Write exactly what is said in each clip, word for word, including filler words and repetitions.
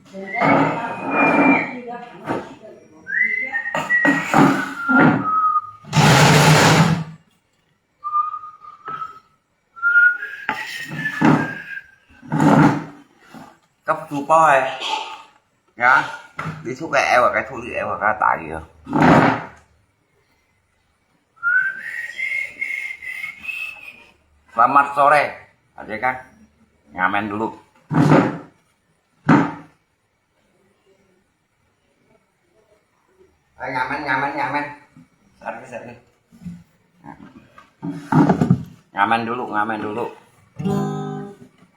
Cấp chủ播ơi. Hả? Đi thuốc cái eo, cái thuốc đi eo, cái tại gì? Selamat sore. Ada kan? Ngamen dulu. Ayo, ngamen, ngamen, ngamen. Sorry, sorry. Ngamen dulu, ngamen dulu.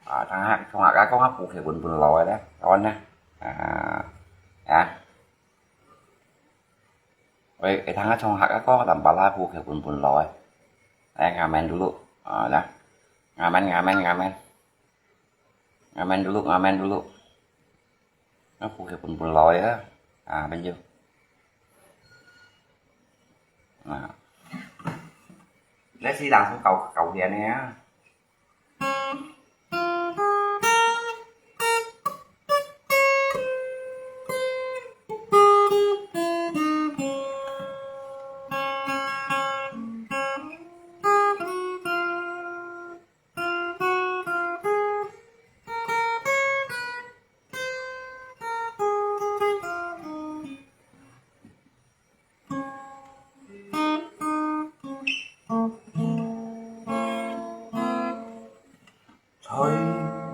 À, thằng Hạc, thằng Hạc có ngáp bù kìa, buồn buồn lòi đấy. Con nè. À, à. Ê, ê, thằng Hạc có tầm bà la bù kìa, buồn buồn lòi. Đấy, ngamen dulu. À, đó. Ngamen, ngamen, ngamen. Ngamen dulu, ngamen dulu. Nó bù kìa, buồn buồn lòi á. À, bên dưới. À. Lấy xí đằng không cầu, cầu kìa nè.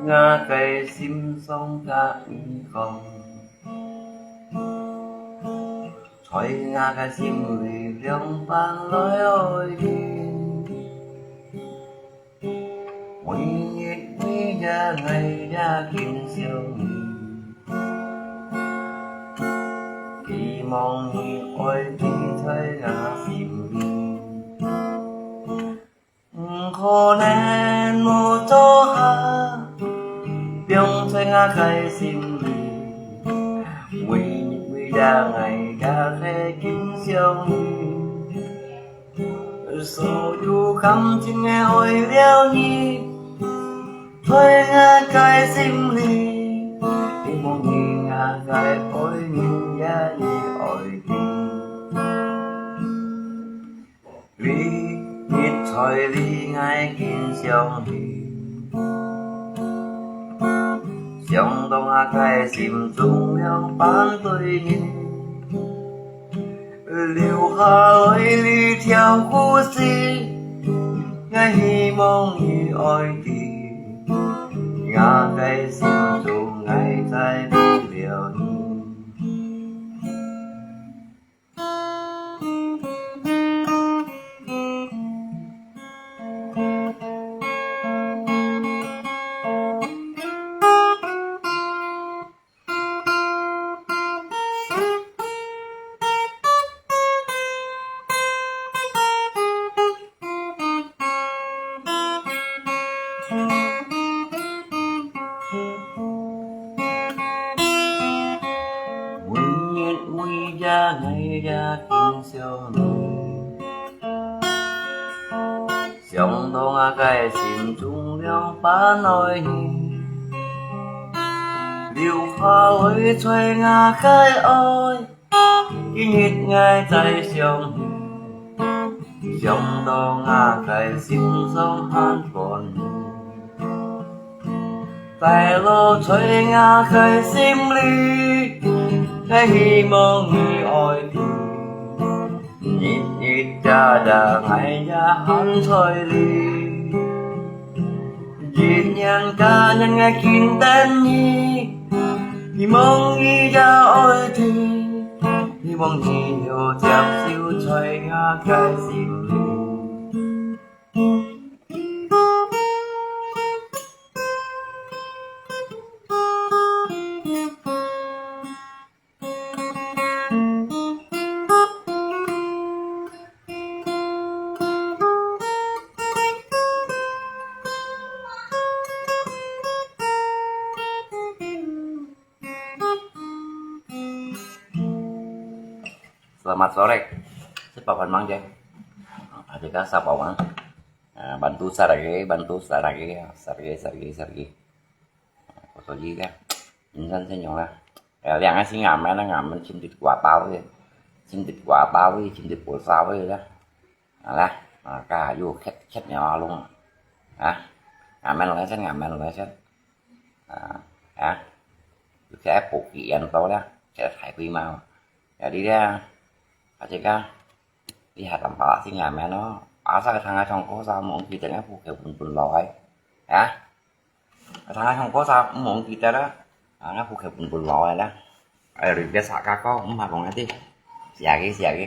在𠊎个心上甲你講，在𠊎个心裡兩班來愛你。每日每夜𠊎也緊想你，希望你愛記在𠊎心裡。 毋可能無做下，放在𠊎个心裡。每日每夜𠊎也係緊想你，所有感情𠊎愛了你，在𠊎个心裡。希望你𠊎个愛人也你愛知。 每日在裡𠊎緊想你，想到𠊎个心中兩班對你，留下來這條故事，𠊎希望你愛知，𠊎个心中𠊎再為了你。 每日每夜𠊎也緊想你，想到𠊎个心中兩班愛你，留下來在𠊎个愛。 今日𠊎再想你，想到𠊎个心上還煩你。快樂在𠊎个心裡，𠊎希望你愛知，日日夜夜𠊎也還在裡。 一年加年𠊎緊等你，希望你也愛知，希望你有接受在𠊎个心裡。 Selamat sore. Sapa pang mang je? Ada ka sapa pang? Ah, bantu sarage, bantu sarage, sarage, sarage, sarage. Foto ji ka. Insan senyum lah. 呃，兩個係𠊎們，𠊎們尋得瓜包个，尋得瓜包个，尋得寶藏个啦。好啦，啊，該又忒，忒鳥籠啊，啊，𠊎們來先，𠊎們來先，啊，啊，又忒補給員到了，忒大規模，啊，你咧，啊，這個，你還當把握係𠊎們咯，啊，啥个聽下唱歌啥，莫記得愛補給分分老个，啊。 啊，聽下唱歌啥，毋好記得啦。啊，𠊎補給分分老个啦。哎，你別傻假講，毋好講一啲。寫个，寫个。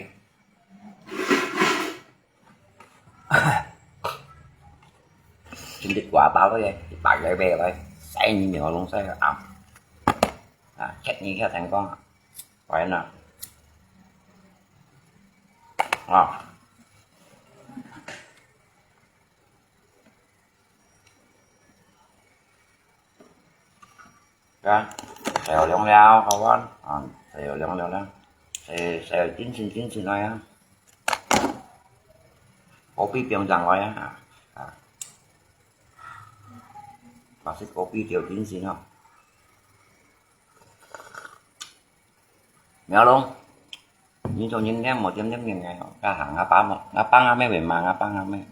尋得瓜包个，一百個買來，曬你鳥籠曬个啊。啊，忒你忒成功啊。喂呢。啊。 啊，曬好涼了，各位，啊，曬好涼了啦，曬，曬精神精神來啊，咖啡放上來啊，啊，白色咖啡調精神哦。苗龍，你做人咧，莫點點人个哦，該下，𠊎爸莫，𠊎爸𠊎姆會罵，𠊎爸𠊎姆。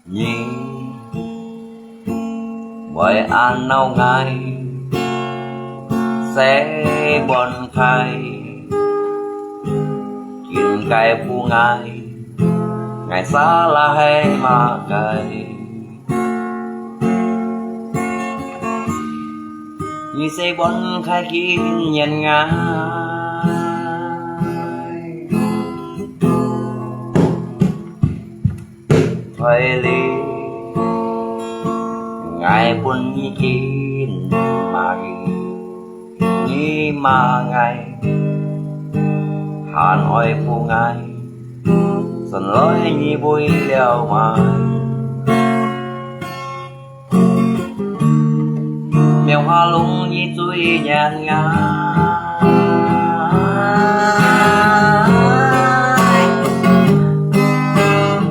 你會恁惱𠊎，洗碗筷，緊解付𠊎，𠊎salah係麼个？你洗碗筷緊怨𠊎。 彩禮，𠊎分你緊麼个？你罵𠊎，還愛負𠊎，算來你為了麼？ 苗下龍你最怨𠊎，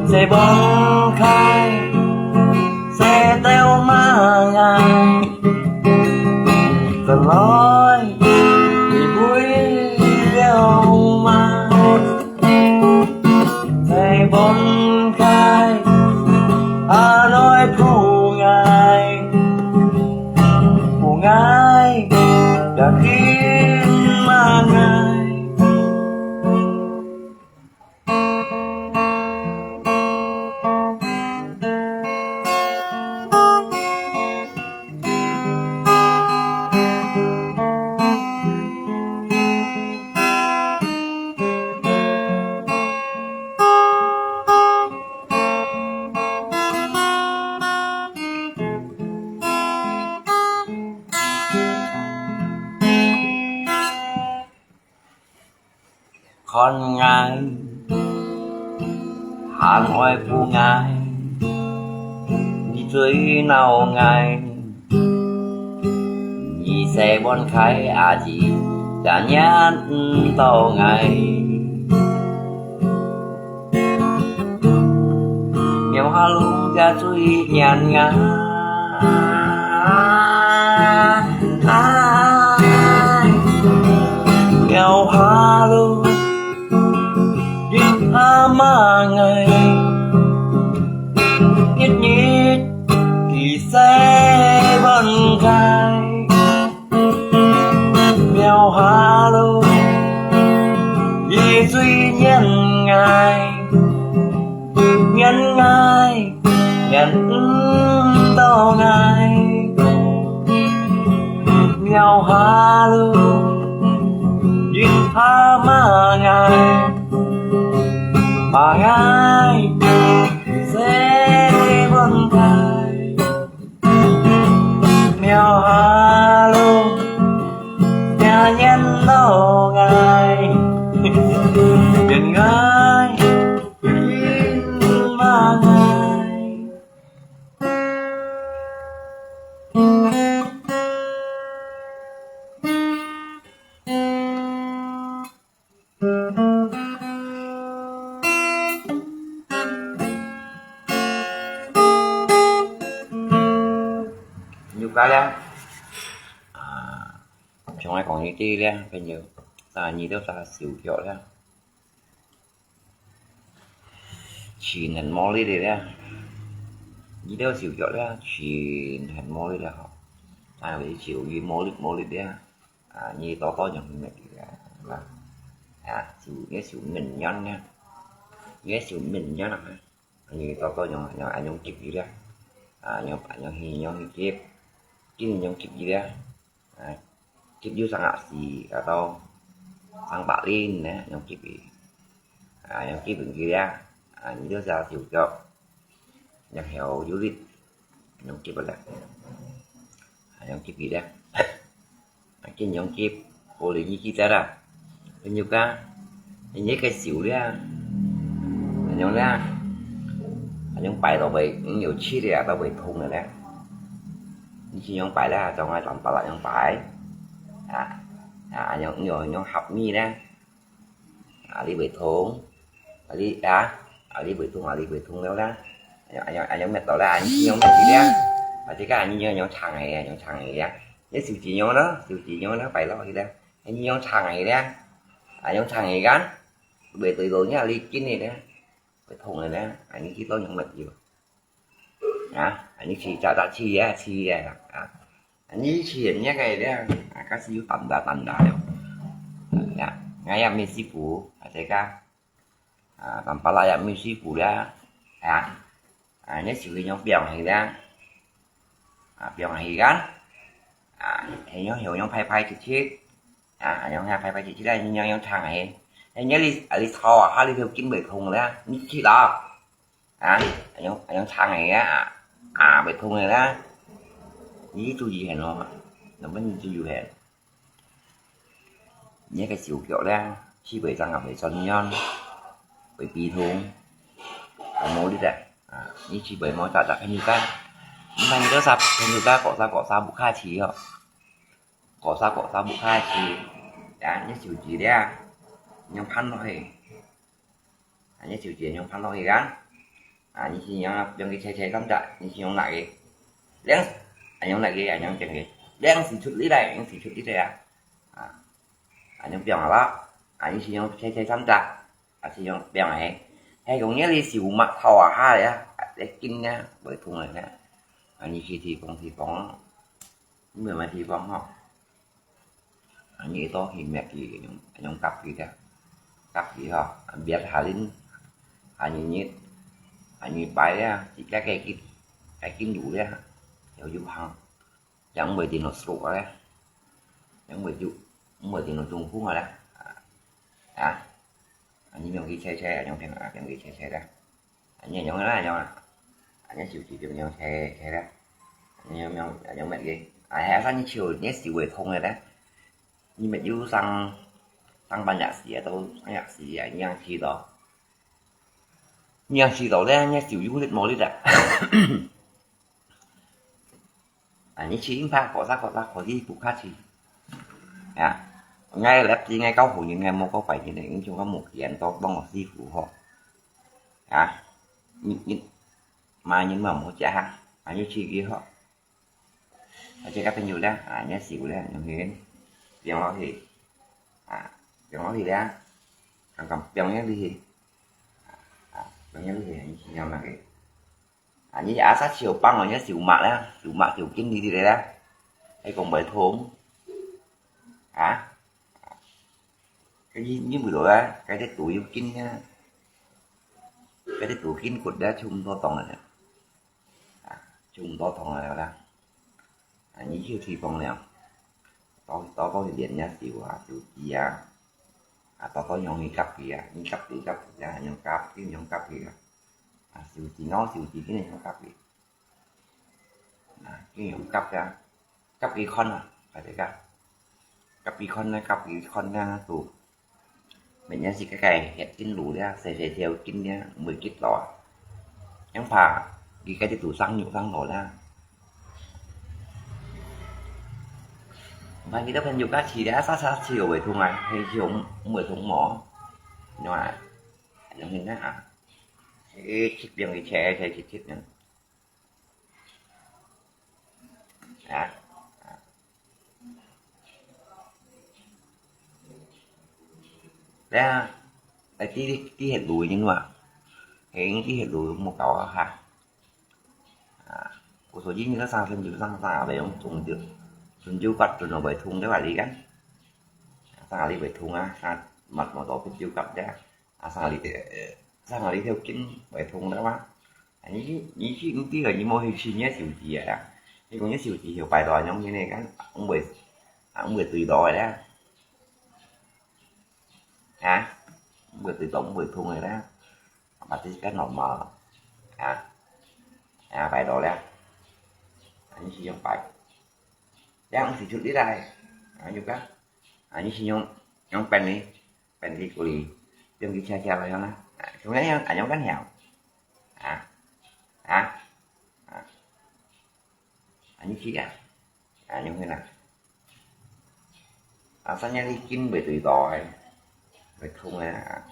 洗碗筷，洗到麼个？算來你為了麼？ 洗碗筷，還愛負𠊎，負𠊎，也緊罵𠊎。 看𠊎，還愛負𠊎，你最惱𠊎，你洗碗筷阿姨也忍毋到𠊎。 苗下龍也最怨𠊎，苗下龍，你怕麼个？ Hello，一嘴念爱，念爱，念毋到爱。Hello，一下嘛爱，嘛爱，谁问爱？ Hello，念念到爱，念爱，念嘛爱。有个了，啊，像𠊎講一句了，朋友，啊，你都啥手腳了，錢很無力的了，你都手腳了，錢很無力了吼，啊，你手也無力無力了。 啊，你多多用乜个啦，啊，就也就恁樣呢，也就恁樣啦，你多多用用用急个啦，啊，用用去用去急，緊用急个啦，啊，急有生啊死，啊到生百零呢，用急个，啊，用急个啦，啊，你就啥就叫，用好有力，用急个啦，啊，用急个啦。 啊，緊用急，無理你記得啦。朋友家，你个手了，恁樣啦，恁樣擺到會，你有氣了，都會痛的咧。你去用擺啦，像𠊎當巴拉用擺，啊，啊，用用用合咪咧。 啊，你會痛，啊，你啊，啊，你會痛，啊，你會痛了啦。哎呀，哎呀，哎呀，搣到啦，你用搣去啦。啊，這個你用用長个啊，用長个啊。你手指用咯，手指用咯，擺落去啦。你用長个啦，啊，用長个啊，會對到你啊，你筋个啦，會痛个啦，啊，你去到用搣去。 啊，恁樣試，試試試啊，試啊，啊，恁樣試恁樣个咧，啊，假使有淡淡淡淡了。啊，𠊎也毋係師傅，啊，這個，啊，淡薄仔也毋係師傅啦，啊，啊，你手去用放下啦，啊，放下啦，啊，係用，係用拍拍直直，啊，用下拍拍直直啦，你用用長个，哎，你哩，啊，你操啊，下哩就筋會痛啦，你去啦。 啊，恁樣恁樣長个啊，啊，會痛个啦。你注意下咯，能不能注意下？你个手腳咧，去會生啊，會酸軟，會biz痛，會無力个。啊，你去會無扎扎朋友家，你看你多少朋友家，搞啥搞啥不客氣哦，搞啥搞啥不客氣，啊，你手指咧，你要盤落去。 啊，你手指用盤落去啊。啊，你先用啊，用个切切三隻，你先用哪个？兩，啊，用哪个啊？用這个。兩時出力來，用時出力來啊。啊，啊，用放下啦。啊，你先用切切三隻，啊，先用放下。係講你个手脈透啊下來啊，啊，你筋啊，會痛个呢。啊，你去地方地方啊，你慢慢地方吼。 啊，你到去搣佢，用，用夾佢个，夾佢吼，搣下輪，下日日，下日擺啊，自家个筋，个筋路咧，有有行，也毋會跌落stroke咧，也毋會跌，毋會跌落中風啊咧，啊，啊，你用去切切，用平啊，用去切切咧。 恁樣用啦，用啦。恁樣手指就用切切啦。恁樣用，用搣个。啊，係啊，你手，你手會痛个咧。你搣有生，生半日時啊，到三日時啊，你樣去到。你樣去到咧，你手有力無力啊？ 啊，你去硬拍，搞啥搞啥，可以不客氣。啊，𠊎來知𠊎教好人，𠊎無教壞人个，你像𠊎無見到當我師傅吼。啊，你，你，罵人嘛無食哈，啊，你去佢吼。啊，這個朋友咧，啊，你師傅咧，用去，放落去，啊，放落去咧，剛剛放落去，啊，放落去，你去用那個。 啊，你啊，煞手放哦，你手脈啦，手脈就緊滴滴个啦，還講會痛。啊，該你，你為了啊，該隻肚又緊啊，該隻肚緊骨啊，就毋多動啊，啊，就毋多動啊啦。啊，你就提供了，多，多，多一點啊，手啊，手指啊，啊，多，多用力夾佢啊，你夾佢，夾佢啊，用夾，用夾佢啊，啊，手指，拿手指，緊用夾佢。 啊，佢用夾个，夾佢看啊，大家夾佢看啊，夾佢看啊，都，明顯係个个血緊流了，細細條筋了，毋會激到啊。樣怕佢个啲肚生肉生落了。毋怕佢个朋友家試了，沙沙試又會痛啊，係用毋會痛無？你看啊，用現在啊，誒，切兩个切，切切切呢。 啊，啊。來啊，來，滴，滴血路个人哇，嘿，滴血路無搞啊哈。啊，我說今日个上身就上上来用中就，中就骨就能会痛个话，你看，上下你会痛啊，啊，乜乜到必就骨个。 啊，生理，呃，生理條筋會痛个嘛。啊，你，你去，你去，你無去試你个手指啊？你講你手指有擺到恁樣，你看，毋會，啊，毋會對到个啦。啊，毋會對到，毋會痛个啦。啊，這个normal，啊，啊，擺到了。啊，你試用擺。這樣試出力來，啊，有个，啊，你試用，用扳呢？ Pandi kuli, tiang ki cha cha la yona. Sebenarnya yang anyong kan hiao. Ha? Ha? Ha? Anh chị à? Anyong hina. Asalnya licin betul itu ai. Betul ya.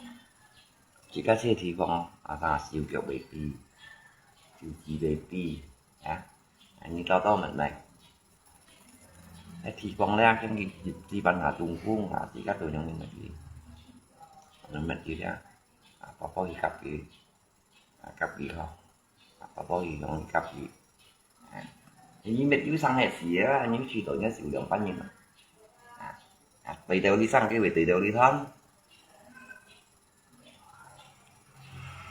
Chỉ có xe thì phong, asal siêu kiểu baby. Siêu chi baby. Ya. Anh chị tao tao mình này. 哎，提供了，跟佢基本下中風啊，自家都用得去，用得去啊，啊，包包去甲佢，啊，甲佢吼，啊，包包去用去甲佢，啊，你乜有生个事啊，你去到人家有兩百人啊，啊，啊，對到你生个，對到你赚。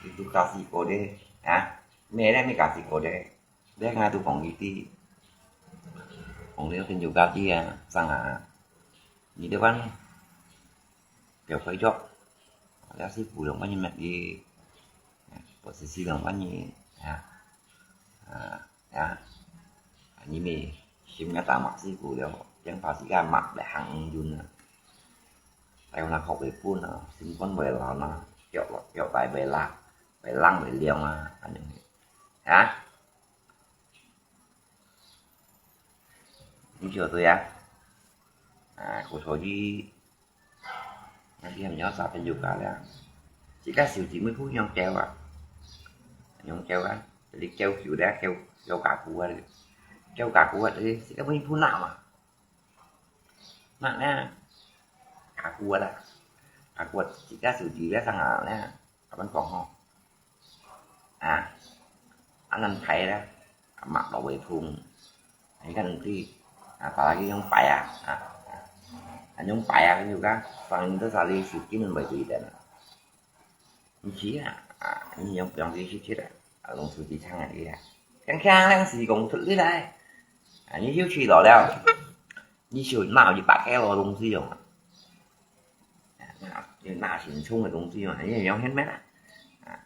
Itu kasih kode, ha? Meh leh mi kasih kode. Leh ngai tu kong iti. Kong leh ken juga ti ya, sang ha. Ni depan. Kêu phải chọc. Leh si pu lòng bánh mẹ đi. Posisi lòng bánh, ha. Ha. Ya. Ani mi, sim nga ta mak si ku liao, yang pasti kan mak dah hang yun na. Tayo na khok bai pun na, sim kon bai la na, kiok kiok bai bai la, bai lang bai liang na, kan yun. Ha? Ni kêu tu ya. Ha, ku so ji. Nang ti ham nyo sa pen juga liang. Sika siu ti mui phu nyong kêu a. Nyong kêu a. Jadi kêu kiu dia kêu kêu kaku a. Kêu kaku a, jadi sika mui phu na ma. Na na. Kaku a da. Kaku a sika siu ti dia sang a na. Kapan kong ho. Ha? Anh ăn thấy đó, mak lộc về thùng. Anh kan ti, apalagi yang payah. Ha? Anh yang payah kan juga, sang itu sali sikin bai tu idan. Nchi à, anh yang yang ti sikin à, lòng su ti chang à. Kang kang lang si kong tu li lai. Anh hiu chi lo liao. 你手拿一百个咯东西用啊。啊，你拿很重的东西用啊，你用很慢啊。啊，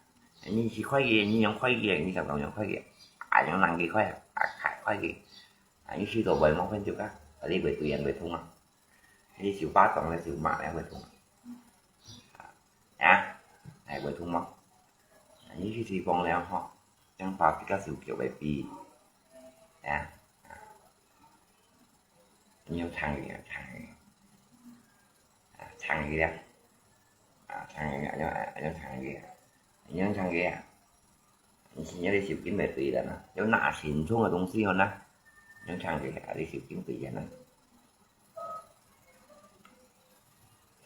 你十块钱，你用块钱，你想讲用块钱，啊，用两个块啊，啊，十块钱。啊，你去到外面分就啊，啊，你会对人会痛啊。你手巴掌，你手麻了会痛啊。啊，还会痛吗？啊，你去地方了哈，这样把这个手给会比，啊。 你用长个，长个，啊，长个啊，啊，长个，用用长个，用长个啊。你现在的手筋没对了呢，要拿很重的东西用呢，用长个啊，你手筋对了呢。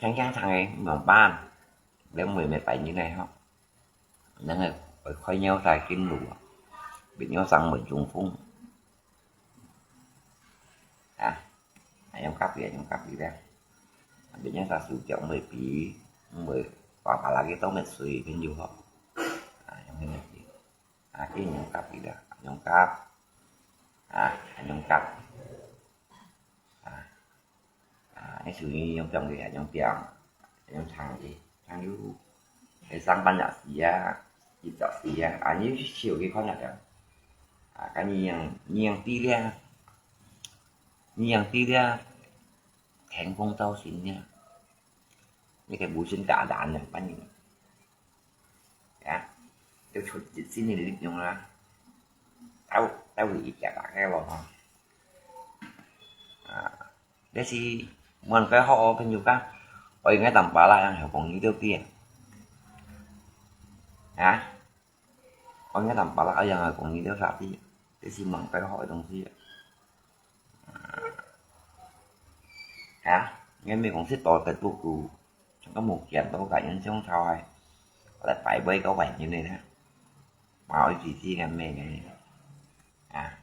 长长长个，用板，你没没摆进来哈。 Nang ai, ôi khói nhéo tai kín lù, bị nhéo sang mùi trùng phung. Hả? Ai, ông cắp kìa, ông cắp gì đấy. 別人儕手腳毋會比，毋會巴巴拉个倒墨水，朋友吼。啊，用个，啊，佢用甲佢啦，用甲，啊，用甲，啊，啊，你手机用表个，用表，用長个，長有，會上班也是啊，一小时啊，啊，你去手机看下个，啊，跟你用，你用地咧，你用地咧，天公造型咧。 你个無心打打呢，反正，啊，就出一身个力量啦，鬥，鬥一下大概咯吼。啊，這是問个好哦，朋友講，我應該當巴拉樣，好講你對不對？啊？ 我應該當巴拉樣个講你兜啥事，這是蠻該好个東西。啊，你毋講食到得不久，像个無見到个人像臭个，來拜拜个壞人个啦，嘛有一支支个咩个，啊。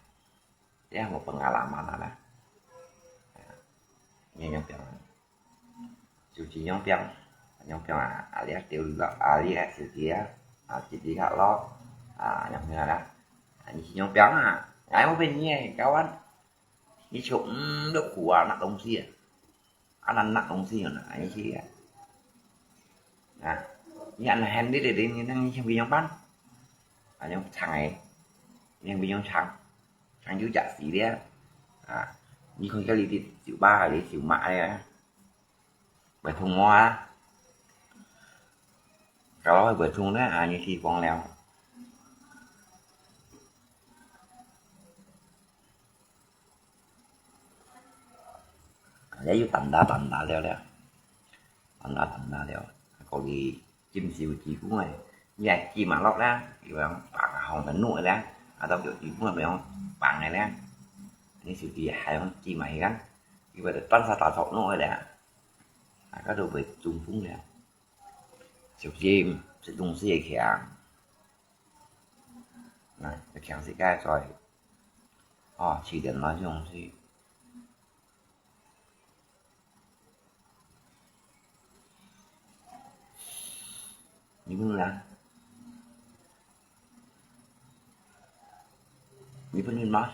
這無分啊啦嘛啦啦。你用表啊，手機用表，用表啊，啊，你啊，掉落啊，你啊，手機啊，啊，直直下落，啊，用表啦，啊，你是用表啊，哎，我問你誒，kawan，你就，嗯，你苦啊，拿東西啊，啊，拿，拿東西啊，拿，你去啊，啊，你按呢hand你的，你，你，你想怎樣辦？啊，用長誒，你想怎樣長？ 長久食死咧。啊，你看這裡的酒吧，裡酒吧咧，會痛無啊？搞到會痛咧，啊，你去講了。也有單打單打了了，單打單打了，過去 金手指公誒，你愛金啊落啦，佢講放啊紅的怒的啦，啊，到有指公誒，講放的啦，你手指還用金啊，佢講，佢話就單手打錯怒的啦，啊，該都會中風了。小心，食東西會強，啊，會強勢該在，哦，七點鐘這東西。 你不能啊？你不能吗？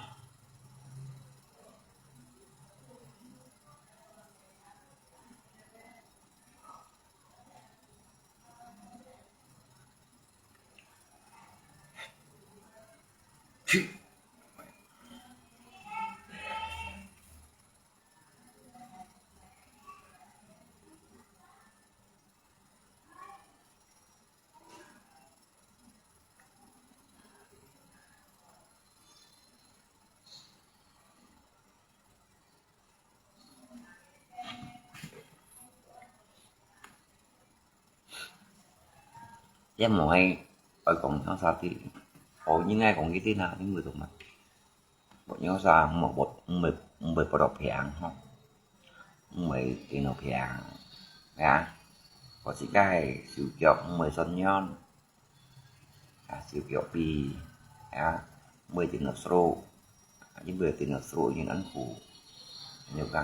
去。 也無愛，愛講講啥个，哦，應該講一定啊，因為做麼？無有啥，毋會，毋會，毋會報到病吼，毋會電腦病，啊，或是該手腳毋會痠軟。 啊，手腳痺，啊，毋會電腦stroke，啊，因為電腦stroke因安苦，你有講，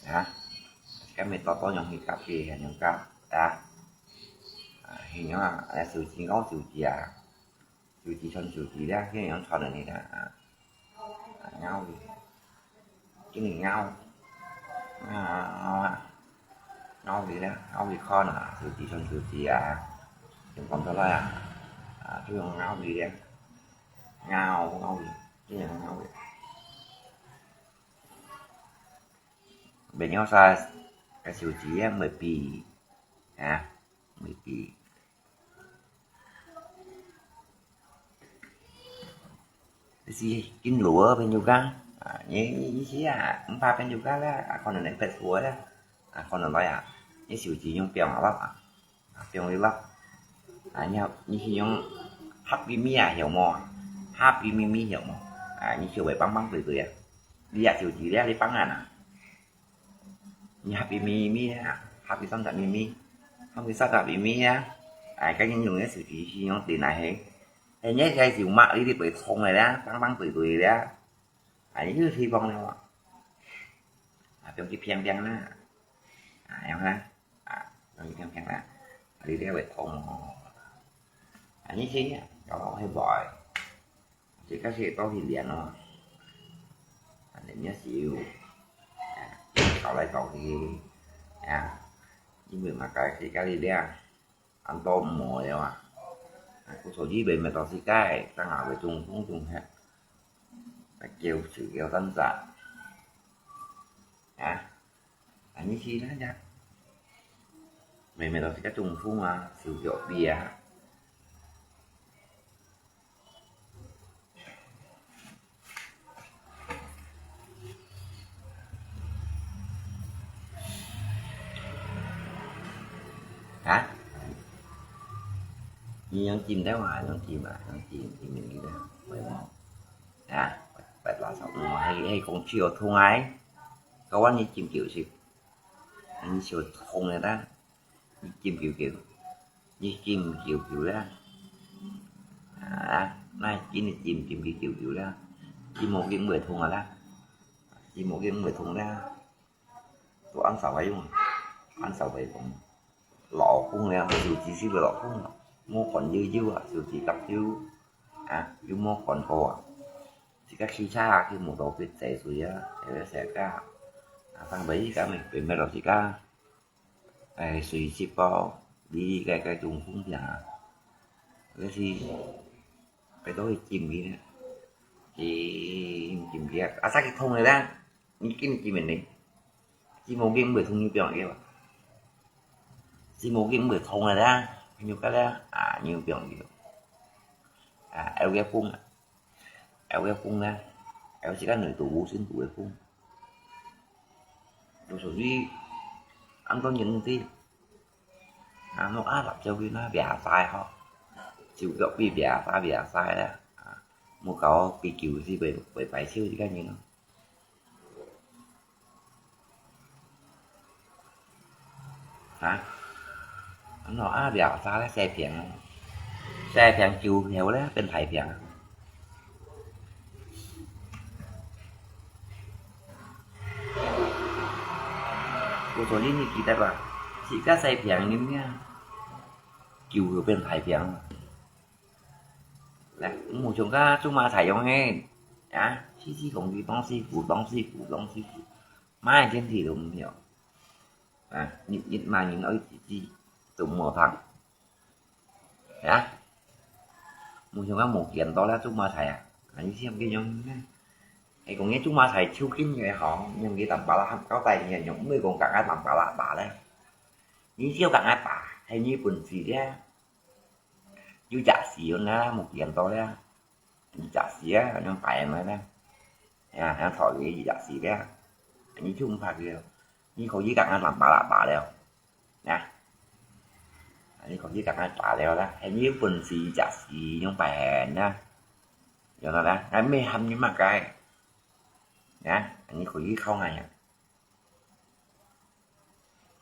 啊，下面多多用去咖啡，還有講，啊，啊，還有啊，啊，手機講手機啊，手機傳手機啦，現在用傳的你看啊。 啊，咬佢，緊咬，咬啊，咬啊，咬佢咧，咬佢看啊，手指伸手指啊，用講出來啊，啊，就用咬佢咧，咬，咬佢，緊用咬佢。別人說个手指啊，毋會痺，啊，毋會痺。 Jadi, kin lua pun juga. Ah, ni, ni sia, empat pun juga lah. Ako na nagpet lua lah. Ako na laya. Ni si uji yung piang alap ah. Piang lila. Ah, ni, ni si yung Happy Me ah, 曉無? Happy Me Me 曉無? Ah, ni si uji bang bang tui tui ah. Dia si uji dia di pangan ah. Ni Happy Me Me ah, Happy Santa Me Me, Happy Santa Me Me ah. Ai, cái những người sự chỉ si những tiền này hè. Thế nhé cái sự mạ đi đi bởi thông này đó, băng băng tùy tùy đó. Ai, như thi vong này mà. 啊，放佢平平啦，啊，樣啦，啊，放佢平平啦，啊，你這會痛哦。啊，你去，搞到會壞，這个係倒去練哦，啊，練一少，啊，搞來搞去，啊，因為嘛，該係該你練。 恁多毋好个啊。啊，故所以慢慢到時間，當下會中風中歇，啊，噭就噭單隻。啊，恁樣去啦呀。慢慢到時間中風啊，手腳跛啊。 啊？你用撳个話，用撳啊，用撳，撳你个，會無？啊，八八十五，係，係講手痛啊，搞到你撳就係，你手痛个啦，你撳就就。 你撳久久啦。啊，那緊你撳，撳佢久久啦。筋膜已經會痛啊啦。筋膜已經會痛啦。都按手會用，按手會痛。老公了，手指是不是老公了？莫管悠悠啊，手指搭悠啊，又莫管高啊。這个汽車啊，去摩托去載水啊，有个時間啊，啊，上尾一个咪，變个老時間。 哎，隨時包，你个个中風病啊，該是，該都會禁的呢。禁禁的，啊，再去痛的啦，你禁禁的呢？筋膜炎會痛，你不要緊吧？筋膜炎會痛的啦，你有个啦，啊，你有不要緊。啊，還有个風啊。 有个風呢，有時間內肚無先肚个風。就屬於恁多人知，啊，我啊，lapsau佢那biasa吼，就腳比biasa biasa啦，啊，莫搞比較是會會擺笑一个人咯。 啊？安到啊，biasa咧，細病啊，細病久後咧變大病啊。故所以你記得吧，自家細病人啊，久後變大病啊。 來，毋好像該竹麻菜樣嘿，啊，時時講佢當師傅，當師傅，當師傅，麼个天地都毋曉。啊，日日罵人愛自己，都毋好聽。啊，毋好像該無見到了竹麻菜啊，啊，你想佢樣呢？係講該竹麻菜手緊个吼，用佢淡薄仔含交代你用，毋係講講該淡薄仔罷了。你只要講該罷，係你本事咧。 有隻時用啊，無見到咧。有隻時啊，恁樣擺來咧。呀，恁樣坐佢有隻時咧。你就毋怕佢，你可以講啊，爛巴拉巴了。呀，你可以講啊，打了啦。係你有本事有隻時用擺現啦。有了啦，還沒喊你麼个？呀，你可以靠𠊎呀。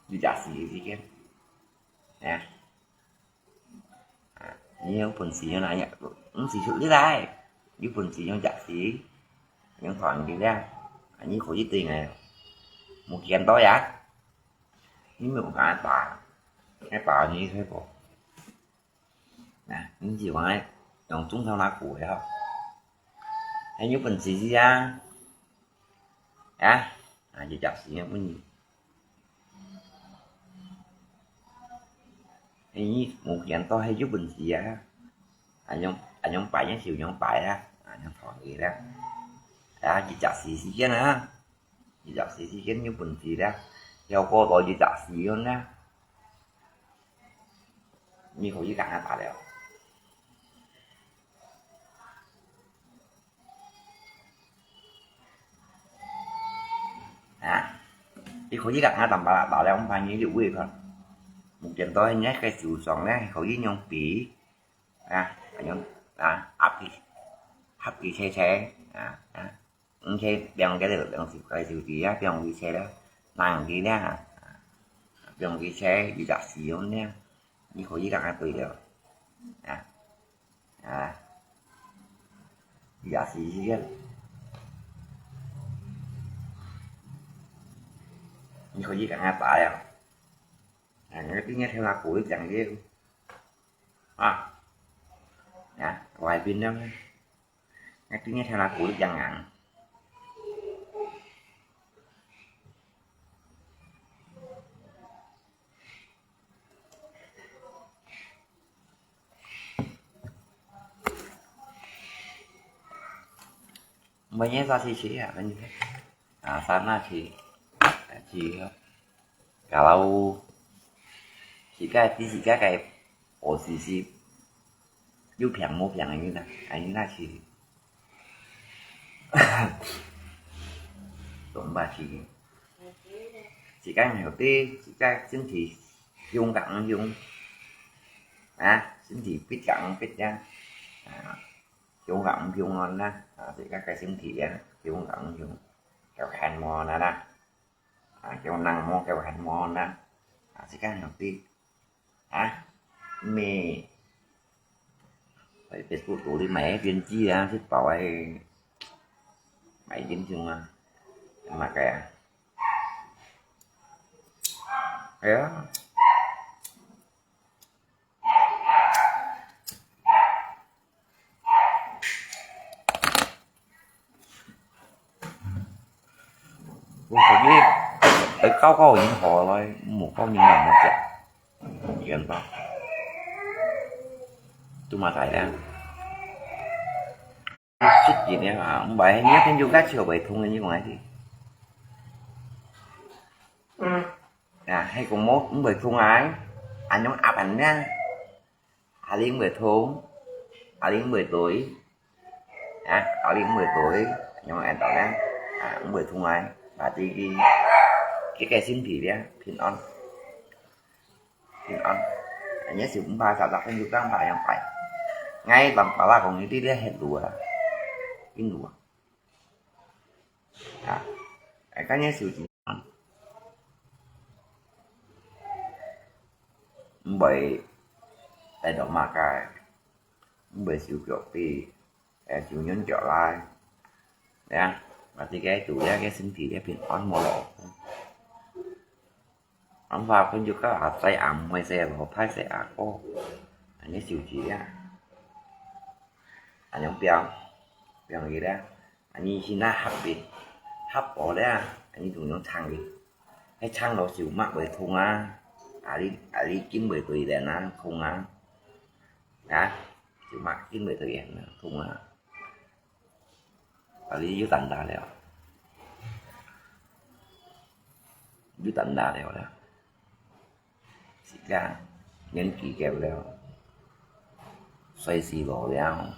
有隻時个時間，哎呀，啊，你有本事用哪樣，毋使出力來，有本事用隻時，用團結啊，啊，你可以對𠊎，無見到呀，你毋好講愛打，愛打你退步。 啊，你就講愛用中頭那句个吼。還有本事是啊，啊，啊，一隻時用分你。哎，你無見到還有本事啊，啊，用，啊，用擺，用手用擺啊，啊，用團結啦。啊，一隻時時間啊。 一隻時已經有本事了，要過到一隻時用了，你可以講啊打了。啊，你可以講啊打了，打了，我發現有胃口。目前到現在个手上呢，可以用筆，啊，用，啊，合佢，合佢切切，啊，啊。 你切，放个了，放手，該手指啊，放佢切了，冷佢了，放佢切，一隻時用了，你可以講啊對了，啊，啊，一隻時用了。你可以跟他打呀。啊，你今天听他鼓励讲这个啊，啊，我还平常呢。 那今天他拿鼓励讲啊。Manya sa si si ya, manya. Ah, sana si, si, kalau si ka, di si ka kay posisi, 有病無病个人啊，个人啊是，懂吧？是，自家曉得，自家身體雄甲毋雄，啊，身體必甲毋必呀，啊，雄甲毋雄安啦，啊，自家个身體啊，雄甲毋雄，有看無啦啦，啊，有人無，有看無啦，啊，自家曉得。 啊，咩？在Facebook肚裡買个编輯啊，去包个，買英雄啊，麼个啊？哎呀，我屬於愛搞搞人好來，無搞人也無食，原吧。都嘛大咧，出錢咧啊，毋係，你一定要該手會痛个，你講下去。嗯。啊，係講無，毋會痛啊，恁樣壓恁樣。 阿玲會痛，阿玲會對，啊，阿玲會對，用恁樣咧，啊，毋會痛啊，啊，這个，這个身體咧，平安，平安。啊，你係毋怕啥，啥分就當怕樣拜。𠊎當怕啦，講你這个很路啊，很路啊。 啊，哎，今日手指，毋會帶到麼个，毋會手腳皮，哎，手軟腳來，呀，啊，這个肚裡个身體个平安無咯。恁話分就到下世阿妹細佬，歹勢阿哥，恁樣手指啊，恁樣表，表佢咧。 恁樣先啊，合咧，合好咧，恁樣就用撐佢。該撐落手嘛會痛啊，啊你，啊你筋會對連啊，痛啊，啊，手嘛筋會對連啊，痛啊。啊你又等大了，又等大了啦。 自家年紀高了，歲數老了，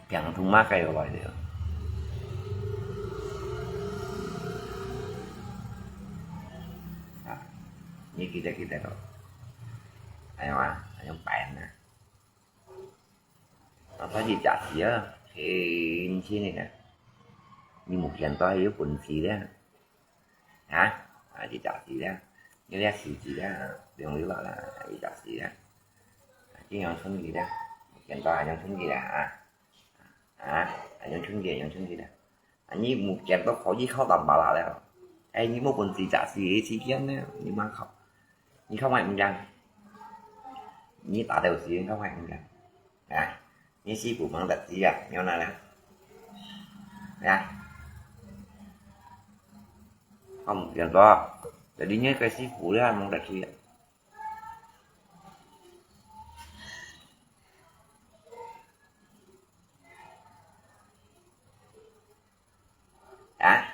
病痛嘛該有來了。啊，你記得，記得咯。哎呀嘛，恁樣辦啊。啊，佢就食屎啊，輕輕个啦。你目前都還有本事咧。 啊，啊，一隻字啦，你這四字啦，兩粒啦，一隻字啦。啊，這樣伸去啦，目前都恁樣伸去啦，啊，啊，恁樣伸去，恁樣伸去啦。啊，你目前都可以靠單把啦了。哎，你無本事隻字个時間呢，你莫靠，你靠麼个物件？你打鬥時間靠麼个物件？ 啊，你師傅吂得知啊，有哪啦？啊，我毋見到，jadi你个師傅咧吂得知啊。啊，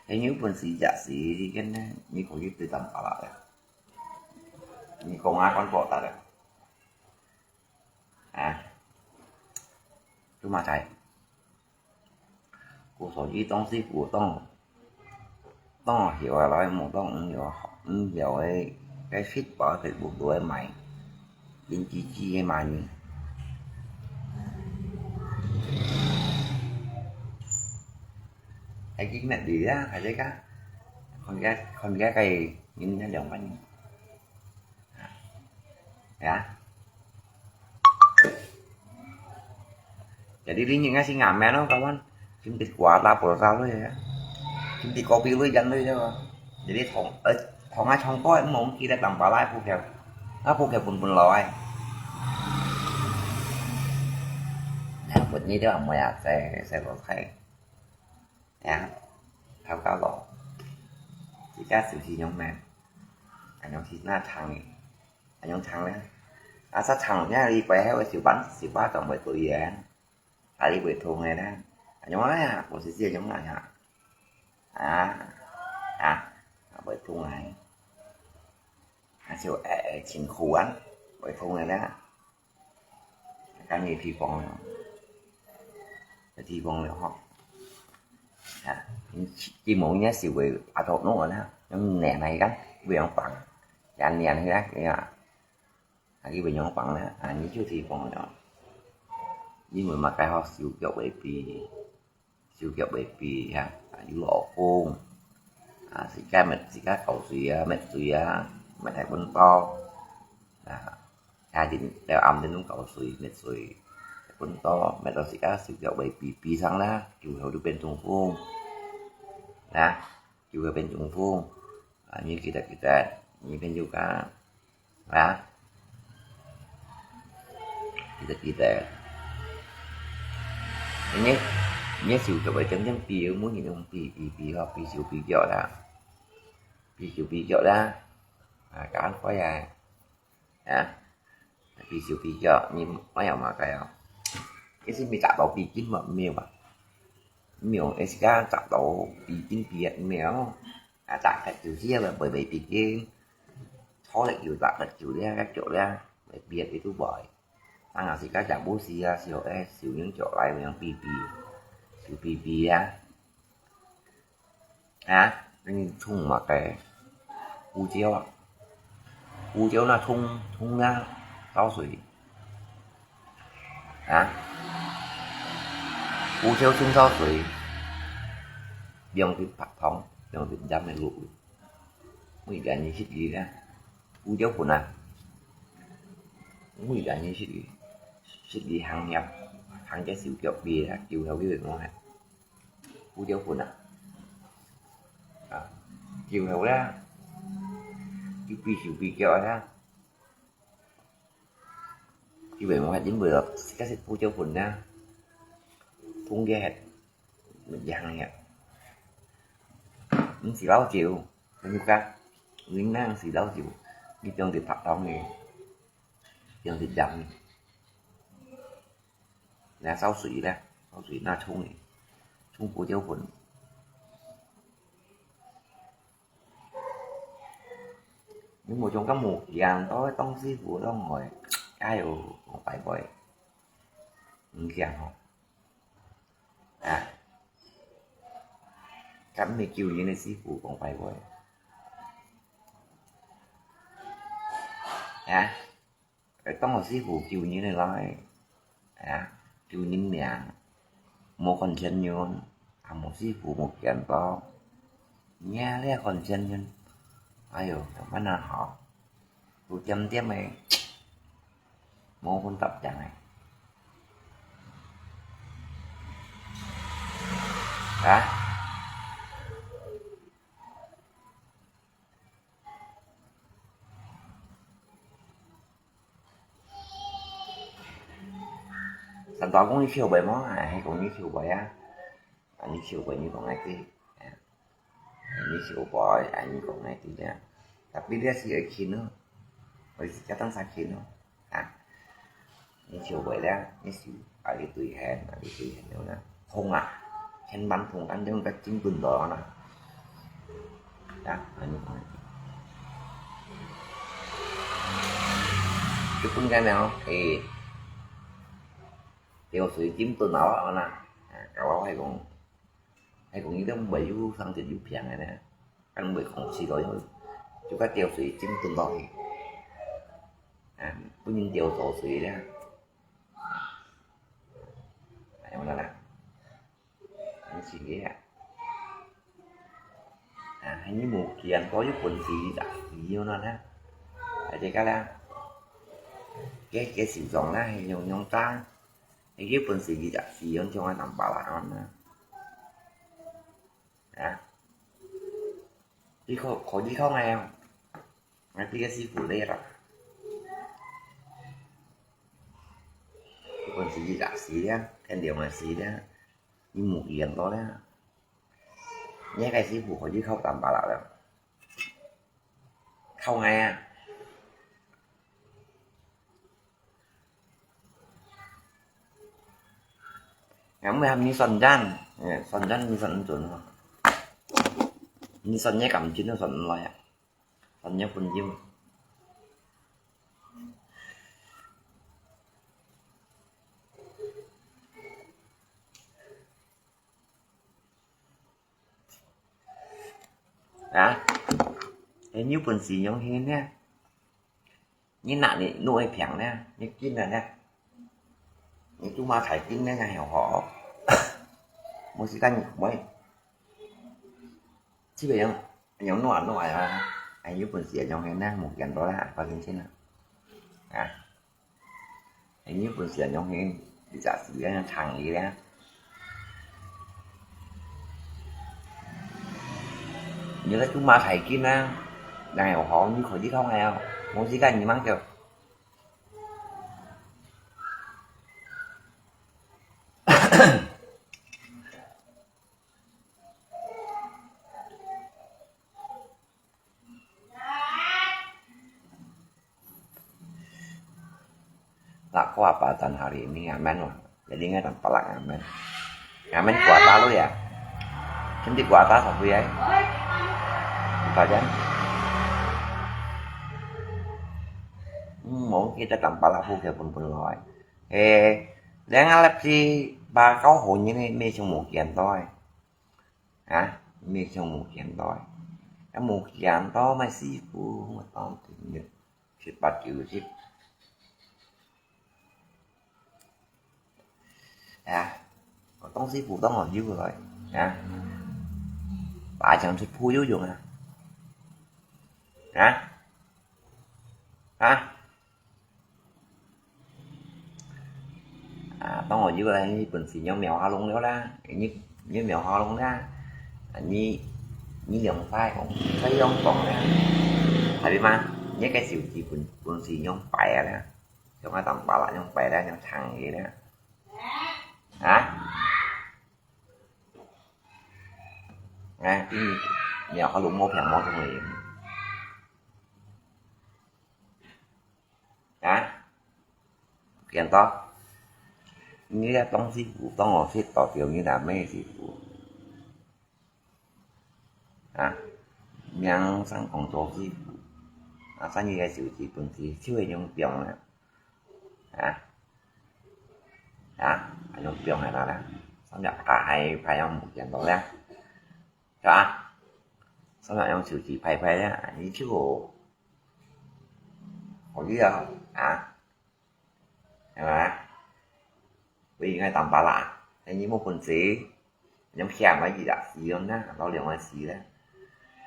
你有本事隻時間呢，你可以對單把啦。你講啊，講過得了。 啊，做麼个？故所以當時古當，當曉个來，無當毋曉，毋曉个，該fit包係無多个買，緊急急个買呢。還緊乜嚟啊，還在該，看該，看該个人家兩萬呢。 Ya. Jadi, ini ngasih ngamen lo, kawan. Sing di kuata pulsa lo ya. Sing di kopi lo jan lo ya. 這个糖，呃，糖啊，糖果，毋好記得淋巴拉布條，啊，布條本本來。哎，問你兜阿妹啊，在，在落去。呀，頭家樂，自家就是用咩？恁樣去那糖呢？恁樣糖呢？啊，煞糖呢，你背後个手板，手板當袂對个。 啊，你袂痛个啦。啊，用啊呀，我是這種啊呀。啊，啊，袂痛啊。啊，就，欸，欸，辛苦啊，袂痛个啦。講你地方了，地方了吼。啊，你，你無應該是會阿頭弄个啦，用黏來講，袂用放，黏黏个啦，對啊。 啊，佢會用放咧，啊，你就提供了。因為嘛，該好手腳會比，手腳會比哈，啊，有老公，啊，自家搣，自家搞水啊，搣水啊，搣大本包，啊，家庭了暗天攏搞水，搣水，大本包，搣到自家手腳會比，比上啦，就後就變中風，啊。 就會變中風。啊，你記得，記得，你變就講，啊，記得，記得。你，你手就會點點比，每日用比，比，比吼，比手比腳啦，比手比腳啦，啊，趕快啊！ 啊，比手比腳，你莫有麼个哦？這是沒找到比金嘛，沒有吧？沒有，這是講找到比金比啊，沒有。啊，找个就是啊，袂，袂比金。錯了就找个就了，个腳了，袂比啊，佢都袂。啊，若是講食無事啊，小，欸，小人腳來，有人比比，就比比啊。 啊，恁樣沖麼个胡椒啊？胡椒那沖，沖那燒水。啊？胡椒沖燒水，兩滴白糖，兩滴鹽个落去。每日你食佢啊，胡椒粉啊，每日你食佢，食佢行藥，行隻手腳尾啊，救了佢个。 胡椒粉啊。啊，救了啦，救比手比腳啦。救袂無法，因為哦，自家食胡椒粉啦，通个，乜樣个。毋係老酒，你講，你那係老酒，你放滴白糖个，放滴鹽个。 那燒水咧，燒水那沖个，沖胡椒粉。你無像个無見到个當師傅當會，哎喲，講拜拜，毋驚吼。啊，敢毋係救人个師傅講拜拜。啊？ 哎，當好師傅救人个來，哎呀，救人命，無看錢用，啊，無師傅無見到，你啊，你看錢用，哎喲，怎麼辦啊好？有點點个，無分答案个。啊？ 三大公你笑袂無？哎，係講你笑袂啊？啊，你笑袂，你講來聽。哎，你笑袂，哎，你講來聽啊。Tapi你係會輕咯，我係家當生輕咯，啊。 你笑袂了，你笑，啊，你對現，啊，你對現了啦。痛啊，千萬痛，感覺个真滾到啦。啊，恁樣講。日本个了，誒，潮水浸到腦啊啦，啊，搞到係講， 係講，佢兜毋會有生得有病个呢，更毋會講死落去，就甲潮水浸吞落去，啊，本人潮到水了，啊，有啦啦，很神奇啊！啊，你無見過有本事的，你有啦啦，啊，這个啦，這个手上啦，係用用打，你有本事的，是用像啊南巴拉安啦。 啊，你可，可以講个啊，𠊎知个師傅來啦。本事一隻死了，天亮个死了，你無緣到了。你个師傅可以靠單巴拉了，靠𠊎啊！ 𠊎毋會喊你算錢，欸，算錢你算毋準哦。你算你感情都算毋來啊，算你本金。啊？欸，你本事用現呢？ 你拿你弄一平呢，你斤了呢？你做麼个斤呢？還好好，無時間你買。這個樣，樣弄啊弄啊，哎，有本事用現呢，無見到啦，發生性啦。啊，哎，有本事用現，你咋時間長一點？ 你來做麼个太緊啊？人有好，你可以講个啊，無時間你吂叫。Nak ko apa tan hari ini, aman wah. Jadi ngai tan palak, aman. Aman kuata lu ya. Cantik kuata sapu ya. Kita aja. Hmm, mau kita tan palak pu ke pun pun loi. Eh, dengan lep si bakau honyine me sung mo kian toi. Ha? Me sung mo kian toi. Mo kian toi mai sipu, mo tong tin. 十八九十。啊，我當時不當好有來，啊，把錢出鋪有用啊，啊，啊，啊，當好有來，你本身用苗下弄了啦，你，你苗下弄啦，啊，你，你兩塊哦，再用講啦，係咪嘛？你个手機本，本身用擺啊啦。 用啊當巴拉，用擺啦，用長个啦。啊？哎，你，你好，攏無平無中个。啊？見到？你个東西不當我食到，叫你拿咩食？ 啊，名聲講做師傅，啊，生意个手指本事就係用放啊，啊，啊，用放下來啦，三隻大海排用無見到咧，係吧？三隻用手指排排咧，你就好，好厲害啊！ 係嘛？所以應該當巴拉，你無本事，用險个意思啦，死用啦，老兩个死啦，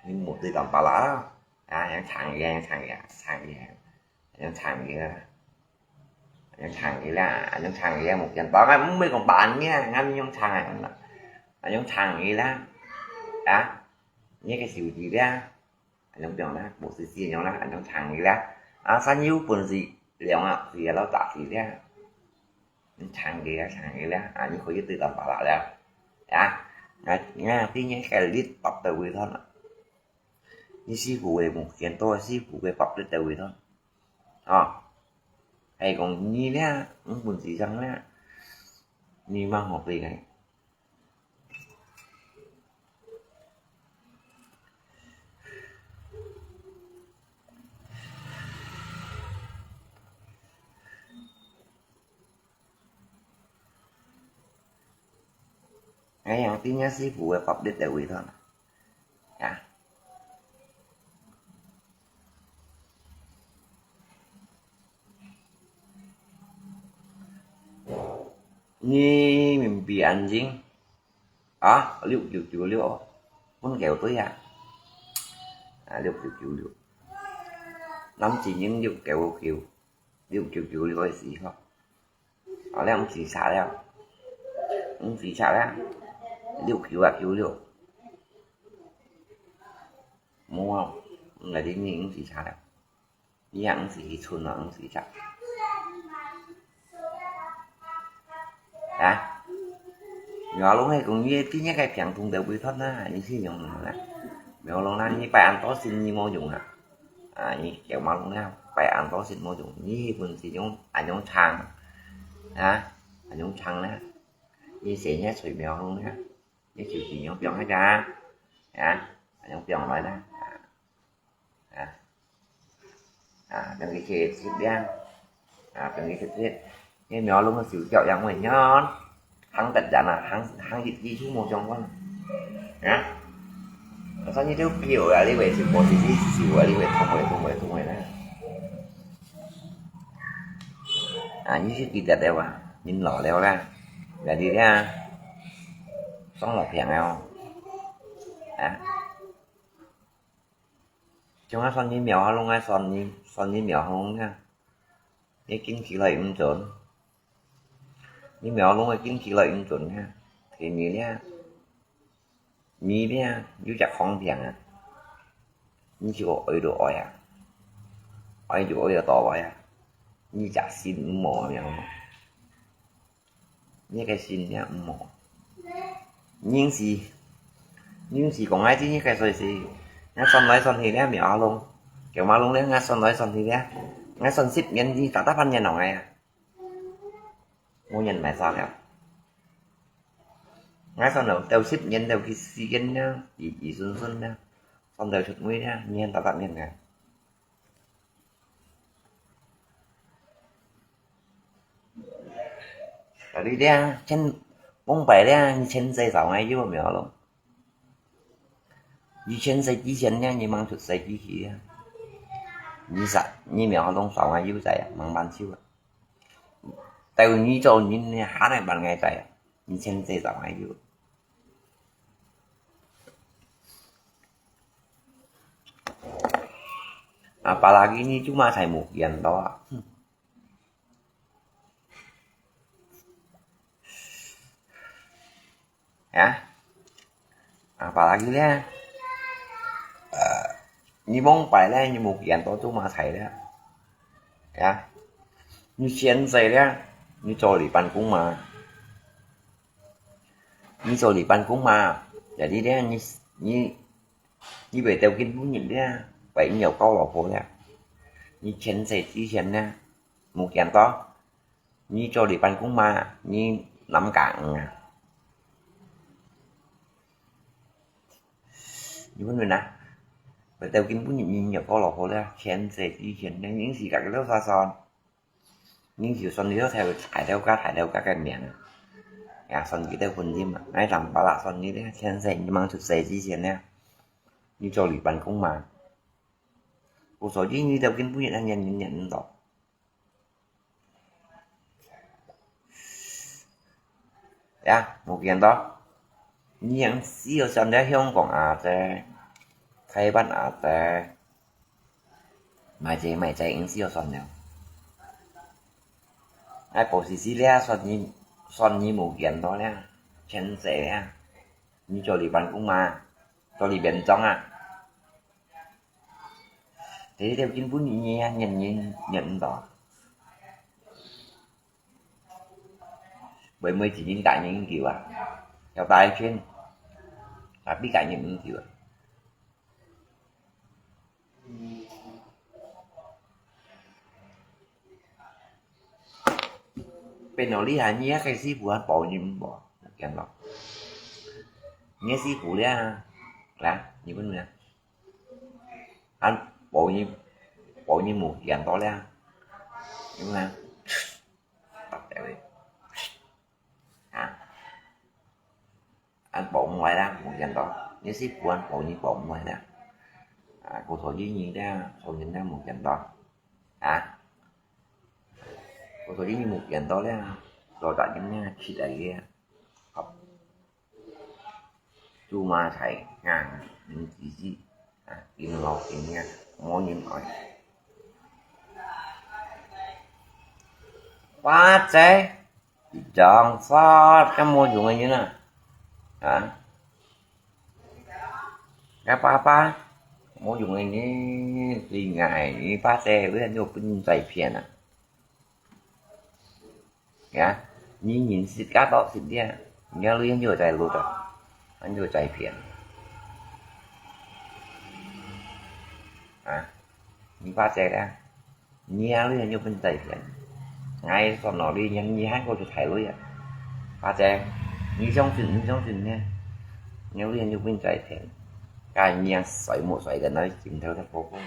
你無對當巴拉啊，啊，用長个，用長个，長个，用長个啦，用長个啦，用長个無見到，啊，毋會講板个，𠊎用長个啦，啊，用長个啦，啊，你个手指啦。 恁樣放啦，無事事恁樣啦，恁樣長个啦。啊，山有本事，兩啊，四啊，老大四啦。長个啊，長个啦，啊，你可以對到巴拉啦。啊，啊，啊，今年个日八的位段啦。你師傅个目前都係師傅个八的位段。啊，係講你啦，你本事上啦，你蠻好對个。 哎呀，今年師傅个法律在位上了。呀。你明白安靜？ 啊，六九九六，分狗對啊。啊，六九九六。男子人六九九，六九九六个時候。啊，了，毋是差了，毋是差了，六九啊九六。無啊，𠊎這年五十七了，你也五十一春了，五十七。啊？苗龍个講，你个第一个病痛就會斷啦，你去用啦。苗龍啦，你拜恁多神你無用啦。啊，你叫苗龍啦，拜恁多神無用，你本身用，恁樣長，啊，恁樣長啦，你先去找苗龍啦。 你就恁樣放下啊，啊，恁樣放來啦，啊，啊，啊，放佢去食啦，啊，放佢去食，你苗龍个手腳樣會軟，行得遠啊，行，行一幾就無相關，啊，所以你就叫啊，你會手無時時手啊，你會痛會痛會痛會啦。 啊，你就記得了啊，人老了啦，jadi啊，生老病了，啊，像啊，算你苗啊，攏愛算你，算你苗啊，攏啊，你緊起來毋準，你苗啊，攏愛緊起來毋準啊，第二了。 你呢，有隻狂病啊，你就愛就愛啊，愛就愛到到位啊，你隻心毋好啊，明白無？你个心也毋好。人是，人是講愛知你个衰事，𠊎算來算去了，苗啊攏，叫麼攏了，𠊎算來算去了，𠊎算十年，你打打半年落來啊，無人買啥了。 𠊎算到，到十年，到佢時間了，佢，佢順順了，算到出尾了，你還打打面了。Jadi了，前，往擺了，你前世找𠊎有無咯？你前世之前了，你吂出世之前了，你啥，你苗啊攏找𠊎有在啊，吂還手啊。 到你做人呢，還來還𠊎債啊，你前世找𠊎有。啊，apalagi你cuma在無見到啊。啊？Apalagi了，呃，你往擺了，你無見到做麼个了？啊？你前世了，你做你半公媽。你做你半公媽，jadi了，你，你，你會到今晡日了，會你有交老婆了。你前世之前了，無見到。 你做你半公媽，你揇家務啊？你問問啊，會到今晡日你有交老婆了，前世之前了，你係自家个老沙算，你就算你都大，大頭家，大頭家个命啊，也算佢兜婚姻啊，𠊎揇巴拉算你了，前世你吂出世之前了，你做你半公媽，故所以你到今晡日還忍忍忍毋到。 呀，無見到。你還需要選擇香港啊，在台灣啊，在，買這買這，你需要選擇。哎，保時捷了，算你，算你無見到了，前世了，你做你半公媽，做你便當啊。 這條根本你也忍忍忍毋到。會毋會一人家忍久啊？要打一圈，tapi家忍毋久啊。變到你還，你个師傅還保你毋保？見到？你个師傅了，來，你問問啊。 還保你，保你無見到了，有無？啊，還保毋來啦，無見到。你係保，還保你保毋來啦。啊，故所以你了，所以你無見到。啊，故所以你無見到了，所以你呢，起來个。好。 Cuma在硬，毋支持，啊，緊老緊硬，無人愛。巴仔，一張發，敢無用个人啊？啊？該爸爸，無用个呢，對𠊎，你巴仔，你還有分人詐騙啊？呀，你認識較多識咧，你還有在錄啊，還有在騙。啊，你巴仔咧？ 你啊，你還有分詐騙？𠊎算了，你，你還過去大鐳啊？巴仔，你相信，你相信呢？你還有分詐騙？該你啊，衰無衰个，那鏡頭都破破了，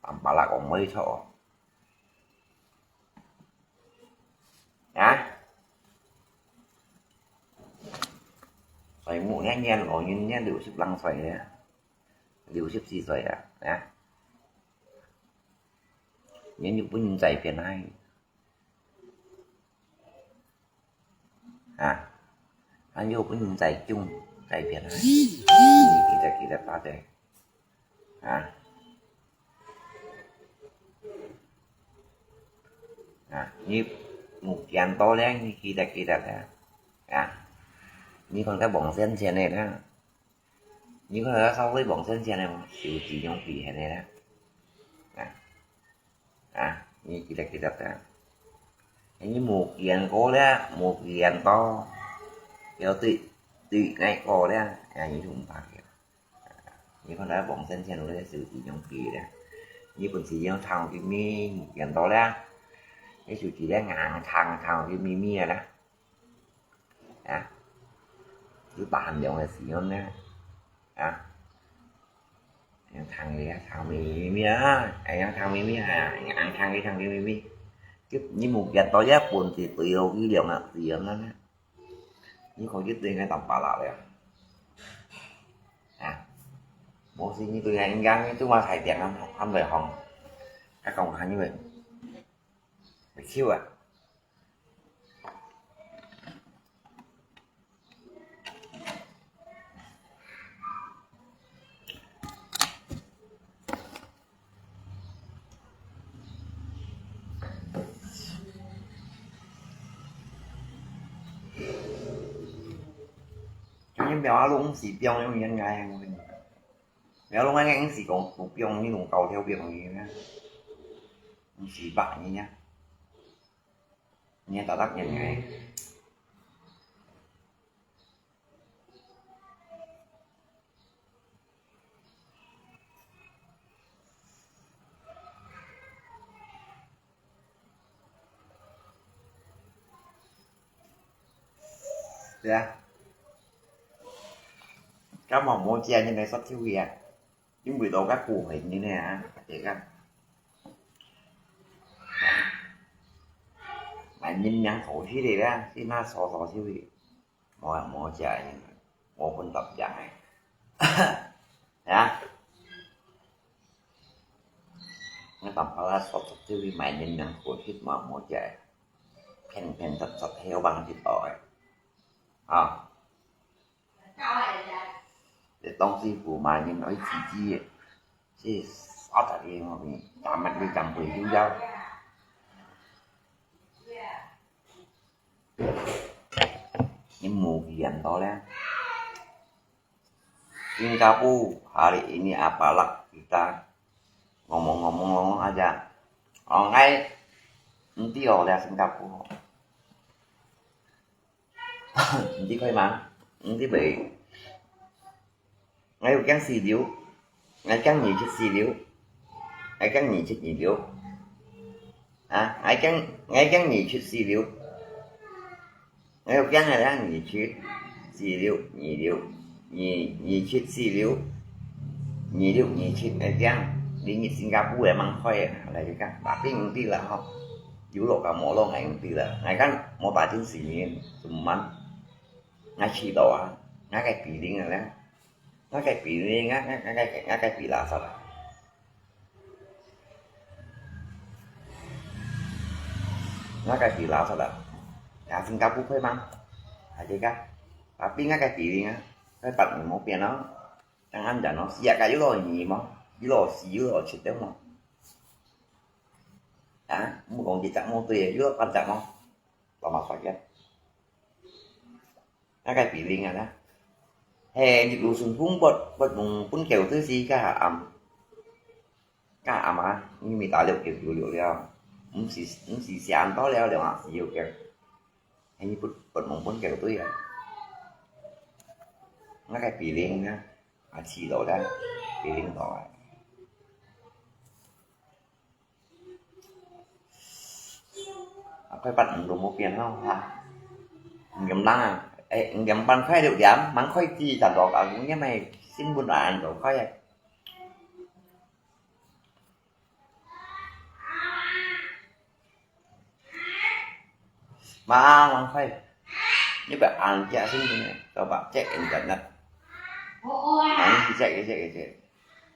坦白啦，講無錯哦。啊？衰無呢，你老人呢，六十零歲了，六十四歲啊，啊？ 你又分人詐騙啊？啊，你又分人詐騙，詐騙啊？你記得，記得巴仔。啊？啊，你無見到咧，你記得，記得咧。啊？你看該王先生个咧。 你看該稍微王先生个嘛，手指用比現个啦。啊，啊，你記得，記得啊。你無見過咧，無見到，要對，對𠊎講咧，啊，你就毋怕个。你看該王先生个手指用比咧，你本是用長个咪，無見到咧，你手指咧硬長長个咪咪个啦。 啊，有半量个時陣呢，啊，用長个啊，長咪咪啊，哎呀，長咪咪啊，用長个長个咪咪，就你無見到一本是對落去量啊，時陣呢，你可以對該當巴拉了，啊，無是你對該應該你做麼大點啊，還袂紅，該講還以為，袂笑啊。 今日苗啊，攏是標用人愛，苗攏愛，硬是講不標，你攏搞跳標去呢，毋是吧？你呢？ 你打打眼哎。對啊。今日無食，你來煞手去啊？ 因為到該過分个呢，啊，這個，買人命過去个啦，先拿掃掃手去，無，無食个，無分別个，啊，那當好啦，掃掃手去買人命過去嘛，無食个，騙騙實實，還有幫佢倒个，啊。 這當師傅嘛，人愛自己个，這啥大个毛病，打乜你長輩就要。你無見到咧？新加坡hari ini apa lagi kita ngomong-ngomong aja. Orang ai, nanti oleh Singapura. 你知可以嗎？你知未？𠊎有驚四六，𠊎驚二七四六，𠊎驚二七二六。啊，𠊎驚，𠊎驚二七四六。𠊎有驚个啦，二七四六，二六，二，二七四六，二六二七，𠊎驚。你新加坡个吂開个，來你看，tapi毋知啦吼。有落甲無落，𠊎毋知啦。𠊎看無打進四年，怎麼辦？ 𠊎試到啊，𠊎个比例啊咧，𠊎个比例，𠊎，𠊎，𠊎个，𠊎个比垃圾啊。𠊎个比垃圾啊，也新加坡開嘛，還係个，tapi𠊎个比例啊，該八年無變咯，當然咯，四啊个又落二嘛，又落四又落七點嘛。啊，毋講一隻無對个，又落八隻嘛。 Lama sakit. Ngakay piling ana. He, di lusung pung bot, bot mung pun kêu tu si ka am. 該阿媽，你毋係打六九九六了，毋係，毋係寫恁多了，兩下四六九，係你發，發夢分佢對啊。該個比鄰啊，啊，七樓个，比鄰樓啊。啊，快八五都無變咯，哈。五點零啊，誒，五點半快六點，蠻快，至少到啊，五點係新聞啊，都快啊。 Mang, mang khoai. Ni ba ang kia sing ni, coba cek internet. Ang cek, cek, cek.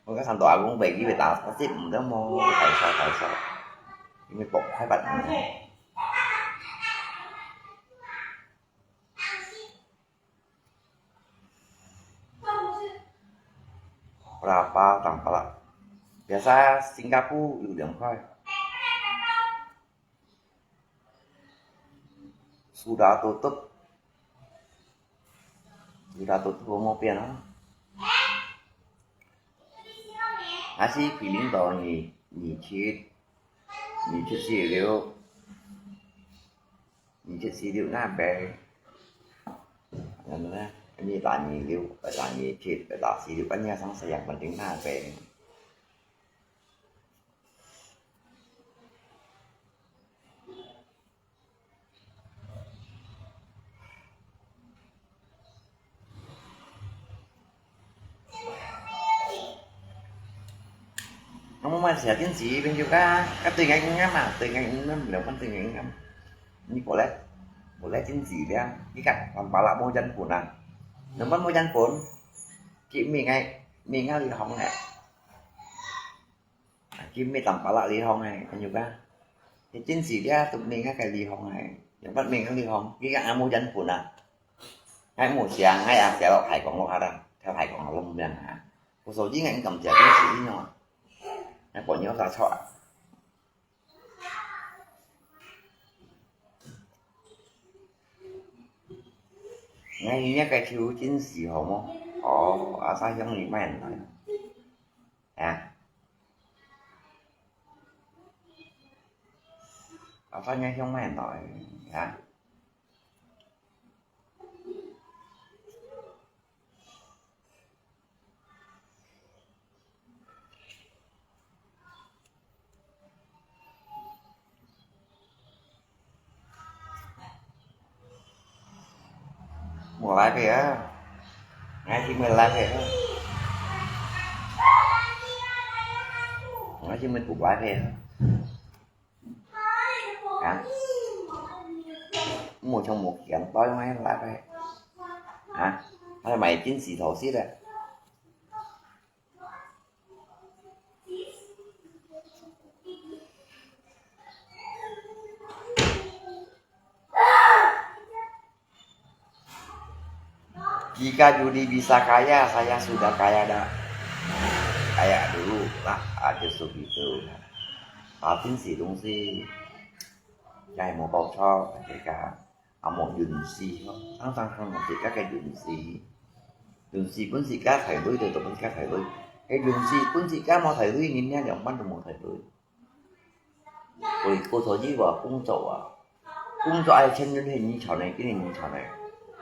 Maka santo agung bagi beta, pasti mudah mau kaisa, kaisa. Ini pok hai bat ni. Berapa Tampalak? Biasa Singapura有兩塊。Sudah tutup. Sudah tutup 無變啊。還是比領導二，二七，二七四六。 你就四六那邊，然後呢，你打二六，打二七，打四六，你要上西洋本地那邊。Kamu masih yakin sih, Bang Juga? Kan telinga ngam ah, telinga ngam, bilang kan telinga ngam. Ni boleh, boleh cin sih dia. Ni kan, Tampalak mau jan pun ah. Nampak mau jan pun? Ki mi ngai, mi ngai li hong eh. Ki mi Tampalak li hong eh, Bang Juga. Ki cin sih dia tu mi ngai kai li hong eh. Yang pat mi ngai li hong, ki kan mau jan pun ah. Ngai mau siang, ngai ah siang lo Hai Kong lo ha da, theo Hai Kong lo lom biang ha. Cô số chín ngai cảm thấy cái gì nhỉ? Ngai bỏ nhớ ra chọn. Ngai nhớ cái thiếu chính gì hả mô? Ồ, à sao không đi mai nói? À. À sao nhớ không mai nói? À. Mua lái về á. Ngay khi mình lái về á. Ngay khi mình cũng lái về á. Hả? Mua trong một kiện tối mấy lái về. Hả? Hay mày chính sĩ thổ xít à? Jika Judi bisa kaya, saya sudah kaya dah. Kaya dulu lah, ada segitu. Tapi si Dungsi, saya mau kau cok, mereka. 啊，無運勢咯，常常行人自家个運勢。運勢分自家提鐳，就分自家提鐳。係運勢分自家無提鐳，人家兩萬都無提鐳。所以過頭日話，工作啊，工作愛錢人係你賺个，今日你賺个，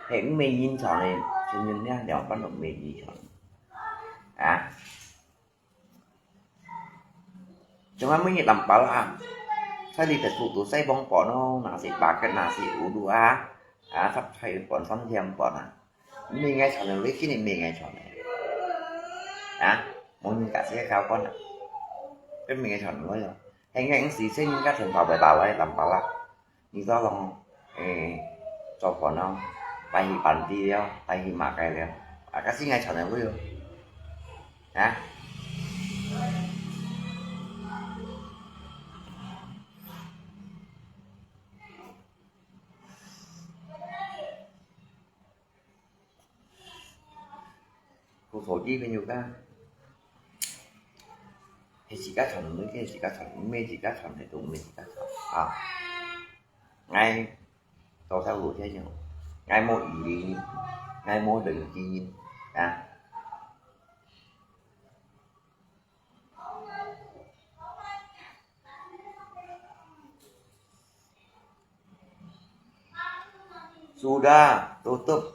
係毋係你賺个，錢人呢，兩萬都毋係你賺个。啊？ Cuma每日Tampalak啊，在你Facebook都晒放飯咯，nasi paket、nasi uduk啊，啊，十菜飯、三甜飯啊。毋係𠊎賺个鐳，今日毋係𠊎賺个。啊，無人家自家搞飯啊，這毋係𠊎賺个鐳哦。係𠊎用時間人家錢包白包來Tampalak。 你做咯，誒，做飯咯，帶去辦事了，帶去麼个了，啊，該時𠊎賺个鐳哦。啊？Ku thổ chi朋友家，係自家賺，毋係自家賺，毋係自家賺，係都毋係自家賺啊。𠊎做頭路先生，𠊎無餘力，𠊎無能力啊。Sudah tutup.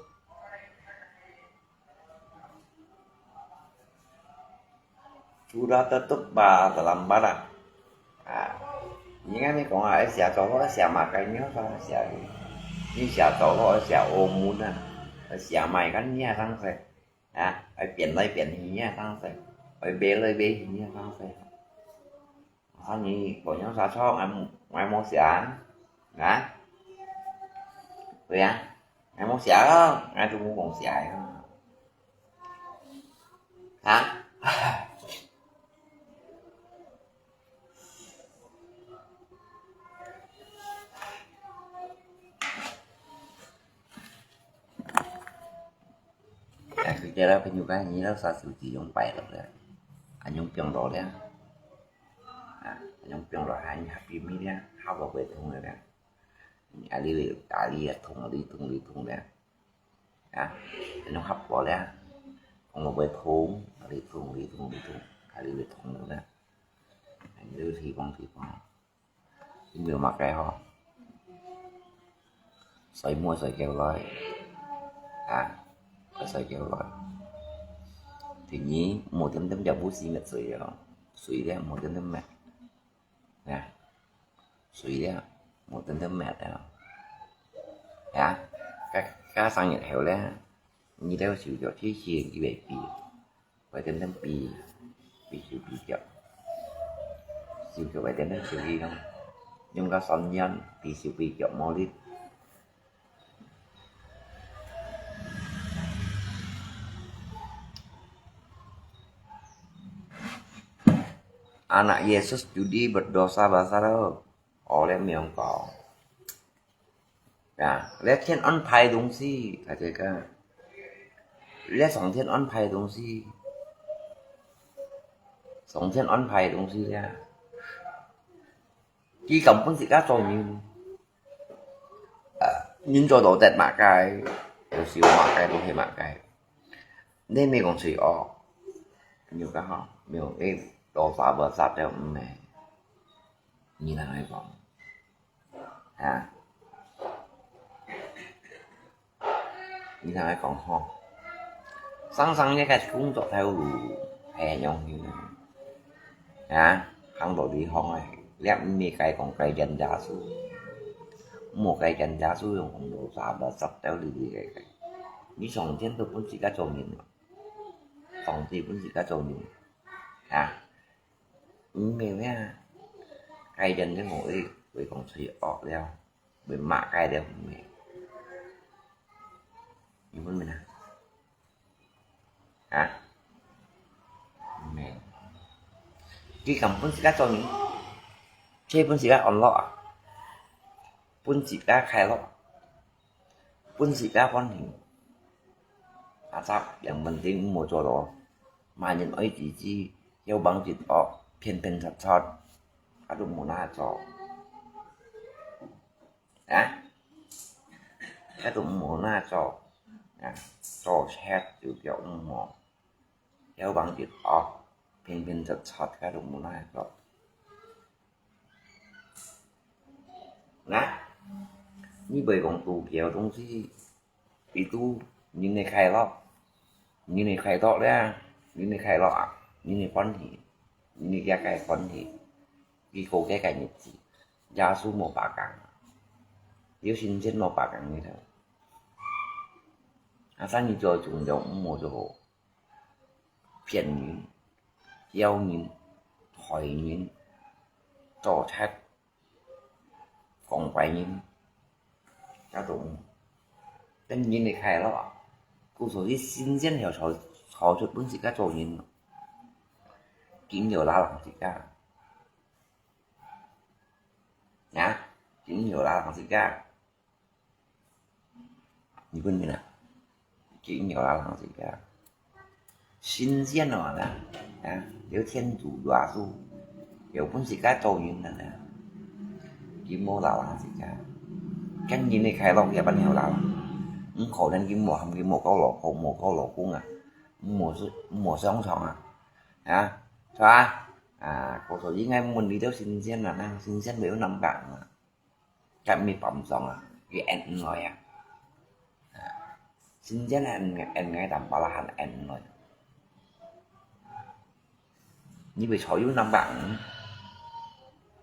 Sudah tutup ba dalam barang. Ah, 應該你講啊，愛寫做落，愛寫麼个呢？愛寫，你寫做落，愛寫澳門啊，愛寫麼个呢？當時啊，愛變來變去呢，當時愛變來變去呢，當時。 啊，你無用寫錯，𠊎無，𠊎無寫啊。啊？對啊，𠊎無寫咯，𠊎都無講寫个。啊？哎，佢个啦，朋友个，你老師手指用擺落了，啊，用放落了，啊，用放落，還下邊咪了，下個會痛了了，啊，你，啊，你也痛，你痛，你痛了，啊，用合過了，痛了會痛，啊，你痛，你痛，你痛，啊，你會痛了了，啊，你就提防，提防。 你無麼个吼？睡目睡夠來，啊，睡夠來。第二，無點點就不是滅睡了，睡了無點點滅，啊，睡了無點點滅了，啊，加，加三日後了，你兜手腳提起佢會飛。 會點點飛，飛手飛腳，手腳會點點手飛咯。用到三年，飛手飛腳無力。Anak Yesus judi berdosa besar，哦，你毋用講。 啊，這天安排个東西，大家講，這上天安排个東西，上天安排个東西呀，佢根本自家做人，啊，人做到得麼个，就係麼个，就係麼个。你毋係講罪惡，有个吼，無，誒，dosa besar就毋係，你哪會講？ 啊。你聽𠊎講吼，生生這个工作頭路係恁樣个，啊，行到這行个，你毋係該講該認耶穌，無該認耶穌，用講到啥物十條里里个个，你上天都本自家做人，上帝本自家做人，啊。 毋係咩？該人你無會，會講罪惡了，會罵該了，毋係。你分明啊？啊？毋係。佢講本自家做人，佢本自家安樂啊，本自家快樂。 本自家歡喜。啊，這兩問題毋好做到，罵人愛自己，又幫自惡，騙騙殺殺，啊，都無哪做。啊？啊，都無哪做。啊，做賊就叫毋好，又幫自惡，騙騙殺殺，啊，都無哪做。 那，你毋係講度假个東西，佢度人个快樂，人个快樂了，人个快樂啊，人个歡喜，人个家个歡喜，佢過个个日子，耶穌無白講，有神仙無白講个頭。啊，生意做重要，毋好做好。 騙人、枵人、害人、做賊、講壞人，這種，等人个快樂啊，故所以神仙曉造，造出本自家做人，緊要拉人自家，啊，緊要拉人自家。 你分明啊，佢有啦，人自家。神仙哦啦，啊，有天主耶穌，有本自家做人啦，佢無啦，人自家。跟人个快樂也不了啦，毋可能佢無喊佢無交老婆，無交老公啊，無是，無上床啊，啊，是吧？啊，故所以𠊎問你兜神仙啊，那神仙沒有那麼講啊。 該毋係幫忙啊，佢應毋來啊。真正个恩愛，恩愛淡薄啦，還恩來。你會坐有兩百五，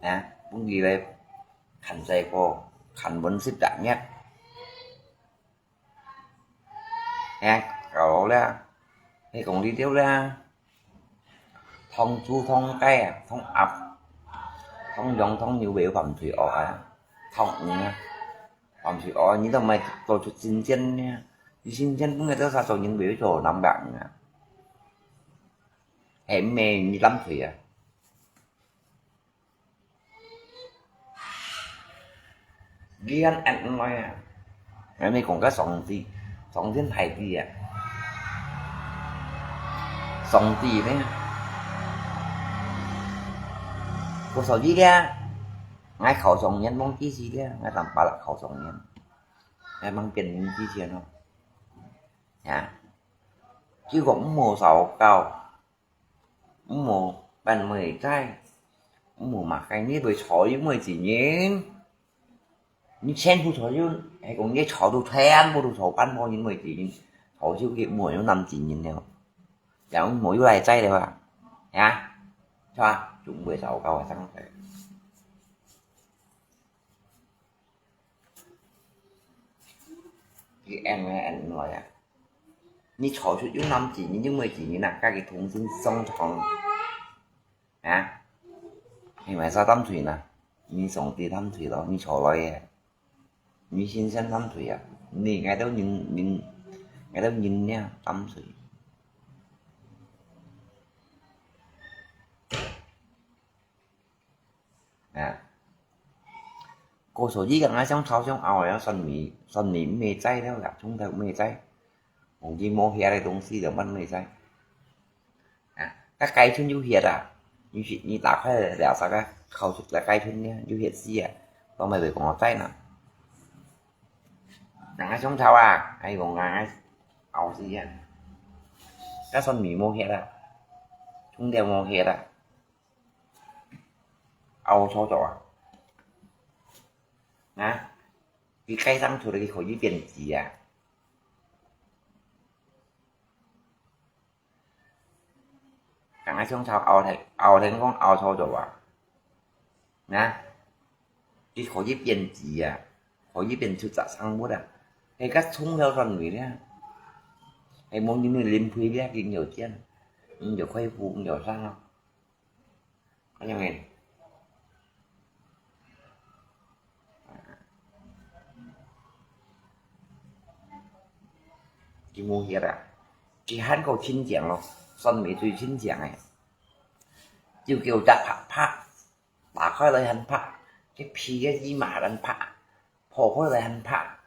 啊，分佢來看細個，看分十隻月。啊，搞啦，係講你兜啦。 燙豬、燙雞啊，燙鴨，燙羊、燙牛，會有飯水哦啊，燙魚啊，飯水哦，你都毋係做出新鮮呢？你新鮮本來都係做人會做兩百啊，係毋係你濫水啊？ 你看恁樣啊，𠊎咪講个上帝，上天大帝啊，上帝呢，故所以咧，𠊎考狀元望之時咧，𠊎當巴拉考狀元，𠊎望變名之前哦，啊，結果毋好受教。 毋好扮妹仔，毋好嘛，該你會坐一妹子人，你全部坐就，係講你坐到全部都坐半波人妹子人，坐就佢無有男子人了，然後無有來在了啊，呀，是吧？就毋會糟糕啊，這樣子。 佢恁樣恁樣來啊！你坐出有男子人，有妹子人啊，佮佢同心上床啊！你為啥貪睡呢？你上帝貪睡咯，你坐來个，你先生貪睡啊！你𠊎兜人人，𠊎兜人呢貪睡。 啊。故所以講啊，像吵像拗啊，算命，算命毋會在了啦，從頭毋會在。黃金無血个東西就乜毋會在。啊，該雞春有血啊，你去，你打開了啥个，烤出來雞春呢，有血絲啊，都毋會講我在呢。人家想吵啊，還講人家拗死啊，該算命無血啊，從頭無血啊。 拗錯咗啊？啊？佢雞生出來，佢可以變雞啊？人家想吵拗天，拗天公拗錯咗啊？啊？佢可以變雞啊？可以變出隻生物啊？係个從頭算尾咧，係無人去淋肥咧，佢有見，你有恢復，你有生啊？ 看見沒？佢無血啊，佢還過清淨咯，算命最清淨个。就叫隻白白，打開來還白，佢皮个衣嘛還白，破開來還白，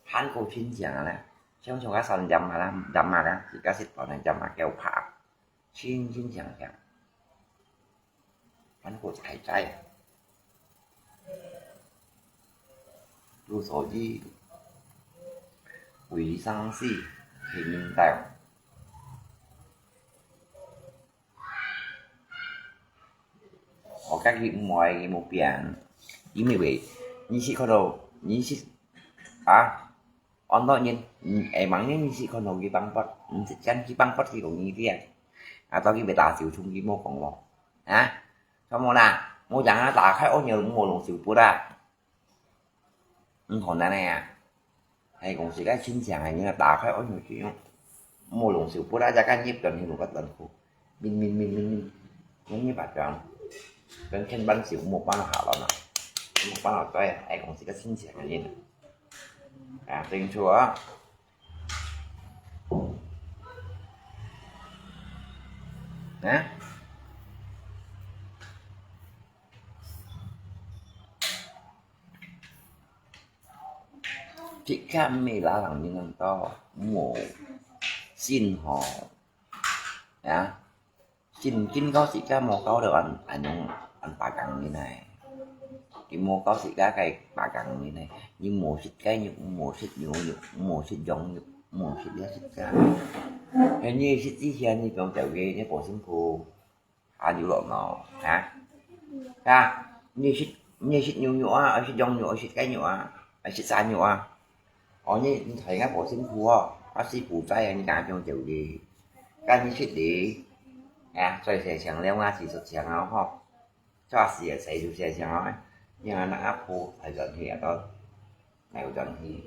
還過清淨个咧。像像个算針啊啦，針啊啦，自家食飯个針啊，叫白。 清清淨淨，還過在在。故所以，為生死，天命道。我家己毋愛，佢無變，因為你係看到，你係，啊， 安到人，嗯，會吂人你係看到佢放發，毋係將佢放發佢講你聽。啊，到佢會打手衝佢無講咯。啊？看無啦？無講啊，打開屋入，毋好弄手骨啦。毋可能个啊！係講自家親情个人啊，打開屋入去，毋好弄手骨啦，再看入轉去，弄個轉去。 明明明明明，明明白白，跟天板是没办法了嘛，没办法对，爱讲是个亲情个人，啊，清楚啊，啊。 自家毋係拉人人恁多，無信吼，啊，信，信教自家無教到恁，恁樣，恁巴gang人來。佢無教自家个巴gang人來，你無食雞肉，無食牛肉，無食羊肉，無食了自家。係你食之前，你講條件，你保身苦。 下流浪咯，哈？啊，你食，你食牛肉啊，愛食羊肉，愛食雞肉啊，愛食蛇肉啊，哦，你，你大家無辛苦哦，啊，師傅在啊，你敢放走哩？該你食哩？啊，做事情了，我是做事情啊吼，做事个事就事情啊，你看那阿婆还转去啊，都没有转去，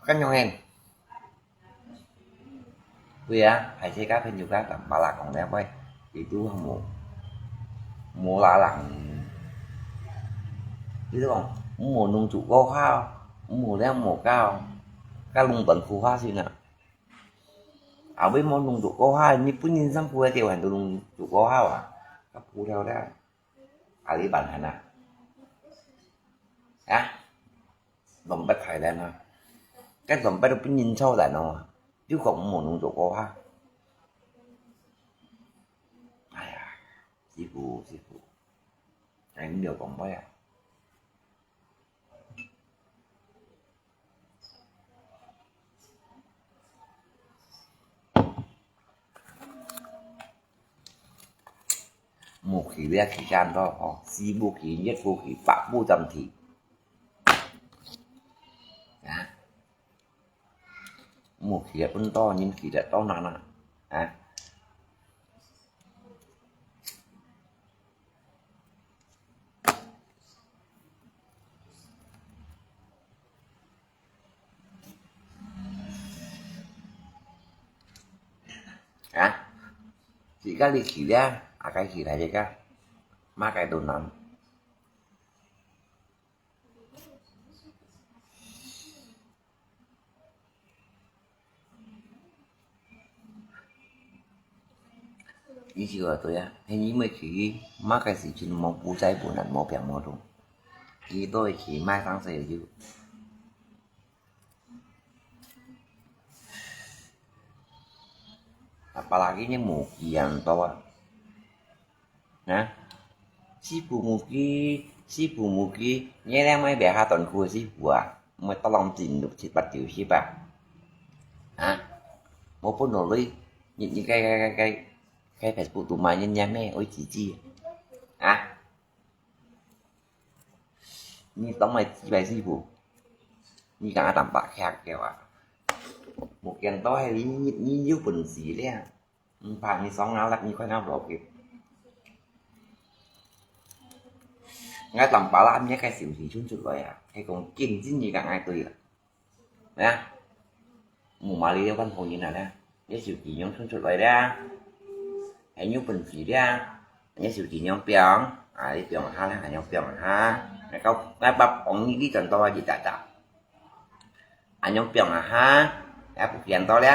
敢用人？ 對啊，還係个朋友个同巴拉講了喂，佢都無，無啦人。佢都講，無弄足過好，無了無搞，个弄本苦花心啊。啊，為無弄足過好，你本人辛苦个地方都弄足過好啊，个苦了了，啊，你辦法啊？啊？ Dompet Thailand啊，該dompet都分人抄爛哦，又講無弄足過哈。哎呀，師傅，師傅，哎，你有講話啊？無去了時間到吼，四步去，一步去，八步站去。啊，無去了，恁多人去了，到哪哪？啊？ 啊，自家你去了，啊，該去來這个，麼个都難。 你就話對啊，係你毋去，麼个事情無負債無難無病無痛，佢都會去買生死有。啊，巴拉佢也無幾樣多啊。啊，師傅無幾，師傅無幾，你兩位別下短褲个師傅啊，毋會到攏進入七八九十啊。啊，無分落去，你，你該，該，該，該，該Facebook度買人家咩，愛自己啊。 你當來幾擺師傅，你講阿當白客叫啊？無見到係你，你有本事咧，毋怕你上牙力，你快拿落去。𠊎當巴拉面个消息傳出來啊，係講今日你講愛對啦。 咩啊？無嘛你了，番好人啊咧，你手機樣傳出來咧，還有本事咧，你手機樣放，啊，你放下咧，還樣放下，𠊎講，𠊎把幫你，你轉到啊，一隻隻，還樣放下，也不見到咧，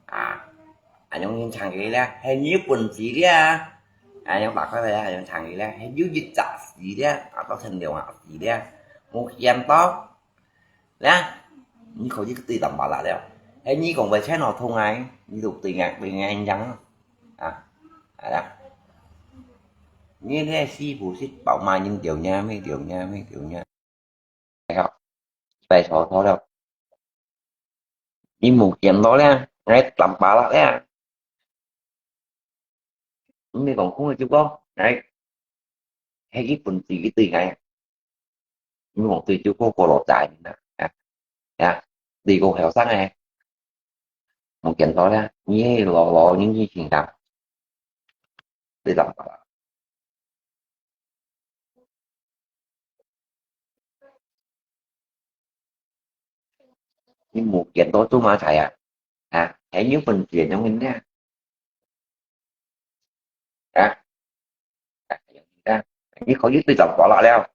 啊，還樣人唱佢咧，還有本事咧，還樣打開來，還樣唱佢咧，還有一隻字咧，啊，到成兩隻字咧，無見到。 咧，你可以對人巴拉了。係你講話全好通啊，你都對人，對人講啊，啊，係啦。你這師傅係包嘛人掉呢，咩掉呢，咩掉呢。哎呀，拜託託了。你無見到咧，𠊎當巴拉咧。 你講空个就講，哎，係佢本事佢對𠊎，你講對就過過老仔呢，啊，啊，對講後生个，無見到啦，你係老老年紀輕个，對啦。 你無見到做麼个啊？啊，還有本事用人啊？啊，啊，你可以對人巴拉了，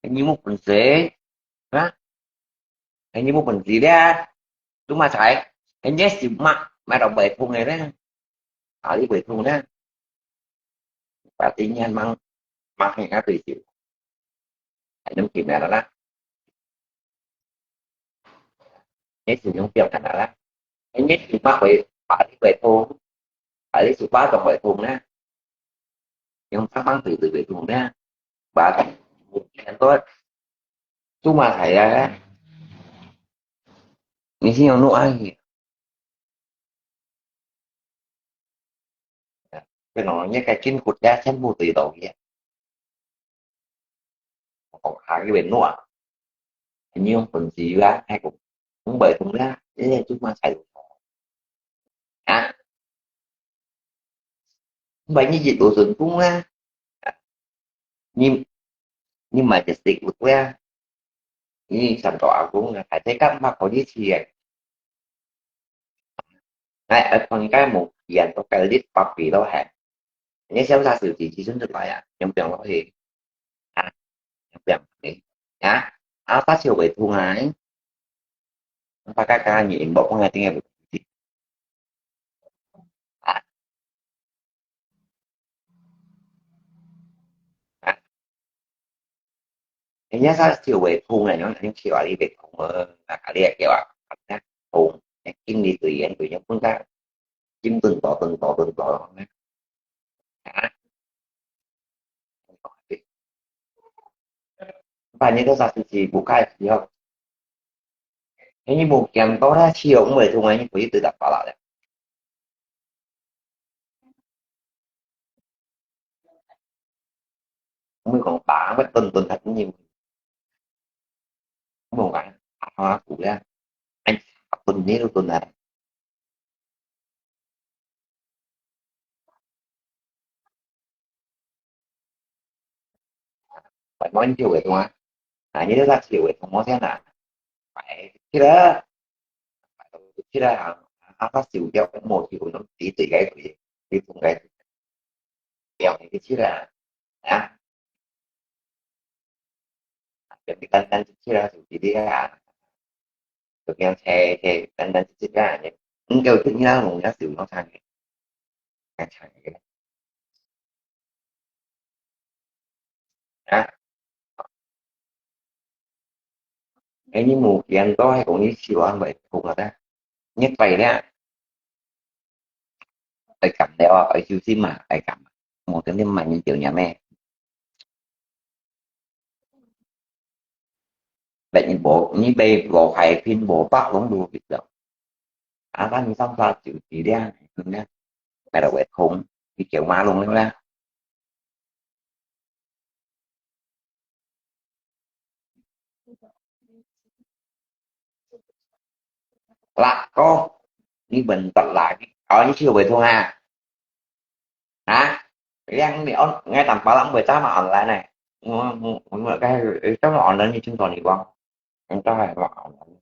你無本事啊？你無本事咧，做麼个？你就買，買到袂痛个咧，啊，你袂痛咧，把今年忙，忙下對手。 還用緊來了啦。你是用表看來啦。你是把會，把你會痛，把你是巴掌會痛呢？用棒棒腿都會痛呢？把很多做麼个啊？你是用弄安逸？ Cái nó nhé cái chín cột đá chắn vô tùy đầu kia. Còn hai cái bên nữa. 你用本事啊，還講，毋會通啦，你就嘛才有啊，毋係你一路順風啦，你你買隻食物啊，你上到阿公啊，還在幹嘛搞這些？哎，哎，放假無閒，都該你把筆都還，你瀟灑手機，自身就來啊，用不用落去？啊，用不用？啊，啊，發燒會痛啊，發嘎嘎，你莫講啊，定係啊，啊，人家發燒會痛啊，用用燒啊，你會痛啊，啊，你也叫啊，痛，經理隊員隊員分他，金盾宝盾宝盾宝，啊。 Ba ni to sa si si bukai sio. Ini mungkin to na sio mo itu ngani ko itu dapat lah. Mo kong ba mo tun tun hat ni. Mo kan. Apa aku ya. Ai, apa ni tu tun lah. Phải nói nhiều về không á? À, như thế là nhiều về không có thế nào? Phải chứ đó. Phải chứ đó. À, à, phát xỉu cho cái một thì cũng tí tỷ cái gì. Thì cũng cái. Kéo thì chứ là. Hả? Kéo thì tăng tăng chứ là thì đi à. Được nhau xe xe tăng tăng chứ là. Không kêu chứ nhau một nhau xỉu nó sang. Sang. Á. Cái như mù kia có hay cũng như siêu ăn vậy cũng là ta. Nhất vậy đấy. Ai cảm đấy à, ai siêu sim mà, ai cảm. Một cái niêm mà như kiểu nhà mẹ. Vậy như bộ, như bây bộ hài phim bộ bác cũng đùa việc đâu. À, bác như xong ra chữ chỉ đen, đen. Mày đâu phải không, thì kiểu mà luôn đấy. Lạ có, như mình tật lại, ở như siêu về thua ha. Hả? Yang ni on, ngay tầm ba lắm mười tám mà online này. Cái trong online như chúng tôi đi qua. Trong đó là online.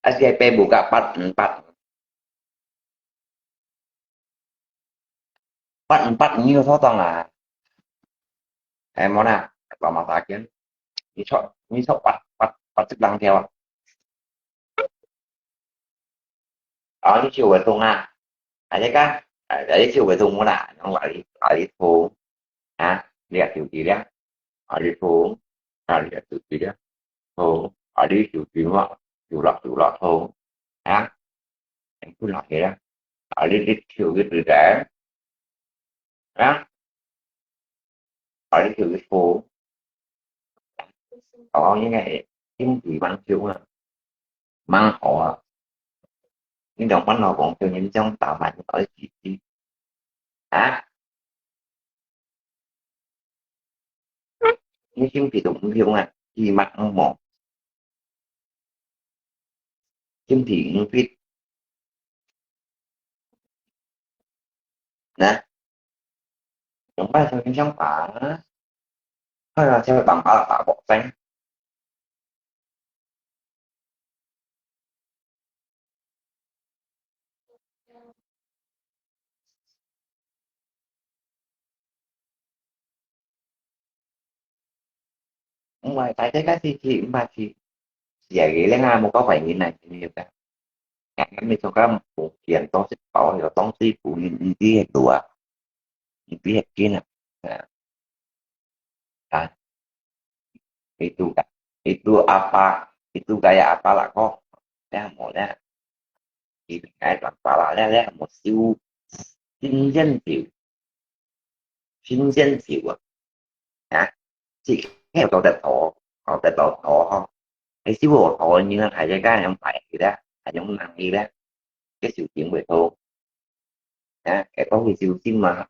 Asi pe buka pat empat. Pat empat ni có số tông à? Em món à? Có mà ta kiến. Ni số, ni số pat, pat, pat chức năng theo à? Ở ni siêu về thùng à? Ở đây cá? Ở đây siêu về thùng muốn à? Nó gọi đi, gọi đi thùng. Hả? Đi là kiểu gì đấy? Ở đi thùng. À, đi là kiểu gì đấy? Thùng. Ở đi kiểu gì mà? Kiểu lọt, kiểu lọt thùng. Hả? Em cứ nói thế đó. Ở đi, đi kiểu cái từ đấy. Hả? Ở đi kiểu cái thùng. Có những ngày, cái gì mà kiểu mà. Măng ổ. Những đồng bánh nó cũng kiểu những trong tàu mà những ở gì gì. Hả? Những chứng thì đúng không à? Gì mà không mổ. Chứng thì không fit. Nè. Chúng ta theo những trong phá. Thôi là theo bằng phá là phá bộ xanh. Ngoài tại thế cái thì thì mà thì dạy cái lên là một có phải như này thì nhiều cái. Cái mình cho các một kiện to xếp có thì có tông xếp của những cái đùa. Ipihak kina. Ah. Itu ka, itu apa, itu gaya apa lah ko. Leh mo leh. Ipihak apa lah leh, leh mo siu. Sinjen siu. Sinjen siu ah. Ha? Chỉ theo tao tao tao tao tao tao ho. Cái siu ho ho như là hai cái cái không phải thì đó, hai giống năng đi đó. Cái sự kiện về thôn. Hả? Cái có cái siêu sim mà.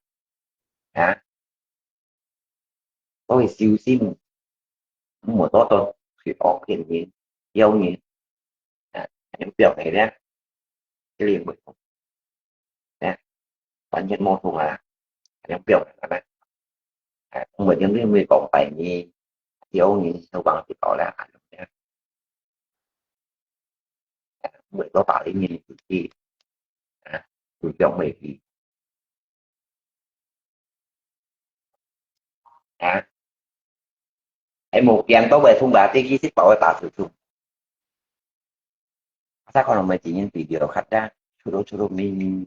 Hả? Có cái siêu sim. 毋會多多去惡騙人、刁人，啊，恁樣表現咧，這個會通，啊，完全無通啊，恁樣表現啊，啊，毋會因為講壞人、刁人，就忘記到咧，恁樣咧，啊，毋會多打理人自己，啊，就表現去。 啊，係無見到會通吧，這個係包个打手中。Sa kau nama jinin video khat dah, suruh-suruh mini.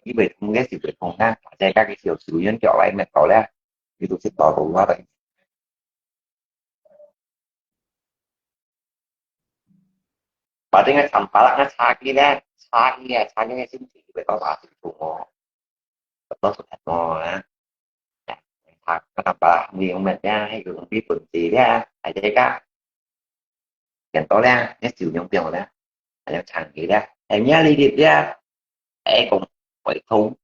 Ini betul nggak sih betul kan? Ada kaki siu siu yang cok lain nak tahu lah. Itu sih tahu lah. Berarti nggak sampah lah, nggak sakit lah. Sakit ya, sakit ya sih, betul lah, itu semua. Betul sudah semua, ya. 佢佢爸爸，你用物件，佢用你本事咧，係這个。見到咧，你就用表咧，還有長期咧，係你呢啲咧，係講會通，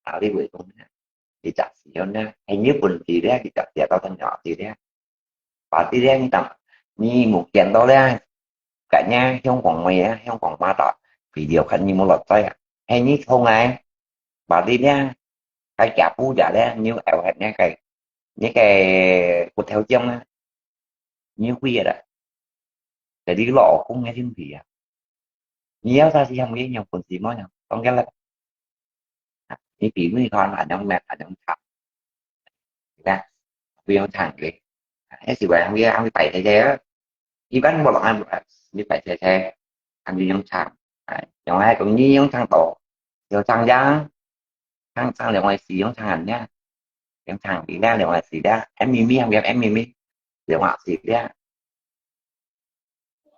啊，你會通咧，你就係用咧，係你本事咧，你就跌到當弱啲咧。Berarti咧，你當你無見到咧， Katnya香港妹啊，香港媽打video看你無落嘴啊，係你痛啊。Berarti咧，該腳步呀咧，你有愛呢个呢个骨頭章啊，你有幾个啦？Jadi老公个問題啊，你要啥事喊佢用本事麼樣？當然啦，你比如講，恁樣咩，恁樣慘，對吧？不用慘个，還是話喊佢喊佢擺在這。 一般無人愛，你擺車車，喊你用唱，哎，用愛講你用唱到，用唱樣，唱唱兩个字用唱恁樣，用唱你那兩个字咧，M咪咪，喊佢M咪咪，兩个字咧，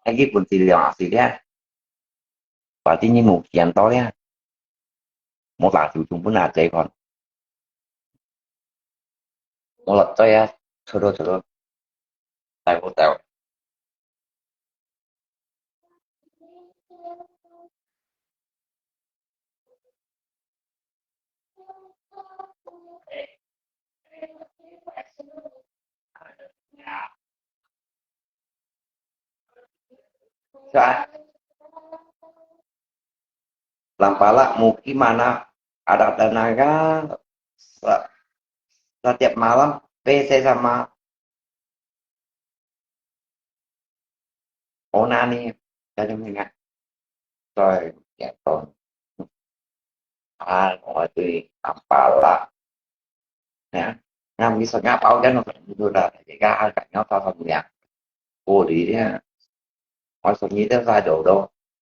哎，日本字兩个字咧，話啲你無見到咧，無打手中分阿姐看。 我落嘴啊，出到出到，大好大。Sa, Lampala, mungkin mana ada tenaga sa-, setiap malam P C sama Onani, jadi ingat. Rồi, ya, Ton. Ah, 我對 Lampala. Ya, ngam bisa ngapau kan, itu dah, jika agak nyata sama ya. Oh, dia, 我說你這啥有的，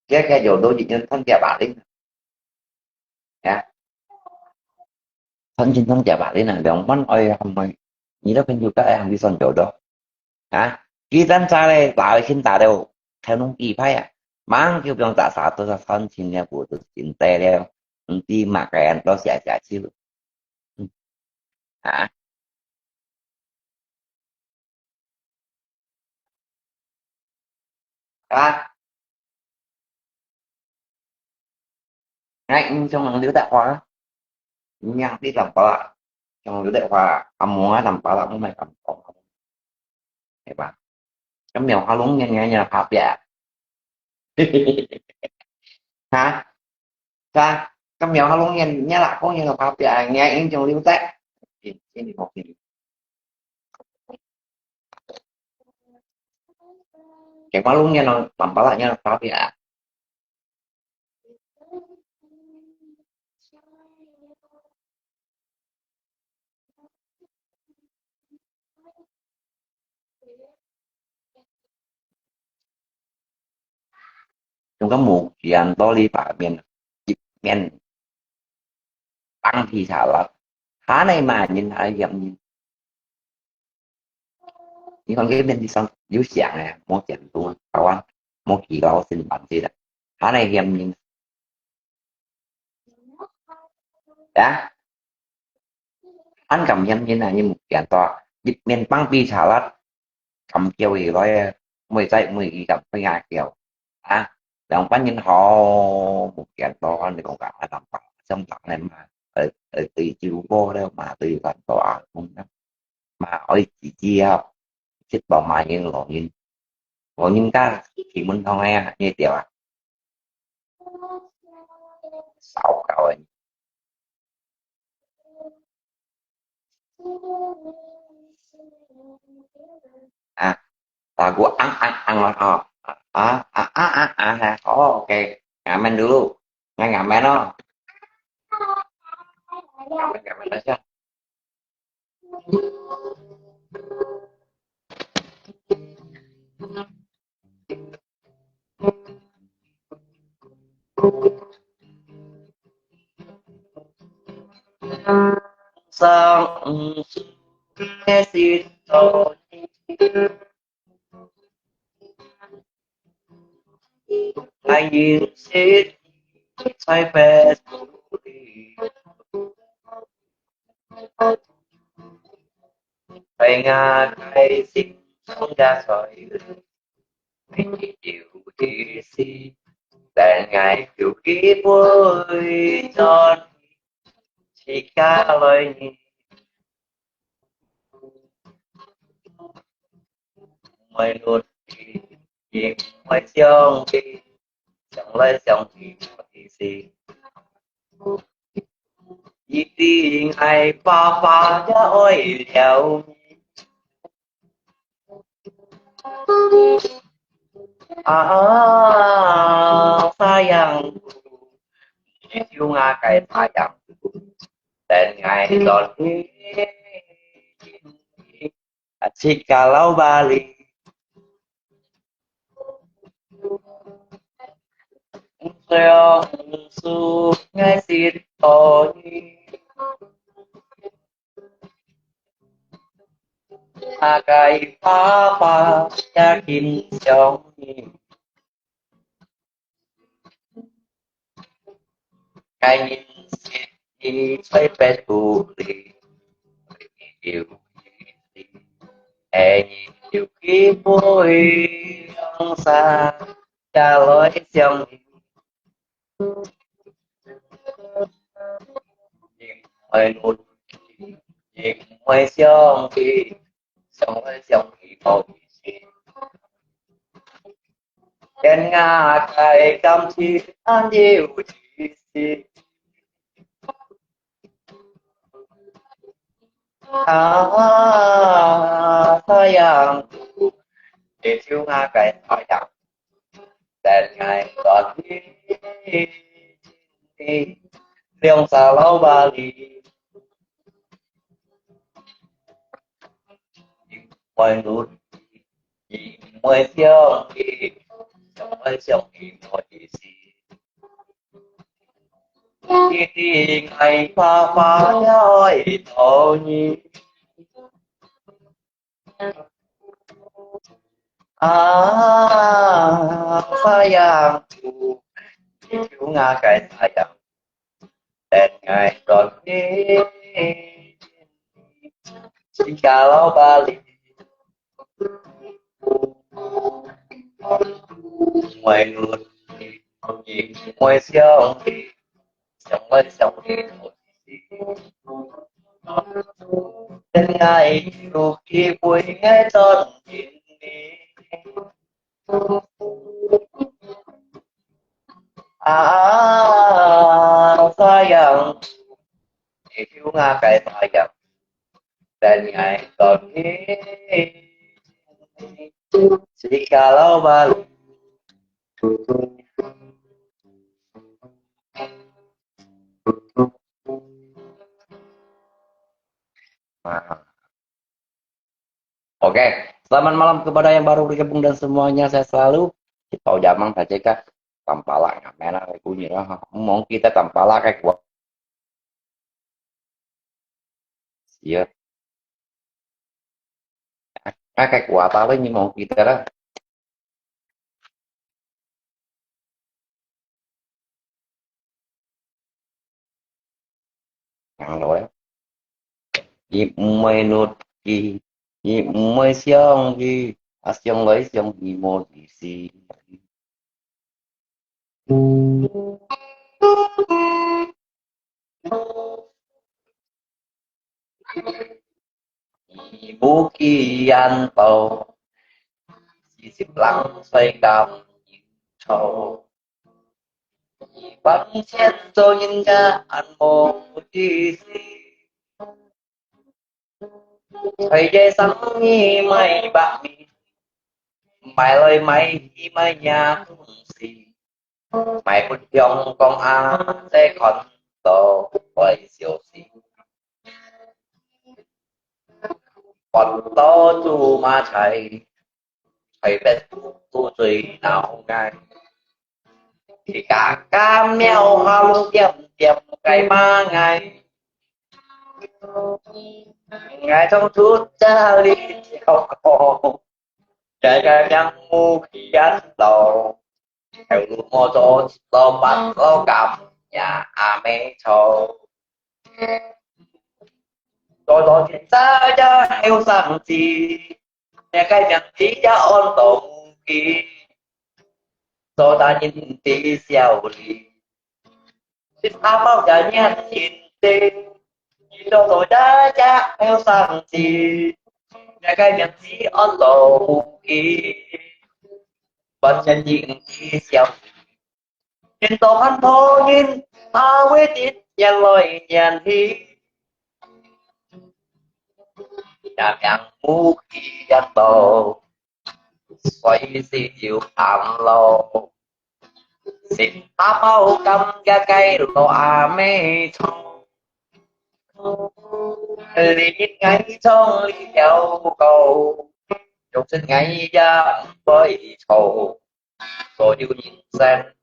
這個有的已經參加霸凌了。Ya, 曾經參加霸凌了，兩萬二還沒，你的朋友該還沒算有的。啊，佢等在咧，打去打了，天龍地派啊，馬上就變打殺，都是三千了，我都真得了，毋知麼个人都寫寫手。嗯，啊。 啊，𠊎印象中劉德華，你樣知Lampala，像劉德華，阿毛啊Lampala，毋係Lampala，係吧？ Kamu hal-ong nyan nyan nyan papia. Ha? Sa, kamu hal-ong nyan nyan la kong nyan papia, nyan injong liu tai. Ini, ini mau ini. Kamu hal-ong nyan nang pampala nyan papia. 用个目鏡到你白面，一面放屁茶啦，下來罵人還嫌人。你看這面地上有想誒，莫見多，好啊，莫提高審判制啦，下來嫌人。 啊，恁敢嫌人啊，你目鏡大，一面放屁茶啦，敢叫佢來啊，每在每一个不要叫啊，兩班人好，目鏡大，你講講啊，兩班，相當的嘛，呃，呃，對酒窝了嘛，對很多啊，嗯，嘛，佢啊，識幫忙人老人，老人家去門堂个啊，你知啊？糟糕个。啊，lagu ang ang ang lah, oh. Ah, ah, ah, ah, ah, eh. Oh, oke. Ngamen dulu. Ngai ngamen, oh. Ngamen, ngamen aja. Sang Sungai Sitoni. Hai yên sit chai pet buli. Hai nga kai sing song da soi. Hai ni diu di si. Dan ngai diu di bui chon. Chi ka loi ni. Mui lut ki, ki mui siong ki, siong lai siong ki, mo di si. Yi ting ai pa pa ya oi liao. Ah, sayang, siu nga kai sayang, dan ngai don. Chika lau bali. Siong Sungai Sitoni. Akai papa yakin siong ni. Kai nin sit ni choi pet buli. Diu di si. Ai ni diu ki bui ang sa. Ka loi siong ni. Ning mai lut ki, ning mai siong ki, siong lai siong ki mo di si. Ken nga kai kam chi an diu di si. Ah, sayang, ni siu nga kai sayang. Dan ngai don hi, liong sa lau bali. Ning mai lut ki, ning mai siong ki, siong lai siong ki mo di si. Yi ting ai pa pa ya oi to ni. Ah, sayang, siu nga kai sayang. Dan ngai don hi, chika lau bali. Mai lut ki, mai siong ki, siong lai siong ki mo di si. Dan ngai diu ki bui ngai don hi ni. Ah, sayang, ni siu nga kai sayang. Dan ngai don hi, chika lau bali. Oke, selamat malam kepada yang baru bergabung dan semuanya, sehat selalu. Cit pau jamang saja kah, tampalak ngamen lah, bunyi lah. Mong kita tampalak kayak gua. Iya. Kayak gua apa lagi mong kita lah. Yang lo ya. Yi mai lut ki, yi mai siong ki, a siong lai siong ki mo di si. Yi 無幾遠路，四十零歲敢認錯。以往前做人家恁無意思，開个生意賣白米，賣來賣去賣若東西。 買分香港阿姐看到會笑死。看到豬嫲菜，菜別肚最惱𠊎。自家家廟下路點點該嘛𠊎。𠊎從出家裡跳高，這個名無幾遠路。 頭路無做，老闆老闆也阿妹錯。做到現在也後生子，這個名字也安到無期。做大人的笑裡，食阿包也年輕的，你做到這也後生子，這個名字安到無期。 半仙人的笑，見到很多人，他會直眼來眼去。也名無幾遠路，所以是有暗路。是阿包感覺該路阿妹錯。你應該從你了高，用心愛也毋會錯。 所有人生，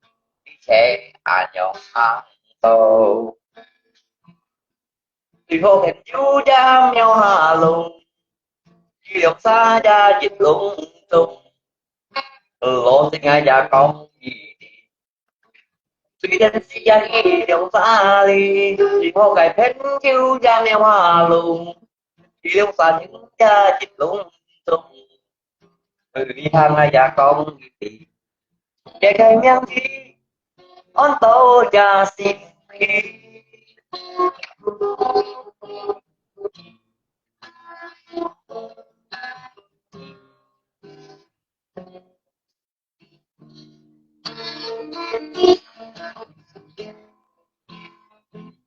一切恁樣行到。最好朋友也廟下路，一兩儕也一攏中。老實𠊎也講一句，雖然是也一兩儕哩，最好个朋友也廟下路。 一兩儕人也一攏中，你行啊也講一句，這個名字安到也是無期。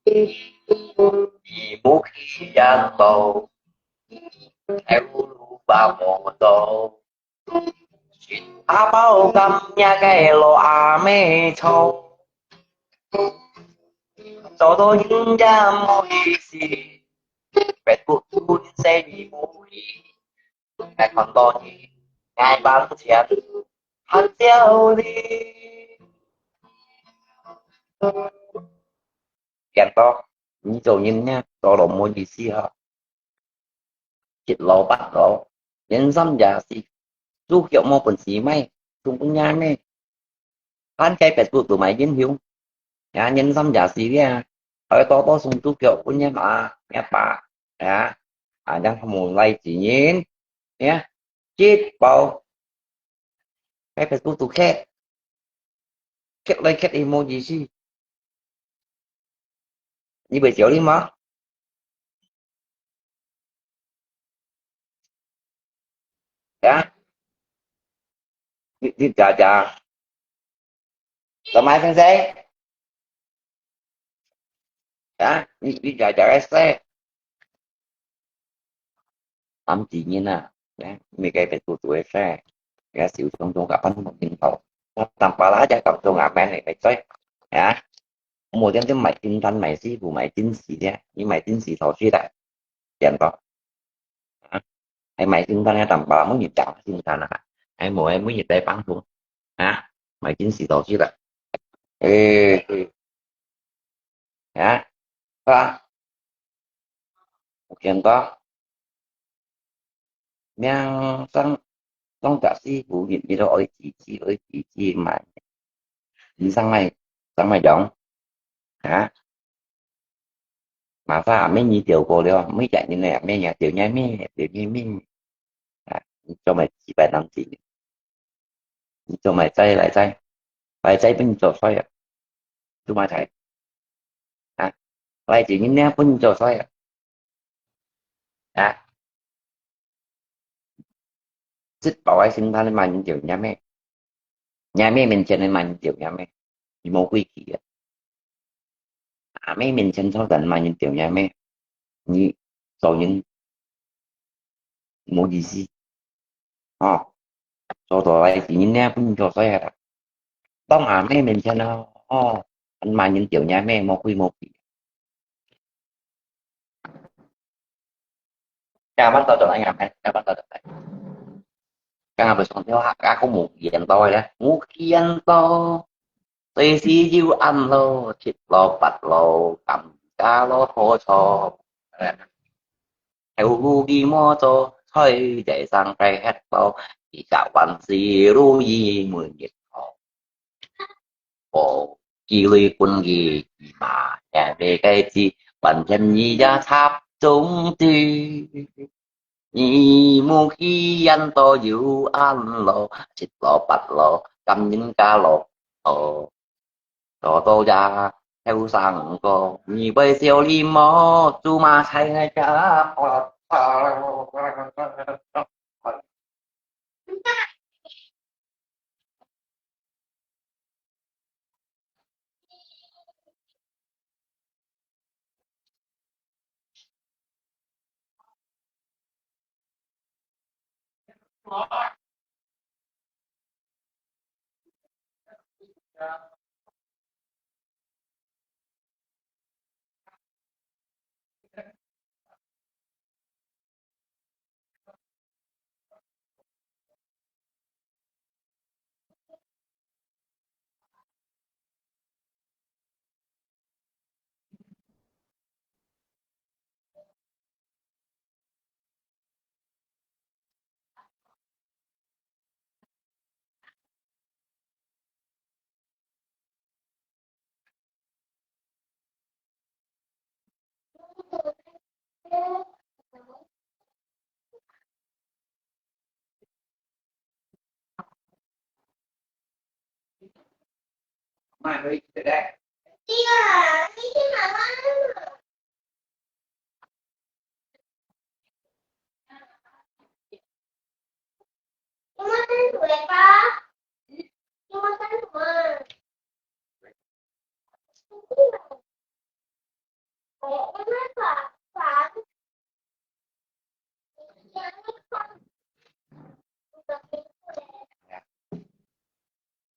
你無去也無，還不如把我走。阿包感也該老阿妹錯。做到人也無意思，別不分生意無理。 𠊎看到你，𠊎幫錢，還笑你。顛倒，你做人呢，做到無意思哈。七老八老，人生也是，豬腳無本事賣，送分人咩？ 還該別處都買英雄，呀，人生也是這樣，愛多多送豬腳分若媽若爸，呀，啊，讓他們來經營，呀，這包，該別處都缺，缺來缺去無意思。 你會笑你嗎？呀？你，你假假，做麼个先生？呀？你，你假假个說。 三幾年啊，呀，每個月都做个事，呀，少種種个辦法領導。我當巴拉就搞種啊，買來買去，呀，無點點買金蛋，買西服，買金絲的，你買金絲頭去的，點到，啊，還買金蛋个當巴拉，每日講金蛋啊，還無个每日在放鬆，啊，買金絲頭去的，誒，誒，啊，是吧？ 有聽過？命生，生隻師傅，日日都愛自己，愛自己買。你生來，生來用，啊？Masa每日都過了，每隻人來，每日都念咩，都念咩。啊，你做麼个幾百人錢？ 你做麼个來哉？來哉分你做衰啊？做麼个哉？啊？來一日呢分你做衰啊？啊？食飽个心態，你麼人鬥若姆？若姆面前你麼人鬥若姆？你無規矩啊！阿姆面前坐等麼人鬥若姆？你做人無意思。哦，做到來是人家分你做衰啊！當阿姆面前啊，哦，麼人鬥若姆，無規無矩。 Kapan tau jalai ngamen, kapan tau jalai. Kang abis kong teo ha, aku mukian tau le, mukian tau. Tui si yu an lo, chit lo pat lo, kam ka lo ho cho. Heu hu ki mo cho, choi dai sang kai het tau, ki ka wan si lu yi mun yit tau. Ò, kì lui pun kì, kì mà, nhà về cái chi, bản thân nhị ya chạp chung tư. Nhị mu khi ăn to yu ăn lo, chit lo, pat lo, kam nin ka lo, ò. Tò tô ya, theo sang ko, nhị bơi siêu li mo, chu ma sai ngai cha.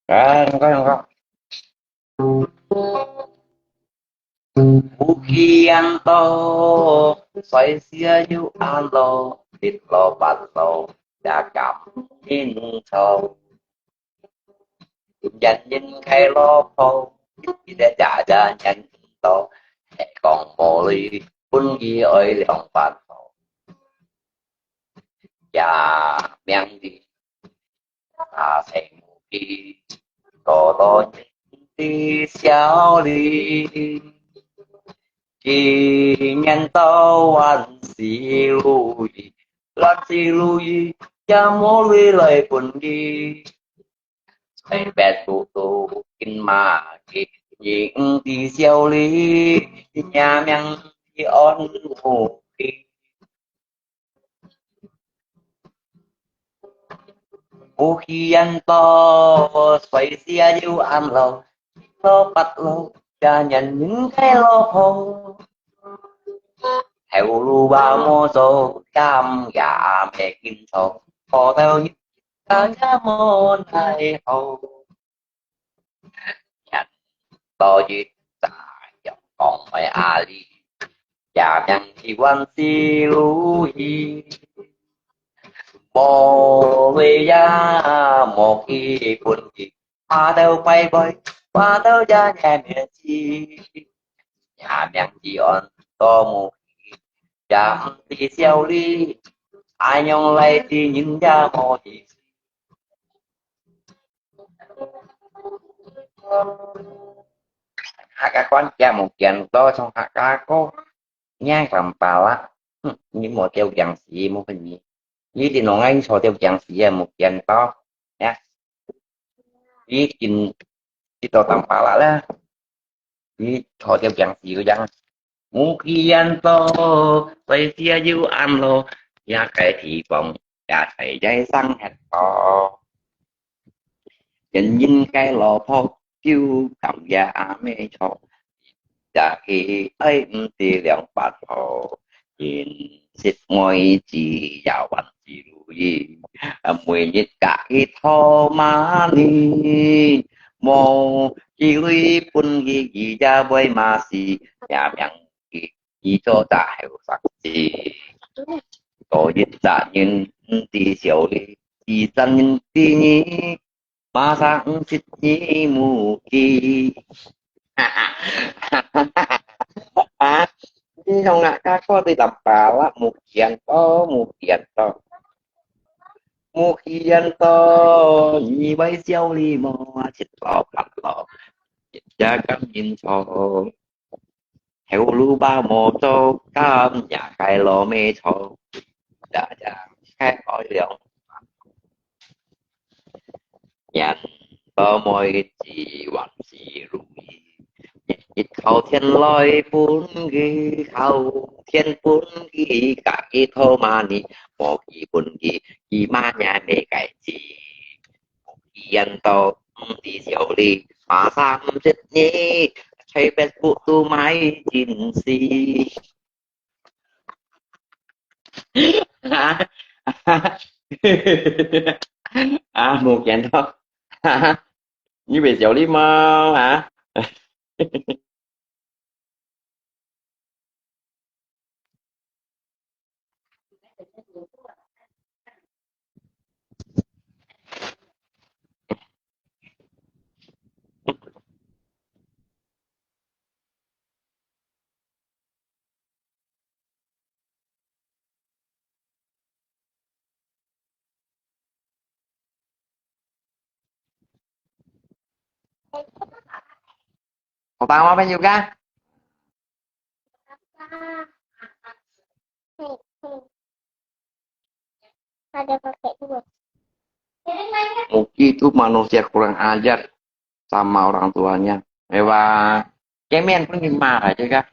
Rồi, không có, không có. Bukhian to, soi sia yu an lo, tit lo bat lo, ya kam nin cho. Yan yin khai lo po, tit ya ya yan to, he kong mo li, bun yi oi liang ban to. Ya miang li, 大細無記，多多人知笑哩。今年到萬事如意，萬事如意，也無鐳來分你。隨便堵堵緊嘛緊，人知笑哩，也名知安無記。 無去人多，水蛇又暗路，路八路，家人應該落後。頭路話無做，काम也沒緊做，好到日子也無奈何。 人多一隻陽光愛阿里，也名一萬事如意。無為也無基本的，話到拜拜，話到也也面子，也名一萬多無，也毋知笑哩，恁樣來的人也無意思。 客家官家無見到，從客家歌，䀴咁巴拉，哼，你無條件死，無分你，你一定弄𠊎坐條件死也無見到，呀，你已經知道咁巴拉啦，你坐條件死个樣，無去人到，所以只有暗路，也該地方。也在這生活過。人人个老婆就咁也阿妹錯，也係愛毋知兩把好。現實妹子也還是如意，每日加一套money，無幾鐳分佢，佢也會罵死，也命佢 佢做隻後生仔。做一隻人毋知笑哩，一隻人知你，馬上毋識你母雞。啊，你用啊，較過對南巴啦，母雞ăn到，母雞ăn到，母雞ăn到，你會笑哩無？啊，一老八老，一家咁認錯。 後路吧無做，今日个老妹錯，呀呀，太愛了。人到妹子還是如意，一口天來分佢，口天分佢，加一套money，無佢分佢，佢罵也無个子。 佢ăn到，毋知笑哩，馬上毋識你，在Facebook都買真實。啊？啊，無見到。你會笑哩無？啊？ 好吧，我朋友个。Ada pakai dua. Mungkin itu manusia kurang ajar sama orang tuanya. Ewa, kemen pun lima aja kah.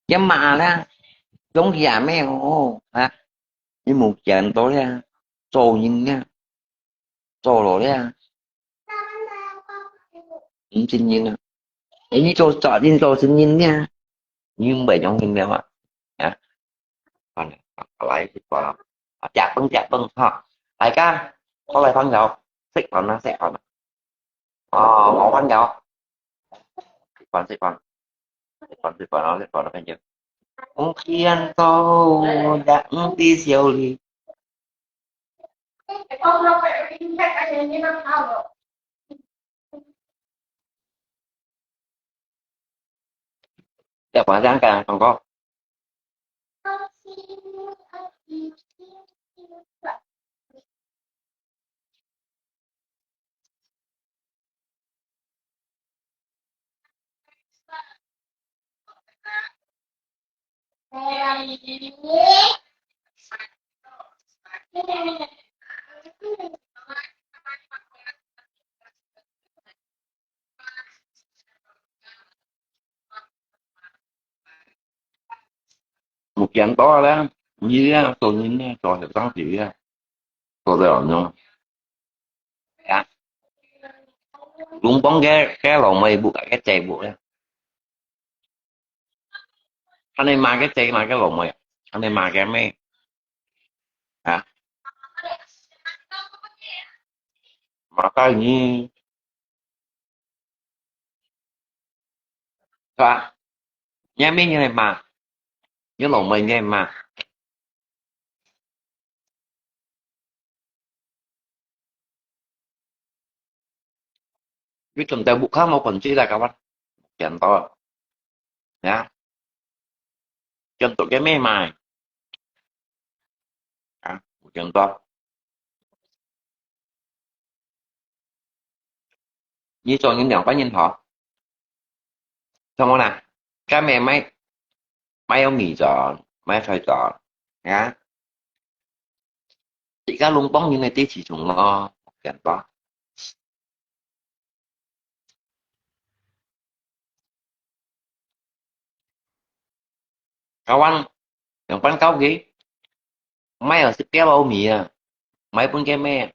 Dia mana? Dong dia me oh, ha? 你無見到咧，做人咧，做落咧，毋承認啊！誒，你做做人做承認咧，你毋會用心了啊？啊，好了，好，來，食飯了，啊，食飯食飯哈，大家，各位朋友，食飯啦，食飯啦。 哦，我朋友。食飯，食飯。食飯，食飯，哦，食飯，朋友。Mungkin tahu dah nanti siuli. 要不然这样跟他讲过。 Mungkin tahu lah, ni lah, tahun ni lah, tahun datang dia lah. Tahu tak, no? Ya. Lung pong ke, ke lo mai bu, ke cai bu lah. Ane ma ke cai, ma ke lo mai. Ane ma ke me. Ha? Maka ni. Ka. Nya me ni ma. Ni lo mai ni ma. Yu chun tau buk kha mau kon chi la kawan. Kian to. Ya. Kian to ke me mai. Ya, kian to. Ni cho ni liang pa ni ho. Cho mo na. Ka me mai. Mai yo mi cho. Mai choi cho. Ya. Ti ka lung pong ni ne ti chi chung lo. Kian to. Kawan, yang pan kau ke, 買啊，食雞肉味啊，買分佢咩？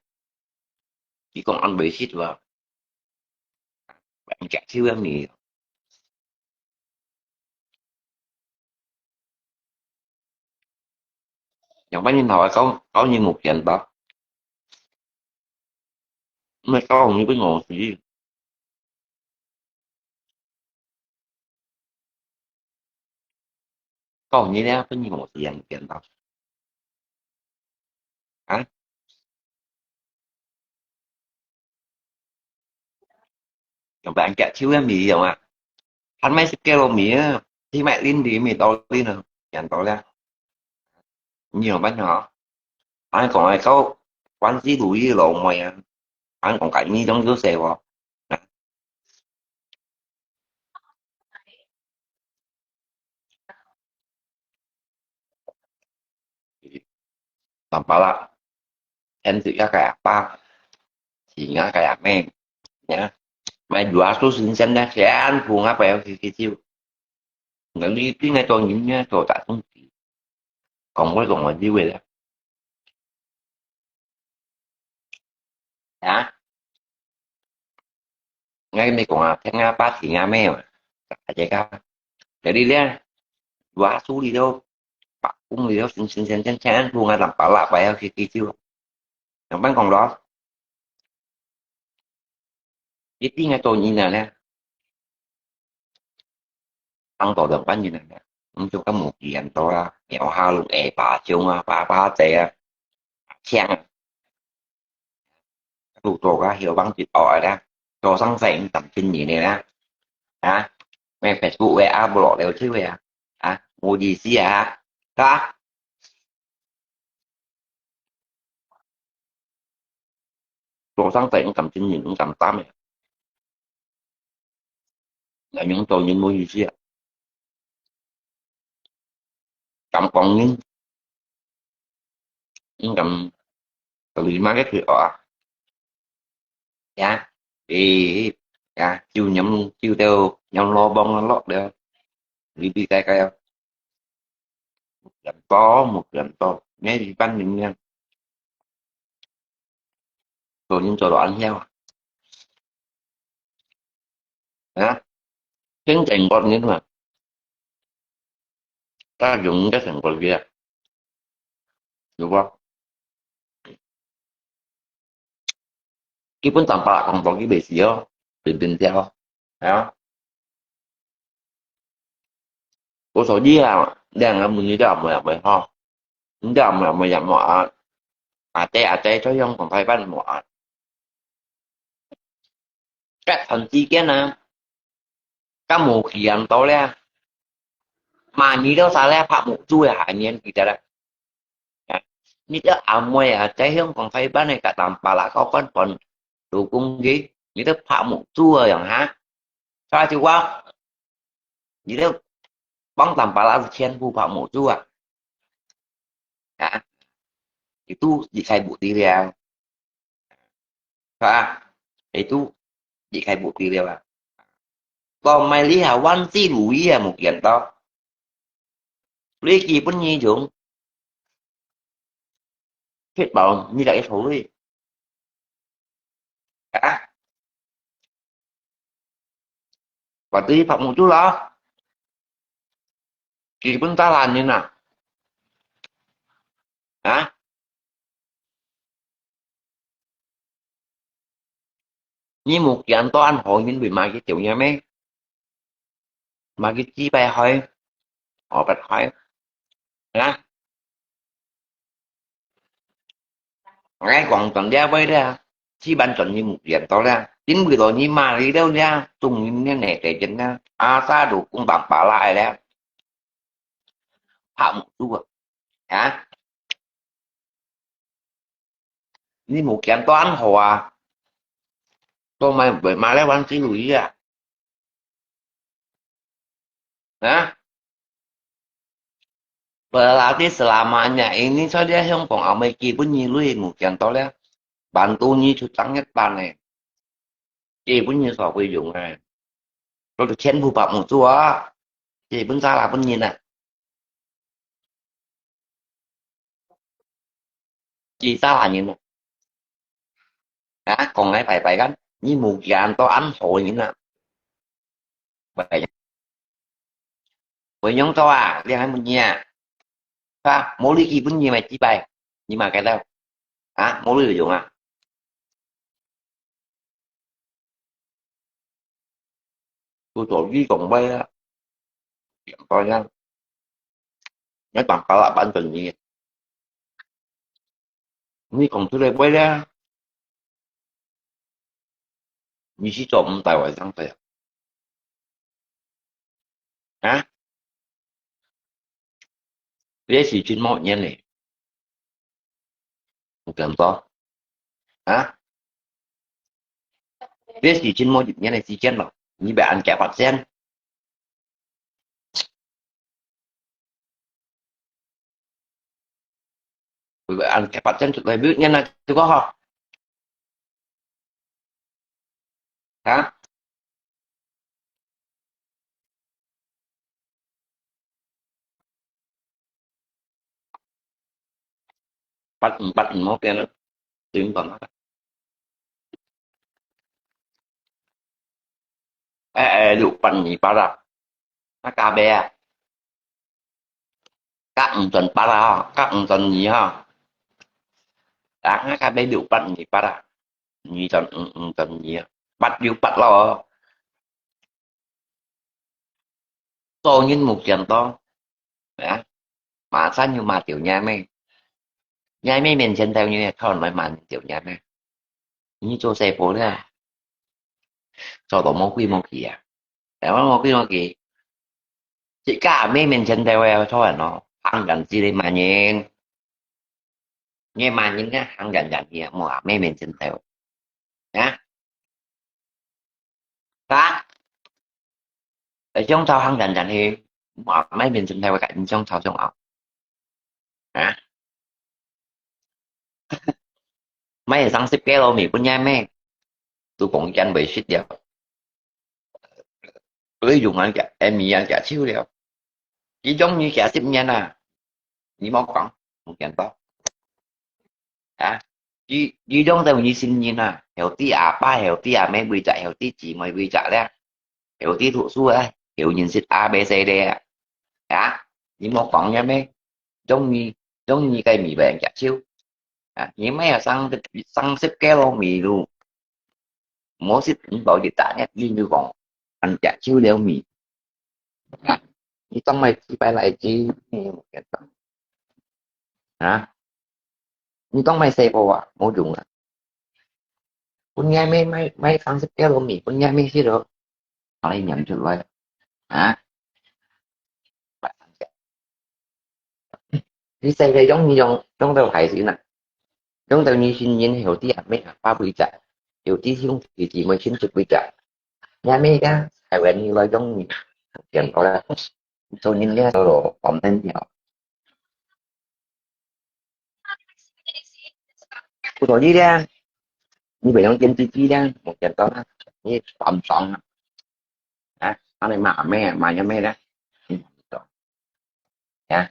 佢講恁會食哇，人家手个味。樣般人頭啊，搞搞你目前吧，毋係搞你分我死。 講你咧，分你無時間見到。啊？用白人夾手个味用啊？還買食雞肉味啊？去買零零味道理呢？見到咧？你用辦法？俺講个到萬事如意老妹啊，俺講个你種就細哦。 Tampalak，天主要个阿爸，是俺个阿妹，呀，買dua su新鲜个，全部俺不要去去救。那你今天做人呢，做大东西，讲我讲我以为了。 啊，𠊎跟你講啊，聽阿爸聽阿妹嘛，大家，jadi咧，dua su里頭，白工里頭，新新鮮鮮，全部𠊎Tampalak，不要去去救。樣般講咯，一定愛做人啊咧。 當多兩萬人啊，毋就个無幾人多啦，苗下路下巴中啊，巴巴仔啊，強啊，路多个後幫就惡啊，做生意毋敢真人个啦，啊，咩Facebook會啊，無落了去會啊，啊，無意思啊，啊。 做生意毋敢真人，毋敢擔个。那樣做人無意思啊。敢講人，毋敢，你嘛个去學啊。呀，誒，呀，就飲，就到飲老幫落了，你比該个啊。 無幾多，無幾多，你一般人呢，做人做到恁樣啊？啊？真正个人嘛，大家用个成功个，有無？ 基本上把講到佢袂死哦，平平跳，係啊。我所以啊，兩個問題都毋會，毋會吼，你都毋會，毋會，毋會啊，阿爹阿爹，就用講台灣無啊。 結婚之間啊，敢無幾人到咧？嘛，你都啥咧，拍目珠啊，還年紀的咧？啊，你這阿妹啊，在香港開班的，甲淡薄啦，搞官官，老公个，你都拍目珠啊，樣哈？啥就話，你都幫淡薄啦，是全部拍目珠啊？啊，itu離開屋裡了。 係啊，itu離開屋裡了啊。講麼个你啊，萬事如意啊，無見到。你基本你用，確保你來一頭路。啊？ Waktu itu Pak Mutu lah. Kirim tak lah ni nak. Ha? Ni mungkin tuan hongin bi magi tiunya me. Magi ci pai hoi. Opat hoi. Ha? Ngai kuang tuan dia pai dia. Ci ban tuan ni mungkin tuan dia. Tin bi lo ni mari dia dia. Tung ni ne te jen dia. Asa du kung bang pala dia. Pak Mutu. Ha? Ni mungkin tuan hoa. Tuan mai bai mai le wan ci lui ya. Ha? Berarti selamanya ini saja yang pong amai ki pun ni lui mungkin tuan le. Bantu ni tutang nget pan ne. Ki pun ni so pui yung ai. Lo tu chen bu pak mu zua. Ki pun sa la pun ni na. 佢啥人啊？啊，講來拜拜看，你無見到恁好人啊？拜拜。會用到啊，你還問你啊？啊，無你基本你咪幾拜，你嘛該到啊，無你有用啊？都做你講話啊，講呀，你講搞啊，反正你，你講出來話啊，你是做毋到个上帝啊？啊？這係真無言呢。有感覺？啊？這係真無一年个時間咯，你愛恁遽發展。會恁遽發展出來，一年啊，這個吼。啊？ 八五八五，無變啊，點講啊？哎，哎，六八二八啊，該加倍啊，加五轉八啊，加五轉二哈，啊，該加倍六八二八啊，二轉五，五轉二啊，八六八咯。 做人無間斷，啊，罵山又罵到若姆，若姆面前頭你也看來罵到若姆，你做細婆了，做到無規無矩啊，台灣無規無矩，自家阿姆面前頭个錯人咯，行人之類罵人，你罵人个行人人去，無阿姆面前頭，啊。 啊？哎，相吵行遠遠去，哇，莫面前頭个人相吵相拗。啊？莫生十幾路米分若姆，都講見會食了。所以用人家，哎，米人家手了。其中你幾十年啊，你莫講，無見到。 啊，佢，佢當做你信任啊，曉得阿爸，曉得阿姆為著，曉得姊妹為著咧，曉得讀書啊，曉認識A B C D啊，啊，你莫講若姆，中意，中意个米飯夾手，啊，你毋係生，生十幾路米路，無食毋到一隻月，你就講，恁夾手了米，啊，你當咪幾擺來知，你有見到，啊？ 你講莫細婆啊，無用啊。分若姆莫，莫生十幾路米，分若姆食咯，把你念出來，啊？你細个用你用，用到開心啊，用到你信任，曉得阿姆阿爸為著，曉得兄弟姊妹親戚為著，若姆个，台灣你來用你，見到了，做人了，都講真了。 不同意咧，你袂用見知知咧，無見到啦，你放鬆啊，啊，恁樣罵咩，罵人咩咧，你放鬆，啊，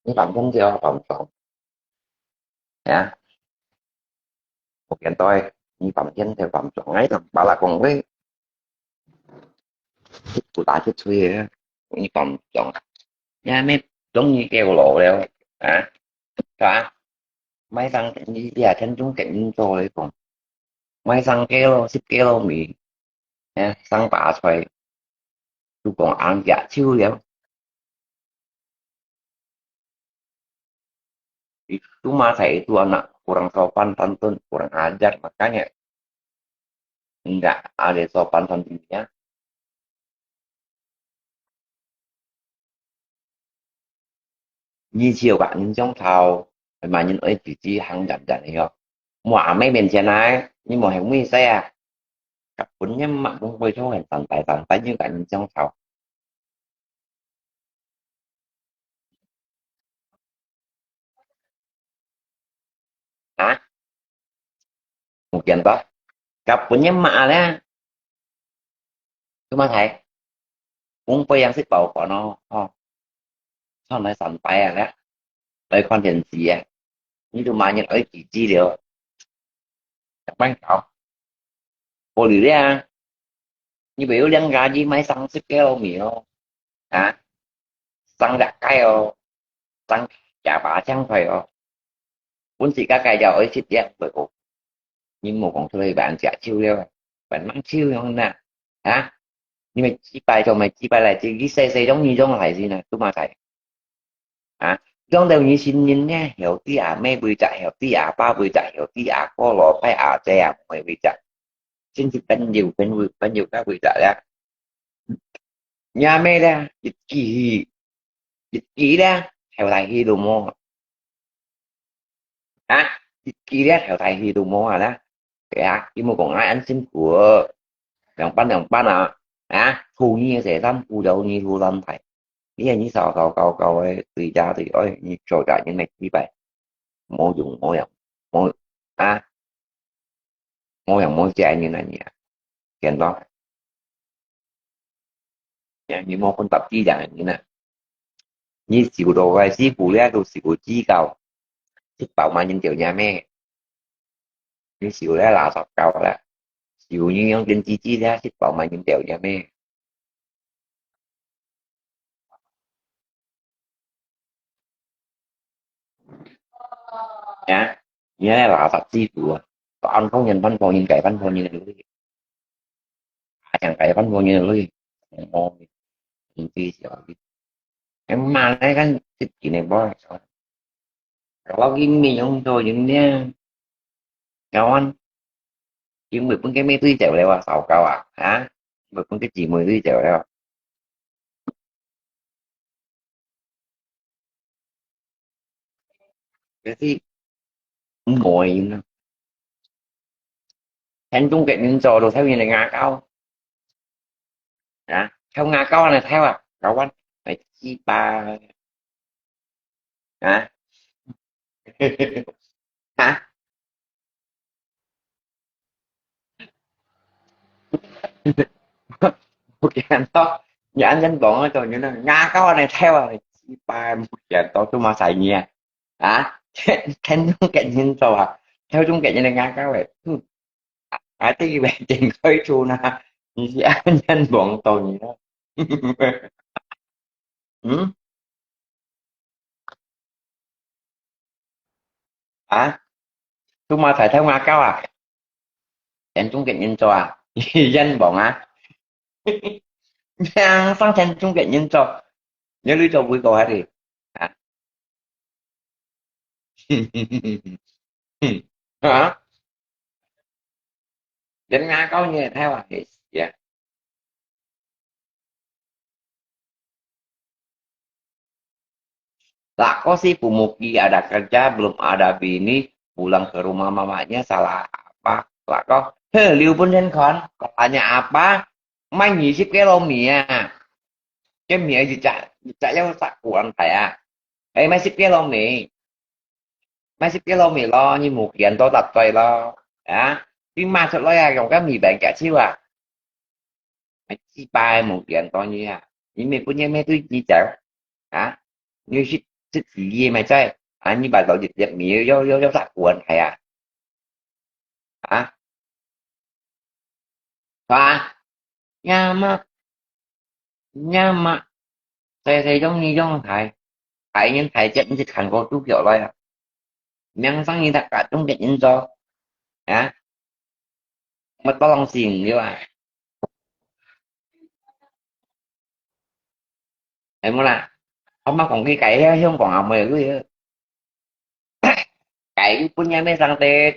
你放鬆就放鬆，啊，無見到，你放鬆就放鬆，哎，同巴拉講話，不打就吹啊，你放鬆啊。 也毋中意叫老了，啊，係吧？莫生你這天中間人做來講，莫生幾路，十幾路米，啊，生白菜，就講人家手了。Itu mah saya itu anak kurang sopan santun, kurang ajar, makanya nggak ada sopan santunnya. 你只有甲人相吵，嘛人愛自己行遠遠个哦。莫阿姆面前來，你莫行尾勢啊！甲本人嘛，毋會做很三拜三拜，你甲人相吵。啊？有見到？甲本人罵咧，做麼个？講背樣識包管哦，吼。上來三拜啊咧，來看電視啊。你都嘛人愛自己了，慢慢搞。無理了啊！你袂有兩家人買三十个糯米哦，啊，三十个哦，三廿八千塊哦，本自家个就愛食了，袂好。你莫講出來，別人食手了，別人手樣啦，啊！你咪幾百種，咪幾百來，這一世世種你種來先啊，做麼个？啊，種到你身人呢，曉得阿妹會食，曉得阿爸會食，曉得阿哥、老弟、阿姐、阿妹會食，甚至朋友、朋友、朋友个會食了。若妹咧，一支去，一支咧，後來去都無。啊，一支咧，後來去都無啊啦。對啊，佢莫講啊，恁辛苦哦，兩班兩班啊，啊，初二个時三姑了，你都亂排，你看你少少高高个，對家對，哎，你做家人來幾擺，無用無用，無啊，無用無食个人啊你啊，見到。 你無分別知人啊。你受到个師傅咧，都受到指教，食飽嘛，人就若咩？你受咧垃圾教啦，受你用電子紙咧，食飽嘛，人就若咩？ 呀，你那垃圾制度啊，半方人半方人改半方人的路，啊，想改半方人的路，哦，你最小的，哎妈，那个这几年不好笑，搞到一面用做人呢，搞完，因为分个妹对走了啊，糟糕啊，啊，因为分个姊妹对走了。 Jadi, mungkin. Kan tung kat ninso tu, saya ni ngakau. Ha? Saya ngakau na saya, kawan. Ay, sipa. Ha? Ha? Một cái ăn to, nhà ăn nhân bọn tôi như nó ngã có này theo à, sipa một cái ăn to tôi mà xài nhẹ. Hả? Khen đúng cái nhân to à. Theo đúng cái nhân ngã có vậy. Ai tí về trên khối chu na. Nhà ăn nhân bọn tôi như nó. Ừ? Hả? Tôi mà xài theo ngã có à? Chén chung cái nhân to à? Dân bọn à? Yang sang chén chung cái nhân to. Nhớ lui cho vui cầu hả đi? Hả? Hả? Dân Nga có như thế à? Thì, dạ. Lah kok si pemuki ada kerja, belum ada bini, pulang ke rumah mamanya, salah apa? Lah kok, he, liu pun sen kon, salahnya apa? Mai ni sip ke lo mi ah. Ke mi aja cak, cak yau sak kuan kai ah. Eh, mai sip ke lo mi. Mai sip ke lo mi lo, ni mu kian to tap toi lo. Ah, pi ma sot lo ya, yong ke mi bèn kia chiu ah. Mai si pai mu kian to ni ah. Ni mi pun ye me tui ji chau. Hả? Như sit, sit gì gì mày chơi? À, như bà gọi dịch, dịch nghĩa vô, vô, vô tạc quần hay à? Hả? Hả? Nhà mà, nhà mà. Thầy, thầy giống như giống thầy. Thầy nhân thầy chết như thằng cô chú kiểu đây à. Miếng sáng như thằng cả trung kiệt nhân do. Hả? Mất bao lòng xin như vậy. Em muốn à? Không mà còn cái cái hiếu hiếu còn à mày cứ cái cứ bún nhà mấy sang tết.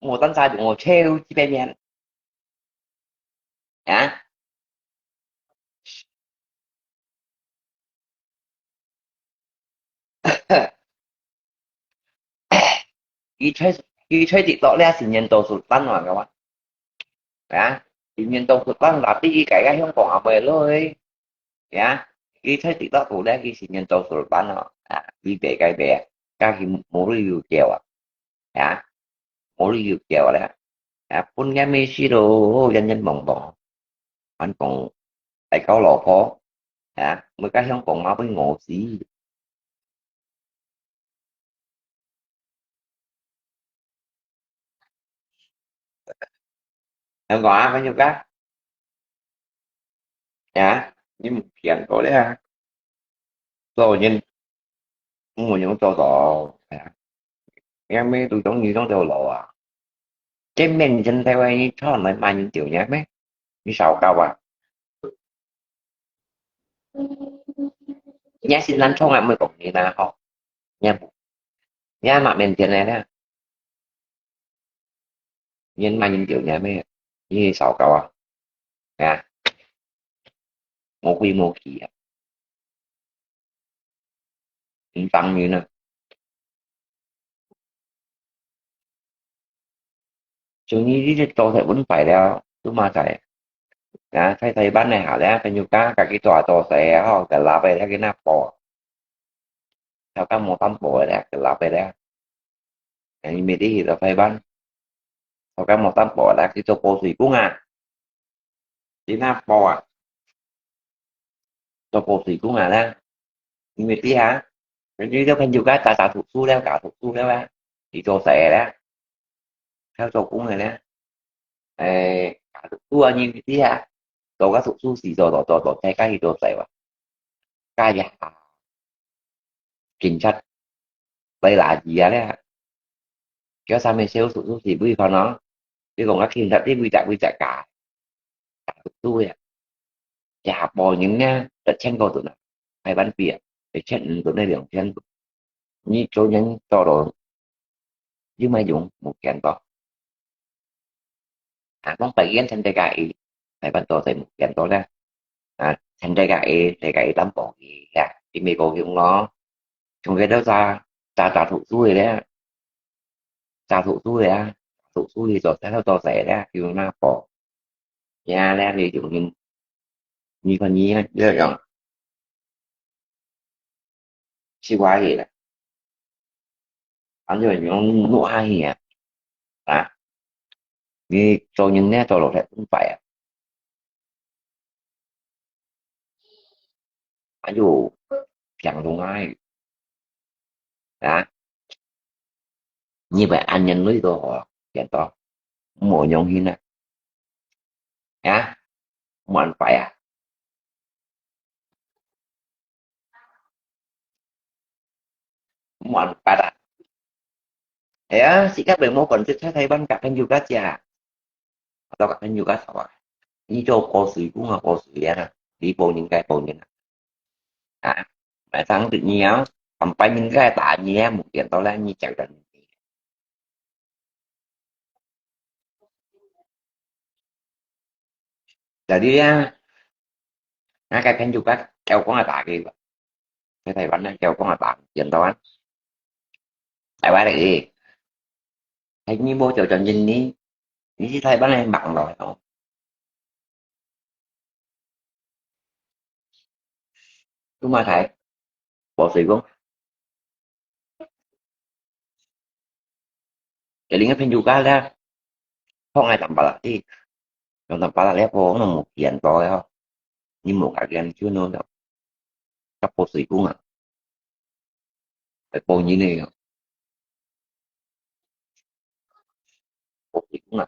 Một tấn sa được một triệu chứ bên nhà. Hả? Ih choi, ih choi TikTok leh, si nyen to sultan wa kawan. Ya, si nyen to sultan, tapi ih kai ka hiong kong amoi loi. Ya, ih choi TikTok tu leh, ih si nyen to sultan wa. Ya, ih be kai be, ka hi mo lu yu kiao wa. Ya, mo lu yu kiao wa leh. Ya, pun ka me si lo, yan yan bong bong. An kong, ai kau lo po. Ya, mo ka hiong kong ma pun ngo si. 聽講啊，朋友家，呀，你毋見過了啊？做人，毋會用做到，哎呀，你還沒讀中，你中條路啊？見面真的會，你穿來罵人丟人咩？你少搞啊！你係難聽啊，毋會講你啦，吼。你也毋，你也罵面前來了。 人罵人丟人咩？你少搞啊！啊，無規無矩啊！毋當人啊！像你這隻做事本擺了，做麼个？啊，在台灣个下咧，朋友家，家己做做事吼，个老闆咧，佢那報啊。 頭家無擔保个咧，佢老闆咧。你每日去到台灣，頭家無擔保啦，去做保水工啊，你那報啊，做保水工啊咧，你每日啊，你這朋友家早早讀書了，早讀書了啊，去做事个咧，去做工个咧，誒，早讀書啊，你每日啊，做个讀書時做做做做，在家去做事哇，家下 警察來拉佢啊咧，叫三个小叔叔是違反咯。你講个警察，你違法違法假，假讀書呀，假報人呢，一千個銀啊，台灣幣啊，一千五銀呢，兩千銀。你做人做到有麼用？無見到。 啊，講白言，全世界个，台灣做事無見到咧。啊，全世界个，世界个擔保个呀，你美國用咯。像佢兜早，早早讀書个咧，早讀書个啊，讀書个做，早做事咧，有那報。呀，咧，你用人，你看你啊，這樣，奇怪个啦。 反正用落下去啊，啊，你做人呢，做落來失敗啊，還有平常啊，啊，你會安人類都好，見到，無用心啊，啊，無安排啊。 無辦法啊。哎呀，自家本無管，就在台灣甲朋友家食，到甲朋友家吵啊。你做保水工啊，保水啊，你保人該保人啊。啊，買上對你啊，上班人該打你啊，目前到了你讲的。 Jadi ya, nah, kayak kan juga, kau kong apa ke, ba? Kaya Taiwan na, kau kong apa, yan tawan. Taiwan lagi. Hai ni bo jauh jauh ni, ni si Taiwan na bang lo, no. Cuma Thái, bỏ sủi cúng. Jadi ngai phen juga lah. Kok ngai tampal lagi. Yang tampal lagi apa, nang mau kian to ya. Ni mau kagian cun no. Kap bỏ sủi cúng à. Phải bỏ như này. Bỏ sủi cúng à.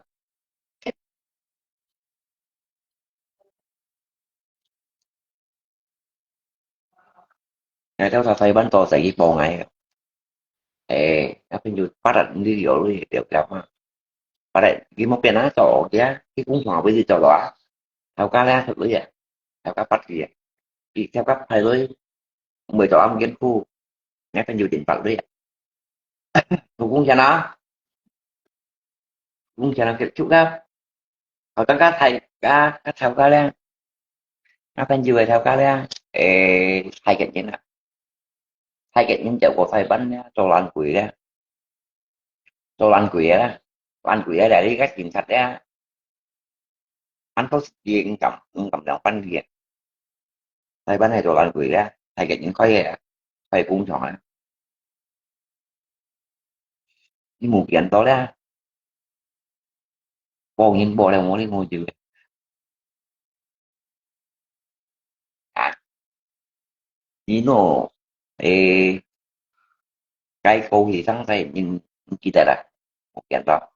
Ngai tau sa Taiwan to sa ki po ngai. Eh, apa nyu parat ndi yo lu yo kama. Parat ki mo pian na to kia, ki kung hua wi to lo a. Tau ka la to lu ya. Tau ka pat ki ya. Ki tau ka pai lu. Mui to am gen ku. Ngai apa nyu tin pat lu ya. Ku kung kia na. Kung kia na ke chu ka. Hảo像較大家，較頭家咧，啊，朋友个頭家咧，誒，大個人啊，大個人就過台灣咧，做爛鬼咧，做爛鬼啊，爛鬼啊，來你个警察咧，恁多時間毋敢，毋敢兩班去啊。 台灣係做爛鬼咧，大個人開个，開工廠啊。你無見到咧，報應報了，無你無救个。啊，你喏，誒，該過去上世，你，你記得啦？無見到。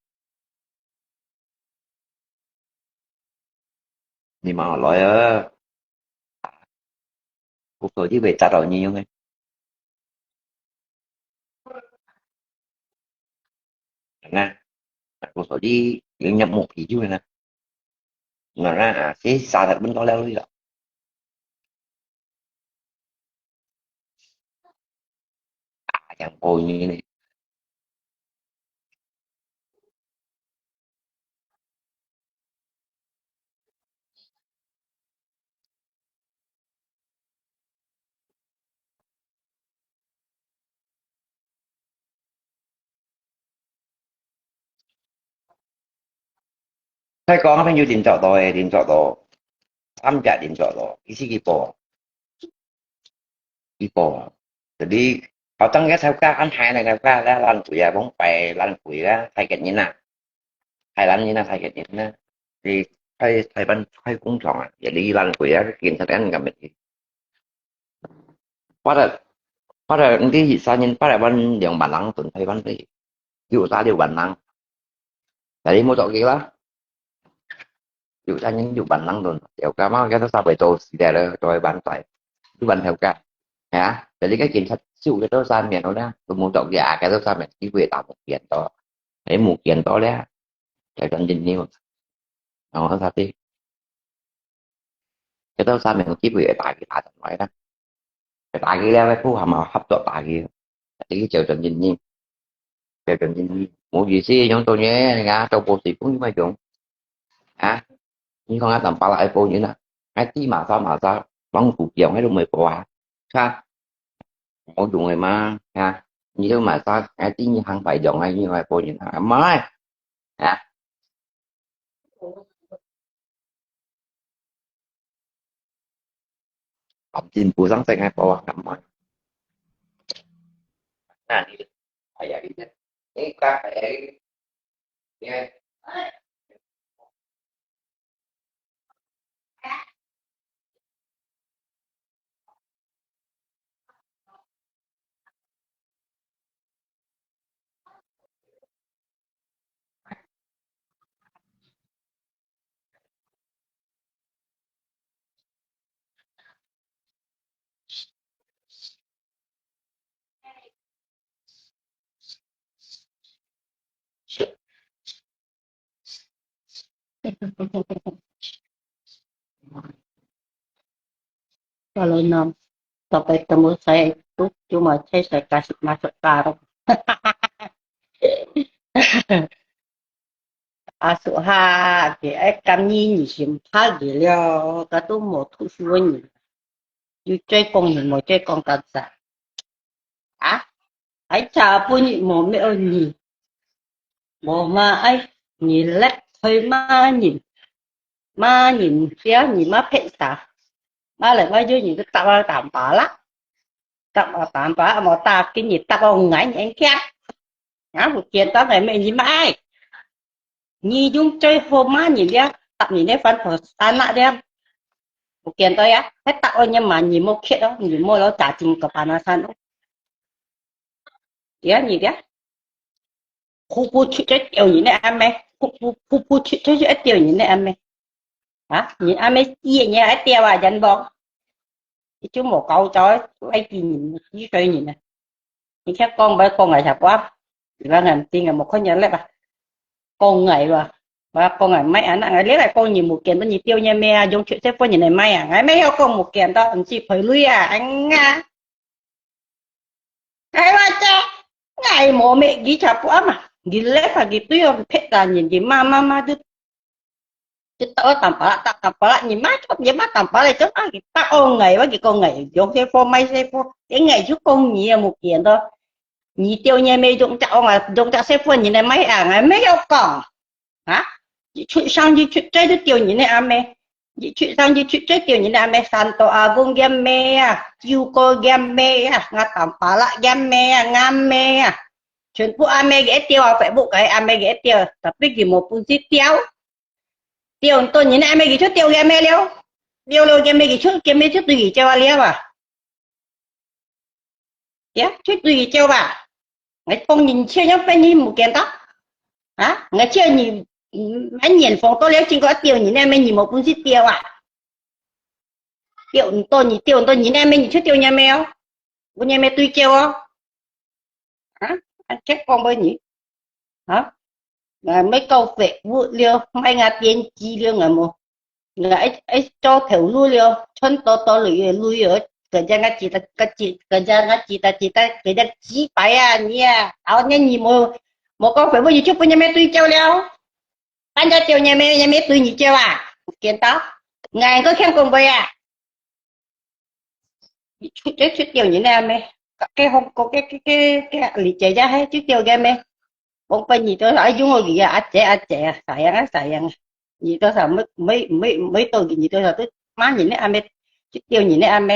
你莫來啊！我手機會砸到你用个。那，我手機有人摸皮就呢。那啊，谁杀的问到了了？啊，养狗呢？再講，朋友連續到誒，連續到，三隻連續到，一時幾波，幾波。Jadi，好，當个頭家安排那个个，那爛鬼啊，講白爛鬼啊，太个人啊，太爛人啊，太个人啊，你太太班太工廠啊，也你爛鬼啊，警察人咁个。 八个，八个，你三年八个万两万人分台湾的，有打六万人，但你冇做个啦，有三年六万人分，有干嘛？个都三百多时代了，都还万代，六万头家，啊，jadi个警察手个都三年了呢，都冇做个啊，个都三年，机会打冇见到，哎，冇见到了，才转进去，然后他的。 佢兜三名基本係打佢打得來啦。佢打佢咧，佢鋪下嘛合作打佢，打佢就盡盡力，就盡盡力。無意思，用到你啊，做保持工乜用啊？你講啊，等巴拉愛保人啊，愛知馬沙馬沙，往古表，該都無保啊，哈，冇用个嘛，哈，你都馬沙，愛知你行快用啊，你愛保人啊，唔係，啊？ Pamjin pusang saya ngai bawa kamar. Nah, ini. Ayah ini. Ini kah ayah ini. Ya. 阿叔哈，佢愛今年二十八歲了，佢都無讀書个人，又再講又無再講，幹啥？啊？還差半日無咩人，無嘛愛，你來開罵人，罵人，不要你罵別啥，罵來罵去，你就打我打巴啦。 答啊答吧，無答，今日答我眼眼鏡。啊，福建到底咩人買？你用最好罵人了，答你那番頭山那了。福建到呀，還答我你罵你莫缺哦，你莫老假金个巴拿山哦。呀，你的。 呼呼出出丟人个阿妹，呼呼呼呼出出就一丟人个阿妹。啊，人阿妹死个人還丟啊，人亡。佢就無搞到，愛知人，幾歲人啊？你聽講，毋好講啊，啥話？你講人定啊，無看人咧吧？講𠊎吧，我講𠊎，毋係恁樣，𠊎這來講人無見到你丟人咩啊，用出這份人來賣啊，𠊎沒有講無見到，毋係賠鐳啊，哎呀。 哎，我講，𠊎無咩，佢全部啊嘛，佢來發佢對我撇單人，佢罵罵罵就，就到我打巴拉，打打巴拉，你罵就你罵打巴拉，就罵佢打我，𠊎，我佢講𠊎用這貨賣這貨，哎，𠊎就講你也無見到，你丟人咩用隻，用隻這貨人來賣啊，𠊎沒有講。 啊？一出生一出嘴就丟人个阿妹，一出生一出嘴丟人个阿妹，三多阿公个妹啊，九哥个妹啊，𠊎打巴拉个妹啊，𠊎妹啊，全部阿妹个一丟啊，Facebook个阿妹个一丟，tapi佢無本事丟，丟到人个阿妹佢就丟个妹了，丟了个妹佢就个妹就對佢叫啊了啊。 呀，就對佢叫吧。𠊎講人笑，樣分你無見到？啊，𠊎笑你，嗯，買年豐到了，經過一丟人，那麼你無本事丟啊？釣毋到你，釣毋到你，你阿姆你就釣你阿姆哦，分你阿姆對照哦。啊，恁樣講分你，啊，𠊎毋係搞廢物了，賣𠊎電子了，𠊎無，𠊎愛愛做頭路了，賺多多鐳个鐳哦，跟人家幾大个幾，跟人家幾大幾大，跟人家幾百啊，你啊，然後呢你無無搞廢物，你就分人家對照了。 反正釣你阿姆，你阿姆對你照啊，見到？𠊎个聽講話啊，你出這出釣你阿姆，該香港个个个个李姐姐還就釣个咩？講分你多少，哎，用我个啊，阿姐阿姐啊，sayang啊sayang啊，你多少沒沒沒沒到你多少都罵你阿姆，就釣你阿姆，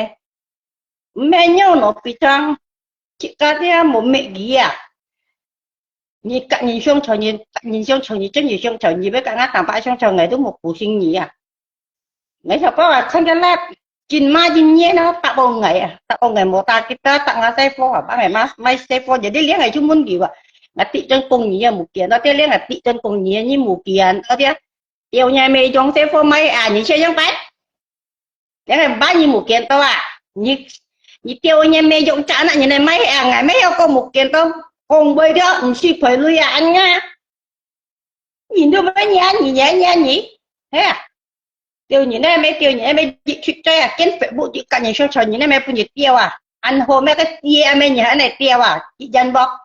毋係用腦皮裝，自家个無乜个啊。 你甲人相處，你甲人相處，你真人相處，你要甲𠊎打敗相處，𠊎都無苦心你啊。𠊎小寶啊，看个啦，真罵真怨啊，打我𠊎啊，打我𠊎無打佢，打打𠊎細貨啊，幫𠊎買買細貨，jadi連𠊎就問佢啊，𠊎跌轉講你啊，無見到，這連𠊎跌轉講你啊，你無見，到底啊，釣你阿姆用細貨買啊，你想想辦？ 你个把你無見到啊？你你釣你阿姆用隻那，你來買啊？𠊎乜有講無見到，講袂了，毋使賠鐳啊，恁樣。你都毋愛你啊，你你你你，嘿啊！釣你阿姆，釣你阿姆，你出在啊，見Facebook你甲人相處，你阿姆分你釣啊，恁好咩个事啊，阿姆你還來釣啊，一人無？ 啊，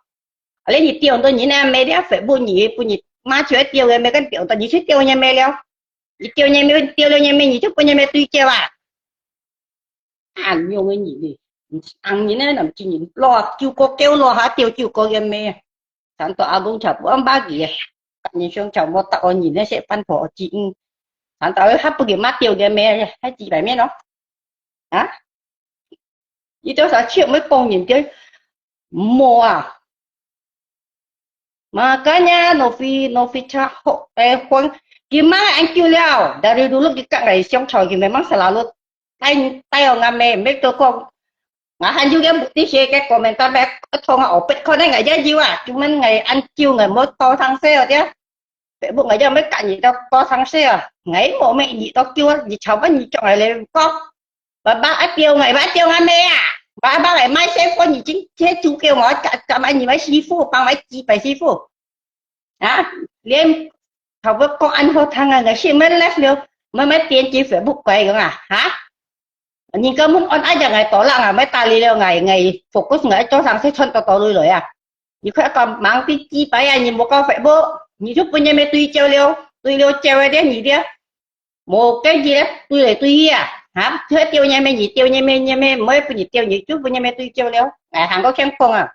你你釣到你阿姆，你Facebook你分你罵出來釣个咩，跟釣到你去釣你阿姆了。你釣你阿姆，釣了你阿姆，你就分你阿姆對照啊。恁樣个人呢，毋係人呢，人真人，老啊，救个狗，老下釣救个阿姆啊。常到阿公就毋愛罵佢啊，甲人相處無答應人呢，食飯婆之恩。常到佢還分佢罵釣个咩，還幾百面咯。啊？你多少錢毋愛講人个？無啊。 Makanya Novi Novi Chahok eh Huang,佢罵恁久了，dari dulu佢甲𠊎相處，佢memang selalu帶帶我阿姆，毋係都講，𠊎還有个目的係个komentar咩，同我學別可能𠊎也有啊，cuma𠊎恁久𠊎無多嘗試哦，對。Facebook𠊎也毋係甲你到多嘗試啊，𠊎無咩你到久啊，你吵分你做𠊎來講。 爸爸愛釣𠊎，爸釣𠊎咩啊？爸爸來買細貨，你今天租給我，咱咱買你買師傅，幫買幾百師傅。啊，連頭發講恁好聽啊，𠊎先買left了，買買電子Facebook鬼樣啊，哈？你根本按愛講𠊎多啦啊，買打理了𠊎，𠊎fokus𠊎做生意賺多多鐳來啊。你快講忙第幾擺啊，你無搞Facebook，你就分人家對照了，對了照个你了。 無个字咧，對來對去啊，哈，佢釣人咩，你釣人咩，人咩，毋愛分你釣，你就分人咩對照了。哎，還過欠講啊，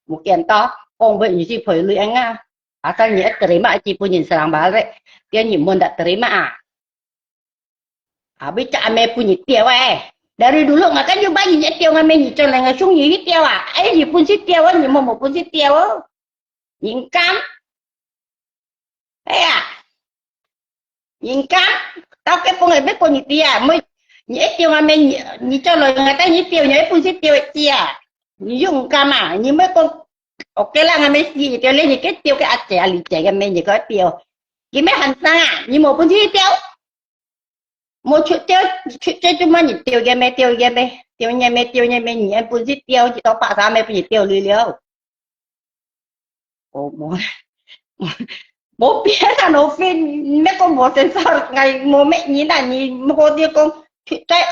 無見到，講分你去賠鐳啊。啊，但你一terima一分人serang balik，dia你問得terima啊。啊，要隻阿姆分你釣哎，dari dulu ngah kan you把你釣阿姆，你叫人送你去釣啊，哎，你本事釣啊，你無無本事釣哦，人敢？ 哎呀，人家，到該幫人要過日子啊，無，你一釣啊，無，你，你做人啊，但你釣，你本事釣一隻啊，你勇敢啊，你莫講，OK啦，啊，無事，就連你个釣个阿姐啊，你姐个妹，你个釣，你乜喊聲啊，你無本事釣，無出釣，出釣做麼你釣个咩，釣个咩，釣个咩，釣个咩，你本事釣，一到白沙咩，分你釣鐳了。 哦，無，無別啦，老飛，你莫講無sensor，𠊎無乜你啦，你好啲講，在，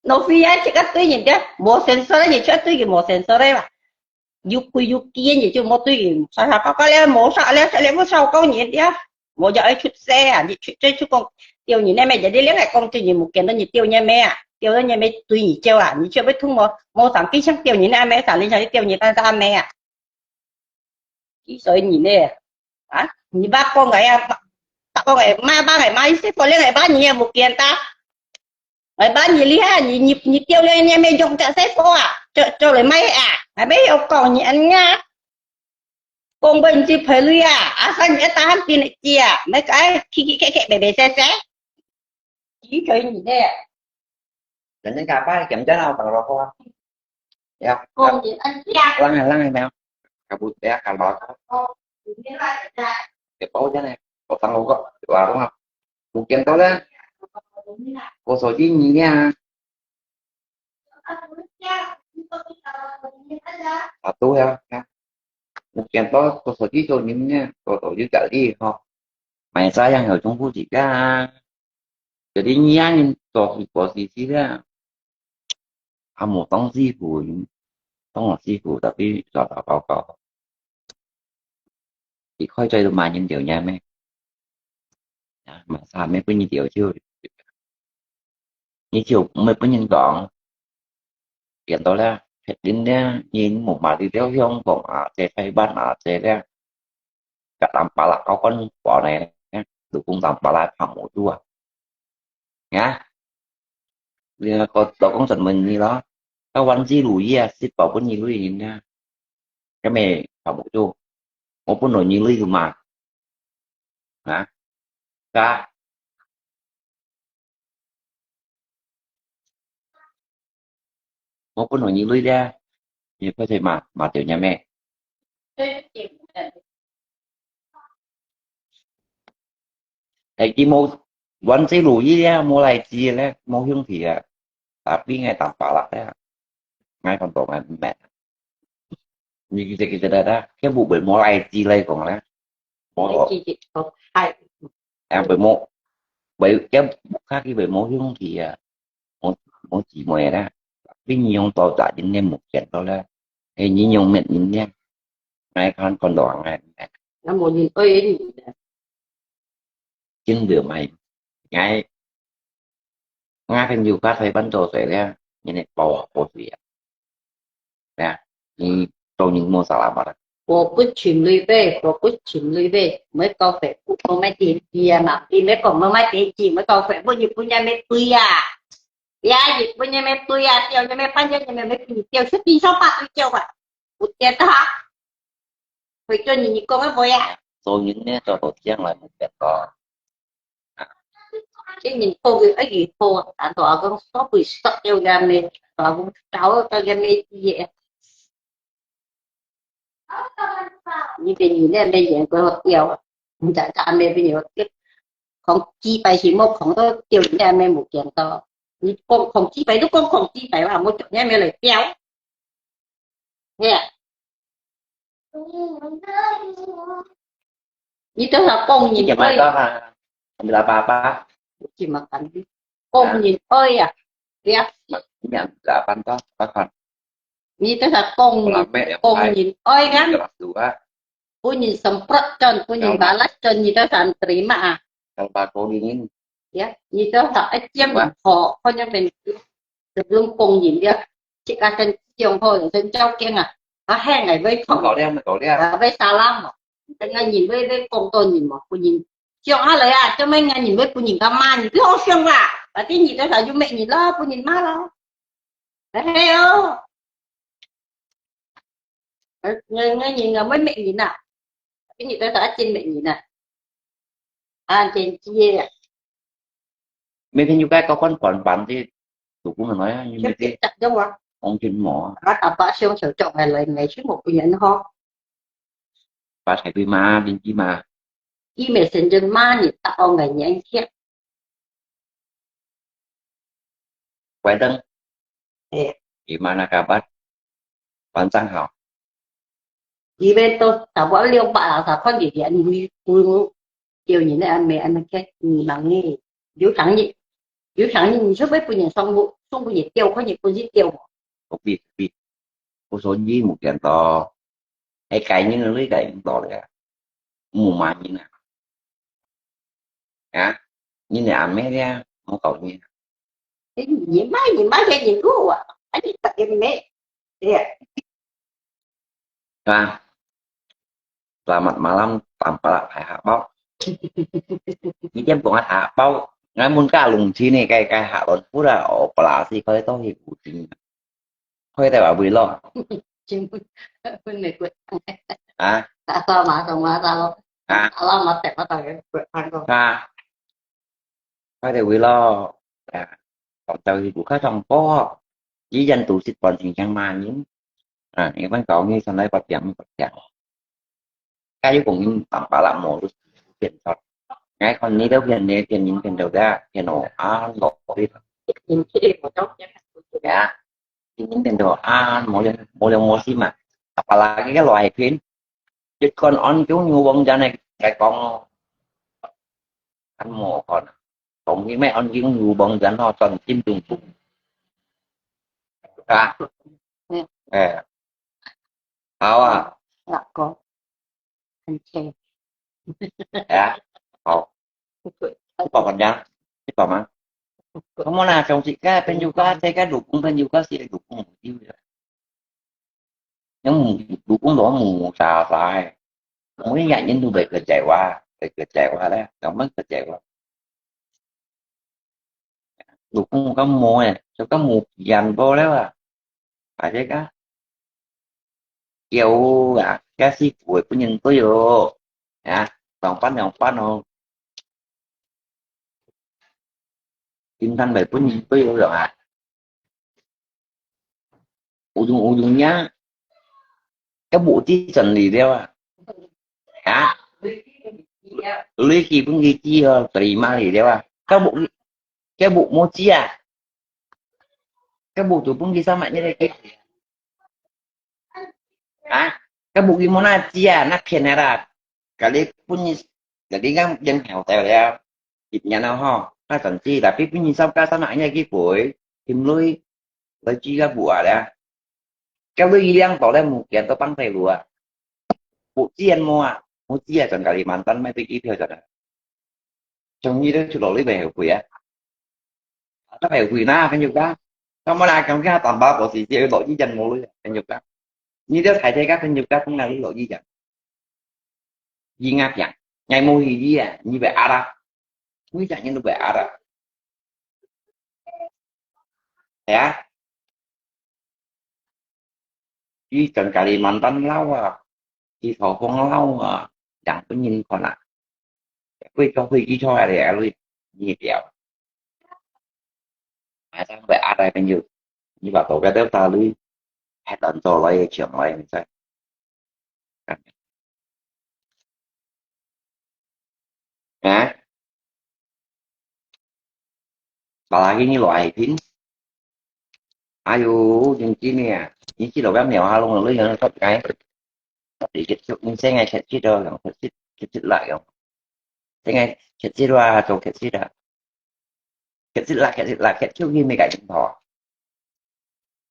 老飛啊，自家對人家無sensor，你就對佢無sensor个嘛。有規有矩，你就莫對佢，沙沙高高了，無啥了，這裡無啥高人家。 無就愛出世啊！你出世就講釣人个咩？Jadi你來講釣人，無見到你釣人咩啊？釣到人咩對你照啊？你就會痛無？無上幾想釣人个咩？上你想去釣人單單咩啊？幾歲人呢？啊？你爸講个呀，爸講个，媽爸个，媽意思講你个爸你也無見到。 哎，把你厉害，你你你釣了，你也沒用這些貨啊，做做來賣啊，還沒有講你恁樣，講分你賠鐳啊，啊，所以你要打算變得知啊，沒個哎，奇奇怪怪，白白塞塞，幾歲你呢？人家爸檢查了，等我過。Ya, 講你恁樣，冷啊冷啊，沒有，kabut ya，kalau 哦，你那个。 Kaya pa ko dyan eh. Utang ko, di ba ako nga? Bukyan ko lang. Ko so di niya. 啊，對啊，啊，有見到做手機做人呢，做到有壓力吼，買啥樣有重複自家啊，有的人做事做事情啊，啊，無當師傅，當我師傅，tapi做到報告，你開嘴都罵人掉人咩？啊，罵啥咩分你掉就，你就毋會分人講。 變到咧，確定咧，人無嘛，你了香港啊，在台灣啊，在咧，甲南巴拉高官博呢，都講南巴拉拍無住啊。呀，你个老公怎么你咯？到วันที่รู้ 啊，是保不你累人啊，根本拍无住，我不能你累嘛，啊，嘎。 我本來你累咧，你快些嘛，嘛掉人咩？哎，佢無，วันที่รู้ 啊，無來接咧，無兄弟啊，tapi𠊎打巴拉咧，𠊎看到𠊎毋明。你記得記得啦，佢無會無來接來講咧，無。你記得，哦，係。 啊，會無，會，這屋下佢會無兄弟啊，無，無姊妹啦。你用到大人咧無見到啦，係你用乜人咧？𠊎看看到𠊎，那無人愛你咧。真的嘛，𠊎，𠊎朋友發台灣做事咧，人哋包啊，包水啊。 呀，你做人無salamat啊？我不尋你呗，我不尋你呗，毋好搞Facebook，無買電視啊嘛，你毋好講無買電視，毋好搞Facebook，日本人乜對啊，呀，日本人乜對啊，掉人乜，半日人乜，乜你掉，出邊上百對掉啊，有跌到啊？會叫你，你講个無呀？做人呢，做到將來目標个。 今年好个，一月好啊，但大家講所謂失掉个咩，大家講搞个个咩嘢。你个你那边眼光掉啊，你在咱那边有跌，空几百是莫空个掉，你那边无见到。你讲空几百，都讲空几百嘛，莫叫你那边来掉。嘿啊。 你多少工人 Ikan 哀 makan ha? Ambil apa-apa? 去 makan. 工人哀啊，对啊。 Ini ambil apa to? Makan. 你多少工人，Lame yang 工人哀啊。 Kelas dua. 分人 semprot 转，分人 balas 转，你多少 terima 啊？ Kalau bako dingin. Ya, 你多少一点好，好像人 sebelum 工人了，自家先种好，先照顾啊，啊，喊来买糖，好了，好了。啊，买沙拉嘛，等下人买买讲到人嘛，分人种下来啊，做咩人买分人家骂，你不好想啦，反正你多少就买人啦，分人骂啦，哎哟，哎，哎，哎，人啊，买买人啊，比你多少还真买人啊，啊，真接啊。 每天有个高官管管的，主顾们来啊，因为这 Siyempre, tak daw ah. 黄金毛啊。 At apa siyang sa chok ay lay ngay si mo pinyan ho. 发财对吗？邻居吗？ I messenger ma ni ta ong ngay nyan siya. 关灯。 Eh. 你妈那个吧，晚上好。 Iben to, tabo liu ba la sa kon di di an wi wi mu. Tiu ni ne an me an ke ni mang ni. Liu tang ni. Liu tang ni, ni cho bai pu ni song bu, song bu ni tiu, kon ni pu ni tiu. Kopi, kopi. 我说你没见到，哎，该人了，该人到了，没骂人啊。啊，你那阿妹呢？我告诉你， Ni mai, ni mai ke ni gu wa. Ani tak ke me. Ya. 啊，selamat malam，打巴拉排下包。你点讲下包，俺们家龙去呢，该该下轮不啦，哦，巴拉西可以到去古今。可以在外围咯。 Chính phủ, bên này quên. 啊， Sao mà sao mà sao? 啊， Sao mà tẹt bắt đầu quên ăn không? 啊，可以在外咯。啊，广州是不开上播，以前都是半天天骂人。啊，你们搞你上来八点八点。 Kayu kong yin tang pala mo lu pian chot. Ngai kon ni deu pian ne pian yin pian deu da pian o a lo pi. Nhìn cái đi một chốc nhé. Ya. 人變到啊，無了，無了，無心嘛。Apalagi个來賓，一看安中有王人个，該講哦，還無看啊。講起咩安中有王人哦，轉進中部。啊？嗯。哎，好啊。老公，很甜。哎呀，好。一包怎樣？一包嗎？Kamu na, song si ka, penyu ka, te ka, lupung penyu ka, si lupung. Yang lupung lo mu sa sa. Mu ya yin tu bai ke jai wa, bai ke jai wa le, yang man ke jai wa. Lupung ka mu eh, so ka mu pian bo le wa. Pai ka. Kiau ah, ka si kuai pun yin tu yo. Ya, tong pan yang pan oh. Kim tan bai pun yin tu yo ah. Ujung-ujungnya, ka bu ti chân li liao ah. Ha? Lui ki pun ki ti ho, terima li liao ah. Ka bu, ka bu mo ti ah. Ka bu tu pun ki sama ni lagi. Ha? Ka bu ki mo na ti ah, na pian ah. Ka li pun ni, ka li ngang yang heo teo liao. Kit nyan ho, ka chân ti, tapi pun ni sama ka sama ni ki pui, kim lui. Lai chi ka bu ah liao. Ka lui liang to le mu kian to pang tai lu ah. Bu tian mo ah, mu ti ah chọn Kalimantan mai ti ki piao chọn ah. Trong ni le chu lo lui bai hui ah. Ta bai hui na kan yu ka. Ka mo la kan ka tam ba bo si ti lo yi jan mo lui kan yu ka. Ni le thai thai ka kan yu ka pun na lui lo yi jan. Yi nga piang. Ngai mo hi yi ah, ni bai ara. Ni chak ni lu bai ara. Ya. Yi chọn Kalimantan lao ah. Yi thao phong lao ah. Yang pun yin kon ah. Hui cho hui yi cho ah le lui. Ni piao. Ai sang bai ara kan yu. Ni ba to ka deu ta lui. Hai tan cho lai chiang lai ni sai. Ha? Apalagi ni lo ai pin. Ayo, jing jing ni ah. Ni ci lo bam miao ha long lo yang kot kai. Di kit suk ni seng ai khet ci do yang khet ci khet ci la yang. Seng ai khet ci do a to khet ci da. Khet ci la khet ci la khet ci ni me kai jing tho.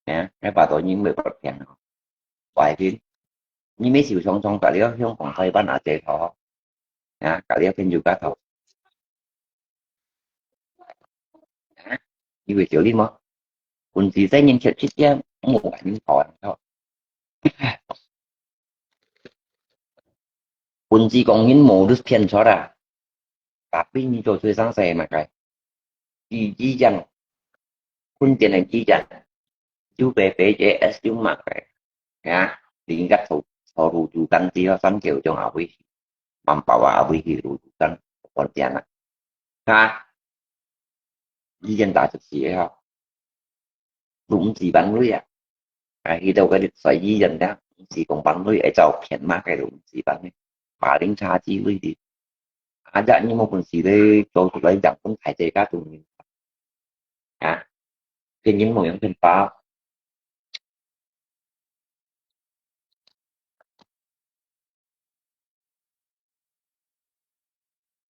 Ya, ai ba to ni me kot piang. Wai pin. Ni me siu song song ka liao hiong kong kai ban a te tho. Ya, ka liao pin yu ka tho. Ya, ni we jiu li mo. Kun si sai nin khet ci ya, mo ka ni tho tho. Kun si kong nin mo dus pian chot ah. Tapi ni to sui sang sai ma kai. Di di jang. Kun tian ang di jang. Ju pe pe je es ju ma kai. Ya, ling gat tho tho ru ju kan ti ho san kiu jong a hui. Mam pao a hui hi ru ju kan. Kon tian ah. Ha. Yi jan ta chak si ho. Lu m si ban lui ah. Ai hi dau ka dit sai yi jan da. M si kong ban lui ai chao pian ma kai lu m si ban lui. Ba ling cha chi lui di. A ja ni mo kun si le cho tu lai jang kun thai te ka tu ni. Ha. Pian yin mo yang pian pa.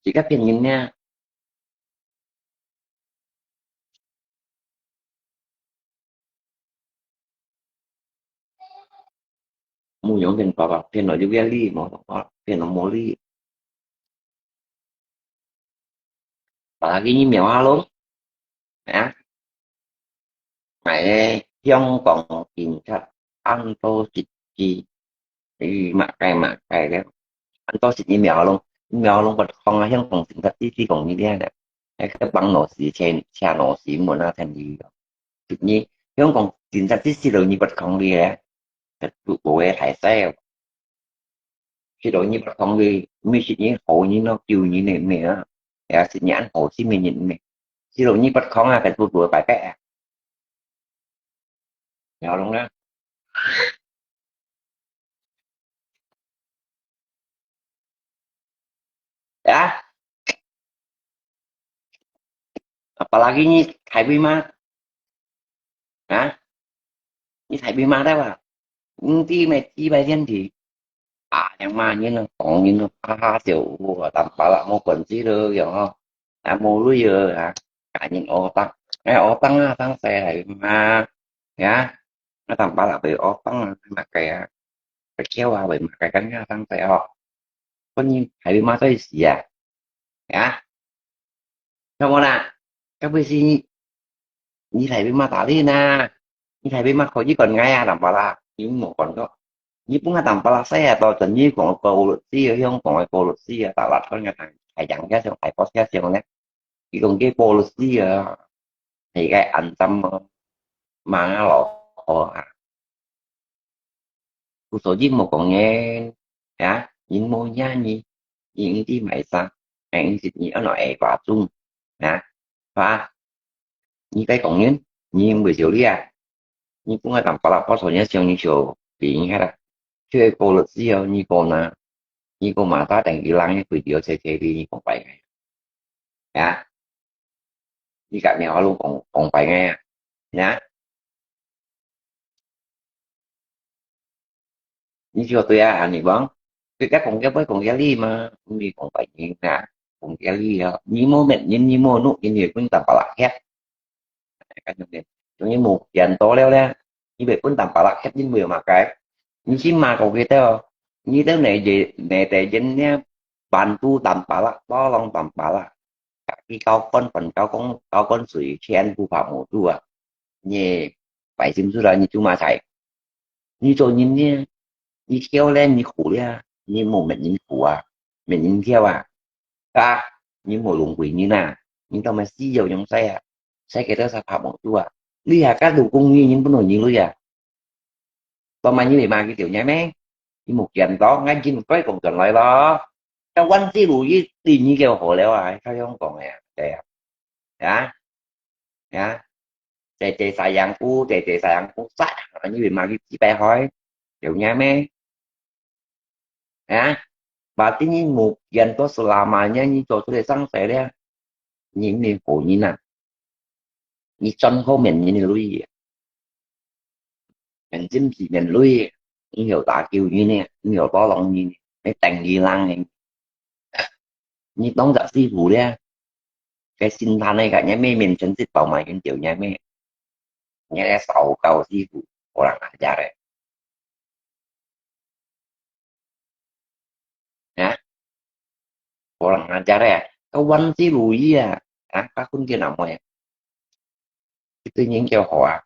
Chỉ có phiền nhìn nha. Mu yong phiền pa pa phiền nó yuk ya li mo pa phiền nó mo li. Apalagi ni miao ha long. Ya. Mai Hong Kong cảnh sát ăn tô xịt chi. Ý mạ cái mạ cái đó. Ăn tô xịt ni miao long. Miao long bật không Hong Kong cảnh sát chi chi kong ni dia. Cái cái bằng nó xì chè chè nó xì muốn na thành đi. Xịt ni Hong Kong cảnh sát chi chi lo ni bật không đi. Cái tụ bố cái thái sao. Khi đó như bác con đi, mi xịt như hổ như nó kêu như này mẹ á. Ya xịt như ăn hổ xịt mẹ nhìn mẹ. Khi đó như bác con à, cái tụt đuổi bài bé à. Nhỏ luôn đó. Ya. Apalagi ni Thái Bình mà. Ha? 你大尾嫲兜啊，毋知咩幾擺天地，啊，樣嘛人啊，講人啊，哈哈笑，哇，淡白啦，無本事了，樣吼，啊，無鐳啊，啊，人學當，哎，學當啊，當細係嘛，呀，啊，淡白啦，會學當啊，麼个啊，會翹啊，會麼个，跟啊，當細吼，本人大尾嫲最死啊，呀。 Kamu na, kamu si, 你大尾嫲打你呢？你大尾嫲可以管𠊎啊，淡白啦，你無管過。你分𠊎淡白啦，細啊，到等你講過律師啊，香港个過律師啊，大陸个人啊，大洋个上，大波个上呢。佢講个過律師啊，係个安心啊，嘛老好啊。 故所以莫講人，啊，人無影你，你毋知買啥，哎，你是你安到挨巴中，啊，係吧？你該講人，你毋會笑你啊？你本來當巴拉巴所人笑你笑，比人家啦。就係過了之後，你講呢？你講嘛，打等佢人，你會了切切你，你講白个，啊？你甲苗路講講白个啊？啊？ 你就對啊，你講，佢个講个會講个理嘛，毋係講白人啊，講个理啊，你無面人，你無腦，人會分淡白啦，嘿。總之無見到了咧，你會分淡白啦，嘿，人會嘛个，你先罵過佢兜，你兜內地內地人呢，bantu淡白啦，tolong淡白啦，佢交關分交關交關水，全部拍無住啊，你擺心出來，你做麼个？ 你做人呢，你笑咧，你苦咧，你無面人苦啊，面人笑啊，啊，你無龍鬼人啊，你當麼死要用使啊，使幾多儕拍無住啊？你還敢做公益人不能人類啊？當麼你會罵佢條人咩？你無見到，𠊎應該講轉來咯。該萬事如意，你你就好了啊，佢樣講个啊，對啊，啊。 啊，姐姐sayangku，姐姐sayangku，煞，你會罵佢幾百回，有影咩？啊，berarti你無見到selama你做出來生事咧，你你好人啊，你真好面人个鐳啊，面真皮面鐳，你有打救人呢，你有tolong人，你等佢人呢。 你當隻師傅咧，該心態呢，該你咩面前食飽嘛，你就你咩，你个燒烤師傅，kurang ajar咧，啊，kurang ajar咧，該萬事如意啊，啊，該坤个男个，一對人叫好啊。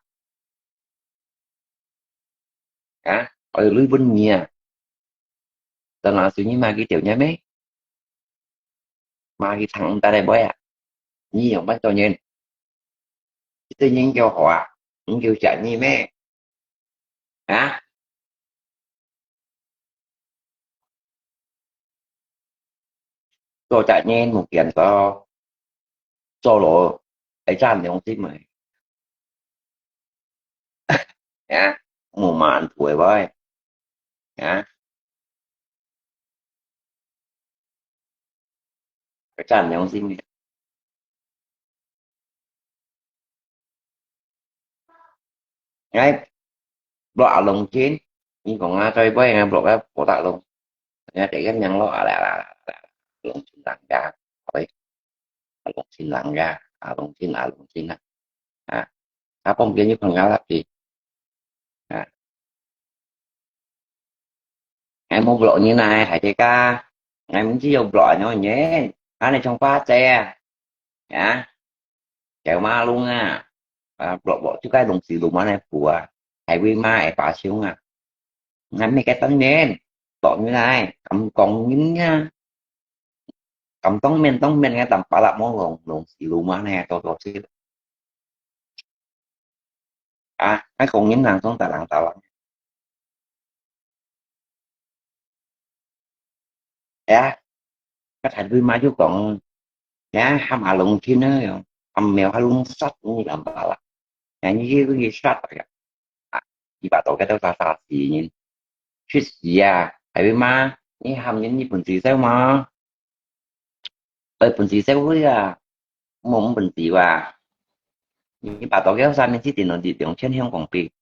啊，愛鐳分你啊。等下時你罵佢條人咩？罵佢聽毋得个話啊，你樣般做人？一對人叫好啊，你叫食你咩？啊？ 做隻人無見到，做落會真良心个。啊，無滿足个話，啊，會真良心个。 𠊎blok阿龍親，你講啊，最尾𠊎blok个無打龍，𠊎第一名咯，啊啦啦啦啦，阿龍親人家，喂，阿龍親人家，阿龍親阿龍親啊，啊，啊，旁邊有朋友啦，佢，啊， 𠊎無blok你哪，還得个，𠊎毋知有blok你呢，恁呢像花姐啊，啊，條馬龍啊，啊，blok blok就該東西路嘛來補啊，還會罵會巴凶啊，𠊎毋係該當面，blok你哪，敢講人啊，敢當面當面个，當巴拉無弄弄死路嘛呢，多多次。 啊，該講人人講打人打人。哎呀，該陳瑞媽就講，哎呀，喊阿龍親啊，喊苗阿龍殺你敢巴啦？哎，你去去殺呀！啊，佢把到該兜殺殺死人，去死啊！還會罵，你喊人你本事少嘛？ 愛本事社會啊，無本事哇！你把到該上面去點了兩千香港幣，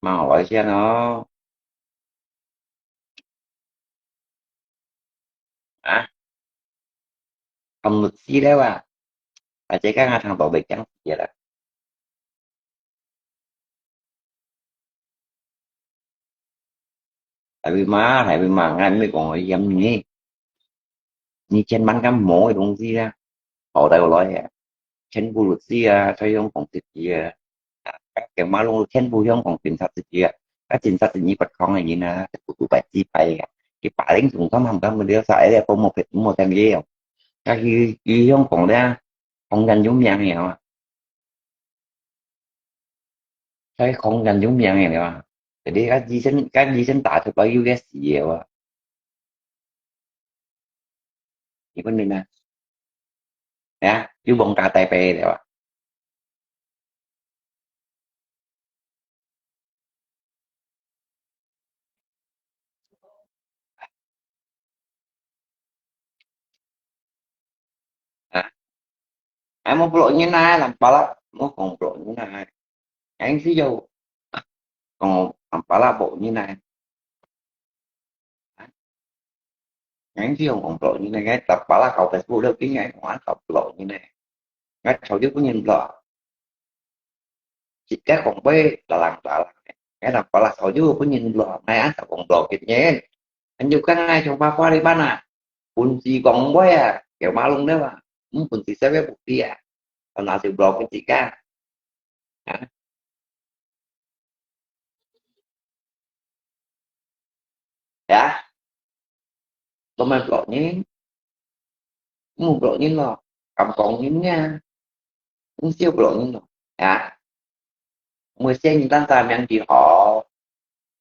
馬來西亞哦。啊？尋律師了啊？大家剛剛聽到袂驚死啦。大衛嘛，大衛嘛，𠊎毋係講𠊎嫌你，你千萬敢摸个東西啊，好得來啊，全部律師啊，在香港設置啊，啊，全部香港警察設置啊，啊，警察係二百空个人啊，一個禮拜幾擺啊，佢白領總算含含个了，晒了，無無無聽佢哦，啊，佢佢香港咧，香港有名个啊。 該講緊有名个了啊。Jadi該醫生，該醫生打出來有个死个啊。你問你呢？啊，有忘記帶杯了啊？啊，ai mau block你nai, lam pala, mau kong block你nai. Yang si yo, kong lam pala block你nai. Yang si yo kong block ni nai, lam pala kau Facebook lo pi ngai, kong an kau block ni nai. Ngai chau yo pun yin block. Sit ka kong bai, lalang lalang. Ngai lam pala kau yo pun yin block, ngai an kau kong block kit nyen. An yo ka ngai chau pa pa li ban a. Pun si kong bai a, kêu ma lung de ba. Pun si sa ve buk ti a. Kau na si block kit si ka. Ha? Ya,做麼block你？毋block你咯，敢講你呀？毋少block你咯，ya。Mesti你單單名字好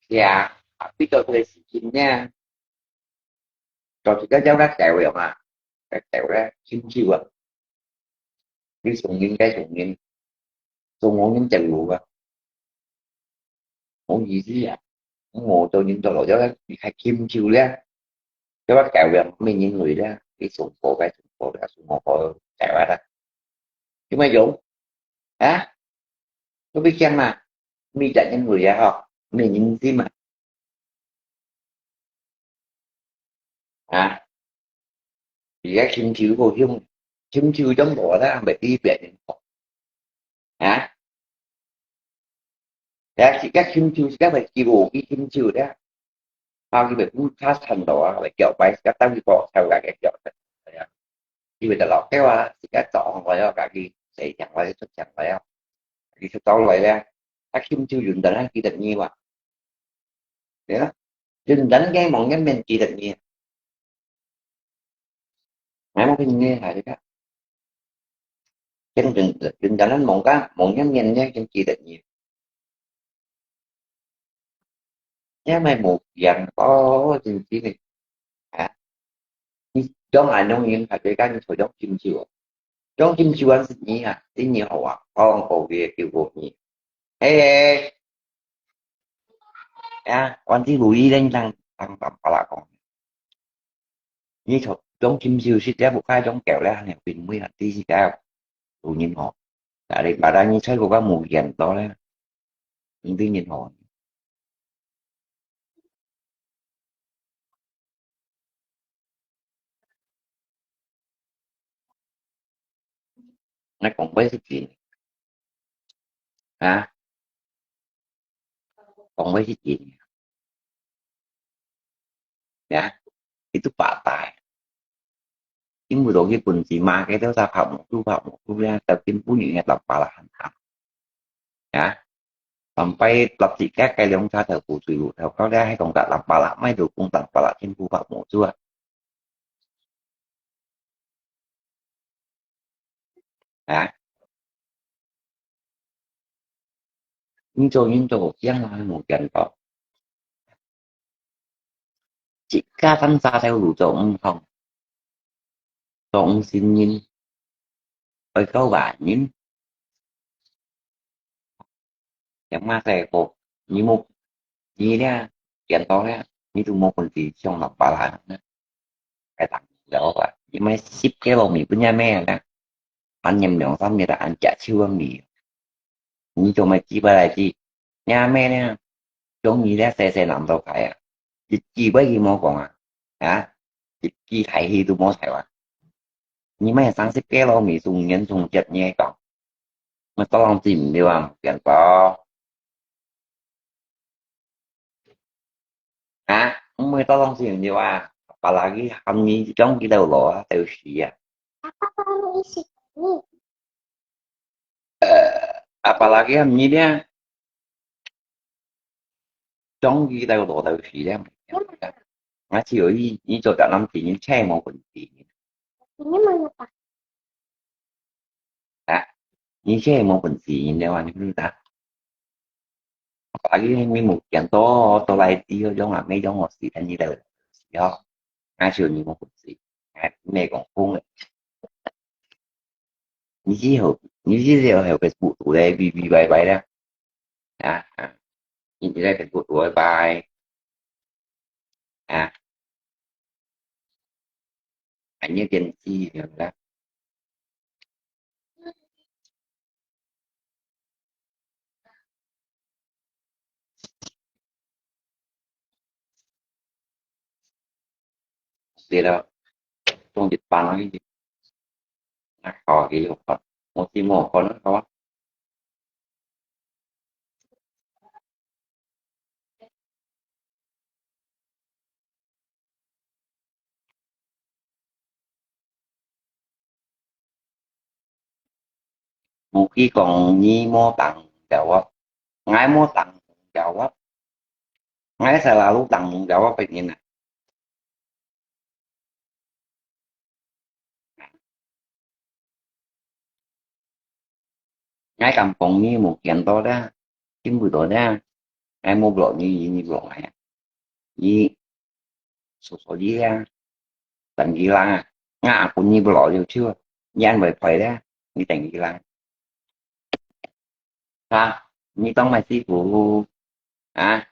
，ya，tapi做這個事情呢，做自家有个教育啊，个教育啊，親手啊。 你送人該送人，送我人就有啊。無意思啊，我做人做老咗，你還欽手咧，叫我教養咩人類咧？你送貨該送貨咧，送我貨教啊啦，有咩用？啊？都不想啊，你在人類啊吼，咩人心啊？ 啊，而家欽手好用，欽手都無啦，還袂比別人好。啊，呀，自家欽手，自家會記無去欽手咧。啊，佢會不差慘到啊，會叫擺，自家等佢過，才有个叫。係啊，佢會得落叫啊，自家做好了，家己洗淨了，出淨了，佢出到來咧，啊，欽手用得啦，記得你哇。 對啊，認真个望一面記得你。𠊎無去你个下一个，真認真，認真个望个，望一面呢，真記得你。因為無變哦，真真个。啊，你用恁樣用，下一个你就用欽手哦。 用欽手還係你啊，你你好啊，講好个就好你。誒，啊，關係無意咧，你當當當巴拉講。你就用欽手是這不開用狗咧，你並不要第一个有人吼。但係巴拉你吹過个無言到咧，你對人吼。 𠊎講話係真，啊，講話係真，呀，佢都白帶，因為落去本地嘛，佢都在拍無住，拍無住呀，到今晡日也老巴拉還行。 啊，sampai lapsi ka kai leong sa thau pu sui wu thau kau dia hai kong tak lampa la mai tu kong lampa la chin pu pak mo chua. À, nhưng cho nhưng cho kiang la mo kiang to. Chỉ ka tăng sa theo đủ cho ông không. Cho ông xin nhìn. Ôi kau ba nhìn. Yang ma sai ko, ni mo, ni lia, kian tong lia, ni tu mo kun ti siong lam pa la na. Kai tang liao ba, ni mai sip ke lo mi pun ya me na. An nyam liang sam mi ta an jia chiu mi. Ni tu mai ji ba lai ji, ya me lia. 像你這細細男到大啊，一句話佢無講啊，啊，一句大氣都無在啊。你乜三十歲咯，未中年中節你講，乜當然知毋對啊，變到。啊，毋會當然知毋對啊，apalagi喊你將佢兜老啊，都死啊。Apalagi喊你咧，將佢兜老都死咧。啊，只有你，你做得諗自己切無本事。啊，你切無本事，你了啊，你毋知。Apalagi你目前都，都來知，用啊，沒用我死，等你兜死哦。啊，就你無本事，啊，沒講空个。你只好，你只好有Facebook度咧，嗶嗶歪歪咧。啊，啊，你在Facebook度歪歪。啊，啊，你電視了啦。對了，中一班啊，已經。啊，好，也有看，我是無看啊，好啊。 Muki講你無tanggung jawab，𠊎無tanggung jawab，𠊎selalu tanggung jawab別人啊。 𠊎敢講你無見到咧，見毋到咧，𠊎無block你，你block𠊎啊。你，所以啊，等佢啦，𠊎分你block了就，你還會賠咧，你等佢啦。啊，你當麼師傅啊？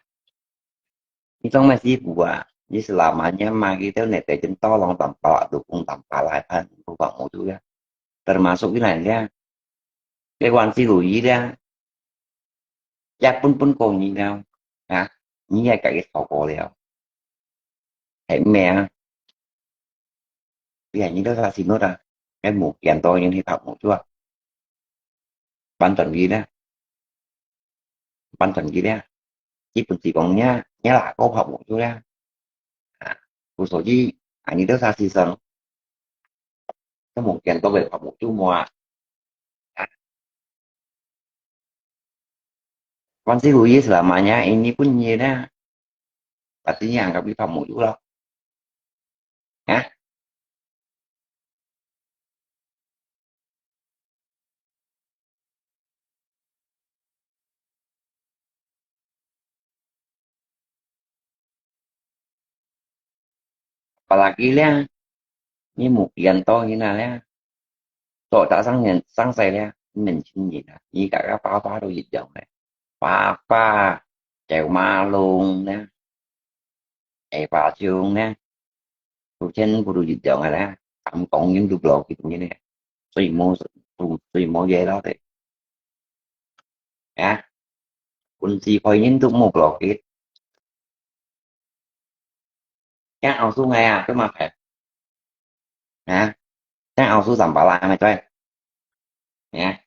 你做麼事傅啊？你selamanya嘛，佢兜那個人到浪當包啊，都講當包來看，都講我都呀。Termasuk佢來呀，佢還是如意呀，也分分過你了啊，你也甲佢吵過了，係毋係啊？你看你都啥心咯啊？該無見到人去拍無錯啊？ 完全佢咧，完全佢咧，基本上講，你，你哪個拍無錯咧？啊，故所以，啊，你都啥時生，都無見到佢拍無錯無啊？啊，關係路易斯啦嘛，你，你本人咧，berarti你anggap佢拍無錯咯。啊？ Apalagi咧，你無見到佢那咧，做得生人，生世咧，年輕人啊，你甲个爸爸都一樣咧。爸爸，走馬龍咧， 下巴上呢，都全部都一樣个咧，敢講人都無幾多人呢，所以無，所以無嘢咯的。啊，本事開人都無block佢。聽奧斯𠊎啊，做麼个？啊，聽奧斯三巴拉，係咪對？啊？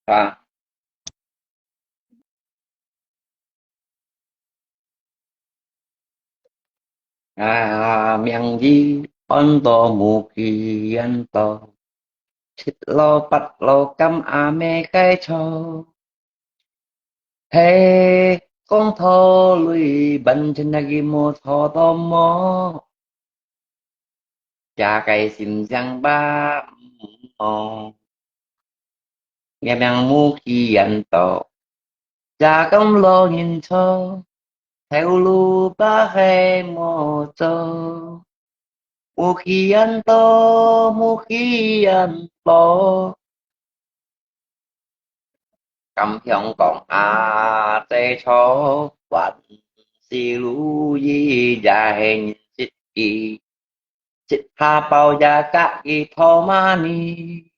啊。啊，名字安到無去安到，七老八老敢阿姆个錯。 嘿，講道理，完全係佢無錯到無？這个心情吧，哦，也命無去緣到，這敢老人錯，頭路吧係無做。 無去緣到，無去緣到。敢香港啊，這錯還事如意，也係認識佢，食下飽也佮佢討money。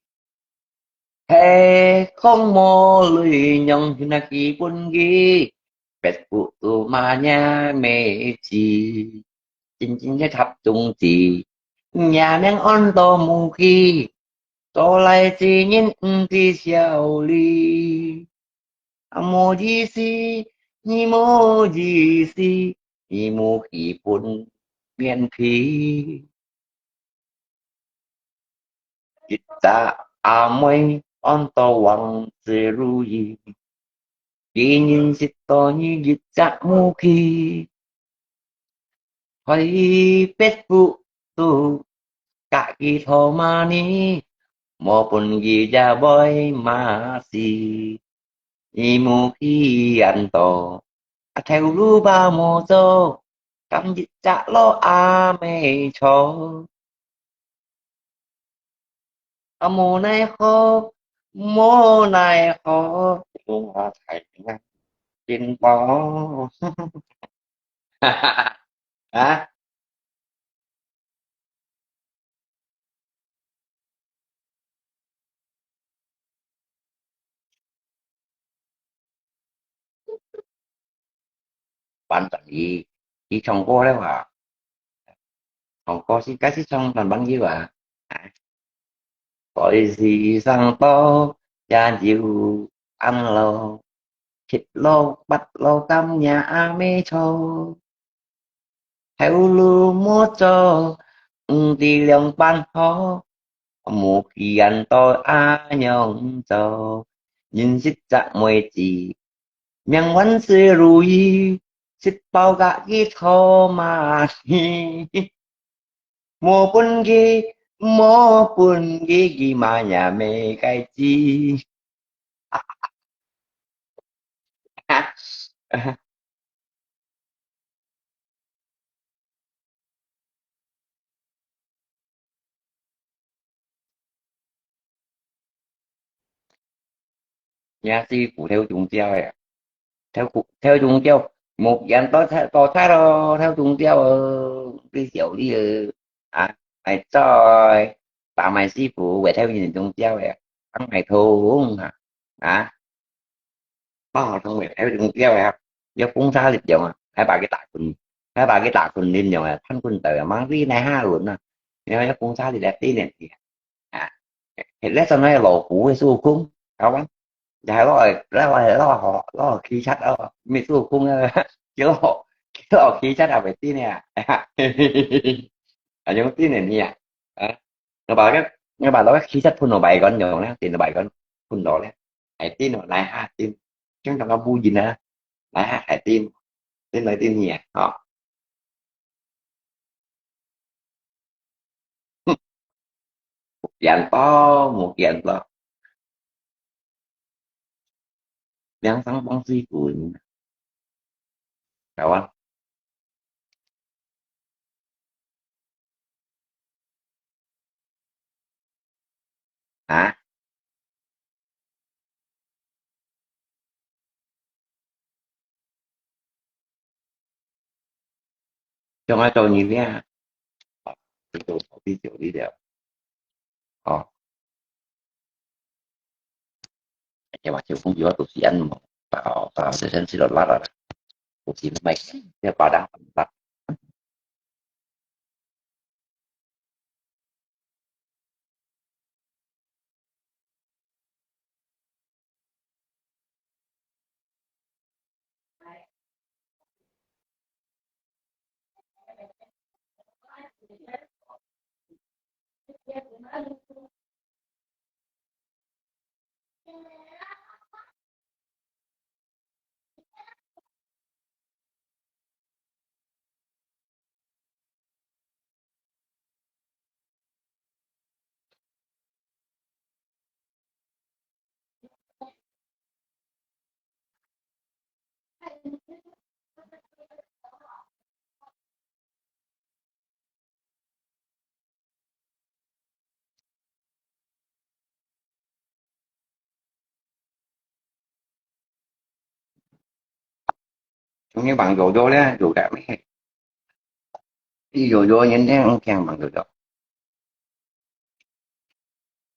係講無鐳，仰形啊佢分佢，別府都嘛也無知，真正係塔中子，也名安到無去，做來之人毋知少理。 啊，無意思，你無意思，你無基本面皮。一隻阿妹安到王子如意，佢認識到你一隻無去。 去別府都佮佢討money，無分佢也會罵死。你無去恁多，啊，頭路吧無做，敢一隻老阿妹坐。 啊，無奈何，無奈何，中華太平啊，進步。啊？班長，佢，佢唱歌了啊？唱歌是，該是唱男朋友啊？啊？ 在世上多也有恁老，七老八老甘也阿妹坐。頭路無做，毋知兩半好，無去恁多啊樣做，認識隻妹子， 命運是如意，食飽甲佢討money。無分佢，無分佢，佢嘛也無該知。也是骨頭中招个，頭骨，頭中招，目前多彩，多彩咯，頭中招哦，你笑你哦，啊，哎，再打埋師傅，為頭人中招个，當埋痛啊，啊。 哦，當然，還有一種叫啊，要崩沙力量啊，還把佢打滾，還把佢打滾力量啊，翻滾到啊，mang đi nai ha輪啊，然後要崩沙力來訓練佢啊，啊，迄種那老虎的孫悟空，好吧？然後老老老老老氣煞哦，沒孫悟空啊，叫老叫老氣煞啊，袂得呢啊，啊，用得呢你啊，啊。 我把个，我把那个氣煞噴落白乾用咧，點落白乾噴落咧，還點落來下點，正常个烏煙啊，來下還點，點來點去啊，吼。無見到，無見到。梁山幫水軍，台灣。 啊？想愛做人命，啊，就做好比就你了。哦。 Kaya masih pun jua tu sian mau tao tao sesen sila lara. Kusi mai ya padang tempat. 你網友有咧，有个咩？你有有人咧，毋驚網友有。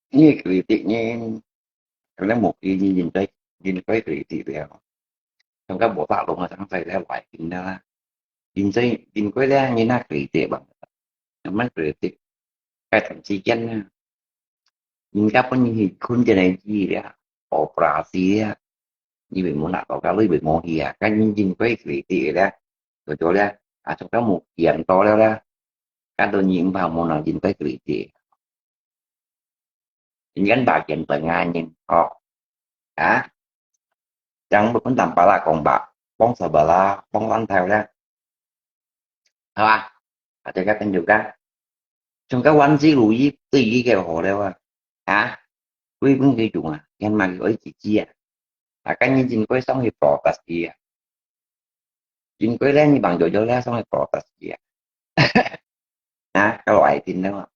你个 credit 呢，可能無佢你應該應該 credit 了。像个無大龍啊，上在咧外邊啦。應該應該咧，你那 credit 吧？慢慢 credit，該段時間呢，人家分你去困进来去了，operasi了，你會無拿到个，你會無去啊。該你應該 credit 了，就做了啊，從到無見到了啦，該都你毋怕無能應該 credit。 人家打電話啊，人哦，啊，yang pun tampalak kong ba, pong sabala, pong lantai lah, 好吧？啊，這个朋友讲，像个万事如意，对伊个好了啊，啊，佢本佢用啊，yang嘛佢爱自己啊，啊，跟你真贵上去 protes 佢啊，真贵咧，你帮友友咧上去 protes 佢啊，啊，个外边了啊。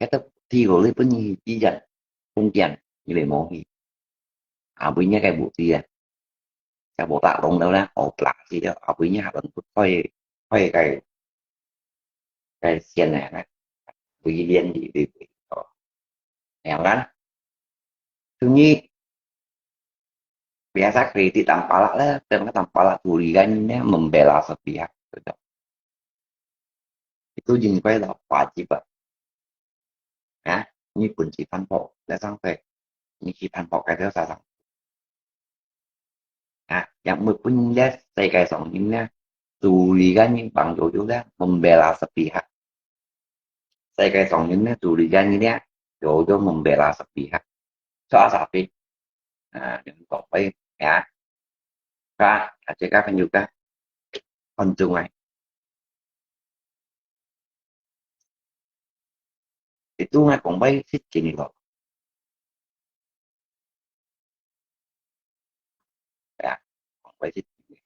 Kata tiga hari pun ni tijan, pun tian, ni le mohi. Abui nya kai bu tia. Sa bo ta long dau na, o pla si dau, abui nya ha ban put koi, koi kai, kai sian na, na. Bui lian di, di, di. Oh. Yang kan? Sunyi, biasa kritik tampalak lah, tengah tampalak tulisannya membela sepihak. Itu jin kuai lah wajib ah. Ha? Ni pun si tanpa, datang teh. Ni si tanpa kata datang. Ha? Yang mui pun lihat saya kai song ni, tulisannya bang jojo lah membela sepihak. 世界上人呢，做人家呢，有有membela sepihak。Soal sapi，啊，你講喂，呀，啊，啊，這个朋友个，很重要。Itu ngai kong bai sit kini lo. Ya, kong bai sit kini.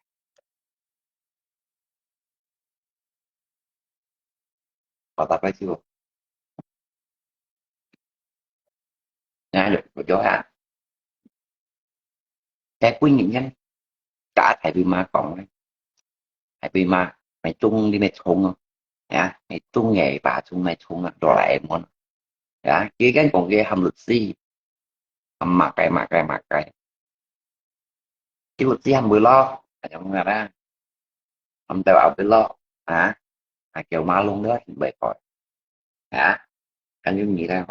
Patah pai siu. Nah, yo, yo ha. Cái quy định nhân cả thầy vì mà còn này. Thầy vì mà mày chung đi mày chung không? Ya, mày chung ngày bà chung mày chung là đồ lại món. Ya, kia cái còn cái hầm luật sư. Hầm mà cái mà cái mà cái. Cái luật sư hầm bữa lo, à, trong là đó. Hầm tàu áo bữa lo, hả? À, kiểu mà luôn đó thì bài khỏi. Hả? Anh Dung nghĩ ra.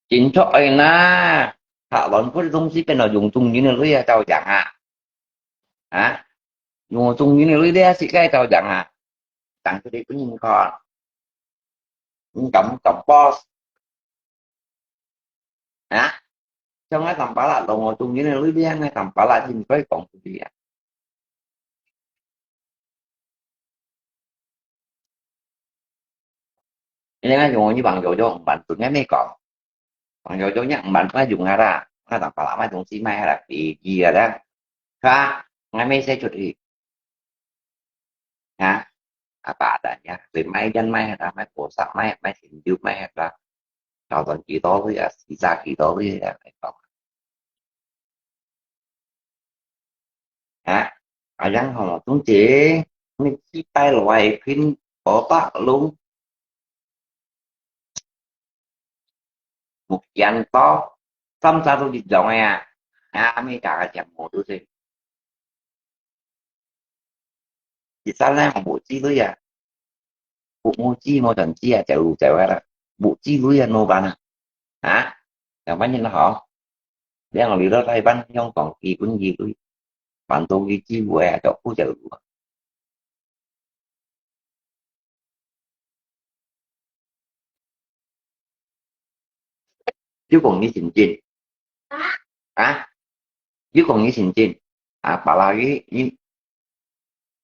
Chính cho ai na. Thảo luận có thông sĩ bên nào dùng chung như này, lui tao chẳng hả? Hả? Dùng chung như này, lui đe sĩ cái tao chẳng hả? Chẳng cho đi có nhìn con. Cắm, cắm boss. Hả? Trong cái tầm bá lạ, đồng hồ chung như này, lui đe ngay tầm bá lạ, nhìn cái cổng của chị ạ. Ini kan yung ni bang jojo, bang tu ngai me kong. Bang jojo nya, bang tu yung ara. Nga tang pala mai tong si mai ara, di di ara. Ka, ngai me se chut i. Ha? Apa adanya. Be mai jan mai ara, mai kosa mai, mai sinju mai ara. Tao tang ki to ya, si sa ki to ya, mai kong. Ha? Ayang ho, tung je, ni ki tai lo ai pin, o ta lung. Mục yan to, sam sa tu di jong ya. Ha, mi ka ka jam mo tu se. Di sa na mo chi lu ya. Bộ mua chi mua trần chi à, chạy lù chạy quay là bộ chi lui à, nô bàn à. Hả? Chẳng phải nhìn nó hả? Đang là lý đó tay bắn, không còn kỳ cũng gì lui. Bản đồ gì chi quay à, chọc khu chạy lù. Chứ còn như xin chinh. Hả? Chứ còn như xin chinh. À, bà là cái, như,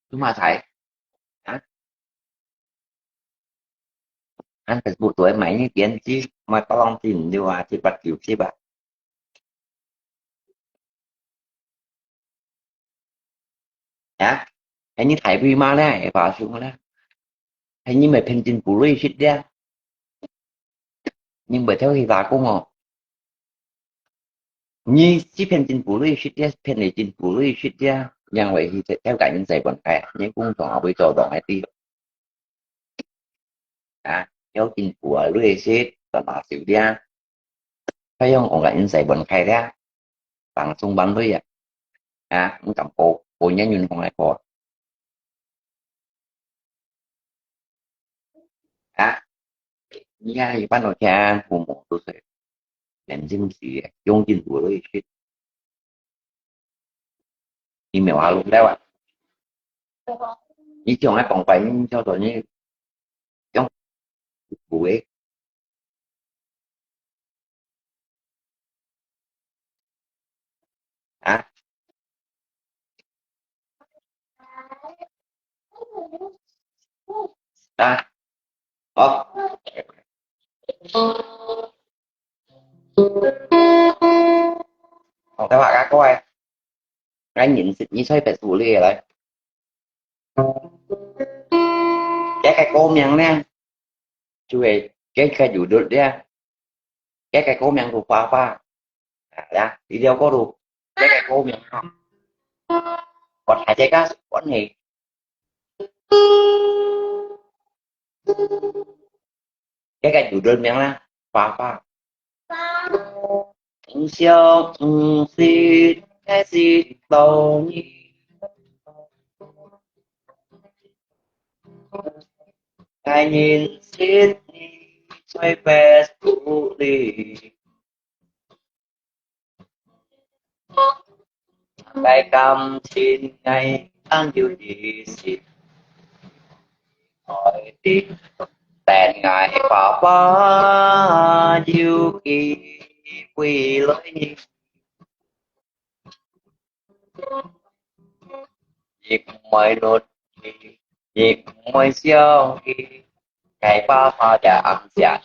chúng mà thấy. Hả? Ăn Facebook tuổi mày như tiến sĩ, mày tao lòng tin điều à, thì bắt chịu xí bà. Hả? Hay như thầy bi mà nè, hay bà xuống nè. Hay như mày phên tin bù lưới xít đĩa. Nhưng mà theo thì bà cũng ngộ. 你這片進步率係這片个進步率係這，因為佢這條个人才分開，你工廠也會做動个地方。啊，有進步啊，率係，做哪少啲啊？佢用我个人才分開了，放鬆放鬆啊。啊，你敢過，過年運行來過。 啊，你看一般都聽父母都是年輕時用緊不累去，你沒有啊，弄掉啊。你將來講白，你叫做你用不累。 啊？啊？好。好，等下，乖。 𠊎認識你在別處理來。這個歌名呢，就係這個有律呢，這個歌名就花花。啊，呀，你了解到這個歌名哈？我大家關係。 這個有人名啦，花花。毋相信个是道理，𠊎認識你在Facebook裡。 該感情𠊎當有意思，愛的，等𠊎花花有機會來認，你毋會落去，你毋會想起，𠊎花花也暗想。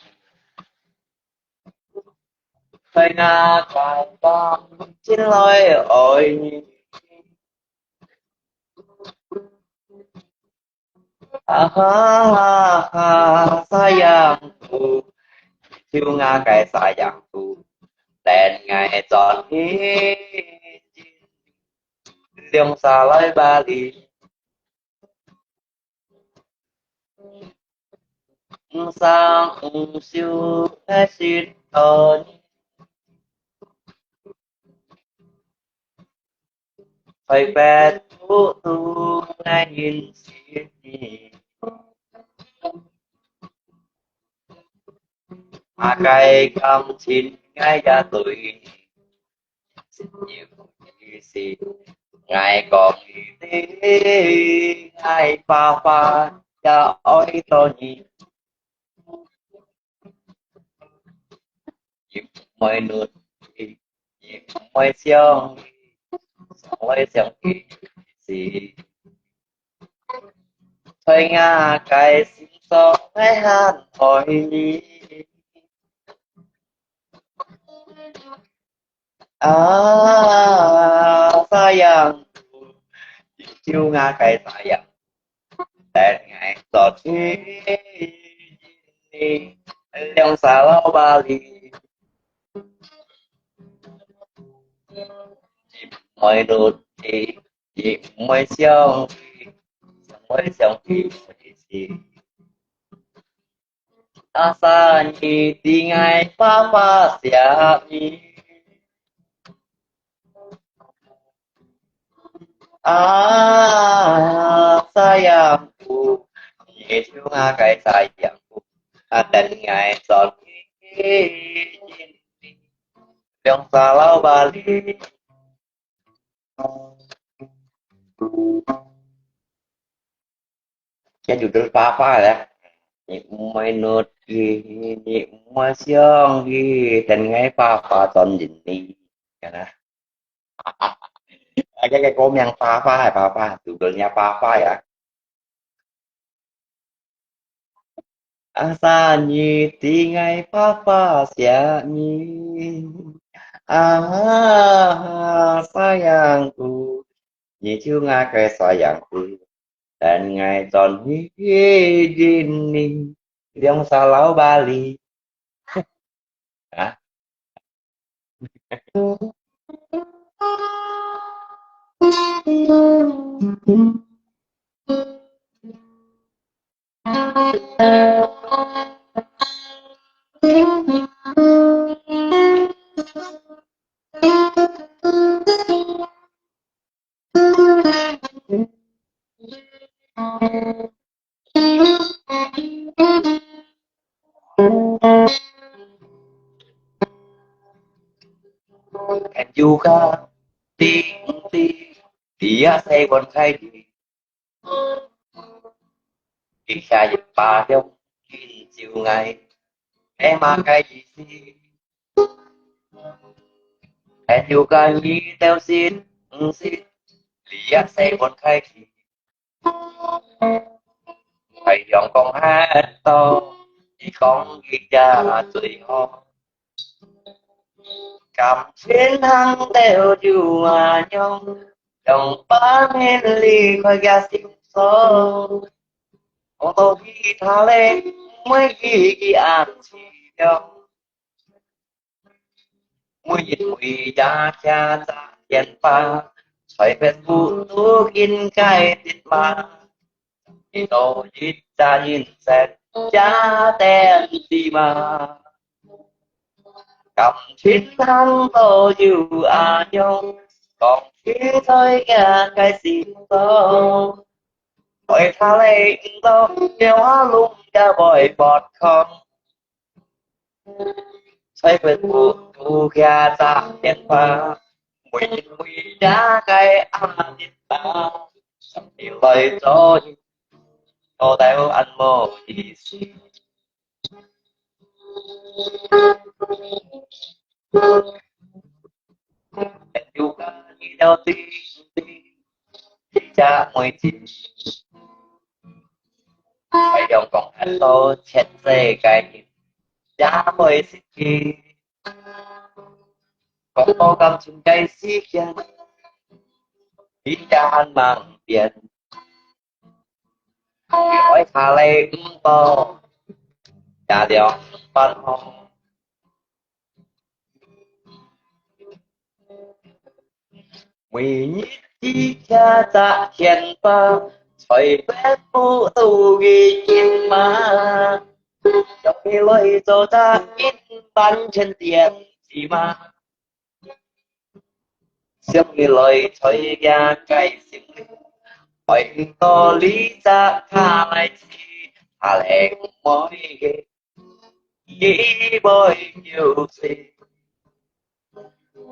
在那個光景來愛你。啊哈哈哈，sayangku，就𠊎个sayangku，等𠊎轉去，兩儕來巴黎。 毋生毋熟个時代，在別處都愛認識你。啊，該感情𠊎也對你 有意思，𠊎講你知，𠊎花花也愛著你。你毋會落去，你毋會想起，想來想去是 在𠊎个心上，𠊎還愛你。啊，sayangku，就𠊎个sayang，等𠊎轉去，兩儕來巴黎。你毋會落去， 你毋會想起，想來想去，你是。啊，sayang，你知𠊎花花惜你。啊，sayangku，你就𠊎个sayangku，啊，等𠊎轉去，兩儕來巴黎。 該就係花花啦。你毋會落去，你毋會想起，等𠊎花花轉認你。啊，該个歌名花花，花花，就叫人家花花呀。 啊，sayang，你知𠊎花花惜你。啊，sayangku，你就𠊎个sayangku，等𠊎轉去認你，兩儕來巴黎。啊？朋友个，知毋知？你也使問佢知。一下一把兩斤酒𠊎，係麼个意思？朋友个，你兜識毋識？你也使問佢知。 太陽光很多，你講佢也最好。感情行到就恁樣，兩把年離開个心酸。講到其他咧，毋會記佢恁淒涼。 每日每夜徛隻電話，在Facebook都應該得嘛。你都一隻人食，也得知嘛。感情行到就恁樣，講起在佢个心中。愛他來毋到，有下攏也會發狂。 在Facebook都徛隻電話，每日每夜个阿日吧，想你來做，做到恁無意思。 朋友个，你兜知毋知？你隻妹子，太陽光很多，全世界人也會識佢。講到感情个事件，你也還吂變。 愛下來毋到，也兩般好。每日只徛隻電話，在Facebook都已經嘛，想你來做隻人，完全點知嘛。 想你來在佢个心裡，愛到你隻下來知，下來毋愛个，佢會救世。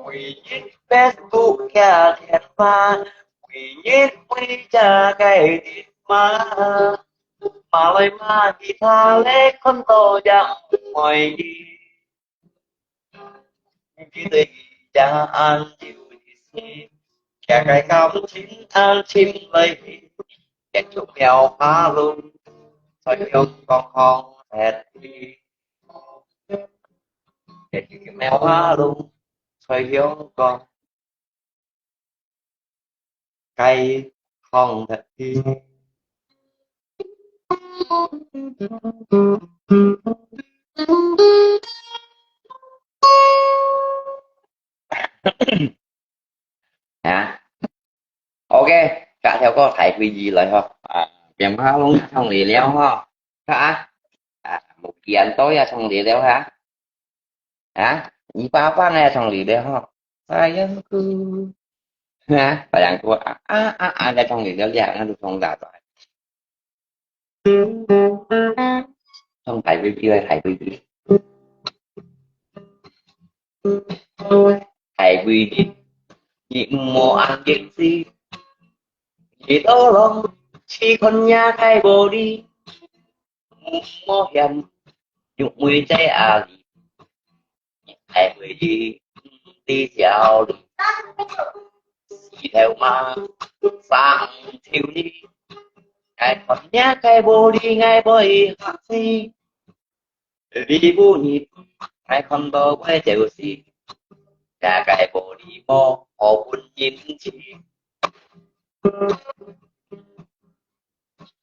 每日Facebook徛電話，每日每隻个電話，罵來罵去，下來看到也毋愛佢。 佢對佢也恁有意思，徛个感情恁深來去，建築廟下攏在香港放忒去。建築廟下攏在香港 該放忒去。啊，OK，下條歌大會議來吼，啊，變化攏唱離了吼，啊，啊，無見到也唱離了哈。 啊，你爸爸也唱離了吼。Sayangku。啊，sayangku啊，啊，啊，啊，也唱離了，這下就唱大大。唱大會議，大會議。大會議，你毋好恁硬勢，你都攏試看若个無理。 無冒險，玉梅在阿里，愛回去，毋知焦慮。石頭嘛，生頭哩，愛看若个無理，愛會嚇死。你不你，愛看到會走死，這个無理無好分人知。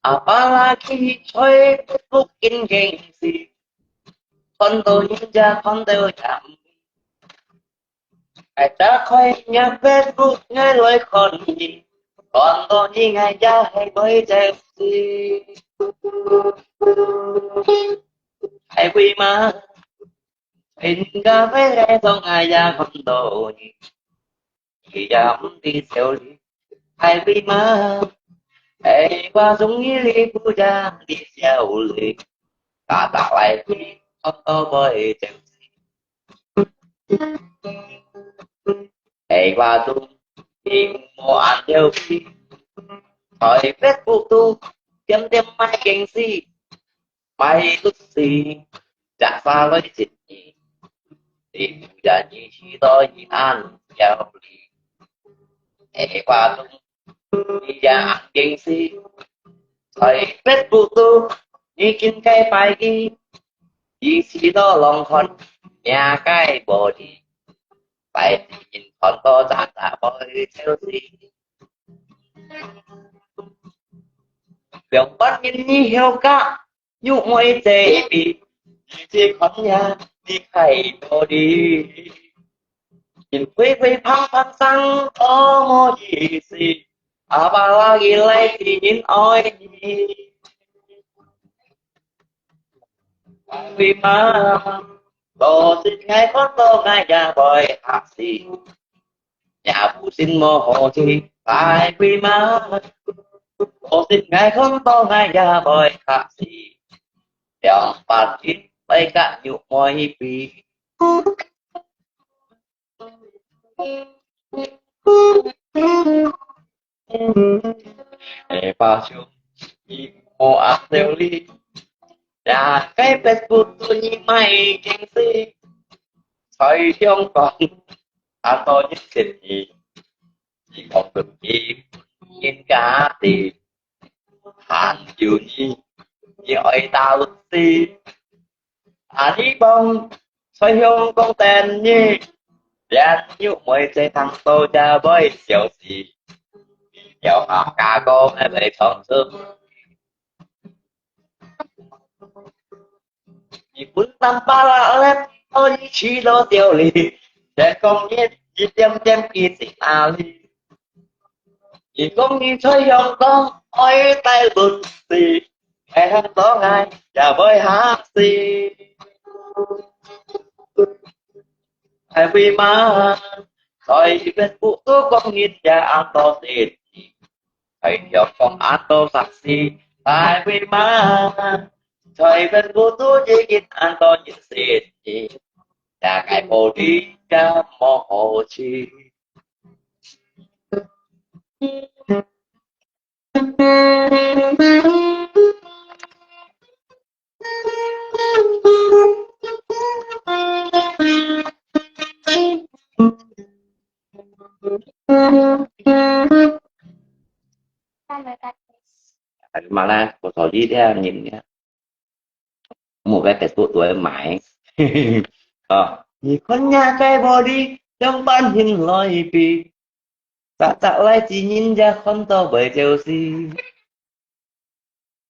Apalagi在北京城市，看到人家看到人，愛打開若Facebook，愛來看你，看到你愛也係會走死。係會嗎？人家會來同愛也看到你。 佢也毋知愁慮，係會嗎？係話中意你，不讓你焦慮，打打來去，我都會走。係話中，你無恁調皮，在Facebook肚點點賣經濟，賣律師，摘花來接你，你不然你去到一安調皮。係話中，你也經濟，在Facebook肚，你緊該擺佢，你去到浪看，也該無理。擺地人看到渣渣會笑死。兩百年以後个玉妹姐比，你只看呀，你太多哩。因為會胖胖生多么意思，阿爸拉佢來地人愛你。為嘛？老實𠊎看到𠊎也會嚇死。 也無信無好事，大鬼嘛。我信𠊎看到𠊎也會嚇死，兩百斤來甲肉妹比。哎，巴兄，你莫阿笑哩，呀，該Facebook做你賣經濟，在香港，阿多人識你。 你講對，人家的，還有你，你愛打律師。啊，你講，在香港等你，連玉妹姐聽到也會笑死。要客家歌來唱出。 你分擔巴拉咧，到你去到掉哩，再講你一點點記在哪裡？你講你在香港愛戴律師，愛喊到𠊎也會嚇死。哎，為嘛？在Facebook都講人家恁多事， 在香港恁多殺死，大會嘛，在Facebook都已經恁多人死，大概無理也無好處。 Mana ko tadi dia ngin ya. Một cái Facebook tôi mãi. Ờ, 你看呀，該玻璃，兩半斤來比，扎扎來指人家看到會就是。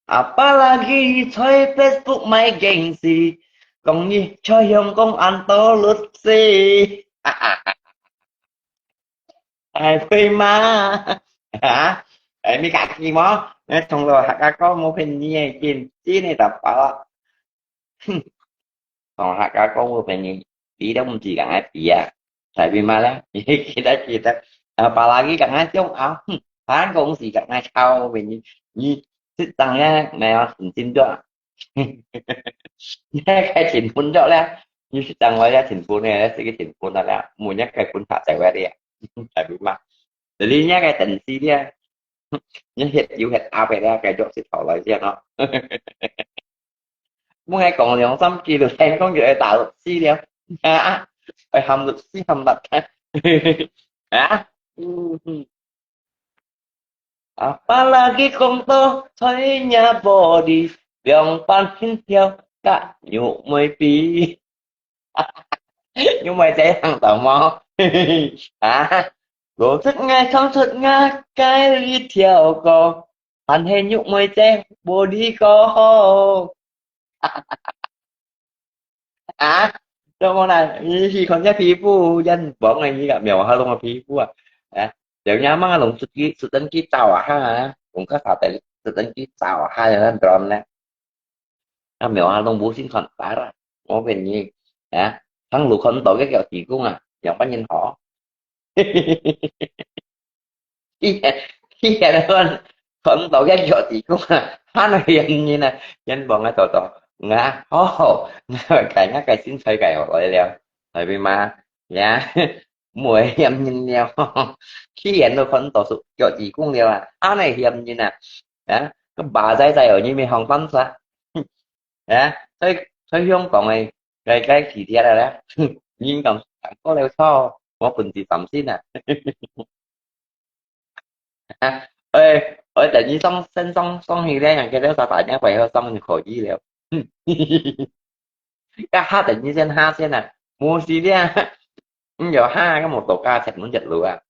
Apalagi在Facebook賣經濟，講你在香港恁多律師。哎，會嗎？啊？哎，你家己無？哎，從來客家講無便宜个，真，真个打包啊。哼，從客家講無便宜，比都毋知講愛比啊。在邊嘛咧？記得記得，啊，巴拉吉講愛中啊，哼，反正公司講愛抄無便宜，你識講个，沒有，很精準。你還該勤奮著咧，你識講話也勤奮个，這個勤奮个咧，每日該分下在外咧，在邊嘛？ Jadi nya kaya tensi dia. Nya hiệt yếu hiệt áp vậy đó, cái dọc xịt thảo lại sia nó. Muốn nghe còn lòng xăm kỳ được em con người ta được si dia. Ha, phải hâm được si hâm đặt. Ha? Apalagi kong to, choi nya body, biang pan hin thiao, ka nyu mui pi. 因為這樣懂無？啊？無出街，唱出街，該一條歌，還係玉妹姐，無你歌好。啊？做麼啦？你去看這皮膚，人講个你个苗下攏个皮膚啊？啊？有人嘛攏出去，出等去找啊哈，攏个啥得出等去找啊哈，有人講呢？ 啊，苗下攏無先看法啦，我跟你，啊，行路看到个叫地公啊，兩百年好。一，一，看到个叫地公啊，還係人呢，人望个多多，啊，好好，啊，該，啊，該身材該好來了，來，對嗎？呀，毋會嫌人了。去遠都看到手腳趾公了啊，恁樣嫌人啊！啊，个巴仔仔哦，你咪放膽煞。啊，所以，所以香港个，个，个地鐵啊咧，人講，過了錯，我本事三星啊。啊，哎，我等於上，先上，上去咧，人家都说打电话要上去可以了。要下等于先下先啊，无事咧，嗯，有下个摩托车前门一路啊。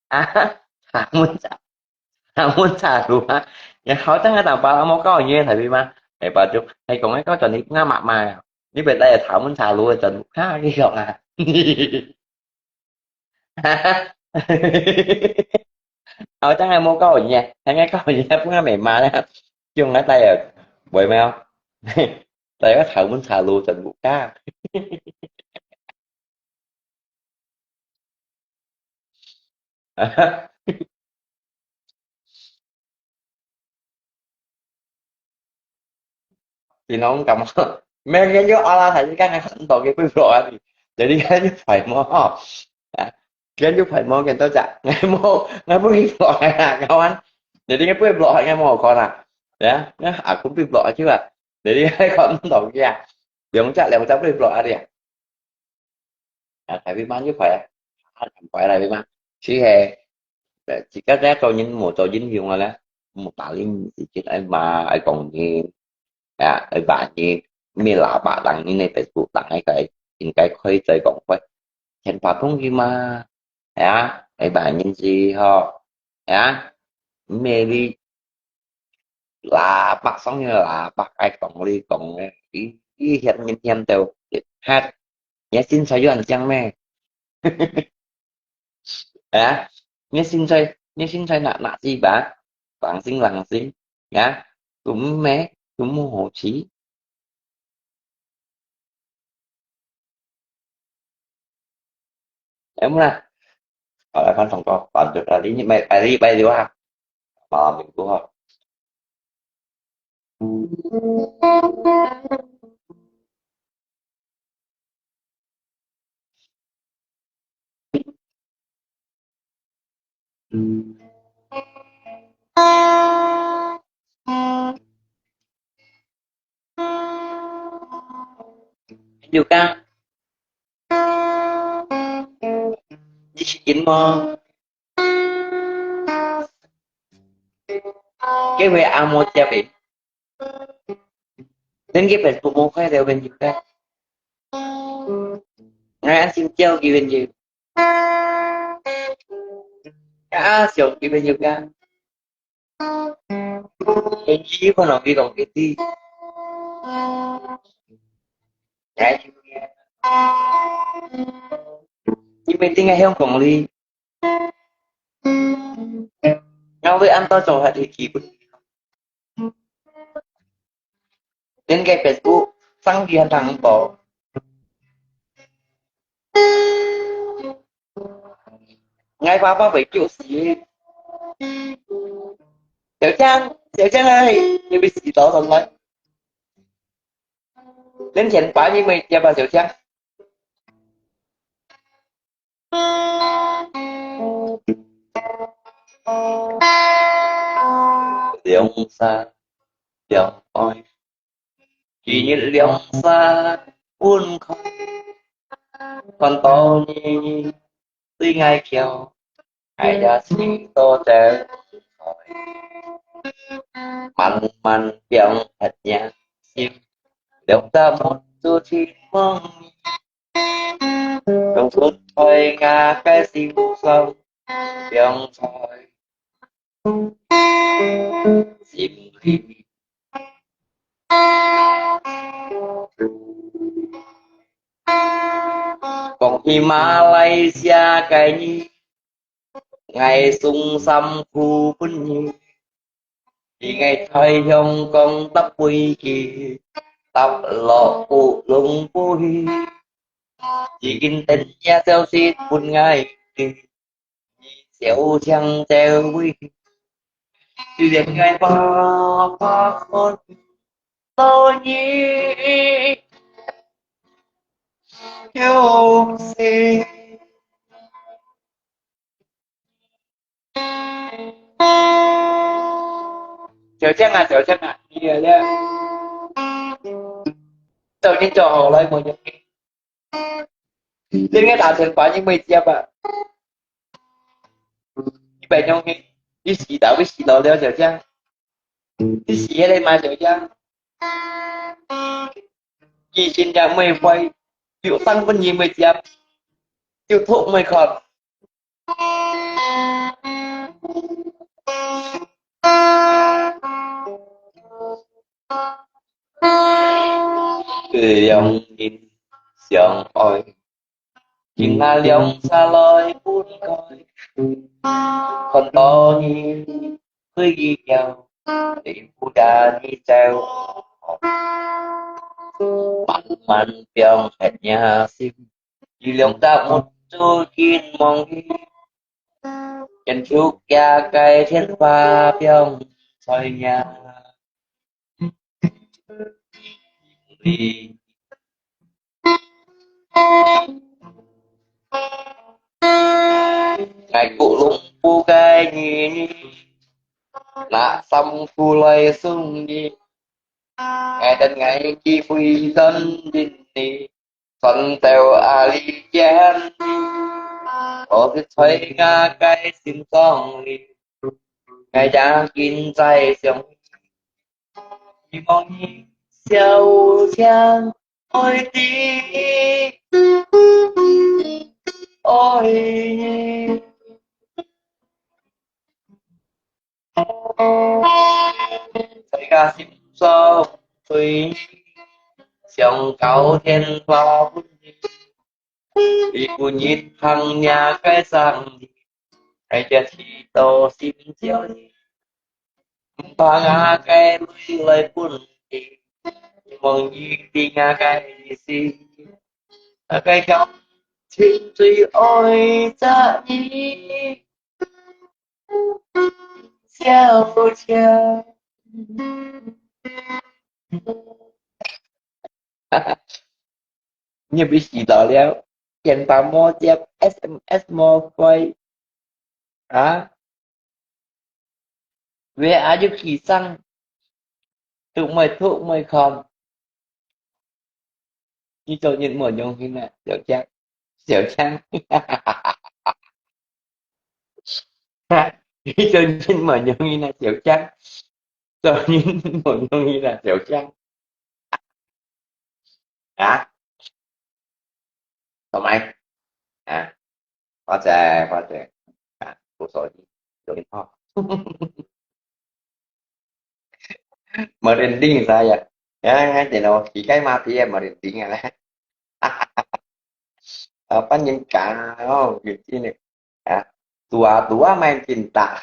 啊，下门茶，下门茶路啊，也好像个打巴拉莫告你个台北吗？哎，巴就，哎，讲个告转你那妈妈呀，你别带下门茶路个转路，哈，你讲啊。好像个莫告你，还没告你，不然没骂了，用个带呀，有没有？带个下门茶路转路啊。Tinong kamu. Megan yo ala tadi kan yang hentok ke pui blok tadi. Jadi kan yo pai mo. Ah, kan yo pai mo kan tau cak. Ngai mo, ngai pui blok ah, kawan. Jadi ngai pui blok ngai mo kon ah. Ya, ngai aku pui blok aja lah. Jadi ngai kon hentok ya. 兩隻，兩隻都落啊，你啊。啊，大尾巴就快啊，啊，快大尾巴，只係，呃，自家咧做人無做英雄啊咧，無打理自己，愛罵，愛講人，啊，愛罵人，咩喇叭當人个Facebook當个，應該開嘴講話，全部通去嘛，係啊，愛罵人知吼，係啊，咩你 喇叭上个喇叭，愛講你講个，佢，佢嫌人嫌到，嚇，你个身材有恁靚咩？啊，你个身材，你个身材哪，哪知吧？冷靜，冷靜，啊，都毋美，都毋好睇。 Em lah. Kalau kan songko, lanjut hari ini, mai, hari, mai dua. Malam minggu, ha. Yoga. Di sikin mo. Kaya amo tiap eh. Then kaya Facebook mo kaya dia ben yoga. Ngai an sim tiao kaya ben yoga. Kaya siao kaya ben yoga. Cái gì con nói cái con cái gì. Cái gì. Chỉ biết tiếng Anh không còn đi. Ngau với anh tao cho hạt thì kỳ bự. Đến cái Facebook, sang kia thằng bỏ. Ngai papa phải chịu xí. Tiểu Trang, Tiểu Trang ơi, như bị xí đó rồi đấy. Đến hiện tại như mày, ya bà Tiểu Trang. Liang sa, liang oi. Kini liang sa, pun kau. Kon tau ni, tui ngai kiao. Ngai ya si to te. Man man liang hat ya sim. Liang sa mon tu chi mong. Trong suốt thời ngà cái siêu sâu. Liang soi. Sim hi. Kong hi Malaysia cái ni. Ngai sung sam khu pun ni. Đi ngai thoi hiong kong tap pui ki. Tap lo pu lung pui. Đi kin ten ya seo si pun ngai ki. Đi seo chang seo wi. Đi lian ngai pa pa kon. Tao ni. 休息。小强啊，小强啊，你啊，你啊，早点走好来，我就，你个打电话你没接啊？你白娘去，你死到，你死到了，小强。 你死个嘛，小强。佢心也毋會壞，有生份人會接，有毒會看。兩人相愛， 今下涼茶來分開，看到你對佢笑，你不打你走。慢慢放下你心，一兩隻目珠緊望你，牽手也該天花放在呀。 Ngai ku lung pu kai ni ni, na sam pu lai sung ni. Ngai dan ngai ki pui dan din ni, san teo a li kian ni. Ko si choi nga kai sim song ni, ngai ya kin zai siang. 希望你小强愛的愛你。在个心上對你，想到天花問你，一個日行夜个生理。 Ai chia chỉ tô sim chiu ni. Mpang a kai lui lai pun ti. Mong yi ti nga kai si. A kai kau chin chui oi cha ni. Chiu chiu. 你不是老了，電話無接，S M S無回，啊？Where are you，起床？都沒，都沒看。你做人無良心啊，小強，小強。你做人無良心啊，小強。做人無良心啊，小強。 啊？做麼个？啊？發財，發財。啊，無所謂，有點好。Merinding saya. Ya, ya, jadi kita mati ya merinding ya. Apa ni kau, gitu ni. Ya, tua-tua main cinta.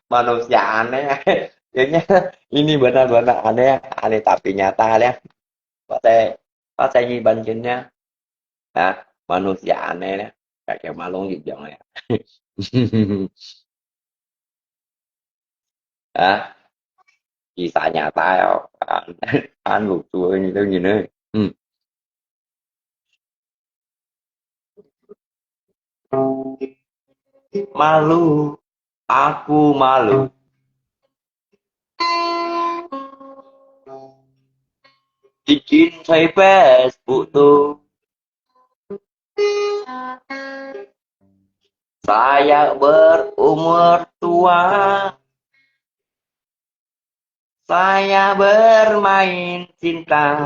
Manusia aneh. Kayaknya ini benar-benar aneh, aneh tapi nyata ya. Pakai, pakai ini bandingnya. Hah? Manusia aneh ya. Kayak malung gitu ya. Hah? Kisah nyata ya. An, an lucu ini tuh gini. Hmm. Malu, aku malu. Bikin saya Facebook tuh. Saya berumur tua. Saya bermain cinta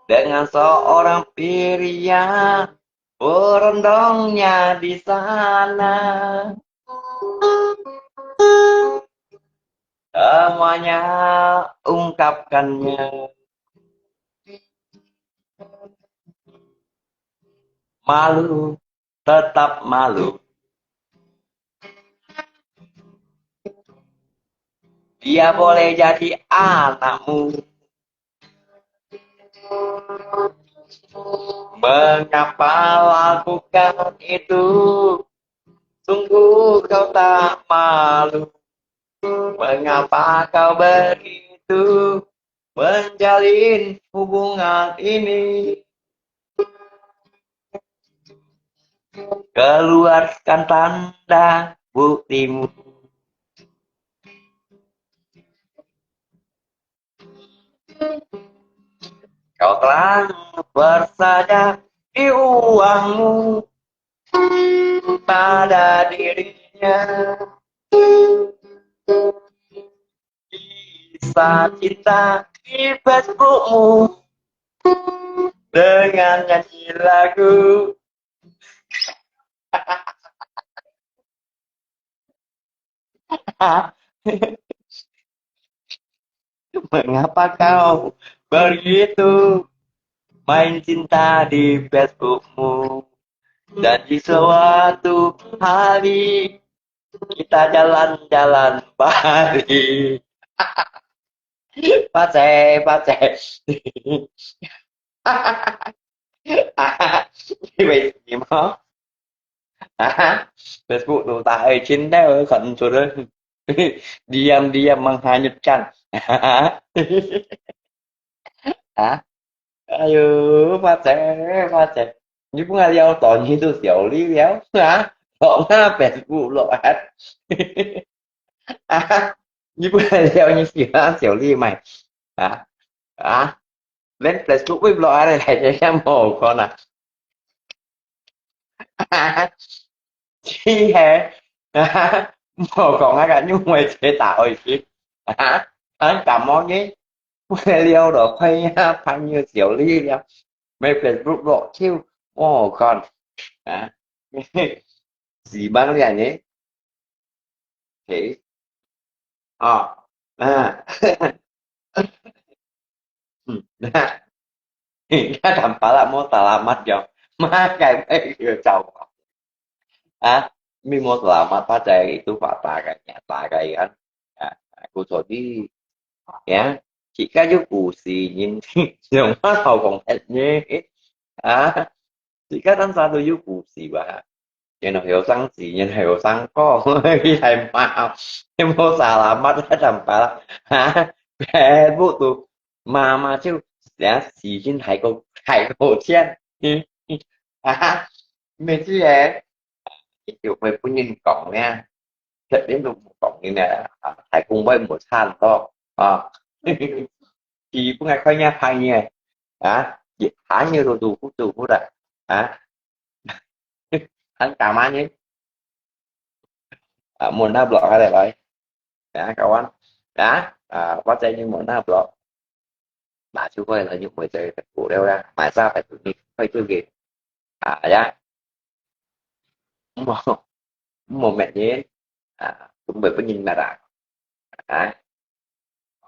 dengan seorang pria, berondongnya di sana. Semuanya ungkapkannya. Malu, tetap malu. Dia boleh jadi anakmu. Mengapa lakukan itu? Sungguh kau tak malu. Mengapa kau begitu? menjalin hubungan ini. Keluarkan tanda buktimu. Kau telah bersaja di uangmu pada dirinya. Kisah cinta di Facebookmu dengan nyanyi lagu. Mengapa kau begitu main cinta di Facebookmu? Janji suatu hari kita jalan-jalan Bali. Pacai, pacai. 你为什么？啊？Facebook都打开，现在我看出来，diam-diam menghanyutkan. 啊？哎哟，发财，发财！你本来要到你都小李了，啊？落那Facebook落啊？啊？你本来要你喜欢小李买，啊？啊？连Facebook都落啊，你还这样无看啊？只系，啊？无讲啊，你会直接打开去，啊？啊？感冒呢？ 不得了了，快呀，朋友小李了，没Facebook了，就我看啊，希望了呢，嘿，啊，啊，嗯，那，那 tanpa lah mau salamat ya, makai mai ya jauh. Ah, mi mau salamat, pacai itu fakta kan, nyata kan. Ah, aku sorry. Ya, jika 有故事，人，人話好講hết呢。啊，自家當時都有故事吧？然後有生事，然後有生哥，你係嘛？你冇salamat，你就唔怕啦。啊，Facebook都媽媽就，人家時間還夠，還夠錢。啊，咩事誒？又會分人講呢？ 肯定都無講呢，啊，大公會無差多，啊。佢本來看人朋友，啊，佢朋友都做不做不的，啊。還打罵呢？啊，無那 block 下來，啊，kawan，啊，啊，我在你無那 block。 拿出去了，你會在古了啦，買啥牌子你會做个，啊呀，莫，莫每年，啊，都袂分人拿啦，啊，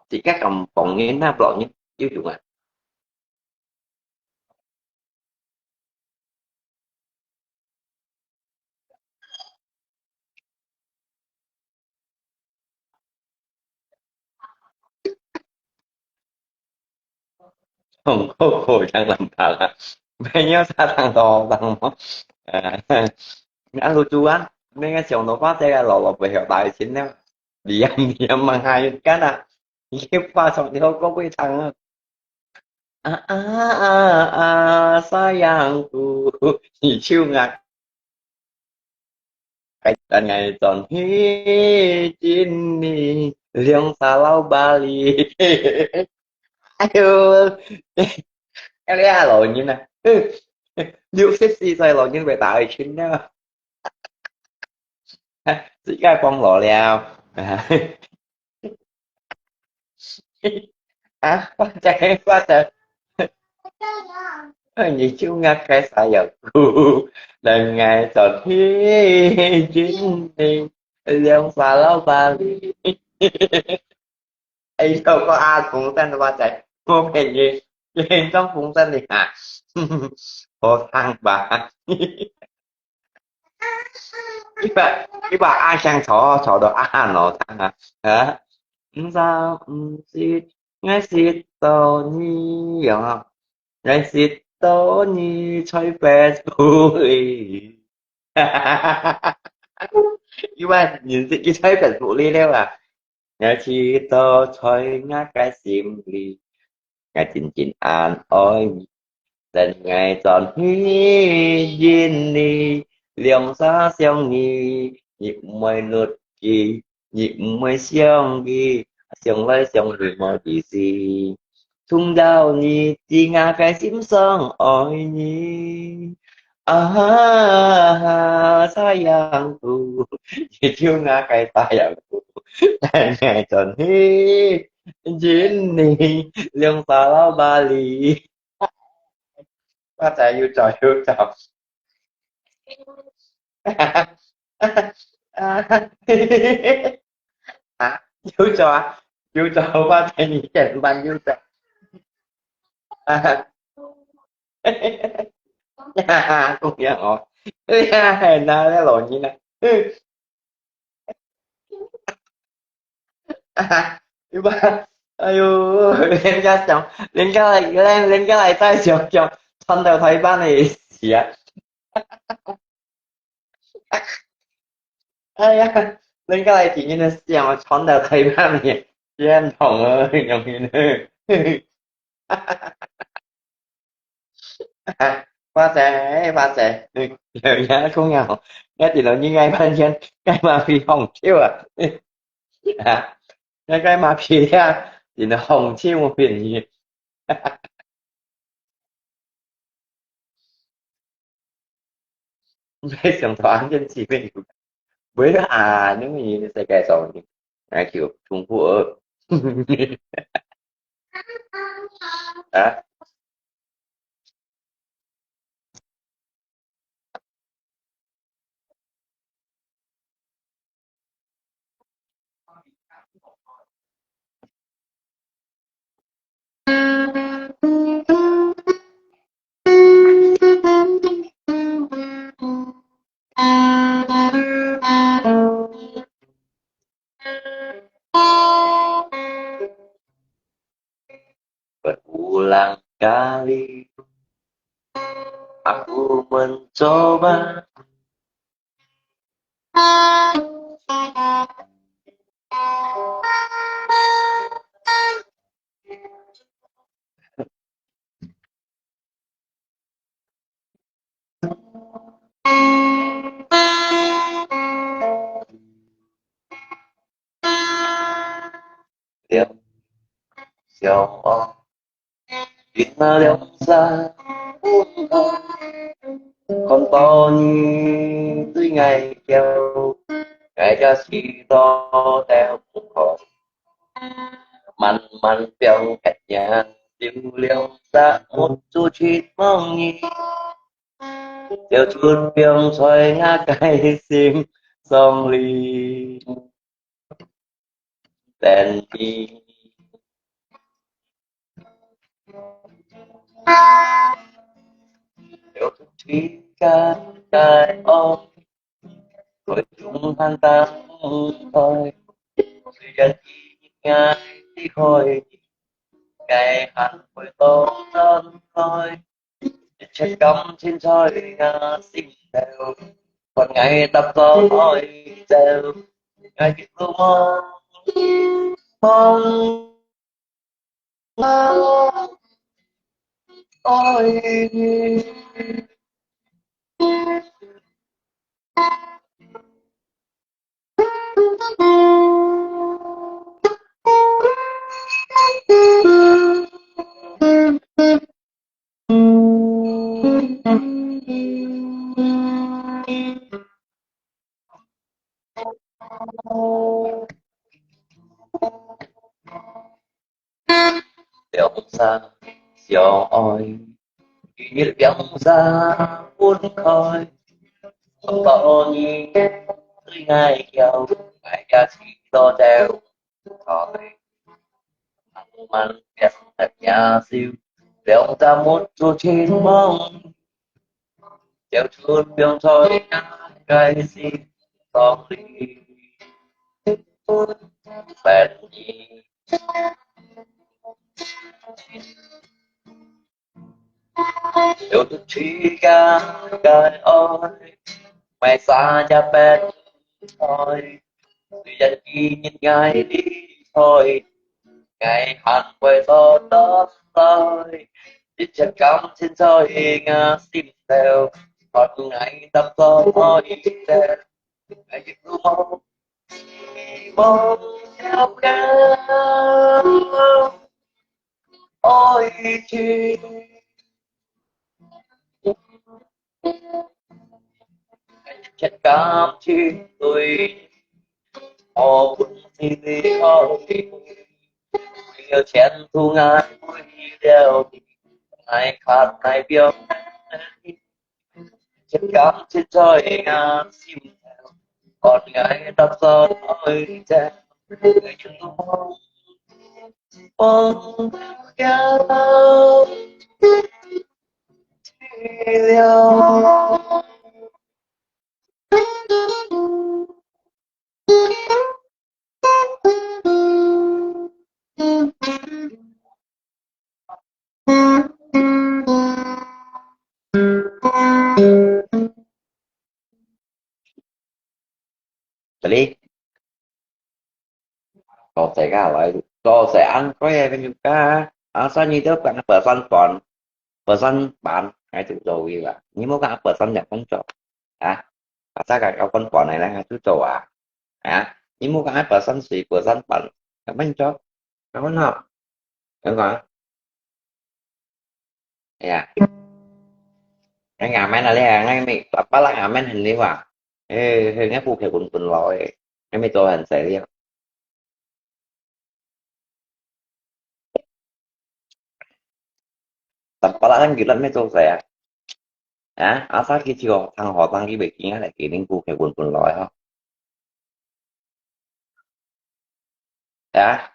自家咁幫人那 block 人有用啊？ Hong Kong khổ chẳng làm phạt à. Bây giờ sao thằng đó thằng đó. À, ăn lụt chú ăn. Nên cái chồng nó phát cái lò lò về hiểu tài chính đó. Diam diam mà hai cái nè. Cái pha xong thì không có cái thằng. Ah, ah, ah, ah, sayangku, 你就愛，愛轉去見你，兩儕老巴黎。哎喲，哎呀，老人啊，六十四歲老人會打去親啊，自家講老了。 啊，我知，我知。你就愛該啥樣久，等𠊎轉去見你，兩儕老巴黎。哎，有個阿風扇，我知，我騙你，連裝風扇的啊，好聽吧？ 你把，你把阿香吵，吵到阿漢哦，他啊，啊，毋知，毋知，𠊎識到你樣啊，𠊎識到你在Facebook裡。你把認識佢在Facebook裡了啊？ 𠊎知道在𠊎个心裡， ，𠊎真真恁愛你。等𠊎轉去認你，兩儕相依，你毋會落去，你毋會想佢，想來想去無意思。 痛到你知𠊎个心上愛你。啊，sayangku，你就𠊎个sayangku，但愛轉去認你，兩儕老巴黎。我知有做有做。啊，有做啊，有做，我知你點半有做。啊，講樣哦，哎呀，係哪个老人啊？嗯。啊，有吧？哎呦，人家想，人家来，人，人家来再想想，傳到台灣个事啊。哎呀，人家来電影个想傳到台灣个，真痛啊，容易呢。 花姐，花姐，有影講啊，一定要你愛半天，愛嘛去紅酒啊，啊，愛該嘛去啊，真的紅酒便宜。 你想到安全起见，不会啊，因为世界上，那就中国啊。 Berulang kali aku mencoba. Liang, siang, oh. Bina liang sa, kon to ni, tui ngai kiao, ngai ja si to teo ko. Man man piang kat nian, liu liang sa, mut chu chit mong ni. Liu chut piang choi nga kai sim song li. Then he, liu chut chit kai kai ong. Khối chúng han ta khói. Sự dân chỉ ngại đi khỏi. Ngại hẳn khối to tròn khói. Chết cắm trên trời ngã sinh đều. Còn ngại tập gió hỏi đều. Ngại kiếp lu mong. Mong. Ôi. Liang sa相愛，今日兩儕分開。不過你對𠊎噭，𠊎也試到走開。慢慢變得野獸，兩隻目珠青蒙，走出風吹那個心房裡。分你 有自己个个愛，為啥也變開？雖然今日𠊎離開，𠊎還會做得來，一切感情在𠊎心頭，看𠊎搭在你的，𠊎一路無希望了解愛情。 一切感情對，我本是你好的，為了前途𠊎為了你，𠊎看𠊎表，一切感情在𠊎心頭，看𠊎搭在你的，我一路望到 這裡，多謝各位，多謝恁多个朋友啊！啊，所以你都講百分百，百分百，𠊎就做个啦。你莫講百分百分做啊，啊，大家百分百个啦，就做啊，啊，你莫講百分之百、百分百，百分做，百分好，聽講？哎呀，𠊎阿們啊，你啊，𠊎咪，爸爸啦，阿們很溜啊。 誒，係，𠊎不客觀本來誒，𠊎乜做很細了。但巴拉人佢乜做事啊？啊，阿沙佢就學堂學堂佢袂驚啊，來，佢能不客觀本來吼。啊？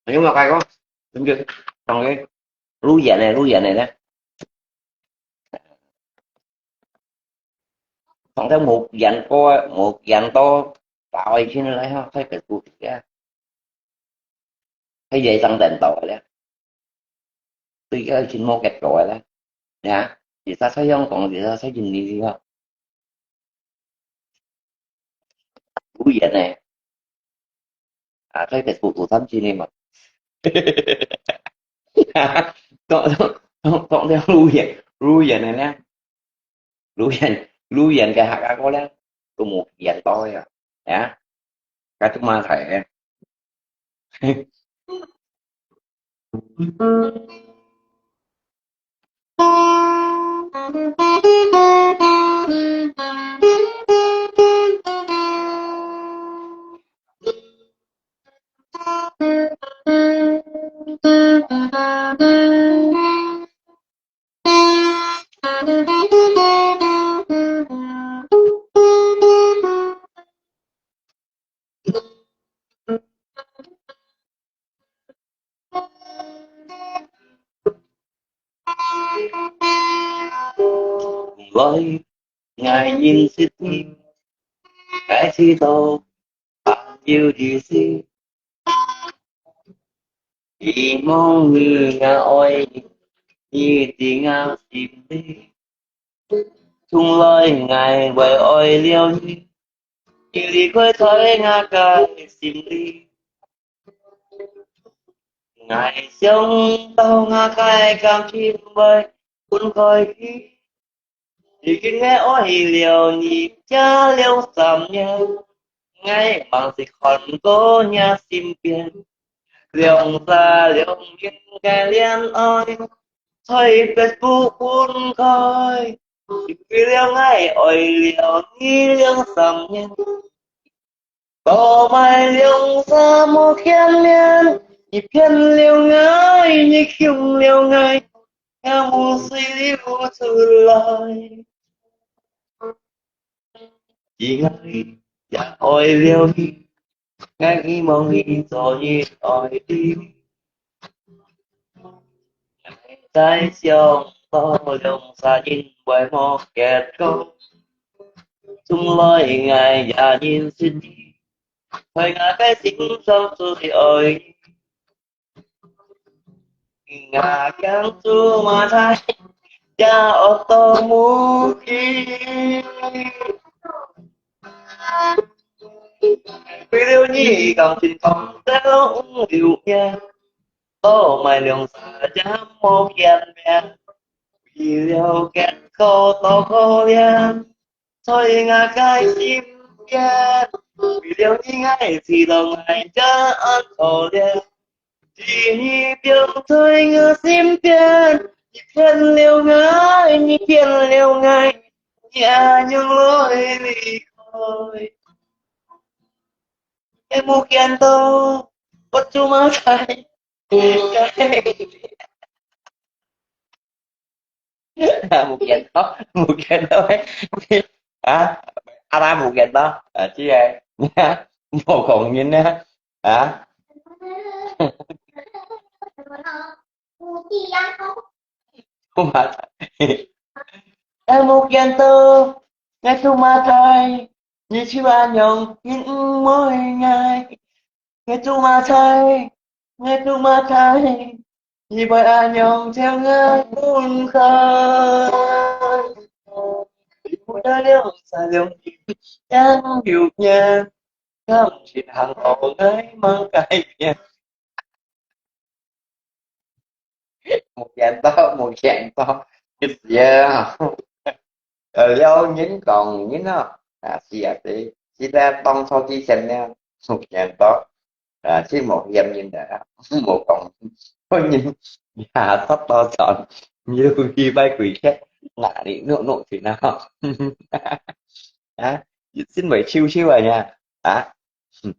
你有無看過？對不對？當然，路遠的，路遠的呢。 當然無見過，無見到把愛情來吼，在Facebook啊，在這張等到个咧，對愛情無結果个咧，呀，其實在香港，其實在印尼个吼，路遠的。 啊，在Facebook有三千个嘛。講，講，講，講到路遠，路遠个咧，路遠，路遠个客家歌咧，都無見到个啊，啊，該都馬來个。 來，𠊎認識你，該知道朋友意思。希望你，𠊎愛你，你在𠊎心裡。從來𠊎會愛了你，你離開在𠊎个心裡。 𠊎想到𠊎个感情會分開去，已經𠊎愛了你這兩三年，𠊎吂識看過若身邊，兩儕兩年个戀愛，在Facebook分開，因為了𠊎愛了你兩三年。 過埋兩三無見面，你騙了𠊎，你騙了𠊎，也無水流出來。而𠊎也愛了你，𠊎希望你早日愛你。 再想到兩儕人會無結果，從來𠊎也認識你，在𠊎个心上最愛你。 𠊎驚做麼个，也惡到無去。為了你，講真講，等了五六年，都買涼茶也無見面。為了結果多可憐， 在𠊎个心間，為了你，𠊎知道𠊎也恁可憐。只有你放在𠊎身邊，你騙了𠊎，你騙了𠊎，你恁樣來離開。也無見到，我做麼个？ 無見到，無見到，啊，阿拉無見到，啊，這个，無講人呢，啊，做麼个？哎，無見到，𠊎做麼个？你就恁樣，你毋愛𠊎。 𠊎做麼个？𠊎做麼个？你會恁樣將𠊎分開？你不得了，三兩日，兩六年，感情行路，𠊎吂改變。 無見到，無見到，一時啊，呃，了人講人啊，啊，是啊，對，是在當初之前呢，無見到，啊，是無嫌人的啊，無講，本人也殺到慘，有幾擺鬼客，哪裡弄弄去呢？啊，一心為羞羞啊呀，啊，嗯。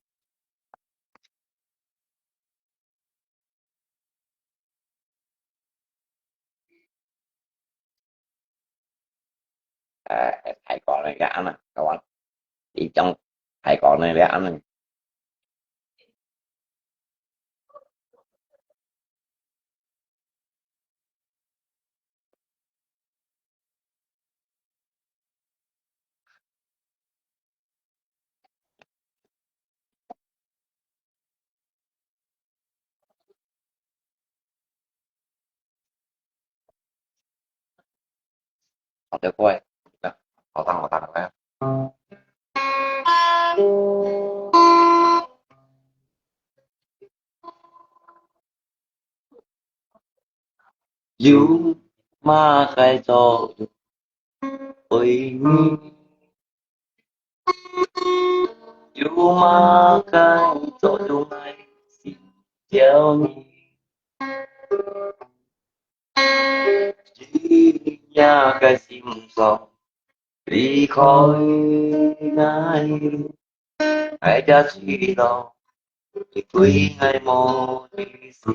誒，誒，大哥呢，這樣啊，各位，一種大哥呢，這樣啊。好的，各位，好，好，好，好。 有麼个作用對你？有麼个作用來成就你？你个心上離開𠊎， 𠊎也知道你對𠊎無意思。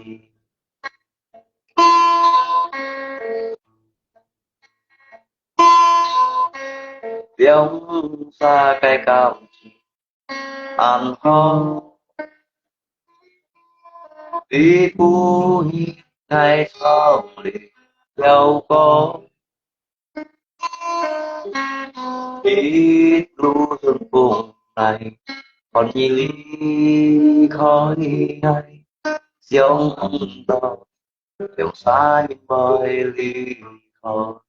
兩儕个交情恁好，你不應該逃離了我。 一路順風來，看你離開𠊎，想毋到，兩儕人會離開。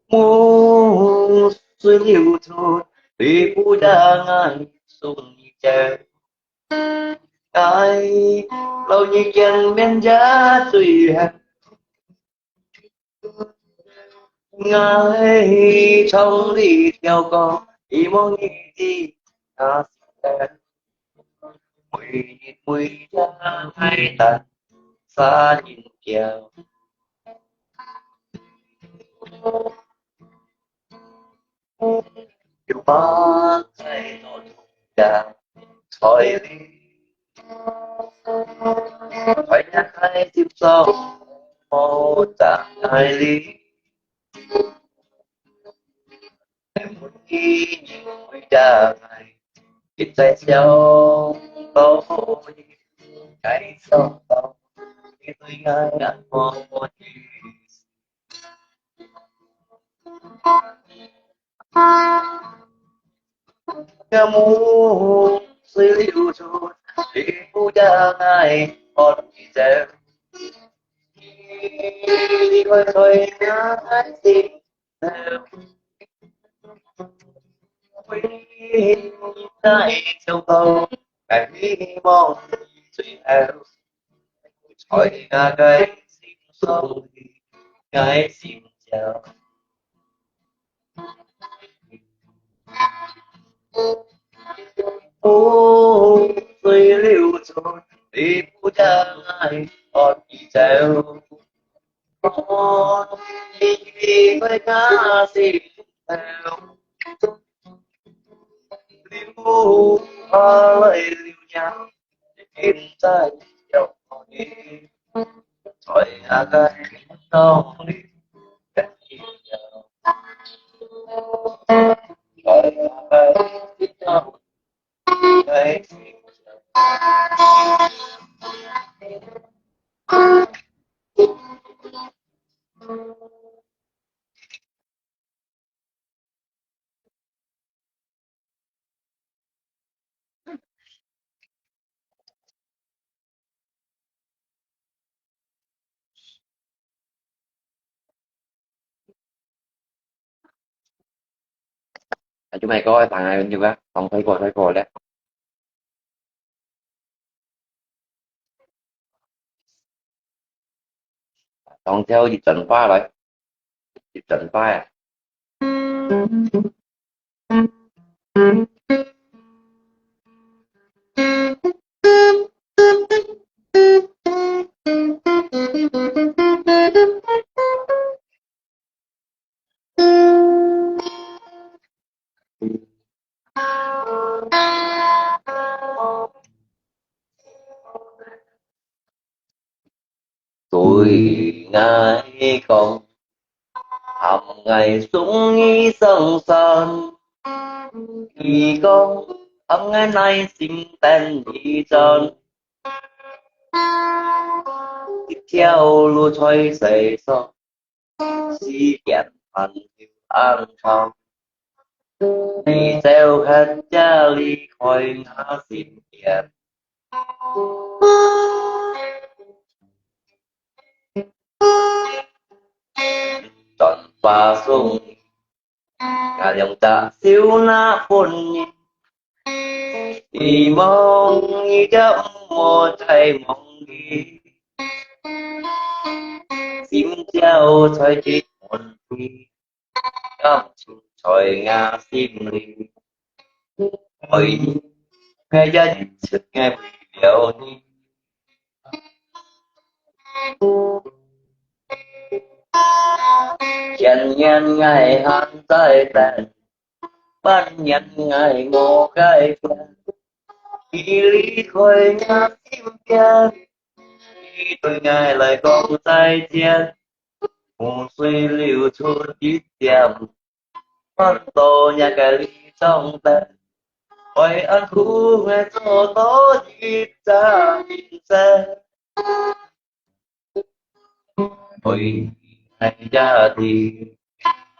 夢雖流出，你不讓𠊎送你走。 𠊎摎你見面也最後，𠊎從這條歌，希望你知那時間，每日每夜愛等三人條。 有麼个做得在你，在你个心上無障礙哩。每日每夜，一再想到你，再想到你對𠊎个無个目水流出，你不要爱我的走。你会吹那爱情的，会在秋风在迷梦最后，在那个心上的爱心上。 湖水流出，你不要爱我的走。我的回家是流，流啊来流呀，现在要你，在那个梦里。 啊，就莫个，等下就个，當退過，退過咧。當跳一陣花來，一陣花啊。 對𠊎講，喊𠊎送你上山。佢講，喊𠊎耐心等你轉。一條路在世上， 時間還有恁長，你走忒也離開𠊎身邊。轉發送𠊎兩隻手拿分你，希望你也毋好再忘記。 心照在這門邊，感情在𠊎心裡。愛你，𠊎也一直愛為了你。前年𠊎還在等，半年𠊎無改變。你離開𠊎身邊， 你對𠊎來講再見，目水流出一點，看到若个你長大，愛恁苦，𠊎做到一隻人生。愛你，𠊎也知，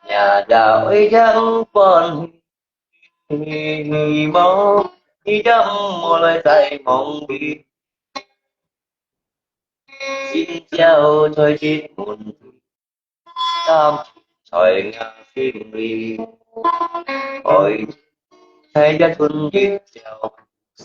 也也愛也毋歡喜。 希望你也毋好來再忘記。心照在這門邊，感情在𠊎心裡。愛你，𠊎也賰一條絲。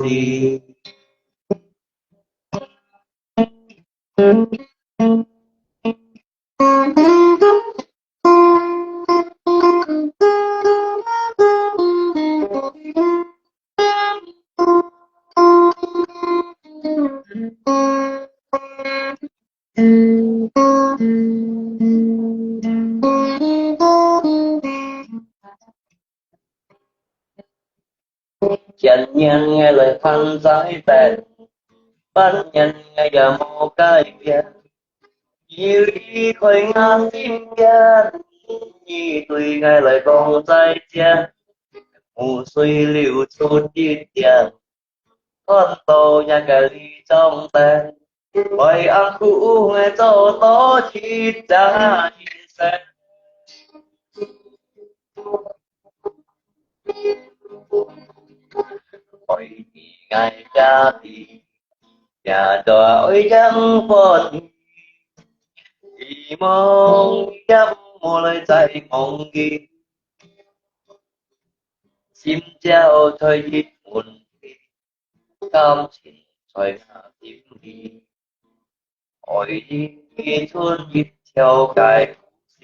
前年𠊎來還債等，半年𠊎也無改變。你離開𠊎身邊，你對𠊎來講再見，目水流出一點，看到若个你長大，愛恁苦，𠊎做到一隻人生。也知，也在愛仰般，希望也毋好來再忘記，心照在一門，感情在那心裡。 愛你像一條街故事，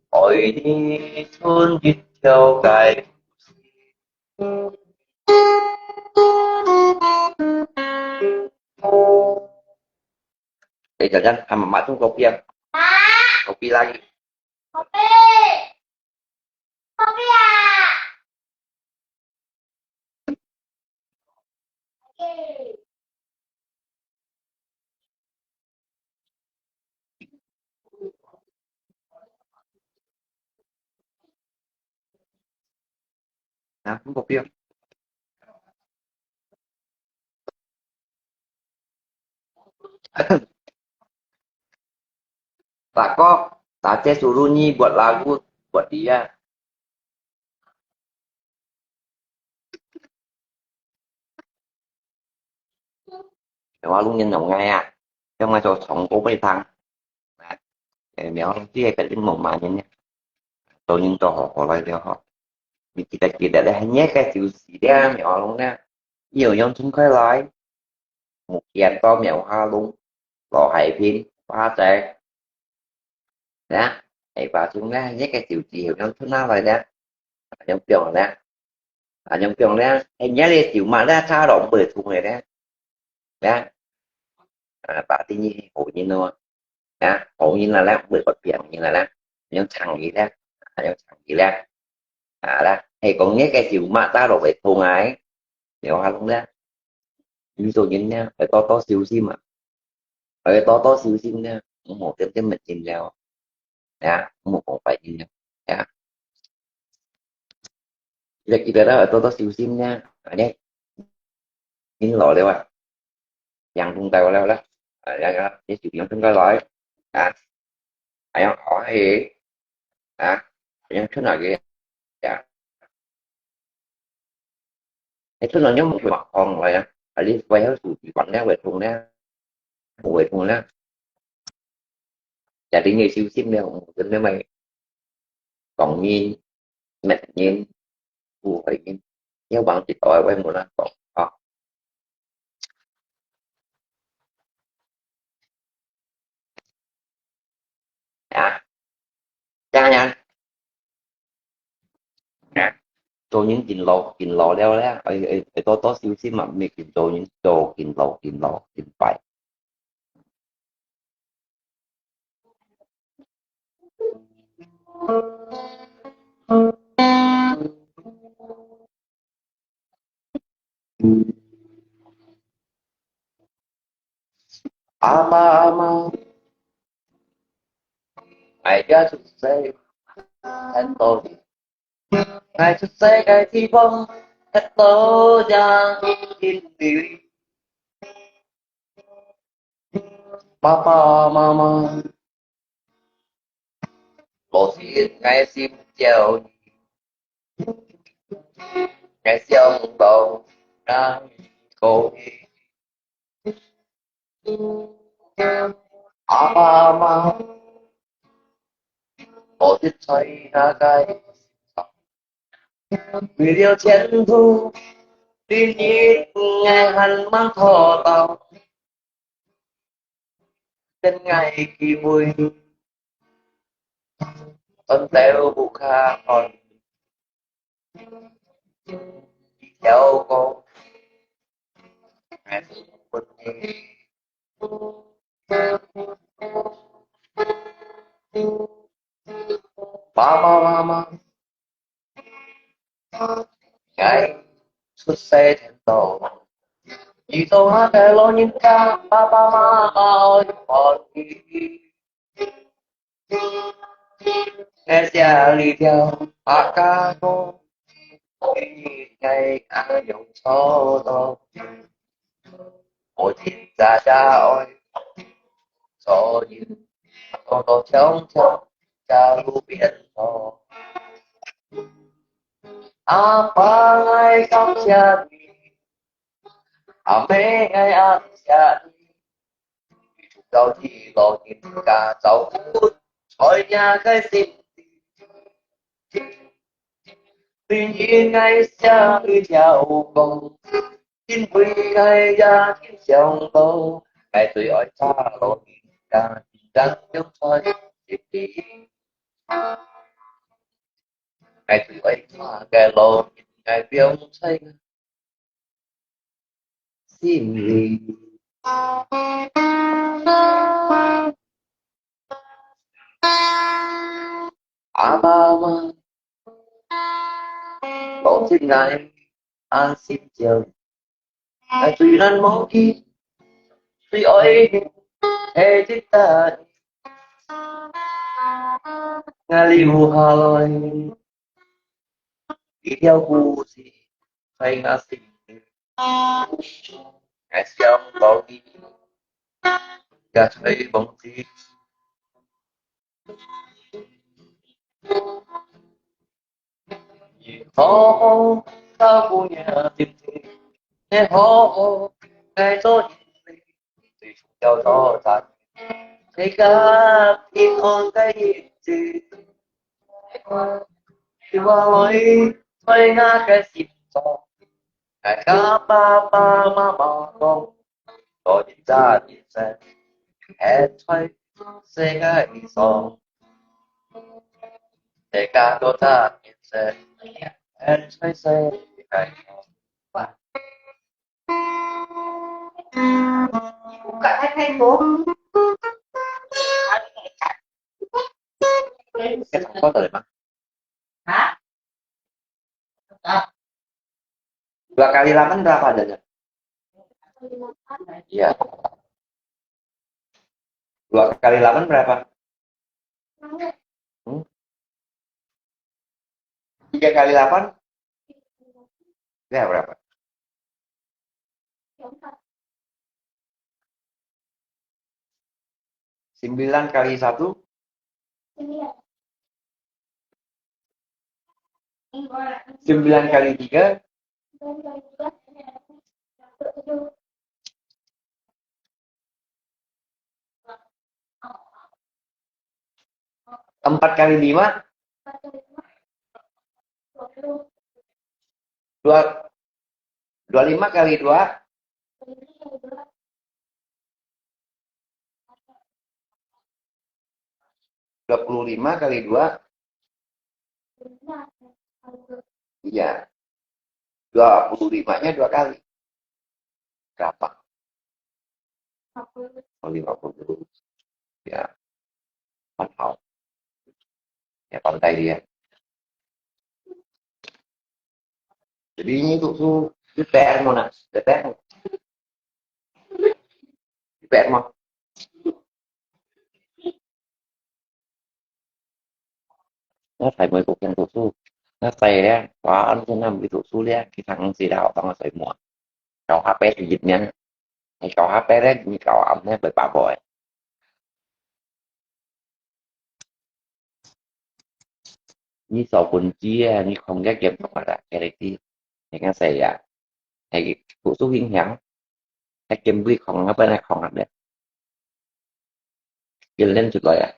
愛你像一條街故事。哎，等等，還媽媽種kopi啊？Kopi lagi。Kopi. Kopi啊！啊，種kopi啊！ Pak Kok, tadi suruh nyi buat lagu buat dia. Yang warung yang nong ngai ah, yang ngai cho chong ko bai tang. Eh, miao ti ai kat lim mong ma nyen. Cho nyen cho ho ho lai dia ho. Mi kita kita dah hanya kai siu si dia miao warung na. Iyo yang chung kai lai. Một kia có mèo hoa lung, lò hài phim, hoa trái. Nè, hãy vào chúng nè, nhớ cái tiểu chỉ hiểu nhóm thứ năm rồi nè. Nhóm trường nè. À, nhóm trường nè, hãy nhớ đi tiểu mà nè, sao đó mười thùng này nè. Nè. À, bà tin nhi hổ nhi nữa. Nè, hổ nhi là nè, mười bật biển nhi là nè. Nhóm thằng gì nè. À, nhóm thằng gì nè. À, nè, hãy có nhớ cái tiểu mà ta đó mười thùng này. Nếu hoa lung nè. Ví dụ như nè, phải to to xíu xíu mà. Phải to to xíu xíu nè, ủng hộ tiếp tiếp mình tìm leo. Nè, ủng hộ cũng phải tìm leo. Nè. Việc gì đó phải to to xíu xíu nè. Ở đây. Nhìn lỏ leo à. Yang tung tay leo leo. À, yang, yang, yang chịu yang tung tay lòi. À. À, yang ở hay. À. Yang chân ở kia. À. Ê, thun nò nyob mùa mọt hòng lòi á, à, li quay háo sù chỉ quảng cáo về thùng nè, mùa về thùng nè. Chả đi nghe siêu sim nè, mùa về thùng nè mày. Còn nhìn, mệt nhìn, phù hợp nhìn. Nếu bạn chỉ tội quay mùa nè, còn, ờ. Hả? Cha nha. Hả? Cho những trình lộc, trình lộc leo leo. Ê, ê, ê, to to siêu sim mà, mày trình cho những cho trình lộc, trình lộc, trình bày. Apa ama? Ai ya susai. Kan to. Ai susai kai ti bom. Kan to ya. Tin ti. Papa mama. Lo si ngai sim jiao. Ngai xiao lo ngai ko. Apa ama. Lo si chai na kai. Vì điều前途，你一ngày hẳn mang thọ tàu. Đến ngày kỳ vui, con tèo bu kha hòn. Theo cô, ngày buồn nhẹ. Mama, mama. Ngai xuất se then tổ. Vì tổ ha cái lo nhìn ta, ba ba ma ma ơi, bỏ đi. Ngai sia li theo, ba ca cô. Vì ngày ai dùng số tổ. Ôi, chính ra ra ơi. Số nhìn. Tổ tổ chống chống. Ra lu biển tổ. 阿爸，𠊎感謝你，阿姆，𠊎感謝你，你做到你老人家照顧在若个心裡。每日𠊎寫你條歌，因為𠊎也真想到，𠊎最愛他老人家，真正用在心裡。 𠊎最愛看个老人，𠊎放在心裡。阿爸阿姆，老實𠊎安心照。 𠊎最難忘記，最愛你，係一隻，𠊎留下來一條故事，在𠊎心裡。𠊎想到你，也在夢裡。 好好照顧若弟弟，也好好愛做人，最重要做人，自家平安个日子。希望你在𠊎个心中，𠊎个爸爸媽媽講， 做一隻人生，係在世界上，世界多隻人生，係在世界上。Buka hai hai ko. Kita kau tak ada, Mak? Hah? Dua kali delapan berapa adanya? Iya. Dua kali delapan berapa? Hmm? Tiga kali delapan? Ya, berapa? Sembilan kali satu? Sembilan kali tiga? Empat kali lima? Dua, dua lima kali dua? Dua puluh lima kali dua? Iya. Dua puluh limanya dua kali. Berapa? Oh, lima puluh. Ya. Empat tahun. Ya, pandai dia. Jadi ini untuk su, itu P R-mu, Nak. Ada P R-mu. P R-mu. Nó phải mười phút đang讀書. Nó say đấy, khóa ăn cho năm đi讀書đấy, khi thằng gì đào tao nó say muộn. Cậu H P thì dịch nhắn. Hay cậu H P đấy, như cậu ấm đấy, bởi bà bội. Nyi só pun chia, nyi khong ya kiam thok ma da, kaya ti. Hay ngan sai ya. Hay ku su hing hiang. Hay kiam bui khong apa na khong apa. Kiam len sut loi ya.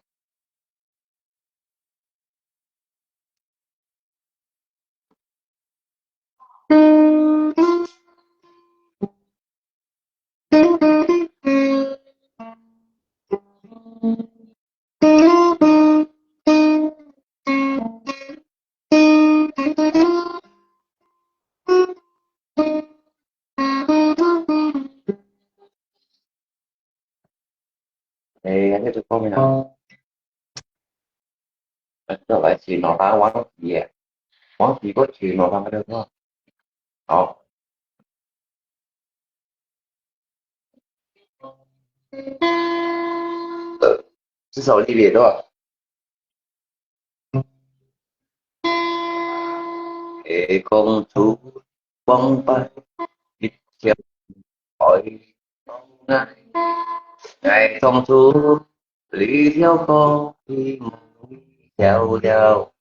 Ê, anh tiếp tục không nào? Cho lại thì nó đã quán gì à? Quán gì có chuyện nó đang được không? Đó. Ờ, xin chào đi về đó. Ê, công chúa bóng bay, đi theo khỏi bóng ngày. Ngày công chúa, lý theo con, đi mong theo theo.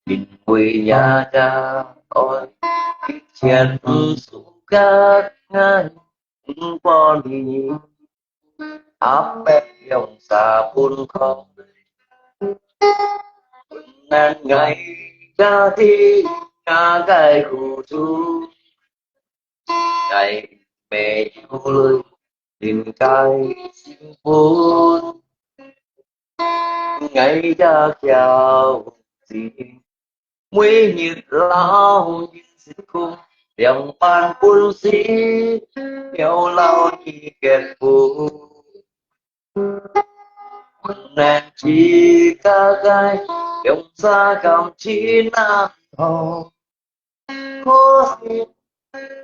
因為若隻愛，一切毋輸甲𠊎毋分離，阿伯兩儕分開，分難𠊎也知𠊎个苦楚。 𠊎乜有淚，恁个心酸。𠊎也噭心，每日摎人食苦，兩半本事，了摎你結婚。分難自家个，兩儕感情難好。 可惜，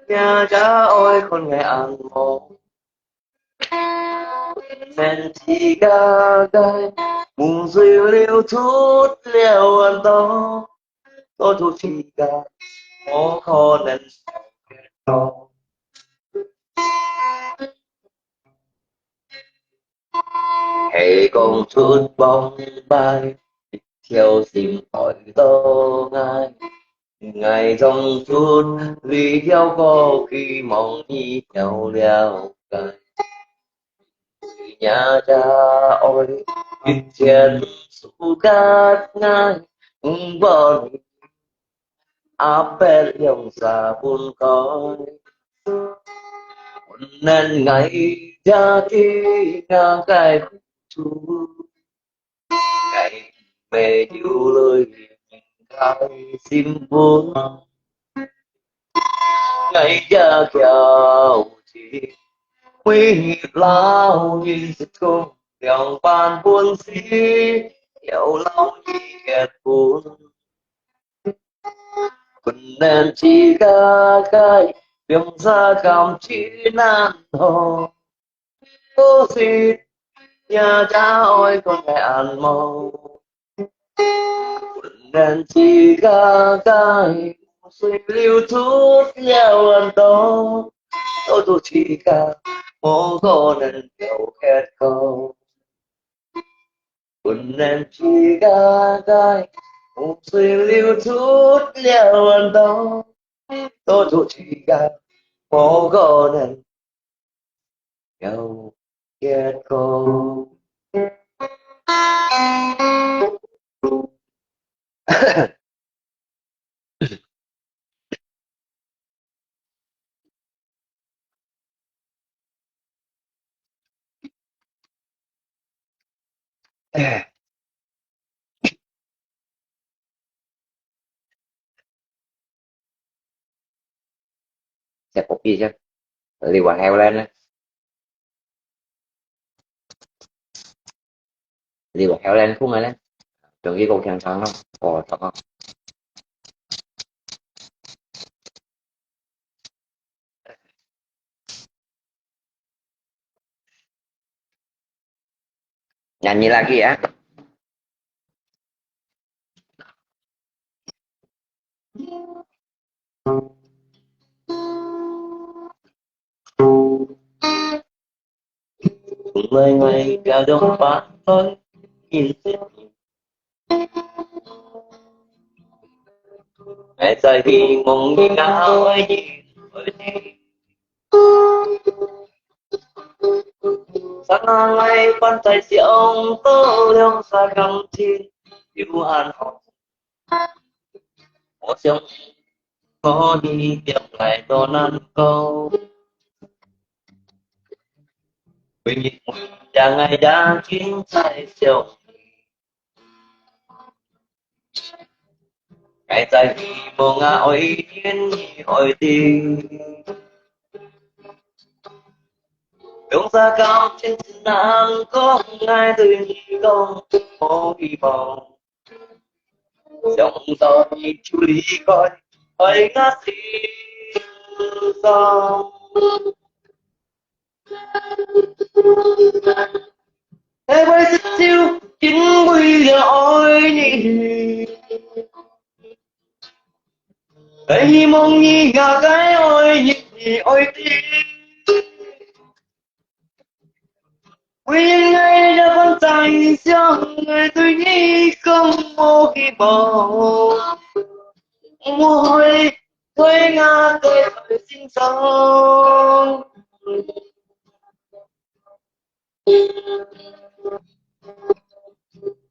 這隻愛看𠊎恁無，分難自家个，目水流出了恁多，做主自家，無可能受得到。 係講出往擺，一條心愛到𠊎，𠊎唱出這條歌，希望你曉了解。若隻愛，一切毋輸甲𠊎，毋分離，阿伯兩儕分開。分難𠊎也知𠊎个苦楚， 𠊎乜有淚，恁个心酸。𠊎也噭心，每日摎人食苦，兩半本事，了摎你結婚。分難自家个，兩儕感情難好。 可惜，這隻愛看𠊎恁無，分難自家个，目水流出了恁多，做主自家，無可能有結果。分難自家个，目水流出了恁多，做主自家，無可能 有結果。哎，食kopi先。你話好靚啊？你話好靚空啊咧？仲要講健康咯，哦，得啊。 Nyanyi lagi ya. Ngai ngai ka dong pa toi in se. Ngai zai hi mong ni ngao ai ni. Sang ngai pan zai siang to liang sa kam chin yu an hong. Wo xiang ko ni tiang lai do nan ko. Wi ni ya ngai ya chin zai siang. Ngai zai hi mong a oi tien ni oi ti. Liang sa kam chin nang kong ngai tui ni kong mo hi mong. Xiang zai ni chu li koi oi nga si song. Ai bai si siu, in wi ya oi ni. Ai hi mong ni ya kai oi ni, ni oi ti. 为人爱这般真相，爱对你更无希望，无爱对我个心上。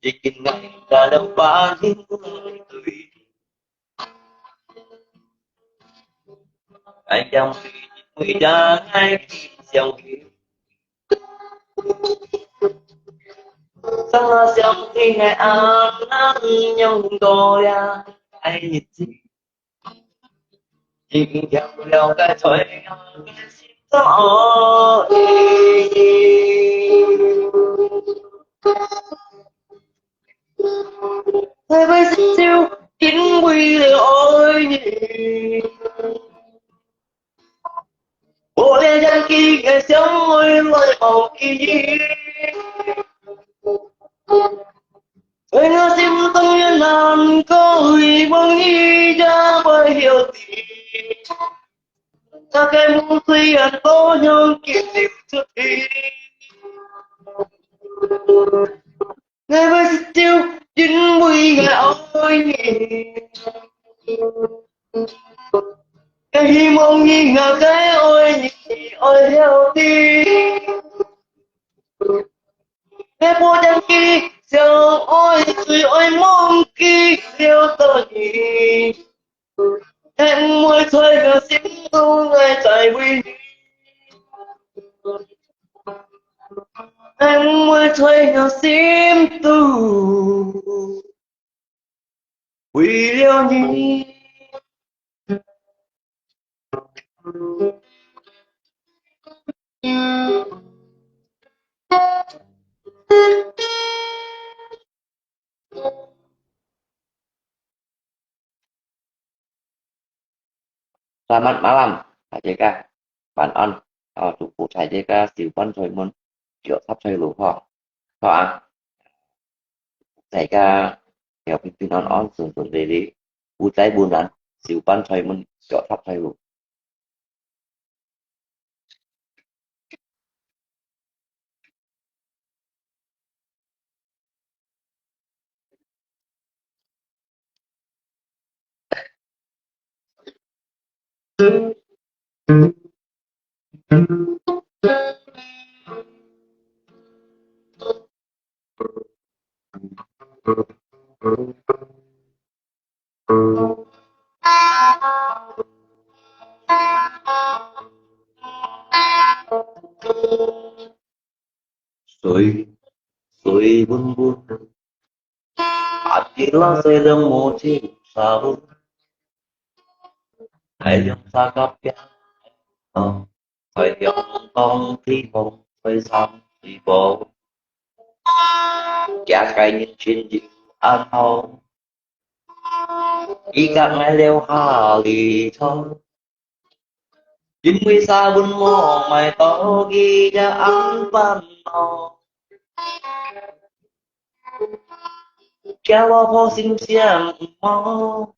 已经爱个了半天，对，爱讲每每个爱的相遇。 Sang la siang ti ngai an nang yong to ya ai ni ti. Jing tiao liao gai choi ngai gai sim to o. Hai bai sim jiu, jin wui liao oi ni. 我连想起个相爱来忘记你，在我心中也难过，希望你也会晓得。那个梦虽然多想给流出去。 Ngài bai siew，因為𠊎愛你。𠊎希望你，𠊎个愛你，愛曉得。𠊎不將佢想愛，最愛忘記了做你。𠊎毋會在𠊎心中，𠊎在為你。 Anh mới thấy ngã sim tu vì liêu nhi. Selamat malam, 大家晚安。啊，祝福大家小班出門，腳踏在路上，好啊。大家要平平安安，顺顺利利，無災無難，小班出門，腳踏在路。 水，水溫溫，阿弟拉西兩毛錢沙溫，大量沙甲邊，哦，在陽光地方，在山水邊，這個人真有安好。 佢甲𠊎留下離開，因為沙文無買到佢个安板咯。叫我好心想無，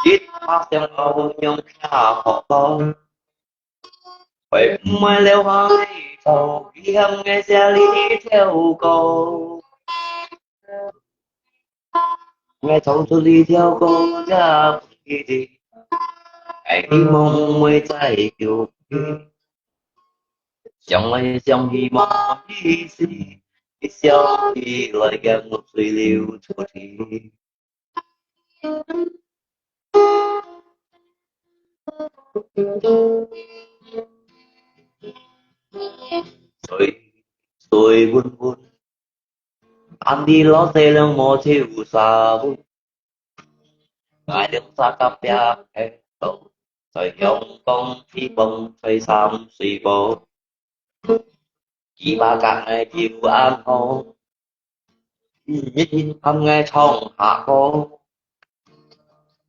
一下想到用卡好到。 會毋會留下你頭，遺憾个寫你條歌。𠊎唱出你條歌也分佢聽，𠊎希望毋會再有你。想來想去無意思，一想起來眼目水流出去。 水，水溫溫，但你老細娘無抽沙溫，𠊎兩儕隔壁个路，在陽光地方，在山水邊。 佢話甲𠊎有安好，日日喊𠊎唱下歌。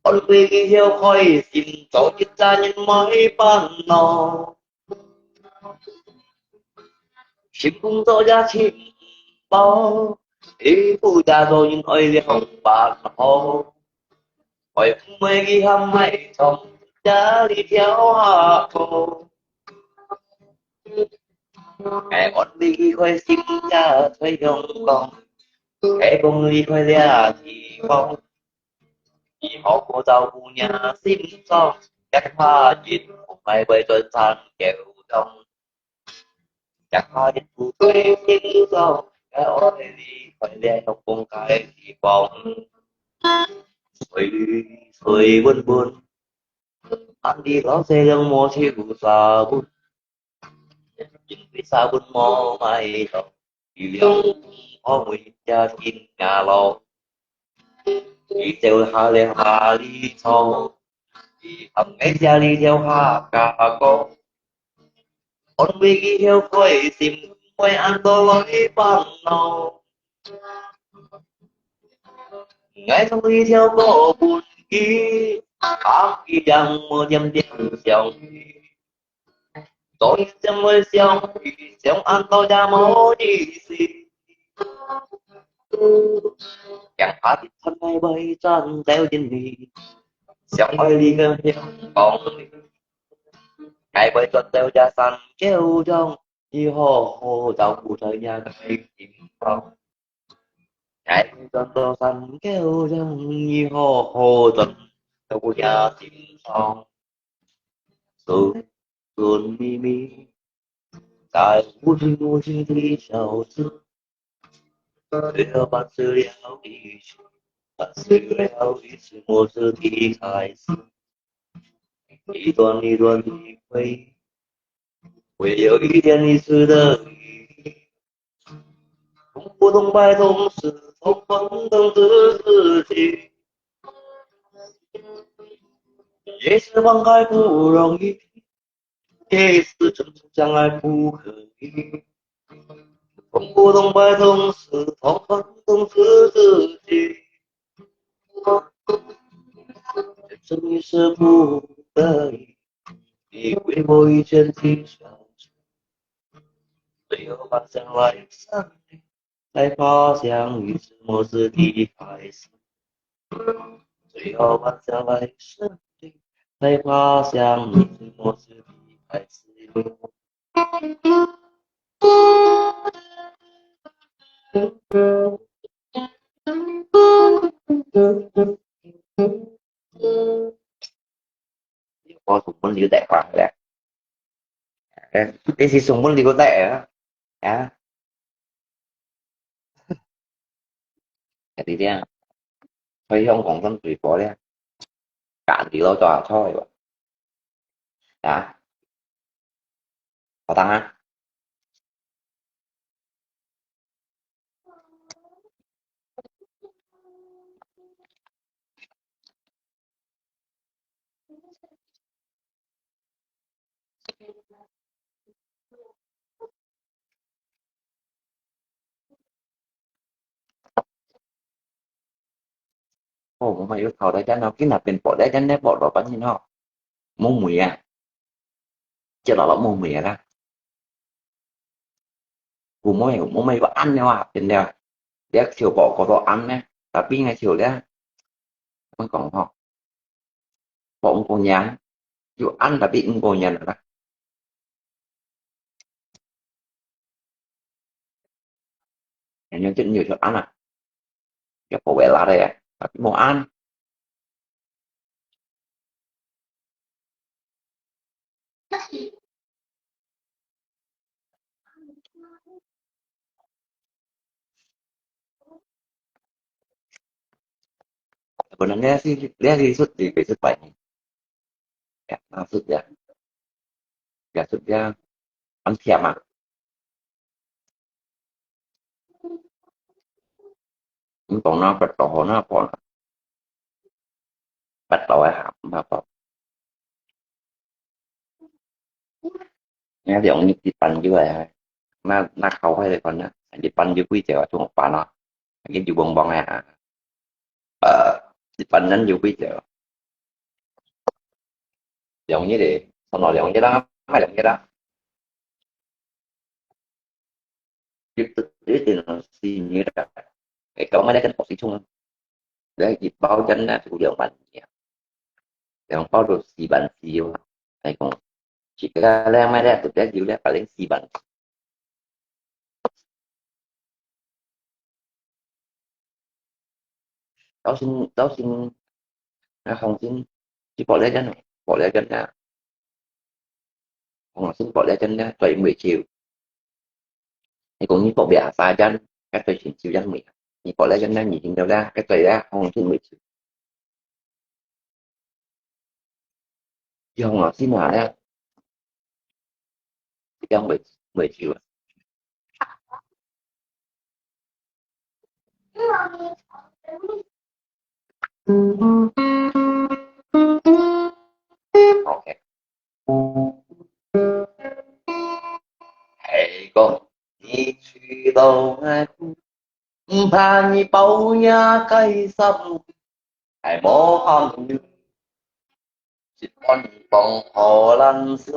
安慰佢曉開心，做一隻人買飯咯。尋工作也尋無，衣服也做人愛量辦好。會毋會佢喊𠊎唱這裡條下歌？ 𠊎安慰佢開心也在香港，𠊎講離開這地方，以後過照顧若心傷，一下一步𠊎會轉山橋上。 一下一步在心上，𠊎愛離開這香港个地方。水水溫溫，暗地老細娘無手續，因為續續無買到，佢兩公婆每日緊行路。佢走下了下里草，佢喊𠊎這里條下家哥。 安慰佢曉開心，毋會恁多來煩惱。𠊎唱一條歌分佢，喊佢聽，莫恬恬想佢。做一聲會想佢，想恁多也無意思。驚下一餐𠊎會轉走人哩，想愛你个香港哩。 𠊎會轉到這山橋上，你好好照顧在若个地方。𠊎會轉到山橋上，你好好照顧若心上。順順利利，在無情無情的小事，最後萬事了一事，萬事了一事，我是的開始。 一段一段的回忆，会有一天你是的雨。痛苦痛快同时，痛痛同时自己。也是放开不容易，也是成长将来不可以。痛苦痛快同时，痛痛同时自己。人生一世不得已， 你为我一生的小事，最后翻箱来想你，才发现你是我是的开始。最后翻箱来想你，才发现你是我是的开始。 我上門了得話咧。誒，你是上門了得啊？啊？你這樣，去香港分水果咧，揀啲咯，做下菜喎。啊？好打啊？ 哦，我们有讨大家呢，今天变薄大家呢，薄老板你喏，没没啊，这老老没没啊啦。 Hu muay, hu muay ba ăn nè wa, bên đeo. Đeo chiều bỏ có đồ ăn nè, tapi ngay chiều đeo. Không còn ho. Bỏ không có nhà. Dù ăn tapi không có nhà nữa đó. Nhà nhân chất nhiều cho ăn à. Cho có vẻ là đây à. Tapi mau ăn. 本來這係，這係出，這係出牌。呀，拿出呀，呀，出呀，很甜啊。 你講那不到，那不啦，不到啊，不到。你兩日一半就係，那，那考開來講呢，一半就幾隻啊，中班啊，你就蹦蹦啊，呃，一半人就幾隻啊。 兩日咧，差不多兩日啦，賣兩日啦。一，一定係四日啦。誒，搞賣那個保息充啊，你一包煙啊，就兩萬二啊，兩包就四萬四哦。來講，自家咧賣咧，特別有咧，可能四萬。朝晨，朝晨，啊，紅線，一百粒銀，百粒銀啊，紅線百粒銀啊，對毋會少。你講你百粒啊，三銀，該對成少銀尾啊，你百粒銀啊，二千多啦，該對啦，紅線會少。用啊，先下呀，這樣會，會少啊。OK。係講，你知道𠊎苦，毋怕你包夜个衫褲，𠊎無喊你，一碗放好冷水。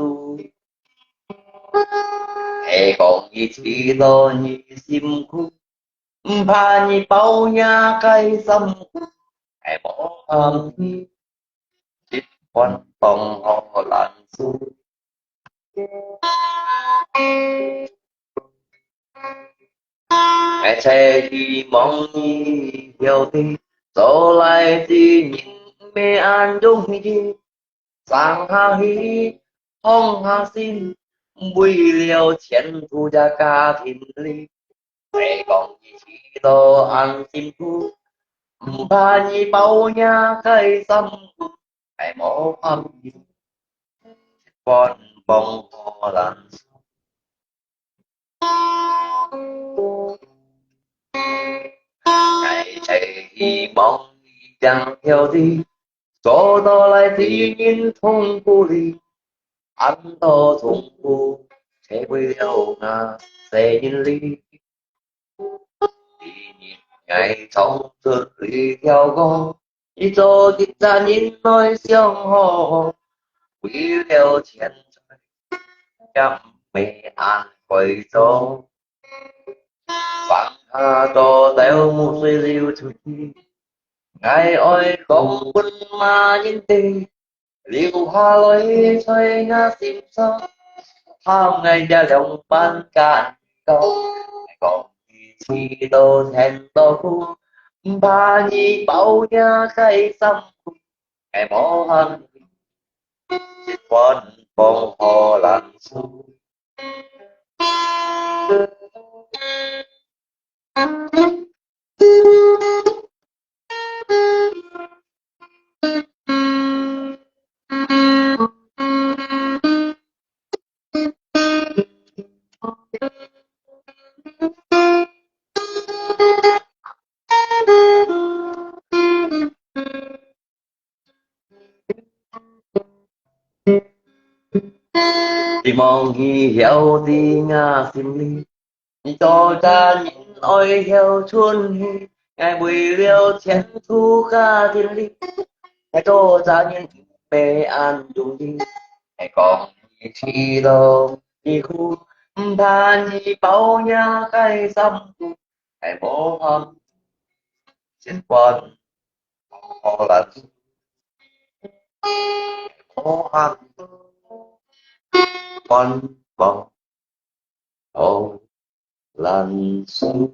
係講，你知道你辛苦，毋怕你包夜个衫褲，𠊎無喊你，一碗放好冷水。𠊎就希望你曉得，做倈仔人毋係恁容易个。生下去，放下心，為了前途个家庭哩。係講你知道恁辛苦，毋怕你包夜个衫褲，𠊎無喊你，一碗放好冷水。𠊎就希望你正曉得，做到倈仔人痛苦哩，恁多痛苦，就為了𠊎細人哩。 第二，𠊎創出這條歌，你做一隻人來想好，為了錢財，也毋係恁會做。放下多兜目水流出去，𠊎愛講分麼人知， 留下來在𠊎心上，喊𠊎這兩班干高。講你知道天多苦，毋怕你包夜个衫褲，𠊎無喊你，一碗放好冷水。希望你曉得𠊎心裡，你做隻人愛曉存氣，𠊎為了前途家庭哩，𠊎做隻人毋係恁容易。𠊎講你知道你苦，毋怕你包夜个衫褲，𠊎無喊，先關。 好啦，好啦，關關好難受。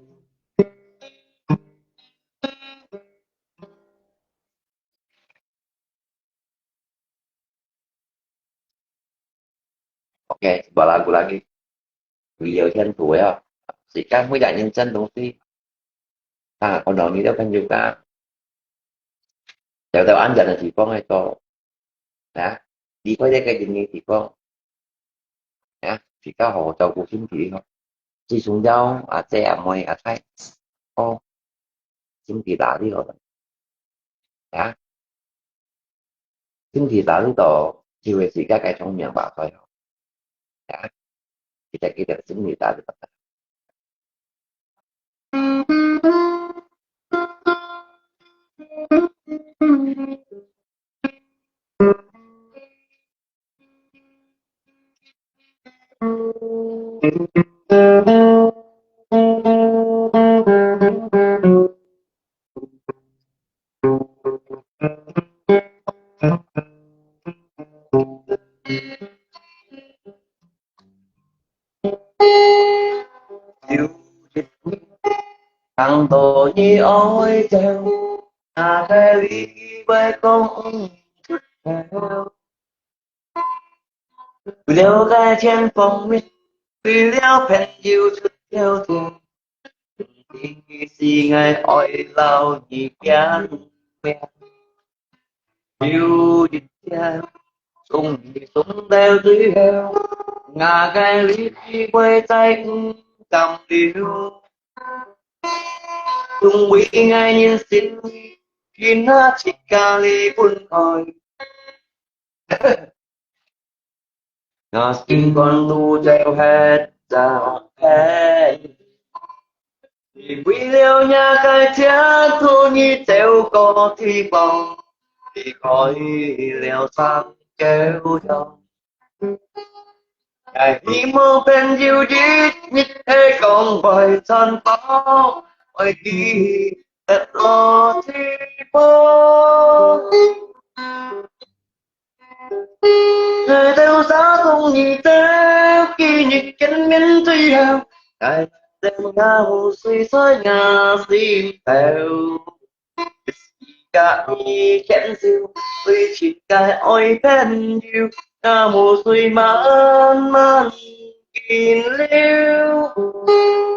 OK，sebuah lagu lagi. Beliau kan tua ya. Sikat mo yan yung sandong si. Ah, kono nito kan juga. Dau-dau andan na sipong ito. Ya, di ko ya kay jini sipong. Ya, sika ho tau ko simpi ho. Si sung yau, ate, amoy, atay. Oh, simpi tadi ho. Ya. Simpi tadi to, siwe sika kay chong miang ba toy ho. Ya. Kita-kita simpi tadi to. 有一日，當到你哀愁，那个禮拜講毋出口。為了个前方面，為了朋友出了錢，你是愛愛老你變命。有一天，送你送到最後，那个禮拜再毋敢留。 總會愛人心裡，見下自家離分開。我心肝肚就係隻黑，你為了若个前途，你走過地方，離開了山溝洋。 也希望朋友一日係講會賺飽，會記得落地方。來到沙中你走，今日見面最後，來到我水水我心頭。 自家已牽手，最親个愛朋友，那無水慢慢緊流。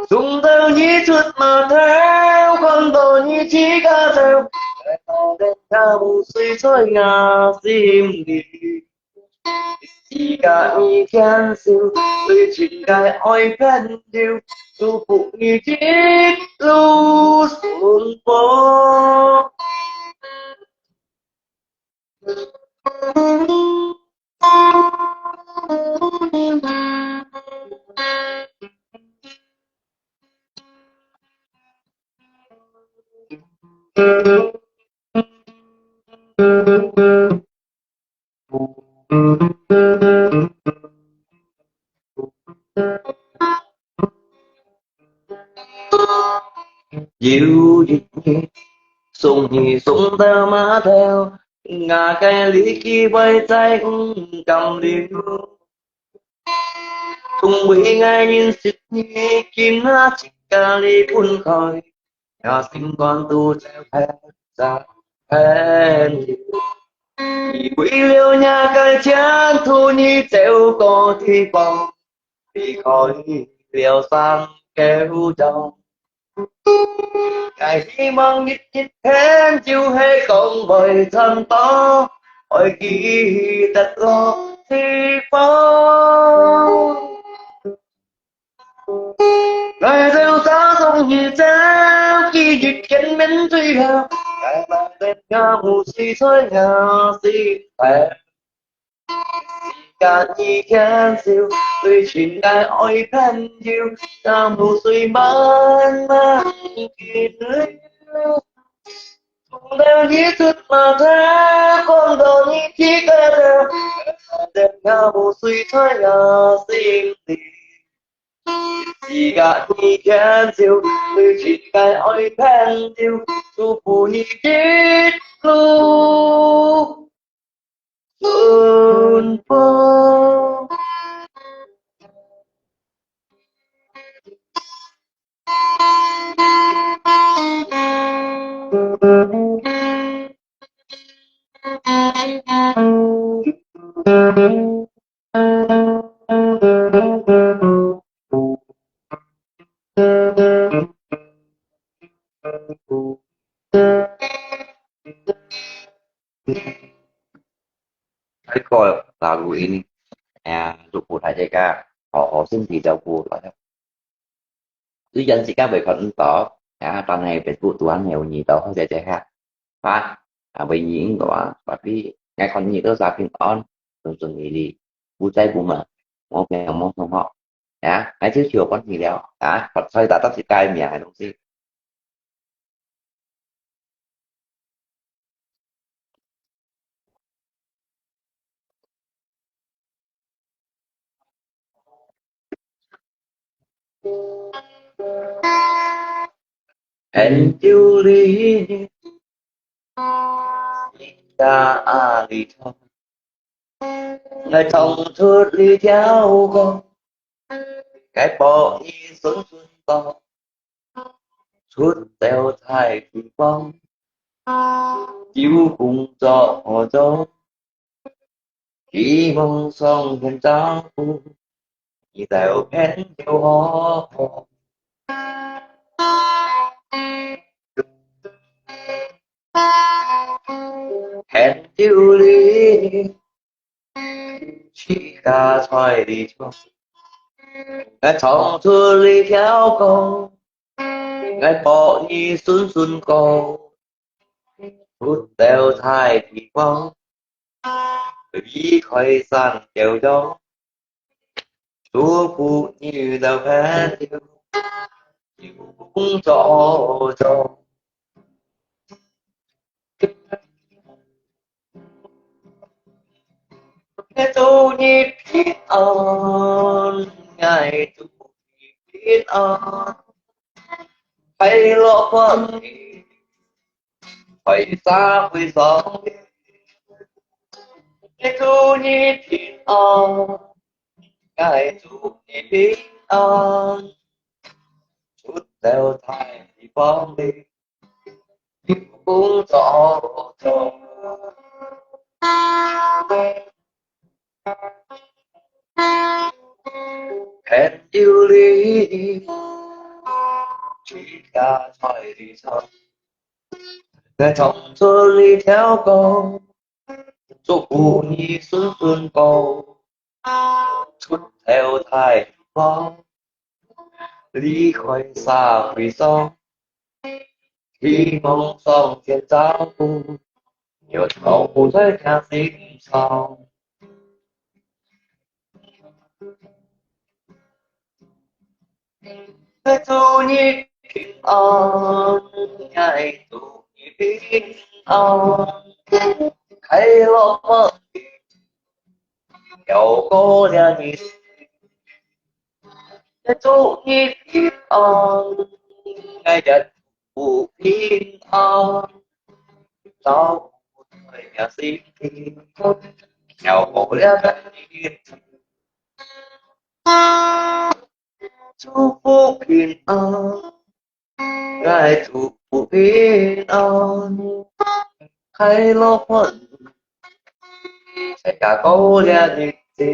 送到你出碼頭，看到你自家走，那無水在我心裡。 自家已牽手，最親个愛朋友，祝福你一路順風。有一日，送你送到碼頭，𠊎个旅行會再毋敢留。總會愛人惜你，今下自家離分開，𠊎心肝肚就係隻恨。你為了若个前途，你走過地方，離開了山溝洋。𠊎希望日日天就係講會賺飽，會記得落地方。 來到沙中你走，今日見面最後，𠊎嘛等𠊎無水在𠊎心頭。自家已牽手，最親个愛朋友，那無水慢慢緊流。送到你出碼頭，看到你自家走，那無水在𠊎心裡。 自家已牽手，最親个愛朋友，祝福你一路順風。 Hai ko lagu ini, ya, 祝福大家好好身體照顧，雖然自家會看毋到，ya，但係Facebook都還有你到，好姐姐哈。啊，啊，為你應該啊，tapi𠊎看你都係平安，順順利利，無災無難，無病無痛吼。Ya，𠊎就求關係了，啊，發財打到自家个名个東西。 Anh yêu ly ta a ly thong. Ngài thông thốt ly theo con. Cái bỏ y xuân xuân con. Suốt teo thai quỷ vong. 有工作好做，希望上天照顧，你兜朋友好好。朋友哩，自家在哩唱，𠊎唱出哩條歌，𠊎保你順順過，出到大地方，離開山高洋，祝福你兜朋友有工作做。祝你平安，𠊎祝你平安，快樂歡喜，在社會上。祝你平安，𠊎祝你平安，出到大地方哩，有工作做。朋友哩，自家在哩唱，𠊎唱出哩條歌，祝福你順順過，出到大地方，離開社會上，希望上天照顧，有照顧在你心上。祝你平安，𠊎祝你平安，快樂歡喜， 跳過了日子，祝你平安，𠊎也祝你平安，照顧在你身邊，跳過了日子，祝福平安。 𠊎祝福平安，快樂歡喜，在過了日子，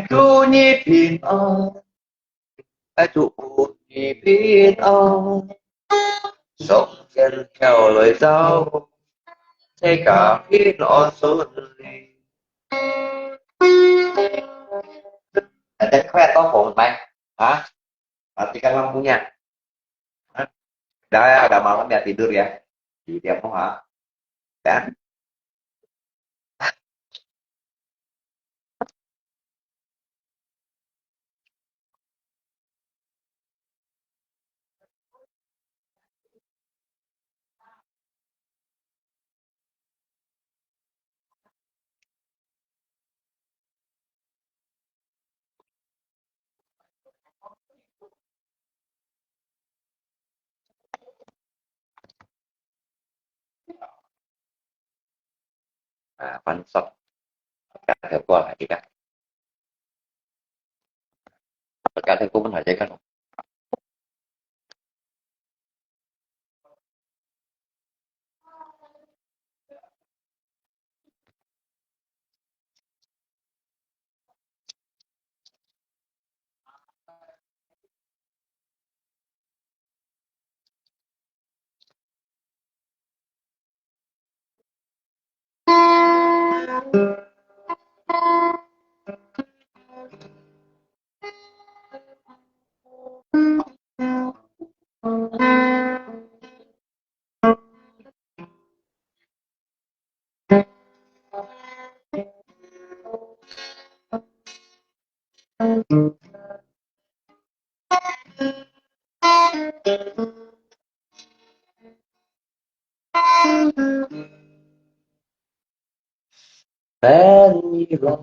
祝你平安，𠊎祝福你平安，上天跳來照顧，大家平安順利。大家快樂到紅來啊！ Matikan lampunya. Hah? Dah ya, agak malam ya, tidur ya. Di tiap ha. Ya. À, Phan Sóc. Bật cái theo cô lại đi cả. Bật cái theo cô mình hỏi dễ khăn.朋友老了，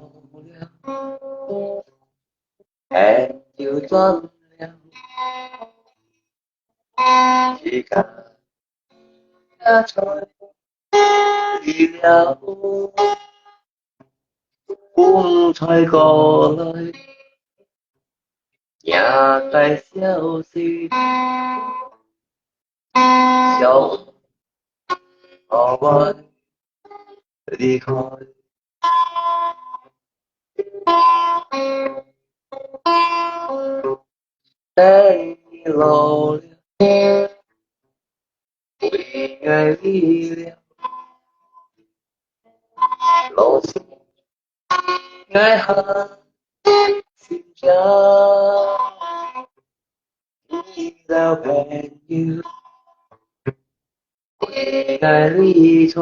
朋友转了，自家也在了，风吹过来，也该消息。想我會離開。等你老了，為愛離了，老師，𠊎還尋找你的朋友，為愛離開，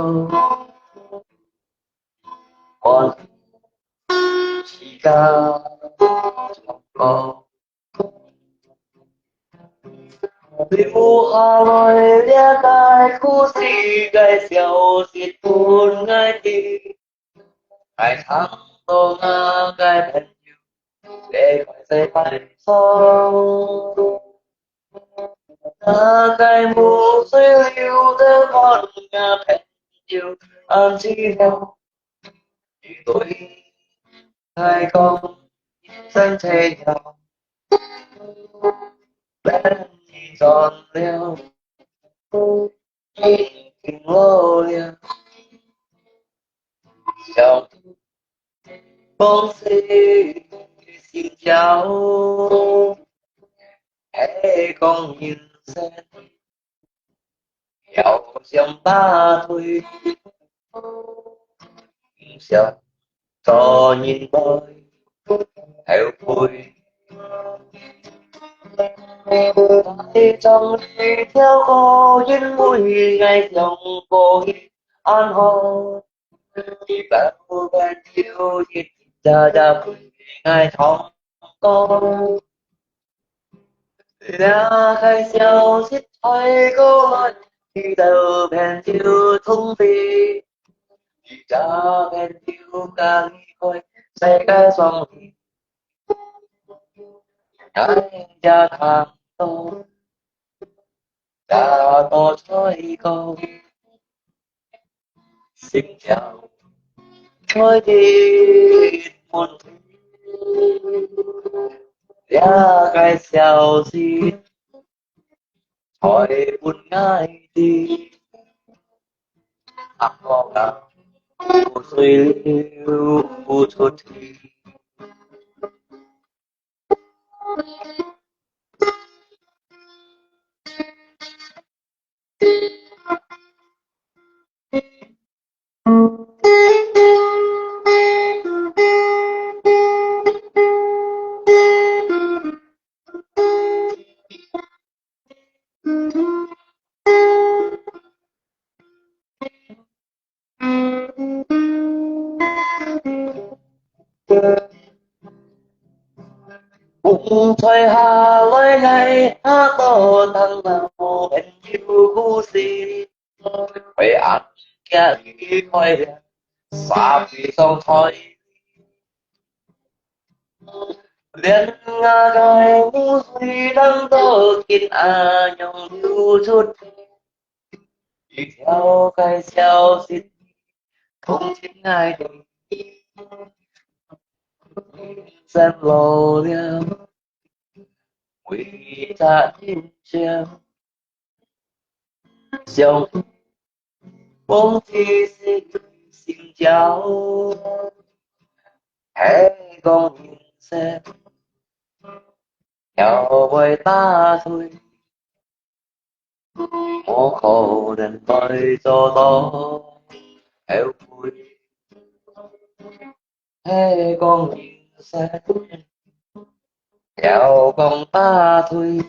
我自家唱歌。留下來這个故事个消息分𠊎知。 𠊎聽到𠊎个朋友離開世界上，那个無水流的阮个朋友恁寂寞，你對𠊎講，人生這樣，等你轉了。 已經老了，想放手尋找，係講人生要想打退，毋想 做人會後悔。愛唱一條歌，因為𠊎想過你恁好，你不管有一隻隻為𠊎唱歌。 這个消息傳過來，你的朋友通知，你的朋友剛離開世界上，𠊎也聽到，這个傳過。 心跳開始問題，這个消息傳分𠊎知，阿哥啊，有水流出去。 風吹下來，𠊎下到聽到朋友故事，會恁遽離開了，沙地上在。連那个雨水當作緊恁樣流出去。 一條个消息，通知𠊎知，人老了，為隻人生，想忘記心跳，係講人生，要會打退。 無可能再做到後悔。係講人生，要講打退，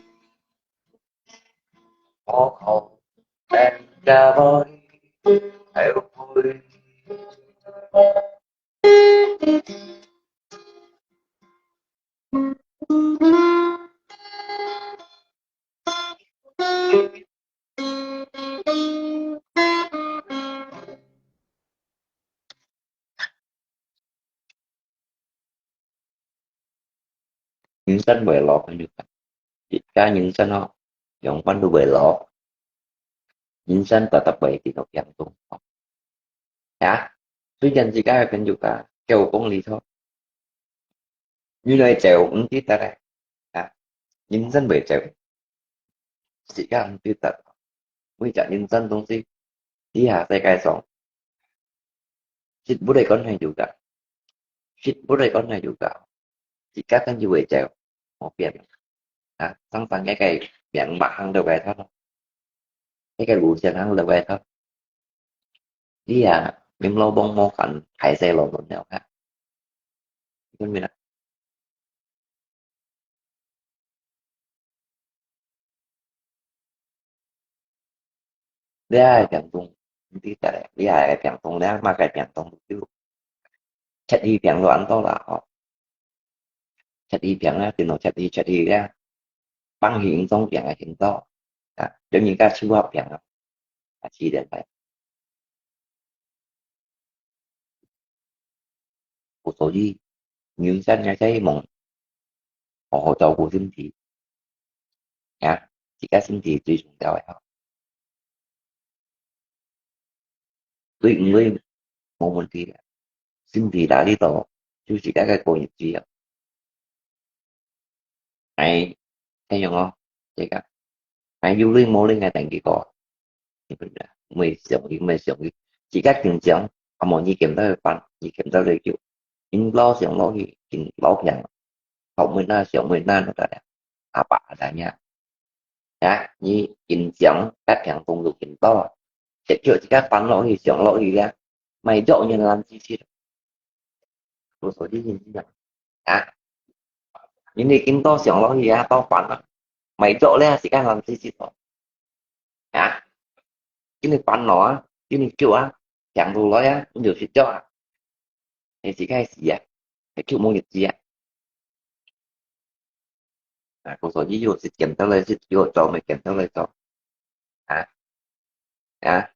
無可能再會後悔。 人生會老，朋友，自家人生哦，永遠都會老。人生特特會跌到病中。 呀，雖然自家个朋友啊，九公里頭，原來走毋得得个，啊，人生會走，時間毋得得，為隻人生東西，這下世界上，食物个關係有个，食物个關係有个，自家跟住會走，無變。啊，常常个个病嘛行到外頭，个个路線行到外頭。這下，明老幫無看，大細路輪了哈。你看沒啦？ 這个病痛，毋知得咧，這个病痛咧，麼个病痛都有。切耳病都恁多啦，吼。切耳病啊，電腦切耳切耳啊，放心臟病啊，很多。啊，有人家手合病啊，啊，自然來。 所以，人生个希望，好好照顧身體。啊，自家身體最重要个吼。對毋對，無問題个。身體哪裡到，就自家个過日子啊。 哎，恁樣哦，這个，哎，有靈無靈个等結果，你不知道，毋會想佢，毋會想佢，自家緊張，啊無你見到佢辦，你見到佢救，緊老想落去，緊老病，頭尾那想尾那那个，阿爸阿大娘，啊，你緊張，該病痛就緊多，結果自家煩落去，想落去啊，買藥人懶死死。 我說你認真啊，啊，因為緊多想落去啊，多煩啊，買藥咧，時間還自己做，啊，今日煩惱啊，今日救啊，想不來啊，你就睡覺啊，你自己死啊，你救無日子啊。 啊，故所以有時間到了，就有做，無時間到了做。啊，啊，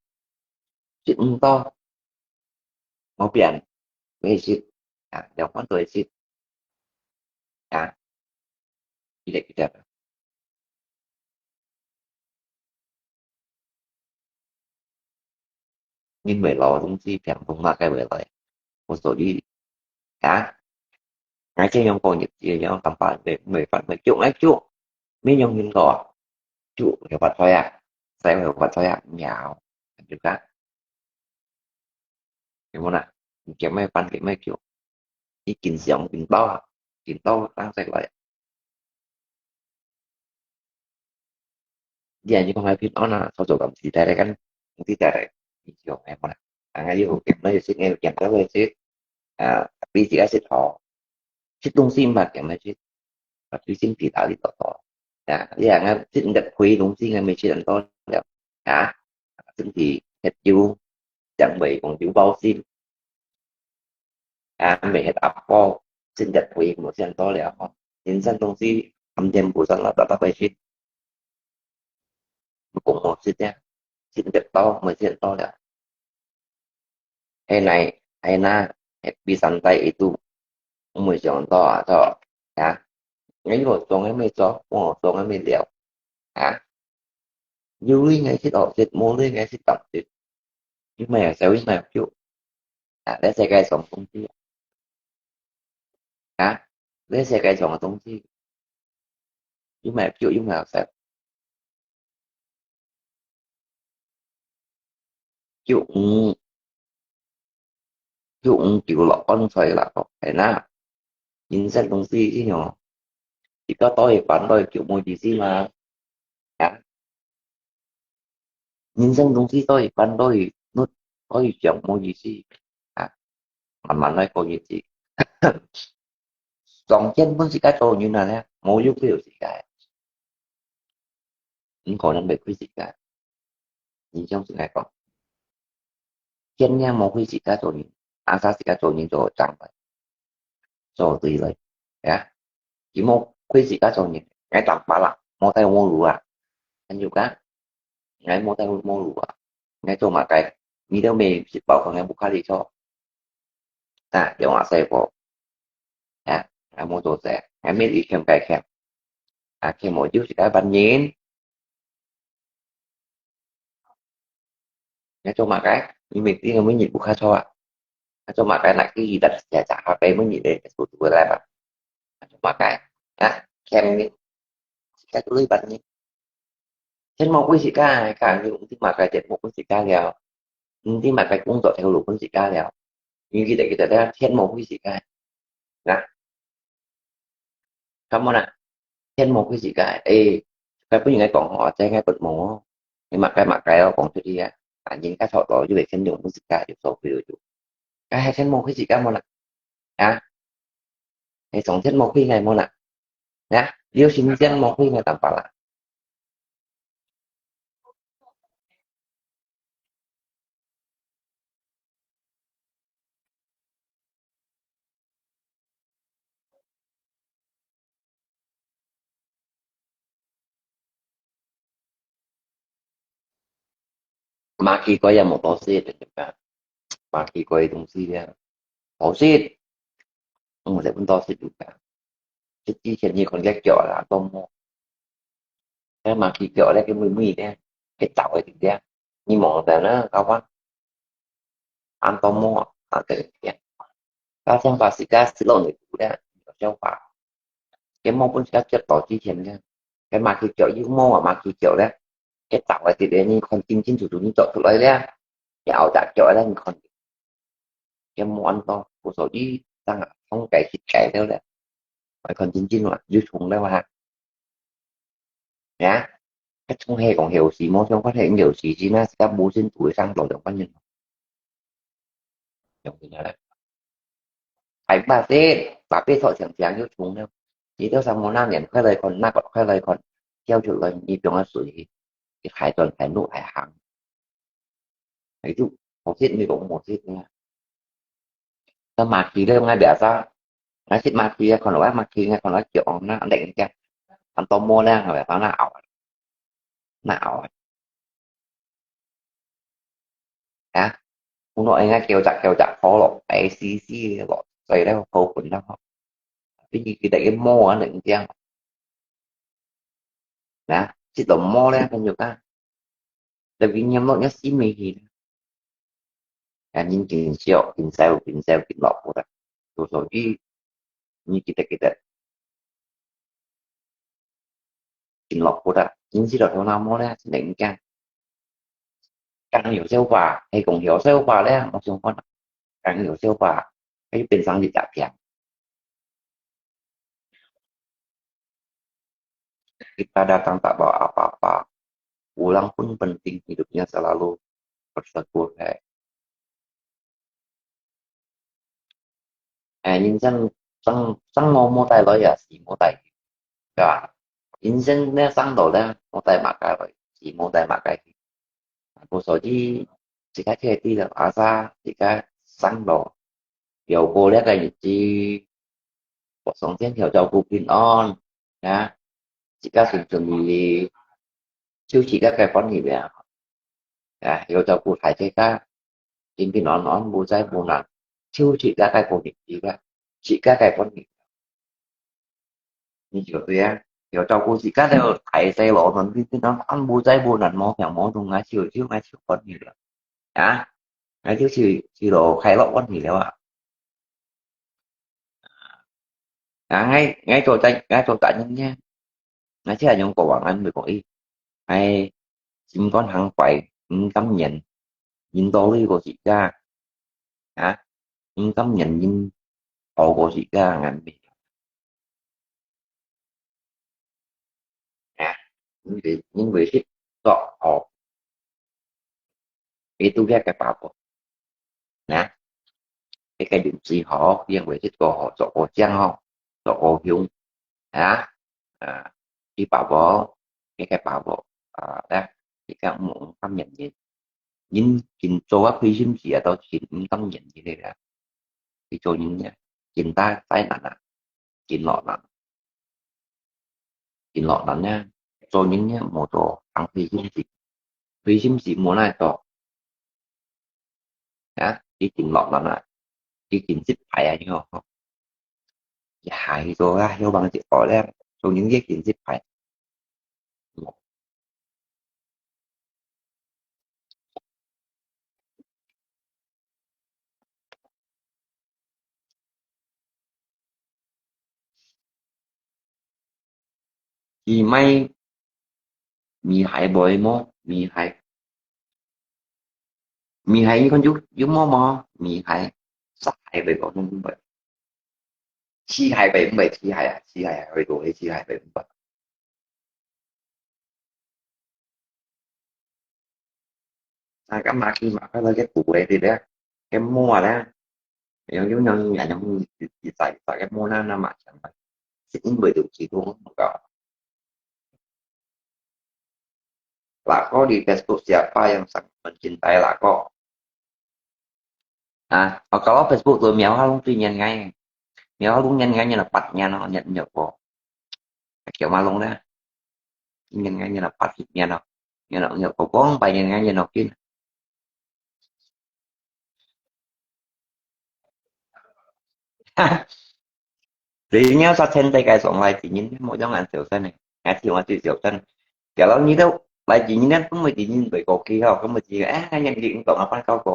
食毋多，無變，會食，啊，兩款都會食。啊，記得，記得。 因為老東西病痛嘛，該會來。我所以，啊，𠊎這樣講日子，這樣講法，沒，沒法，沒救，沒救，沒用心過啊。救，有法推啊，誰有法推啊？沒有，就這樣。 有無啦？你叫咩辦，叫咩叫？你緊想緊到啊，緊到當時來。你啊，你講還平安啊，做做咁時代來講，你知道咧，你想咩無啦？啊，又有見到食，又有見到个食，啊，比自家食好，食東西毋係見个食，啊，比身體打理得好。啊，你啊，食个虧東西，𠊎毋食恁多了。啊，身體血油， 正會講有包心。啊，毋係阿婆，真正會無想到了吼。人生東西，含甜苦酸辣，大大會食。講無食呀，食得到，無食到了。係哪，係哪，係比上帝一度，毋會想到啊，著，啊。你有做个無做，無做个無了，啊。 有鐳𠊎食好食，無鐳𠊎食當食。有麼个食，有麼个食。啊，這世界上東西。啊，這世界上个東西，有麼个食，有麼个食。 就毋，就毋求樂觀在啦，吼，係啦。人生東西，你哦，一個多一半都係求無意思嘛。啊，人生東西多一半都係，都係想無意思。啊，慢慢來過日子。上天本自家做人啊，無有佢有自家。 你可能袂虧自家。你像是來講，天也無虧自家做人，阿啥自家做人做長輩，做對了，呀，佢無虧自家做人，𠊎長輩啦，無帶無路啊，還有个，𠊎無帶無路啊，𠊎做麼个，你都沒食飽飯，𠊎無卡里坐。 啊，用阿細婆，啊，啊，無做事，啊，每日欠該欠，啊，欠無就自家辦人。你做麼个？你每日，每日無卡坐啊？啊，做麼个？那佢一日食食下杯，每日咧，做做來吧。啊，做麼个？啊，欠你，自家做來辦人。 天無歸自家，講你毋知麼个，天無歸自家了。毋知麼个工作頭路分自家了。你記得，記得了，天無灰自家。啊？ Come on啊，天無灰自家，誒，該本人來講吼，這个本無哦，你麼个麼个哦，講出去啊，啊，人家吵到就會天無灰自家，就受不了就，該還天無灰自家無啦？啊，誒，從天無灰个無啦？啊，有心天無灰个淡薄啦。 Marketing也無多食，對吧？Marketing个東西咧，好食，毋係分多食，對吧？食之前你看个腳啦，多麼，該marketing腳咧，該妹妹咧，該走个對不對？你望等啦，搞完，恁多麼啊，對不對？ 該想法自家食落你肚咧，有想法。該無分自家接到之前咧，該marketing腳有無啊，marketing腳咧，該走个直咧，你看清清楚楚，你做出來咧，該後隻腳咧，你看，該無恁多，故所以，正啊，通改去改了咧，愛看清清楚啊，有蟲了嘛。 呀，該蟲係講後世，無相關係，後世先啊，自家無先做生到兩百年。用个啦。還八十，八十頭前前有蟲了。你到三五那年，快來看，那個快來看，跳出來，你放个水，你還轉還路還行。 係就，好食你講無食个。該marketing咧，𠊎biasa，𠊎食marketing啊，看到啊marketing啊，看到叫哦，那，那，恁多毛咧，𠊎biasa那拗，那拗啊。啊，𠊎講應該叫隻，叫隻好咯，A C C咯，所以咧，好分啦吼。比如佢等个毛啊，恁樣。 Nah, si Tomo le kan juga. Tapi nyamuk nya si mihin. Kan yin kin sio, kin sao, kin sao, kin lok pura. Tu so di, ni kita kita. Kin lok pura. Yin si lo na mo le, si neng kan. 講有笑話，係講有笑話咧，我想講，講有笑話，佢變成一隻病。Kita datang tak bawa apa-apa, pulang pun penting hidupnya selalu bersyukur hai. 誒，人生生生無無帶來啊，死無帶去，對吧？人生呢生到呢，無帶麼个來，死無帶麼个去。故所以自家切記了，asal自家生到，有過這個日子，我上天求照顧平安，啊，自家順順利利，就自家个歡喜了。 啊，有照顧大自家，平平安安，無災無難，就自家个過日子啦，自家个本事。你就對啊，有照顧自家个大細路，平平安安，無災無難，無病無痛啊，就就啊就歡喜了。啊，啊就就就快樂歡喜了啊。 啊，𠊎𠊎做大𠊎做大人呢，𠊎只係用國話，𠊎毋會講，誒，誒，心肝行壞，毋甘願，人多累過自家，啊，毋甘願人好過自家，𠊎毋會。啊，因為因為識做好，佢都係个把握。 Nah, cái cái điều gì họ riêng về thích của họ, cho họ chăng họ, cho họ hiếu. Hả? À, đi bảo bố, cái cái bảo bố, à, đó, thì các ông cũng tâm nhận gì. Nhưng chính cho các phi sim gì ở đâu chính cũng tâm nhận gì đây là. Thì cho những nhà, chính ta tai nạn à, chính lọ nạn. Chính lọ nạn nha, cho những nhà mô tô, ăn phi sim gì. Phi sim gì mô nai to. Hả? Đi chính lọ nạn à. Đi chính xếp phải à, nhưng mà. Hài rồi á, hiếu bằng chữ khỏi đấy. Cho những cái chính xếp phải. 佢買米鞋會無？米鞋。米鞋你看有，有毛無？米鞋，石鞋會講，毋會。漆鞋會，毋會，漆鞋啊，漆鞋會講，係漆鞋會，毋會。啊，該馬去馬快樂个布个，對不對？个毛啊咧，用，用，用，用，用，一隻，一隻个毛那，那馬上來，係因為有幾多，毋夠。 Lako di Facebook siapa yang sangat mencintai Lako? Ha, oh, kalau Facebook tu Miao Halong tu nyan ngai. Miao Halong nyan ngai nyan dapat nyan no, nyan nyo ko. Kio Malong dah. Nyan ngai nyan dapat nyan no. Nyan no nyo ko kong pai nyan ngai nyan no kin. Jadi nyo sa chen tai kai song lai ji nyin mo yong an siu san ne. Ngai siu an siu siu san. Kalau nyi dau lai ji nyin an pun mo ji nyin bai ko ki hao, pun mo ji eh ngai nyan di ung tong apan kau ko.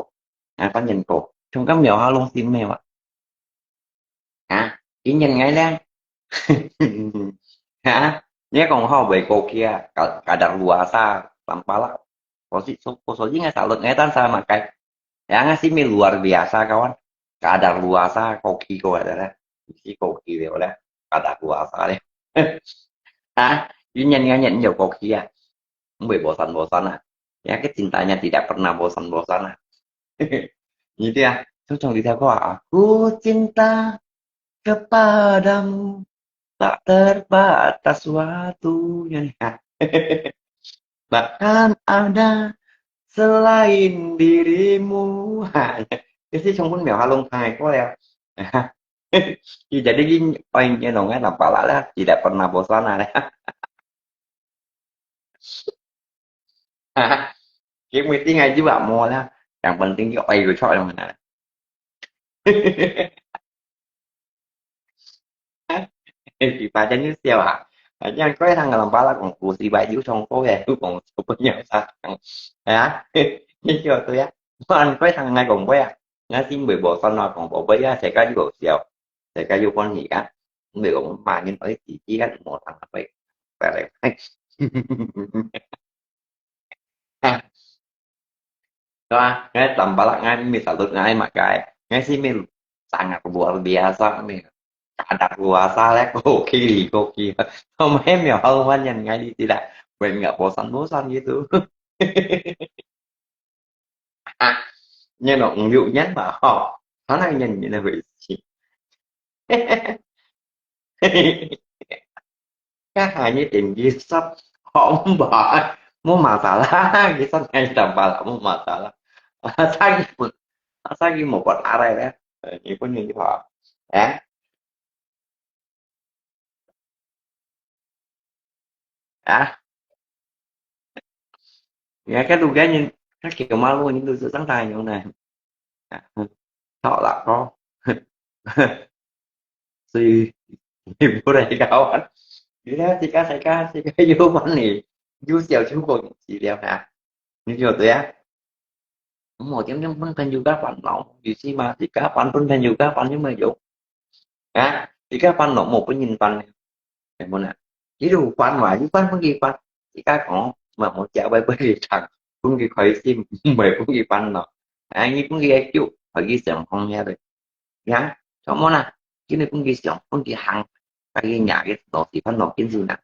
Apan nyan ko. Chung kam Miao Halong sim me wa. Ha, ji nyin ngai leng. Ha, nyi kong hao bai ko ki a, ka, kadar luasa, tampalak. Ko si, so, ko so ji ngai salut ngai tan sa makai. Yang ngai si mi luar biasa kawan. Kadar luasa ko ki ko ada lah. Si ko ki le lah. Kadar luasa le. Ha, ji nyin ngai nyan yo ko ki a. Mui bosan-bosan ah. Ya, kecintanya tidak pernah bosan-bosan ah. Gitu ya. Cocok di siapa? Aku cinta kepadamu tak terbatas waktunya. Bahkan ada selain dirimu. Ha, jadi cuma pun Miao Halong hai ko ya. Jadi gini, oh ini dong kan apa lah, tidak pernah bosan lah. Ki mui ti ngai ji wa mo la, yang penting ki oi yu chok yang mana. Ki pa jan yu siau ha. Yang koi thang lam pala kong ku si bai yu chong ko ya, ku kong so pun yang sa. Ya. Ni siau tu ya. Wan koi thang ngai kong koi ya. Ngai sim bai bo san na kong bo bai ya, sai ka yu siau. Sai ka yu kon ni ka. Mui kong ma ngin oi ti ti kan mo thang bai. Bai bai. Ha. Wah, ngai tampalak ngai mi salut ngai makai. Ngai si mi sangat luar biasa mi. Kadar luasa le koki koki. Tomai mi hau wan yan ngai di tidak. Buat nggak bosan-bosan gitu. Ha. Nyen no ngiu nyen ba ho. Sana nyen nyen hui si. Ka ha ni tim gisat hom ba. Mo masalah, gisat ngai tampalak mo masalah. Sagi pun, sagi mo buat arai ya. Ni pun ni ba. Eh? Ah? Ya kan lu kan ni, kan kêu malu ni lu sang tai yong na. Thọ là có. Suy, suy bố đây cao anh. Đi ra thì cá sai cá, sai cá vô bắn nè. Vô xèo chú bộ gì đeo hả? Như kiểu tôi á. Không một tiếng tiếng phân thành dù cá bắn nó. Dù xí mà thì cá bắn phân thành dù cá bắn nhưng mà dù. Hả? Thì cá bắn nó một cái nhìn bắn. Em muốn à. Ví dụ bắn mà, dù bắn phân gì bắn. Thì cá có. Mà một chả bay bay đi thẳng. Cũng cái khỏi xí, mày cũng cái bắn nó. Anh cũng cái ai chịu. Khỏi cái sẵn không nghe được. Ya, chong mo na. Kini pun ki siang, pun ki hang. Kaya nya ki no si pan no kin si na.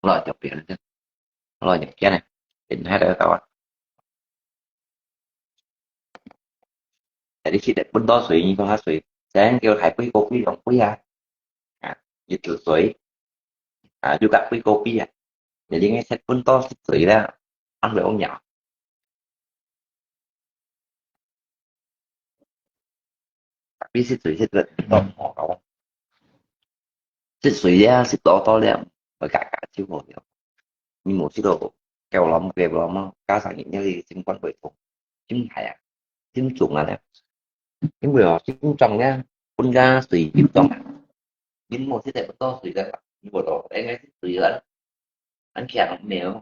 Lo chọc biển chứ. Lo chọc kia này. Tỉnh hai đứa tao à. Jadi si dek pun to sui ni kong ha sui. Saya kêu hai pui kopi dong pui ya. Ha, itu sui. Ha, juga pui kopi ya. Jadi ngai set pun to sui lah. Ăn được không nhỉ? Tapi si sui set to mo kau. Sit sui ya, sit to to ya, ba ka ka chiu ho ya. Ni mo sit to, kêu lắm, kêu lắm, ka sa ni ni li sim quan bai thong. Sim hai à, sim chung à ya. Sim bai ho, sim trong ya, pun ka sui sim trong à. Ni mo sit to sui ya, ni mo to, eh, ngai sit sui ya. Ăn kia mèo,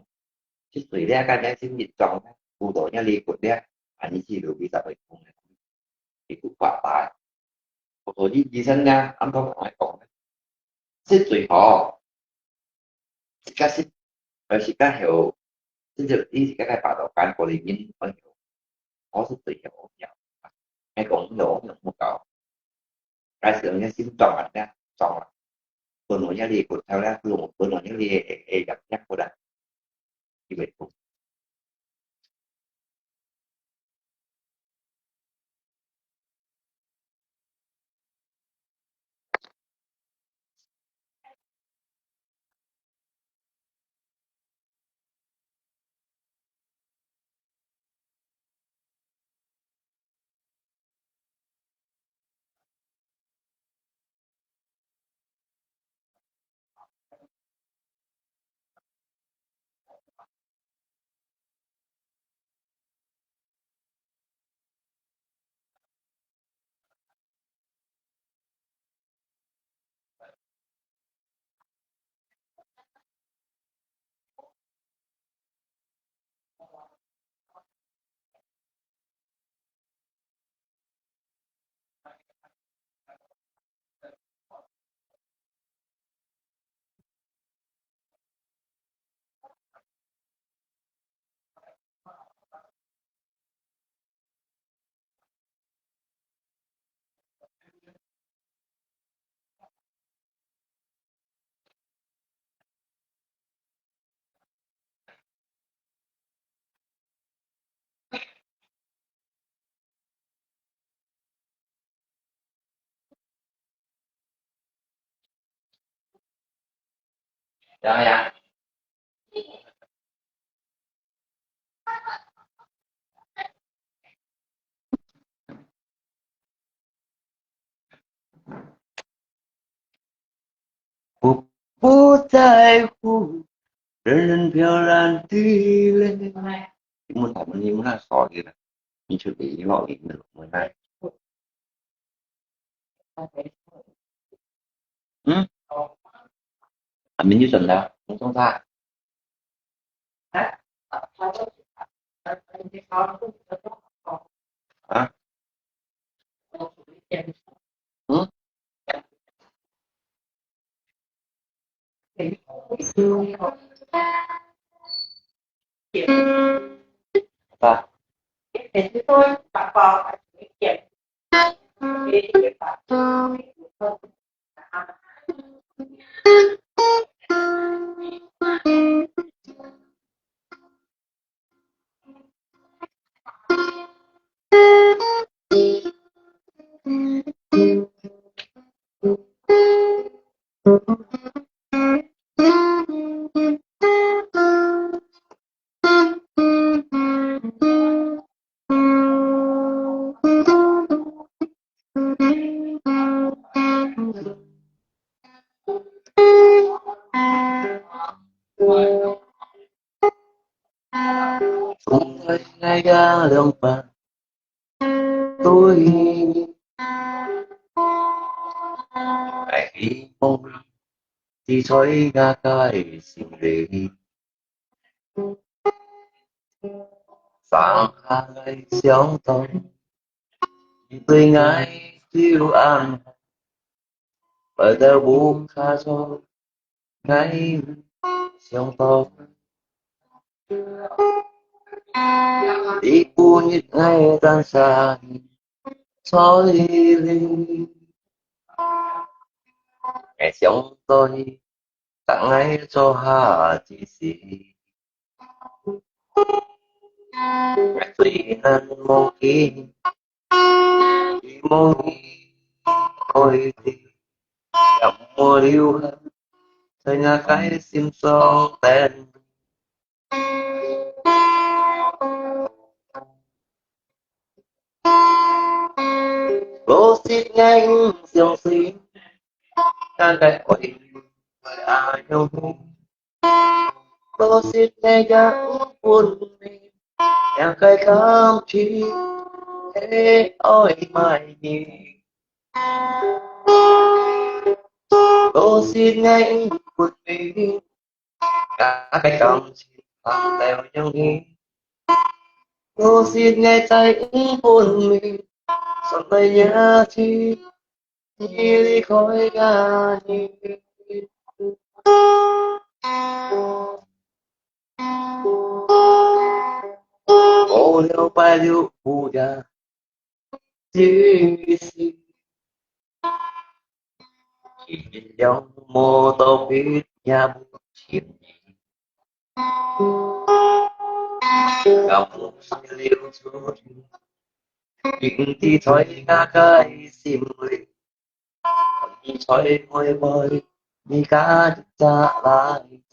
sit sui ya, ka ngai sim sim trong ya, bu to ya li kut ya, ani si lu bi sa bai thong. 一句話打个。所以醫生呢，恁樣同𠊎講呢，食水好，食个食，呃，食个好，甚至你食个个巴豆干，可能人愛好，好食水好，好。𠊎講有，有無搞？該時人家心臟啊，人家臟啊，本來也你骨頭咧，本來也你會，會，會，會骨啊，以為骨。我不在乎，人人飘然地来。你们他们，你们那少的了，你就得老人了，我那。嗯？啊，没你准的，你种啥？啊？嗯？啊？上帝也知你離開𠊎。過了拜六晡夜，就是天亮無到今也無尋你。 𠊎無水流出去，定在𠊎个心裡，你在外背，你家一隻來自。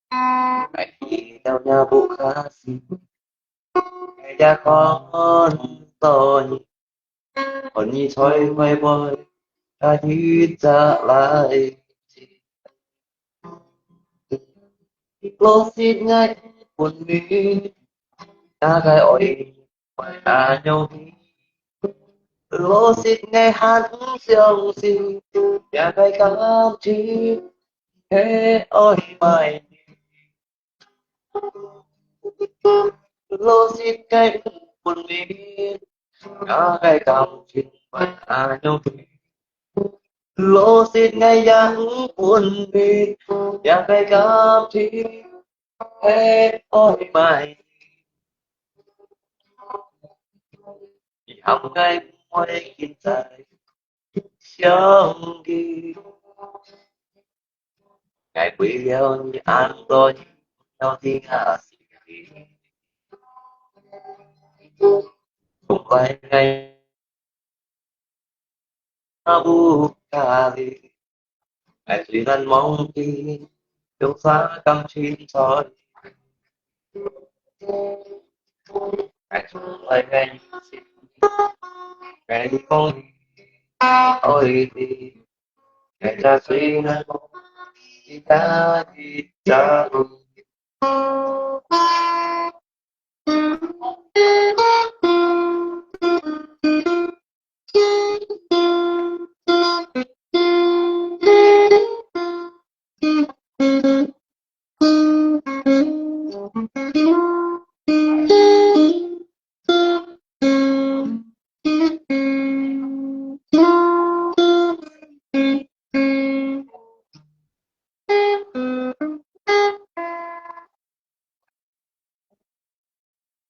𠊎去到若屋下時，𠊎也看到你。 看你在外背，也一隻來自。老實𠊎毋分明，若个愛會恁樣去。老實𠊎還毋相信，這个感情係愛賣你。 老實𠊎毋分明，若个感情會恁樣去。老實𠊎也毋分明，這个感情係愛賣你。你喊𠊎毋會緊再相見。 𠊎為了你恁多年，到底啊是誰？從來𠊎無家裡，𠊎最難忘記，有啥感情在。𠊎從來𠊎有心，𠊎講你，愛你。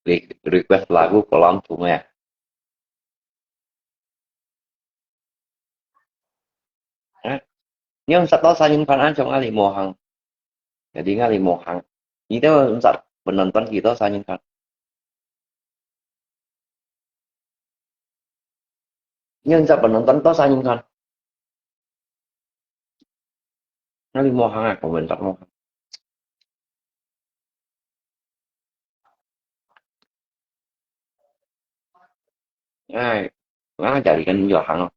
Re-，request lagu Kolam Sungai. Hah? Nyo nsat tosa nyin phan an chong ali mohang. Jadi ngali mohang. Ito nsat penonton kita sa nyin phan. Nyo nsat penonton tosa nyin phan. Ngali mohang ah, komentar mohang. Ai, ngah jadi kan yo hang.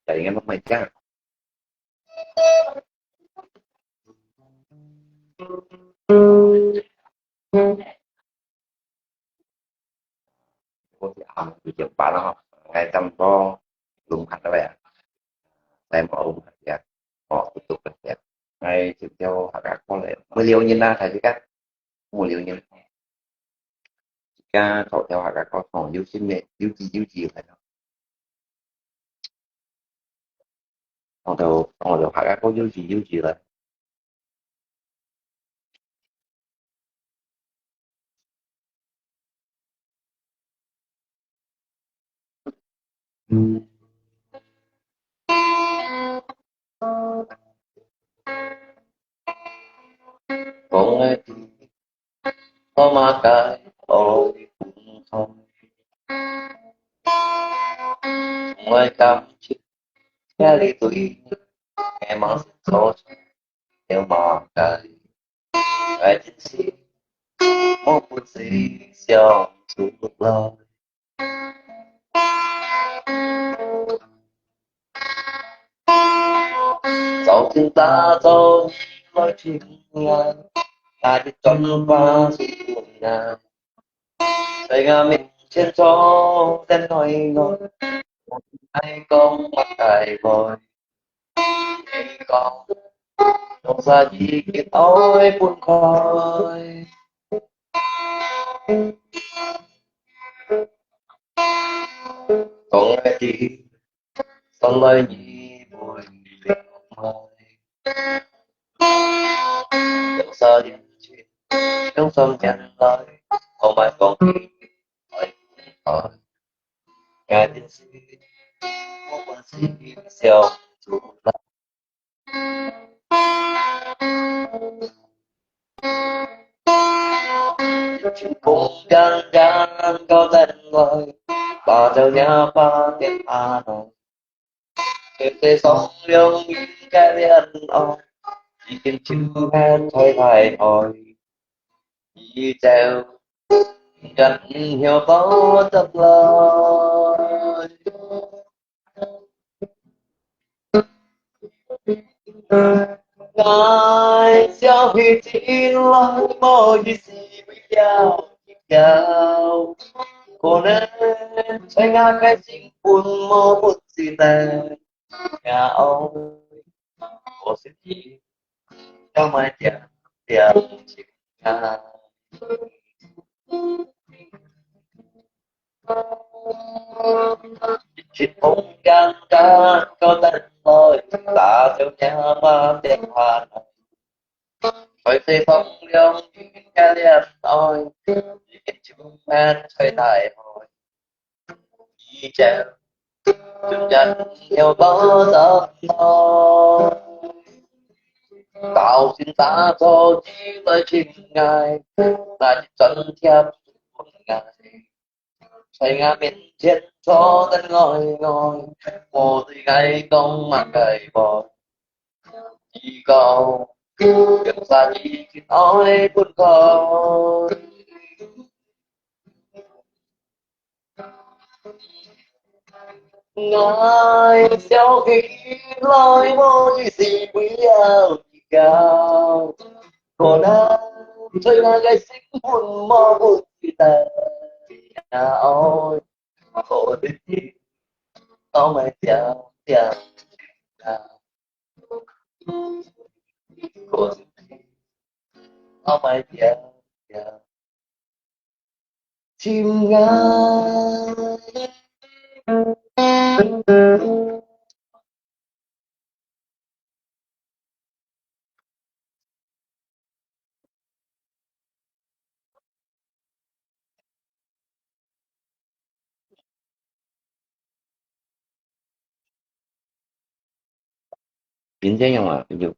Jadi ngah mai chang. Ôi, à, ui, chịu phá nó, ngày tăm có lùng khăn đó vậy à. Đây mà ôm khăn vậy, họ tiếp tục khăn vậy. Ngày chịu theo hạt gác có lẽ, mười liều nhìn na, thầy chứ các, mười liều nhìn. Chỉ ca cậu theo hạt gác có phòng, yêu xin mẹ, yêu gì, yêu gì phải nó. Tòng tàu, tòng tàu hạt gác có dấu gì, dấu gì là. Có nghe thì có mà cái, ôi, cũng không. Ngoài cảm xúc, cái lý tùy, nghe mà số, nếu mà cái, cái chính sĩ, một phút gì, siêu, xuống một lời. Gió 我真打造你來尋𠊎，那日轉化是困難。在𠊎面前坐等愛我，愛講麼个話？你講，用啥已經愛分開。講愛知， 上來你會了愛。兩三年前，兩三年來，我們講起愛，愛的事，我們是笑出來。 風涼涼到等來，把酒若把天下來。對對上了你个戀愛，已經就係太太愛。你走，人又不得來。 𠊎笑起進來，無意思，微笑一笑。可能在𠊎个心本無本事等，也愛我心裡，要買點點情感。 一直風涼涼到等來，打酒若把天下來。在這風涼雨个戀愛，已經充滿在大海。你走，就像有不得來。到今打造你來尋𠊎，那一轉貼分𠊎。 在𠊎面前坐等愛我，無知愛講麼个話。你講，用啥已經愛分開。𠊎笑起來，無意思，微笑一笑。 可能在𠊎个心本無本事等，也愛好日子，到買點點啊。可是，到買點點。 尋𠊎。變這樣啊，就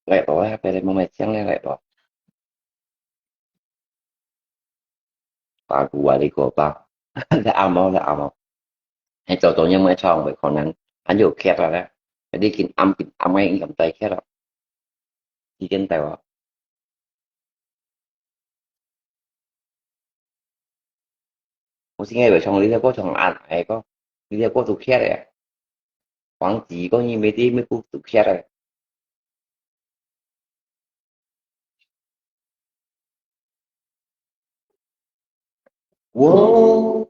來，我還別个問題，這樣來，來，來。 八卦你个吧，你暗哦，你暗哦。係早早因為唱會可能還有劇啊咧，你緊暗緊暗个，應該大劇啊。已經到啊。我先个會唱，你个歌唱暗个歌，你个歌都劇个。王子个你沒得，沒歌都劇个。 我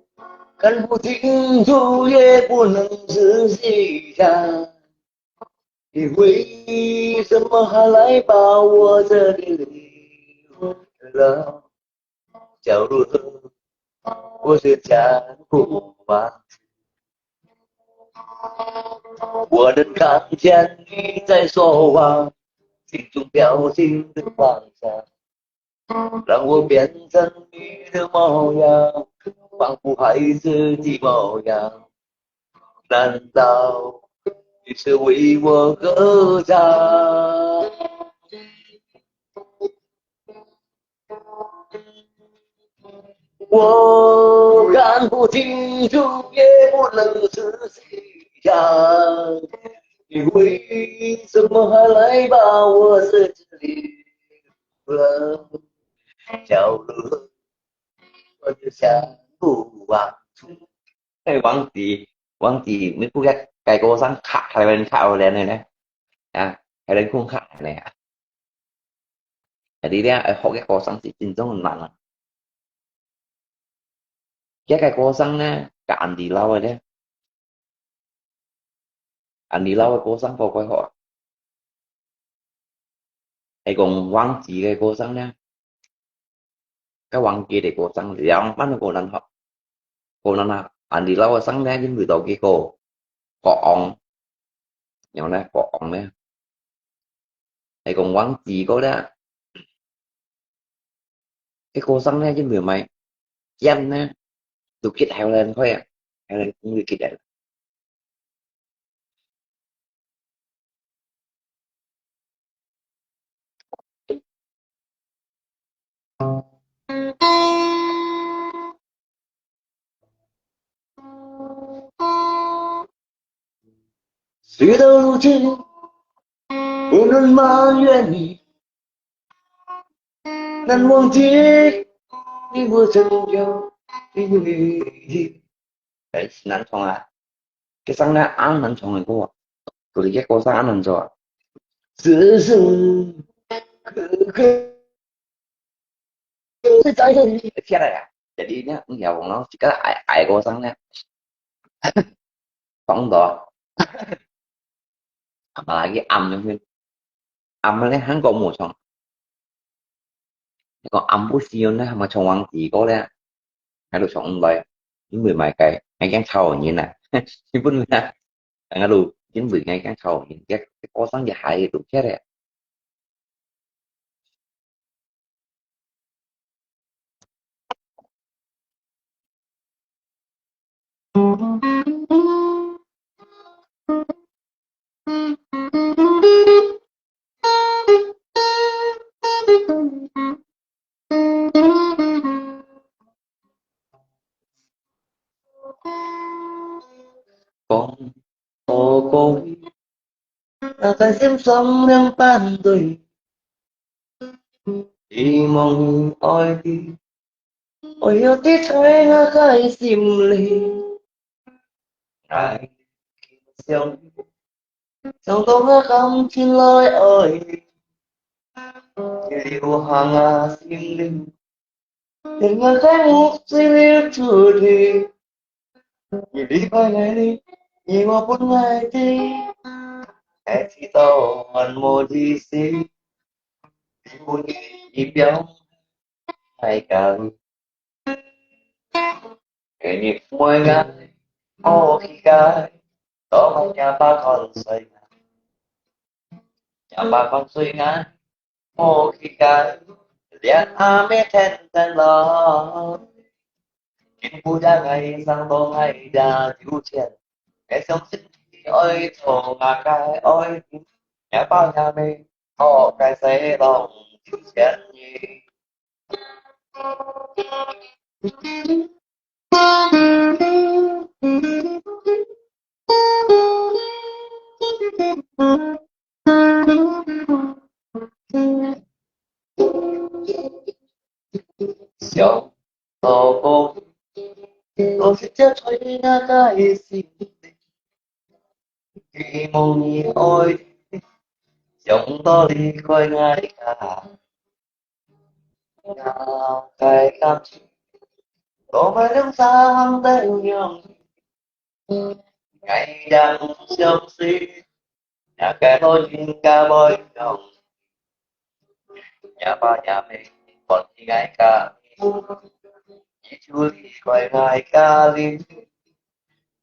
看不清楚，也不能仔细看，你为什么还来把我这里留了？角落，我是江湖王子，我能看见你在说话，心中表情的慌张。 让我变成你的模样，仿佛孩子的模样。难道你是为我歌唱？我看不清楚，也不能仔细想。你为什么还来把我这里了？小鹿，我就像不忘初。哎，王子，王子，你不该改歌声卡，还能卡我连的呢？啊，还能空卡呢？啊，你咧，哎，学个歌声是真正难啊。这个歌声呢，甲安迪老的咧，安迪老的歌声好怪好啊。 係講王子个歌聲呢，甲王傑个歌聲，兩班个歌難學。可能啊，安迪老个聲呢，因為到佢个國王，然後呢，國王呢，係講王子个呢，个歌聲呢，因為買，尖呢，都結好了，快啊，好了，終於結了。 事到如今，无论埋怨你，难忘记你我曾有的回忆。哎，难唱啊！这声呢，恁难唱个歌啊，就是这歌声恁难唱啊。只是可可是在这里，天来啊！这里呢，你要讲咯，这个爱爱歌声呢， 當多。啊嘛佢暗入去，暗咧還講無唱。你講暗不時用咧，還嘛唱王子歌咧，𠊎都唱毋來，因為麼个，𠊎驚吵人啊。你分明啊，𠊎都因為𠊎驚吵人，這歌聲一下就起來。 講，我講，我个心上兩班對，希望你愛知，愛有知在我个心裡，愛想，想到我感情來愛，你留下我心裡。 天涯海角水流出去，你離開哪裡，你我不愛的，愛知道很無意思，你不願意表白感，給你不愛，好期待，多麼也不看水，也不看水啊。 無去解，連阿妹天天來。今晡日𠊎生到𠊎也有錢，𠊎相信你愛做𠊎个愛人，也包也妹，好个細郎有錢人。 想到過去，都是在吹那个心。希望你愛，想到離開𠊎家。 該感情，多麼兩生的容易，𠊎也毋相信，若个老人家會容易，也爸也妹，看你𠊎家，你就離開𠊎家裡，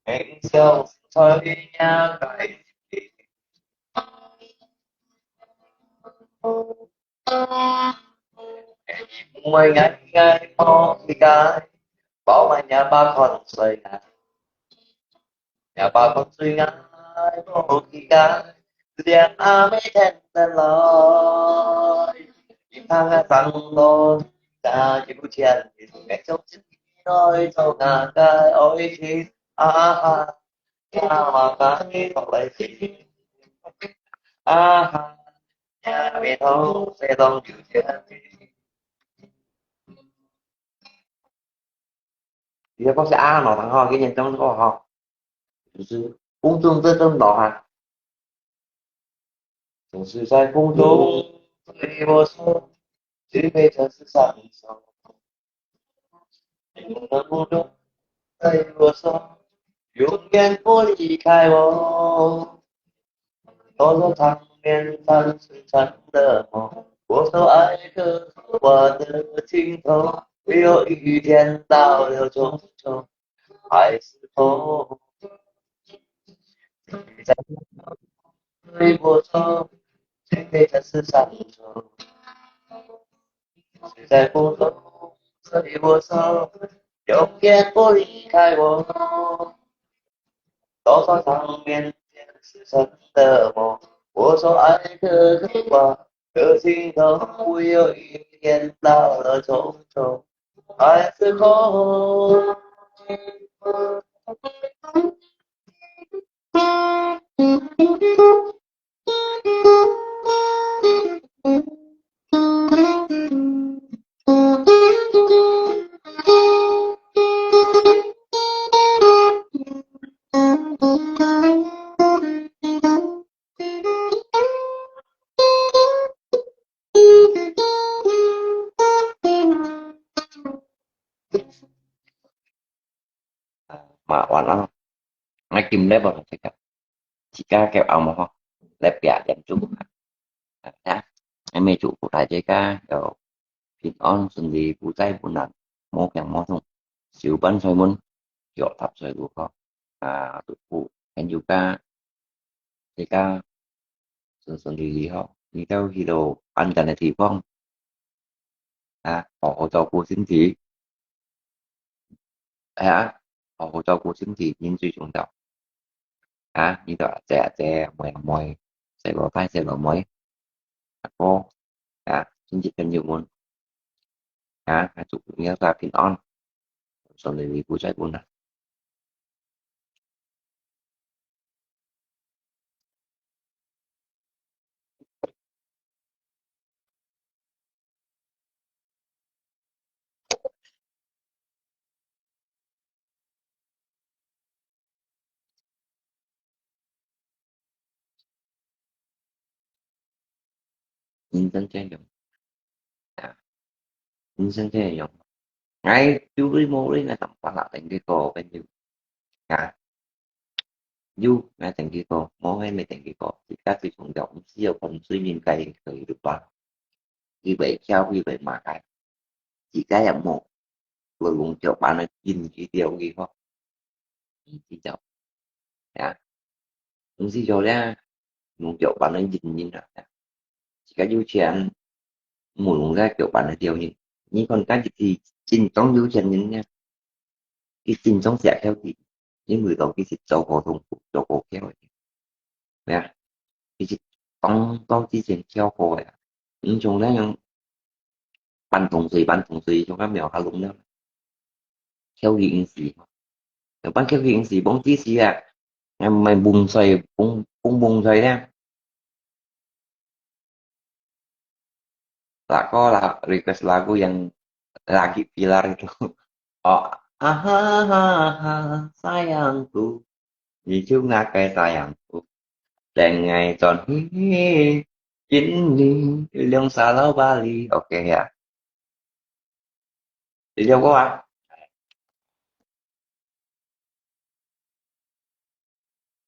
毋相信在你若个心裡。 因為𠊎，𠊎無去解，包萬也不看水啊，也不看水啊，無去解，連阿妹天天來。你看𠊎生到，大有錢，𠊎相信你來做𠊎个愛情啊，啊，啊，啊，啊，啊，啊，啊，啊，啊哈，也没痛，谁懂有钱。你要讲是啊，老唐哈，给你讲这个哈，就是风中这阵老哈，总是在风中对我说，谁陪在世上的时候。 你能不能对我说，永远不离开我？多少场面tan成的梦，我所爱刻画的镜头，唯有一天到了匆匆，还是痛。你在对我说，谁陪在世上的时候。 在风中对我说，永远不离开我。多少场面变成真的梦，我所爱的刻画，可惜都唯有一天到了匆匆，还是空。嘛，完了。𠊎今日無同大家，自家个阿嬷吼，來表演祝福。啊，啊，阿姆祝福大家有平安顺利，無災無難，無病無痛，手辦開門，腳踏水路吼。啊，祝福朋友家，大家順順利利吼，你兜去到安全个地方。 啊，好好照顧身體。哎呀，好好照顧身體，人最重要。啊，你兜阿姐阿姐，妹阿妹，細佬大細佬妹，阿哥，啊，親戚朋友們，啊，祝你兜平安，順利無災無難。 人生真有，啊，人生真有用。𠊎有鐳無鐳，𠊎當巴拉等佢過朋友。啊，有，𠊎等佢過，無，𠊎毋等佢過。自家最重要，毋需要看水面該可以了吧？佢會跳，佢會嘛該，自家也無，會用腳板來緊佢掉佢吼。 你知道，呀，毋使做了，用腳板來忍忍啊。自家有錢，毋好用該腳板來吊人。你看，該一啲真正有錢人呢，佢真正食巧佢，因為到佢係做過痛苦，做過巧个。 咩啊？佢係當到之前跳過个啊。你像那樣半桶水，半桶水，像个苗下弄了，跳去飲水，有半跳去飲水，忘記死啊！那買盆水，盆，盆，盆水呢？ Lagu lah, request lagu yang lagi viral itu. Oh, ah, ah, ah, ah, sayangku, 你就那个 sayangku，戀愛轉去，今你兩儕老巴黎，OK呀。你了解啊？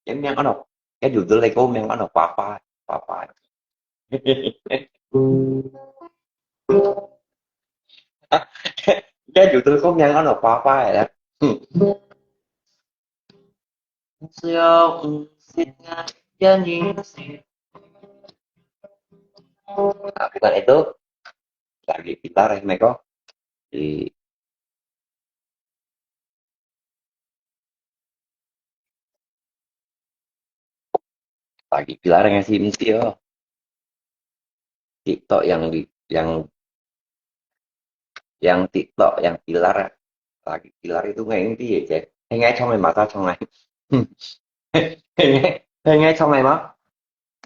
Yang名安到，該有得來个名安到花花，花花。該有得个名安到花花个啦。嗯。啊，bukan itu. Lagi kita, Ray, Meko. Di Lagi pilar yang si mesti yo. TikTok yang di, yang, yang TikTok yang pilar. Lagi pilar itu ngai ngerti ya, Cek? Ngai chong ai mata chong ai. Ngai chong ai ma?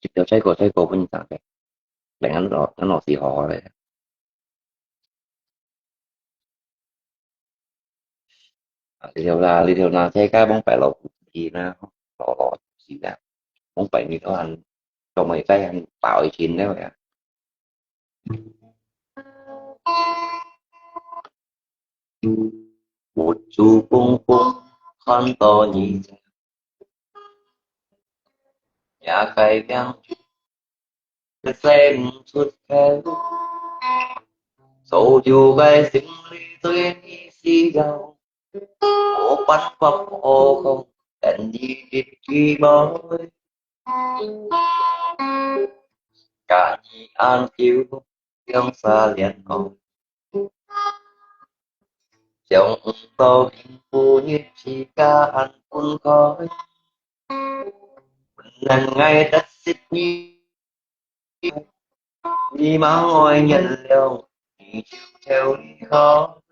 一條再過再過分你打个，兩個老兩老師好好个。你條啦，你條啦，這個往擺老古董啦，老老古董啦，往擺你都還做麼个還擺以前了呀？目珠光光看到你，也該樣，說毋出口，所有个心裡對你需要，無辦法好講，等你一句話。 甲你恁久，兩儕戀愛，想毋到今晡日自家恁分開。本來愛得失你，你莫愛原諒，你就走離開。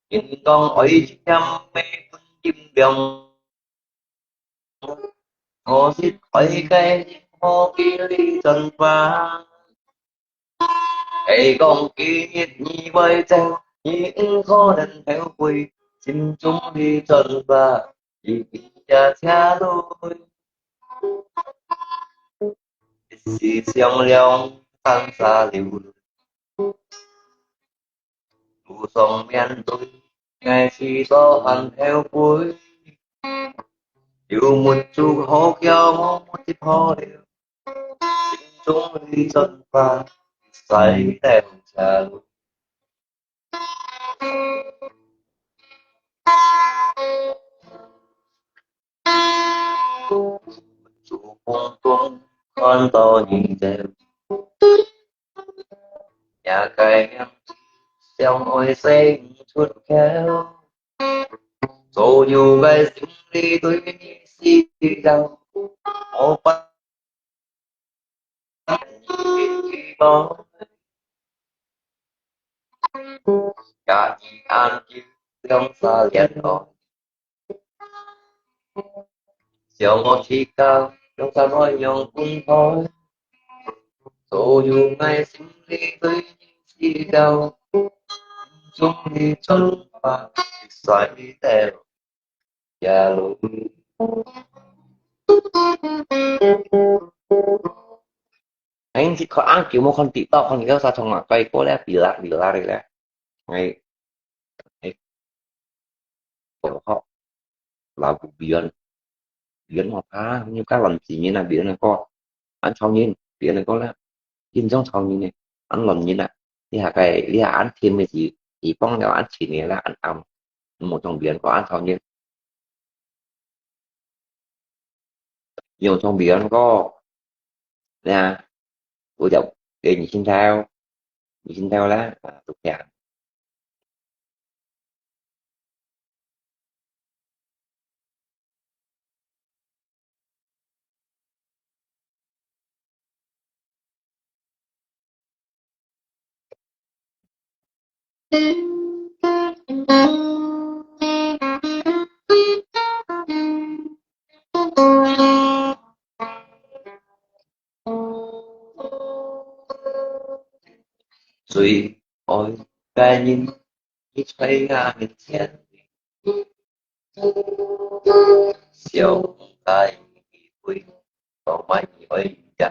人講愛情甜，美分陰涼。 我是愛个人，無比你真吧。係講今日你會走，你毋可能後悔，心中你真吧，你一定也車落。一時想了，三儕流淚。 路上面對，𠊎試著還後悔。有目珠好巧，無目珠好了，心中你真吧，使得車路。目珠光光看到你走。 也該樣，想愛說毋出口。所有个心裡對你需要，無法。甲你恁久，兩儕戀愛。 想我自家，用啥愛用分開。所有愛心裡對你祈禱，心中你存吧，你在的路。哎，你看恁久無看TikTok，看你有啥唱啊？該歌咧，bila bila咧。哎，哎，好好。 老古董，董好怕，你家亂子人啊，董个歌，恁吵人，董个歌啦，緊張吵人呢，恁亂人啊，你下个，你下恁甜个時，一放了恁甜个啦，恁暗，你無唱董个歌恁吵人，你有唱董个歌，對啊，我就給你心跳，你心跳啦，啊，都這樣。 最愛个人，你在𠊎面前，想愛你，講麼个愛也無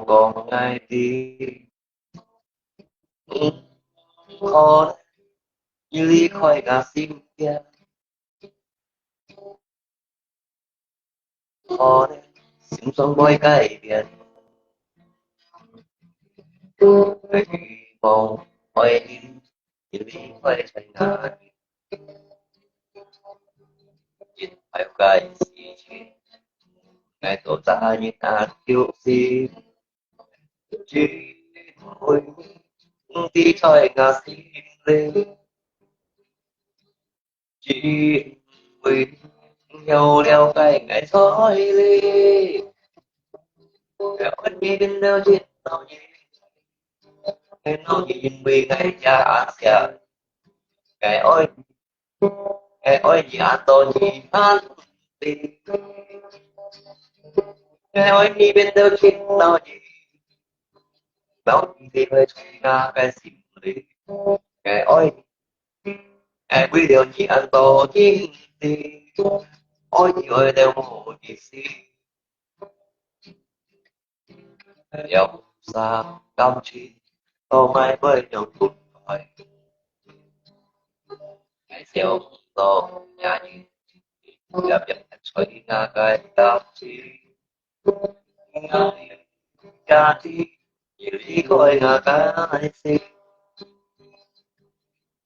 講愛你。可能你離開𠊎身邊， 可能心腸會改變。希望愛人，你離開在哪裡？因為該時節，𠊎都在你那休息。只因為你在𠊎心裡。 只因為有了解𠊎在你，𠊎愛你變到真討厭，𠊎討厭因為𠊎也愛惜，𠊎愛，𠊎愛你啊，到你哪裡，𠊎愛你變到真討厭，到你離開在𠊎个心裡，𠊎愛你。愛為了你恁多日子，愛你愛到無意思。了無感情，都買袂用分開。愛笑到夜裡，也別再吹那個消息。 家己，你離開我个心，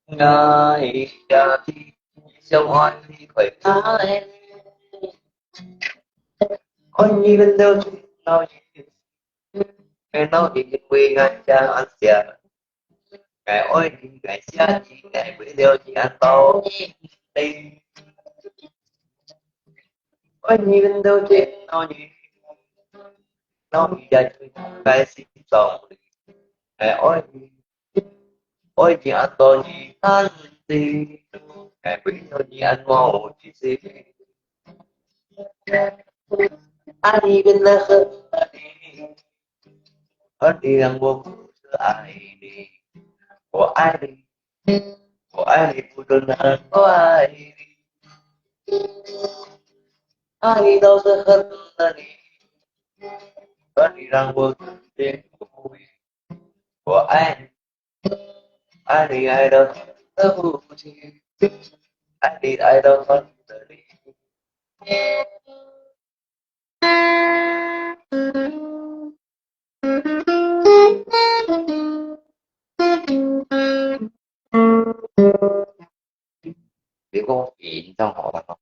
我家己，想我離開我个心。愛你變到最老，變到因為愛家安家。 愛愛你，愛惜你，愛為了你安到你。愛你變到最老你，老你也就在心中。愛愛你，愛你安到你安心，愛為了你安我自己。愛你變得很美丽。 和你让我不止爱你，我爱你，我爱你不止能够爱你，爱到深深的你，和你让我更加无语。我爱你，爱你爱到深的无际，爱你爱到深的你。 你講緊張好啦，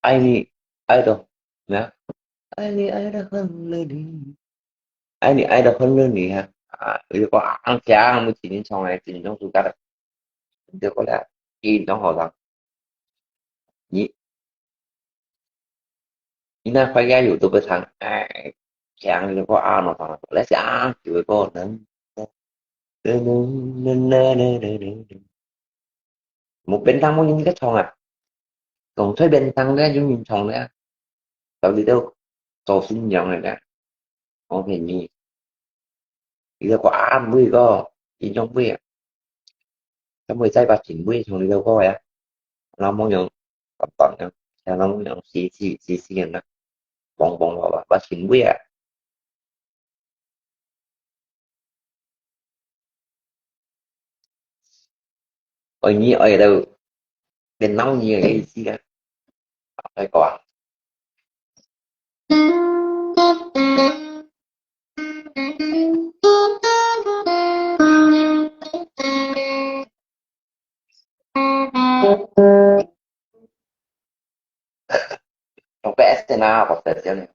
愛你愛到咩啊？愛你愛到很了你，愛你愛到很了你啊！啊，你講啊，強，我緊張誒，緊張自家个，你就過來，緊張好啦。你 你那塊也有都不唱，哎，強个歌啊，喏，唱个，來想，有个歌能，能，能，能，能，能，能，能，無便當無人个唱啊，講出便當个有人唱个啊，到底都做新娘个啦，我騙你。 你个歌啊，每个，演唱會啊，佢會再把前輩從你个歌呀，那麼樣，摎摎樣，像那麼樣，死死死死人啊，嘣嘣好吧，把前輩啊。愛你愛到，變老你个意思啊。再講啊。 Sampai S N A apa saja nih.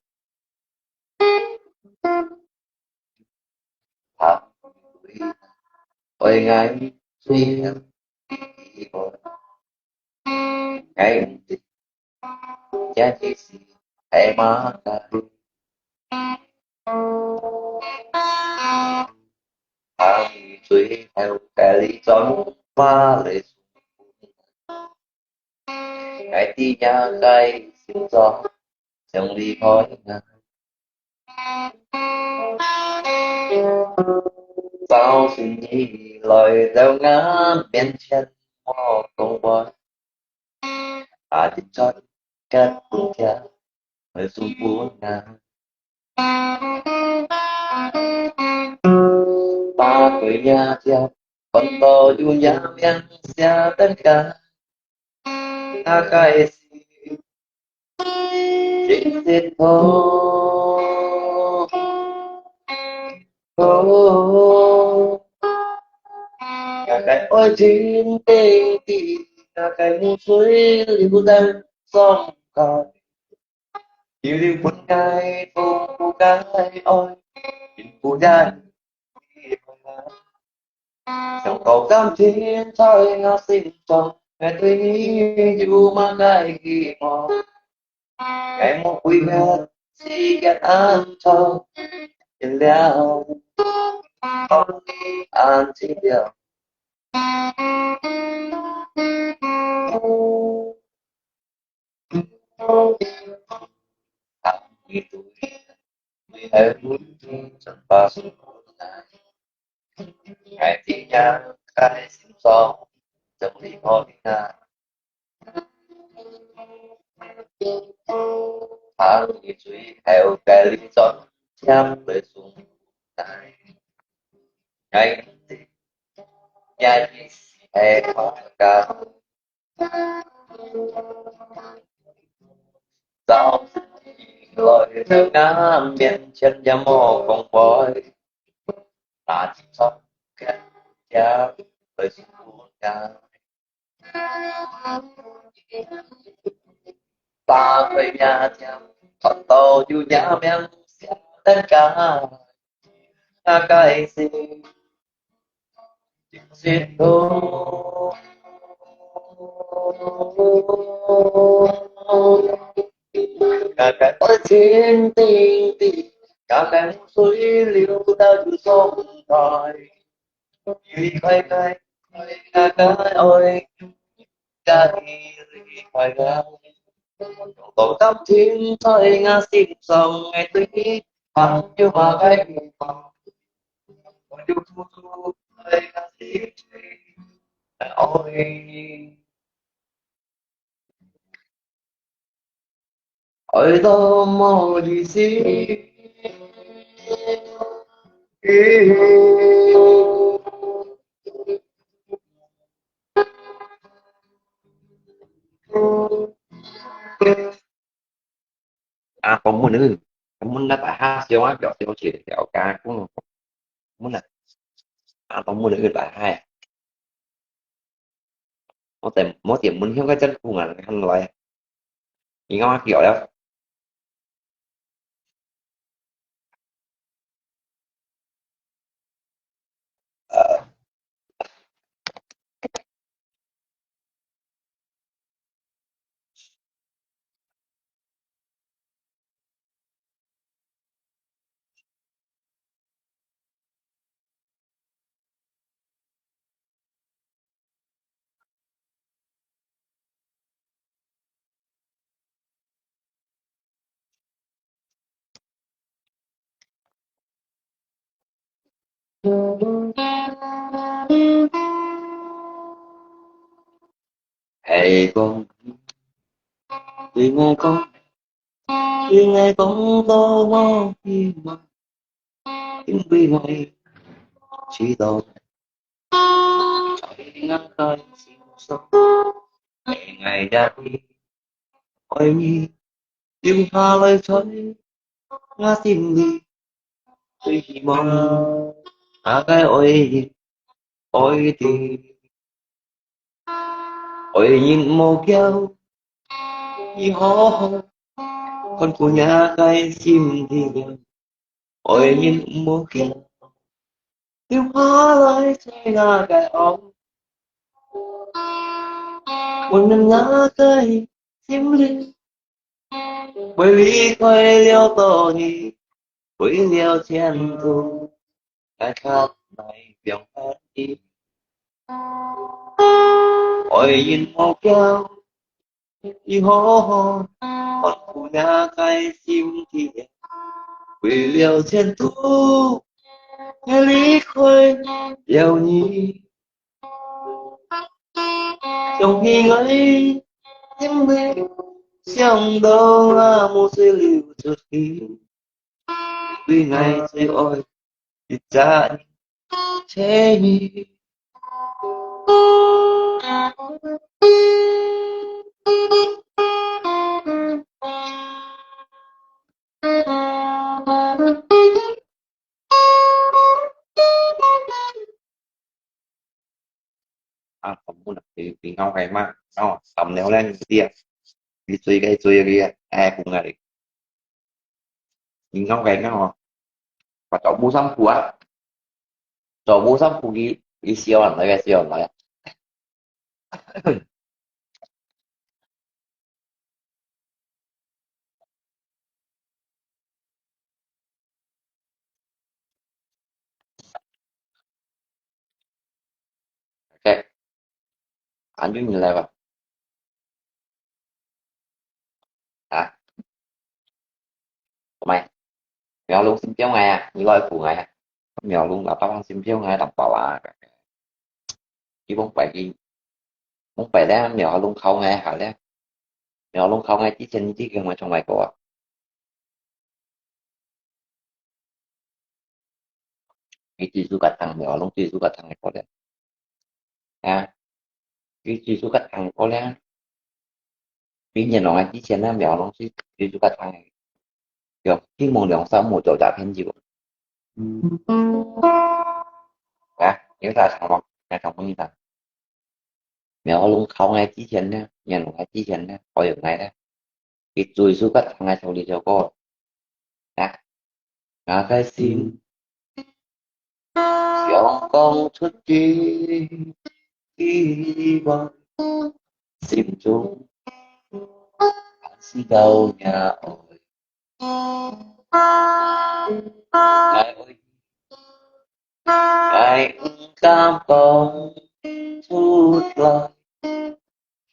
Ha? Ôi ngai suy ngắm. Ngai jadi si ai ma ka. Ang suy heo kali chọn pa le. Ngai ti nhà cái sim gió, sông đi khói ngàn. Sao xin nhị lời gieo ngàn miền trên mò công bòi. À, tin chót cắt bưng kia, hơi sung buôn ngàn. Ba tuổi nhà chia, con to du nhà miệng xia tân ca. Ta cái si, chính xịt thô. Thô. Ngà cái ôi chính tê tì, ngà cái mù suối liu đang song kai. Liu liu bún ngai thô bù ngai ôi, chính bù ngai. Sông cầu cam thiên trời ngà sinh trong, ngài tùy ni dù mà ngài ghi mò. Ngài mô quỷ ngà, si gạt an cho, yên liao. An si liao. Ngài tin nhắn khai sim song, 真厲害啊！他你最後个你轉，將來送來，愛你，愛你是愛我个。 走來到俺面前也無講話，拿起手，看呀，來是不呀。打開呀，看到有呀，面向等个，那个是 愛到無意思。啊，講問你，講問那大下想啊，表小姐了解，講問啊，啊，講問你大下，我等我點問香港政府啊，看來，你講表了。 係講，對𠊎講，對𠊎講到無希望，因為𠊎知道，在𠊎个心上，係𠊎也知，愛你留下來在𠊎心裡，最希望那个愛人，愛的。 愛人莫叫，你好好看顧若个心地了。愛人莫叫，留下來在若个愛，溫暖若个心靈。會離開了到你，為了前途，愛看來放下你。 愛人莫叫，你好好看顧若个心地，為了前途，愛離開了你。想起𠊎，因為想到啊，目水流出去。 對𠊎最愛一隻人，請你。啊，全部人佢佢咬佢嘛，哦，三了咧，你知啊，你追佢追佢啊，哎，講啊你，你咬佢咬啊，把腳步上鋪啊，腳步上鋪佢，佢笑人來个笑人來啊。 OK，安住你來吧。啊，做咩？苗龍心跳𠊎啊，你來扶𠊎啊。苗龍啊，當心跳𠊎淡薄啊。佢講拜佢往擺咧，苗阿龍考𠊎下咧，苗阿龍考𠊎之前，你知佢同𠊎唱麼个歌啊？佢最suka聽，苗阿龍最suka聽个歌咧。啊，佢最suka聽个歌咧。比葉龍啊，之前咧，苗阿龍最最suka聽个，有希望兩三五做隻朋友。啊，有啥唱無？來唱分你聽。苗阿龍考𠊎之前咧，葉龍啊之前咧，考驗𠊎咧，佢最suka聽个就這首歌。啊，𠊎个心想講出去，希望心中還是有若愛。愛愛，愛毋敢講出來，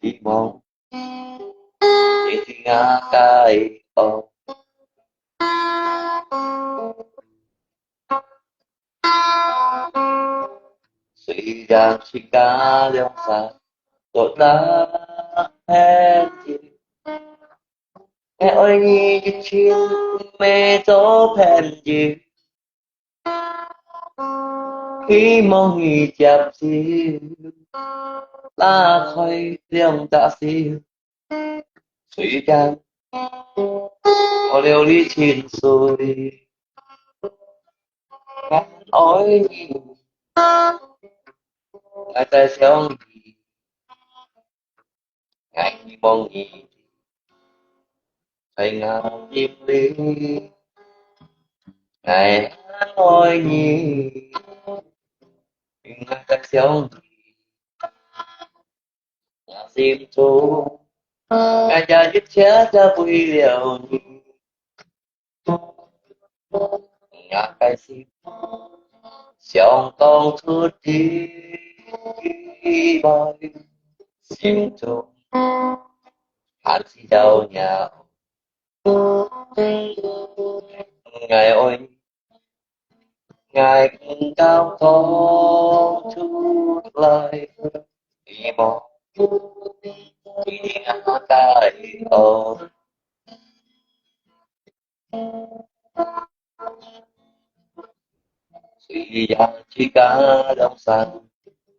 希望你聽𠊎个愛。 雖然自家兩儕做得很近，𠊎愛你一定毋係做朋友，希望你接受，打開兩隻手。 雖然我流離情緒，還愛你，還在想你，還希望你在我心裡，還愛你，還在想你。 心中，𠊎這一切只為了你。𠊎个心，想講出的話，心中還是有若愛。𠊎愛你， 𠊎毋敢講出來，希望你聽𠊎个愛。雖然自家兩儕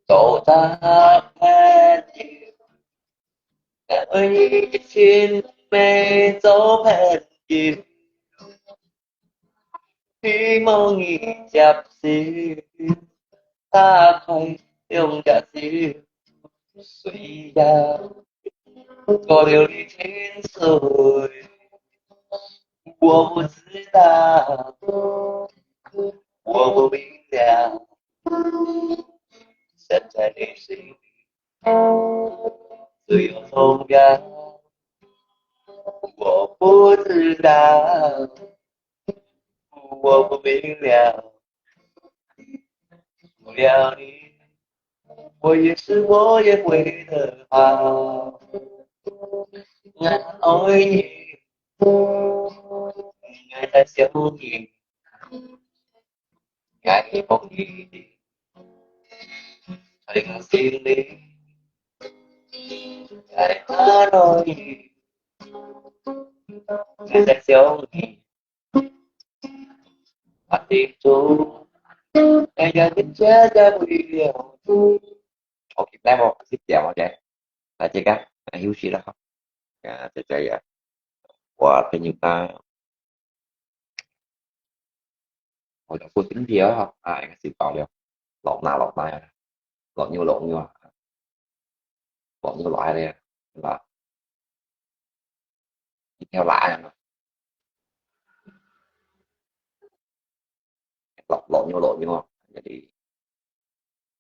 做得很近，𠊎愛你一定毋係做朋友。 希望你接受，打開兩隻手，雖然我流離情緒，我不知道，我不明了，現在你心裡只有痛了，我不知道。 我不明了，除了你，我也是我也会得好。我爱你，我在想你，𠊎希望你在我心裡，在哪裡，𠊎在想你。 啊，記住，哎呀，你姐姐為了你。OK，來，𠊎食點，OK。大家，啊，休息了哈。啊，姐姐呀，我朋友啊，我就不等你了哈，啊，應該是到了，老拿老拿呀，老牛老牛啊，老牛來了呀，是吧？ 一條拉啊，老，老牛老牛啊，jadi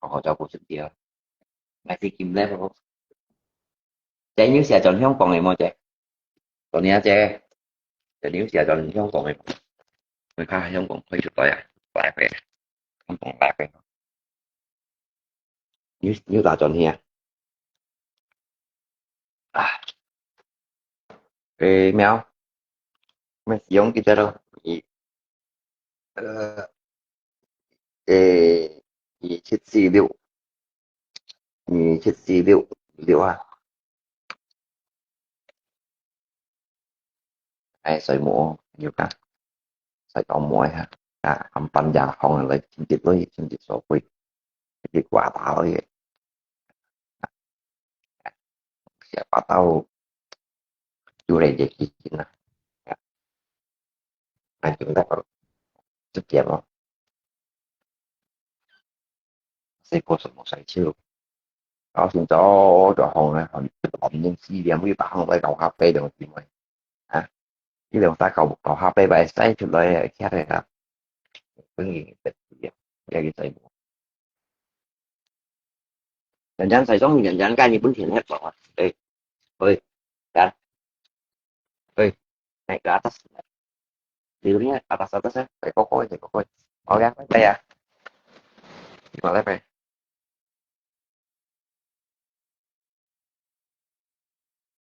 好好照顧身體啊。還是今日好。姐，你有時間轉香港个無，姐？轉你啊，姐。姐，你有時間轉香港个無？我看香港可以出來啊，來回，香港來回。 你，你有打轉去啊？啊，誒，喵，咩使用幾隻咯？一，呃，誒，二七四六，二七四六，有料啊。哎，睡目，有个，睡到目哈，啊，暗半夜行來，清洁水，清洁所歸，一个刮打落去，啊，下把刀，有来热气啊，啊，啊，就那个，这点咯。 細个時無洗手，搞清楚就放咧，放，放四點，佢把放在樓下背兩點位，啊，佢兩三搞搞下背擺晒出來，徛在下，等於也去洗無。人家洗中，人家該日本天氣好啊，哎，喂，幹，喂，那个啊，你有咩啊？Atas atas ya, kayak kokoi, kayak kokoi. Oke, bye ya. Bye bye.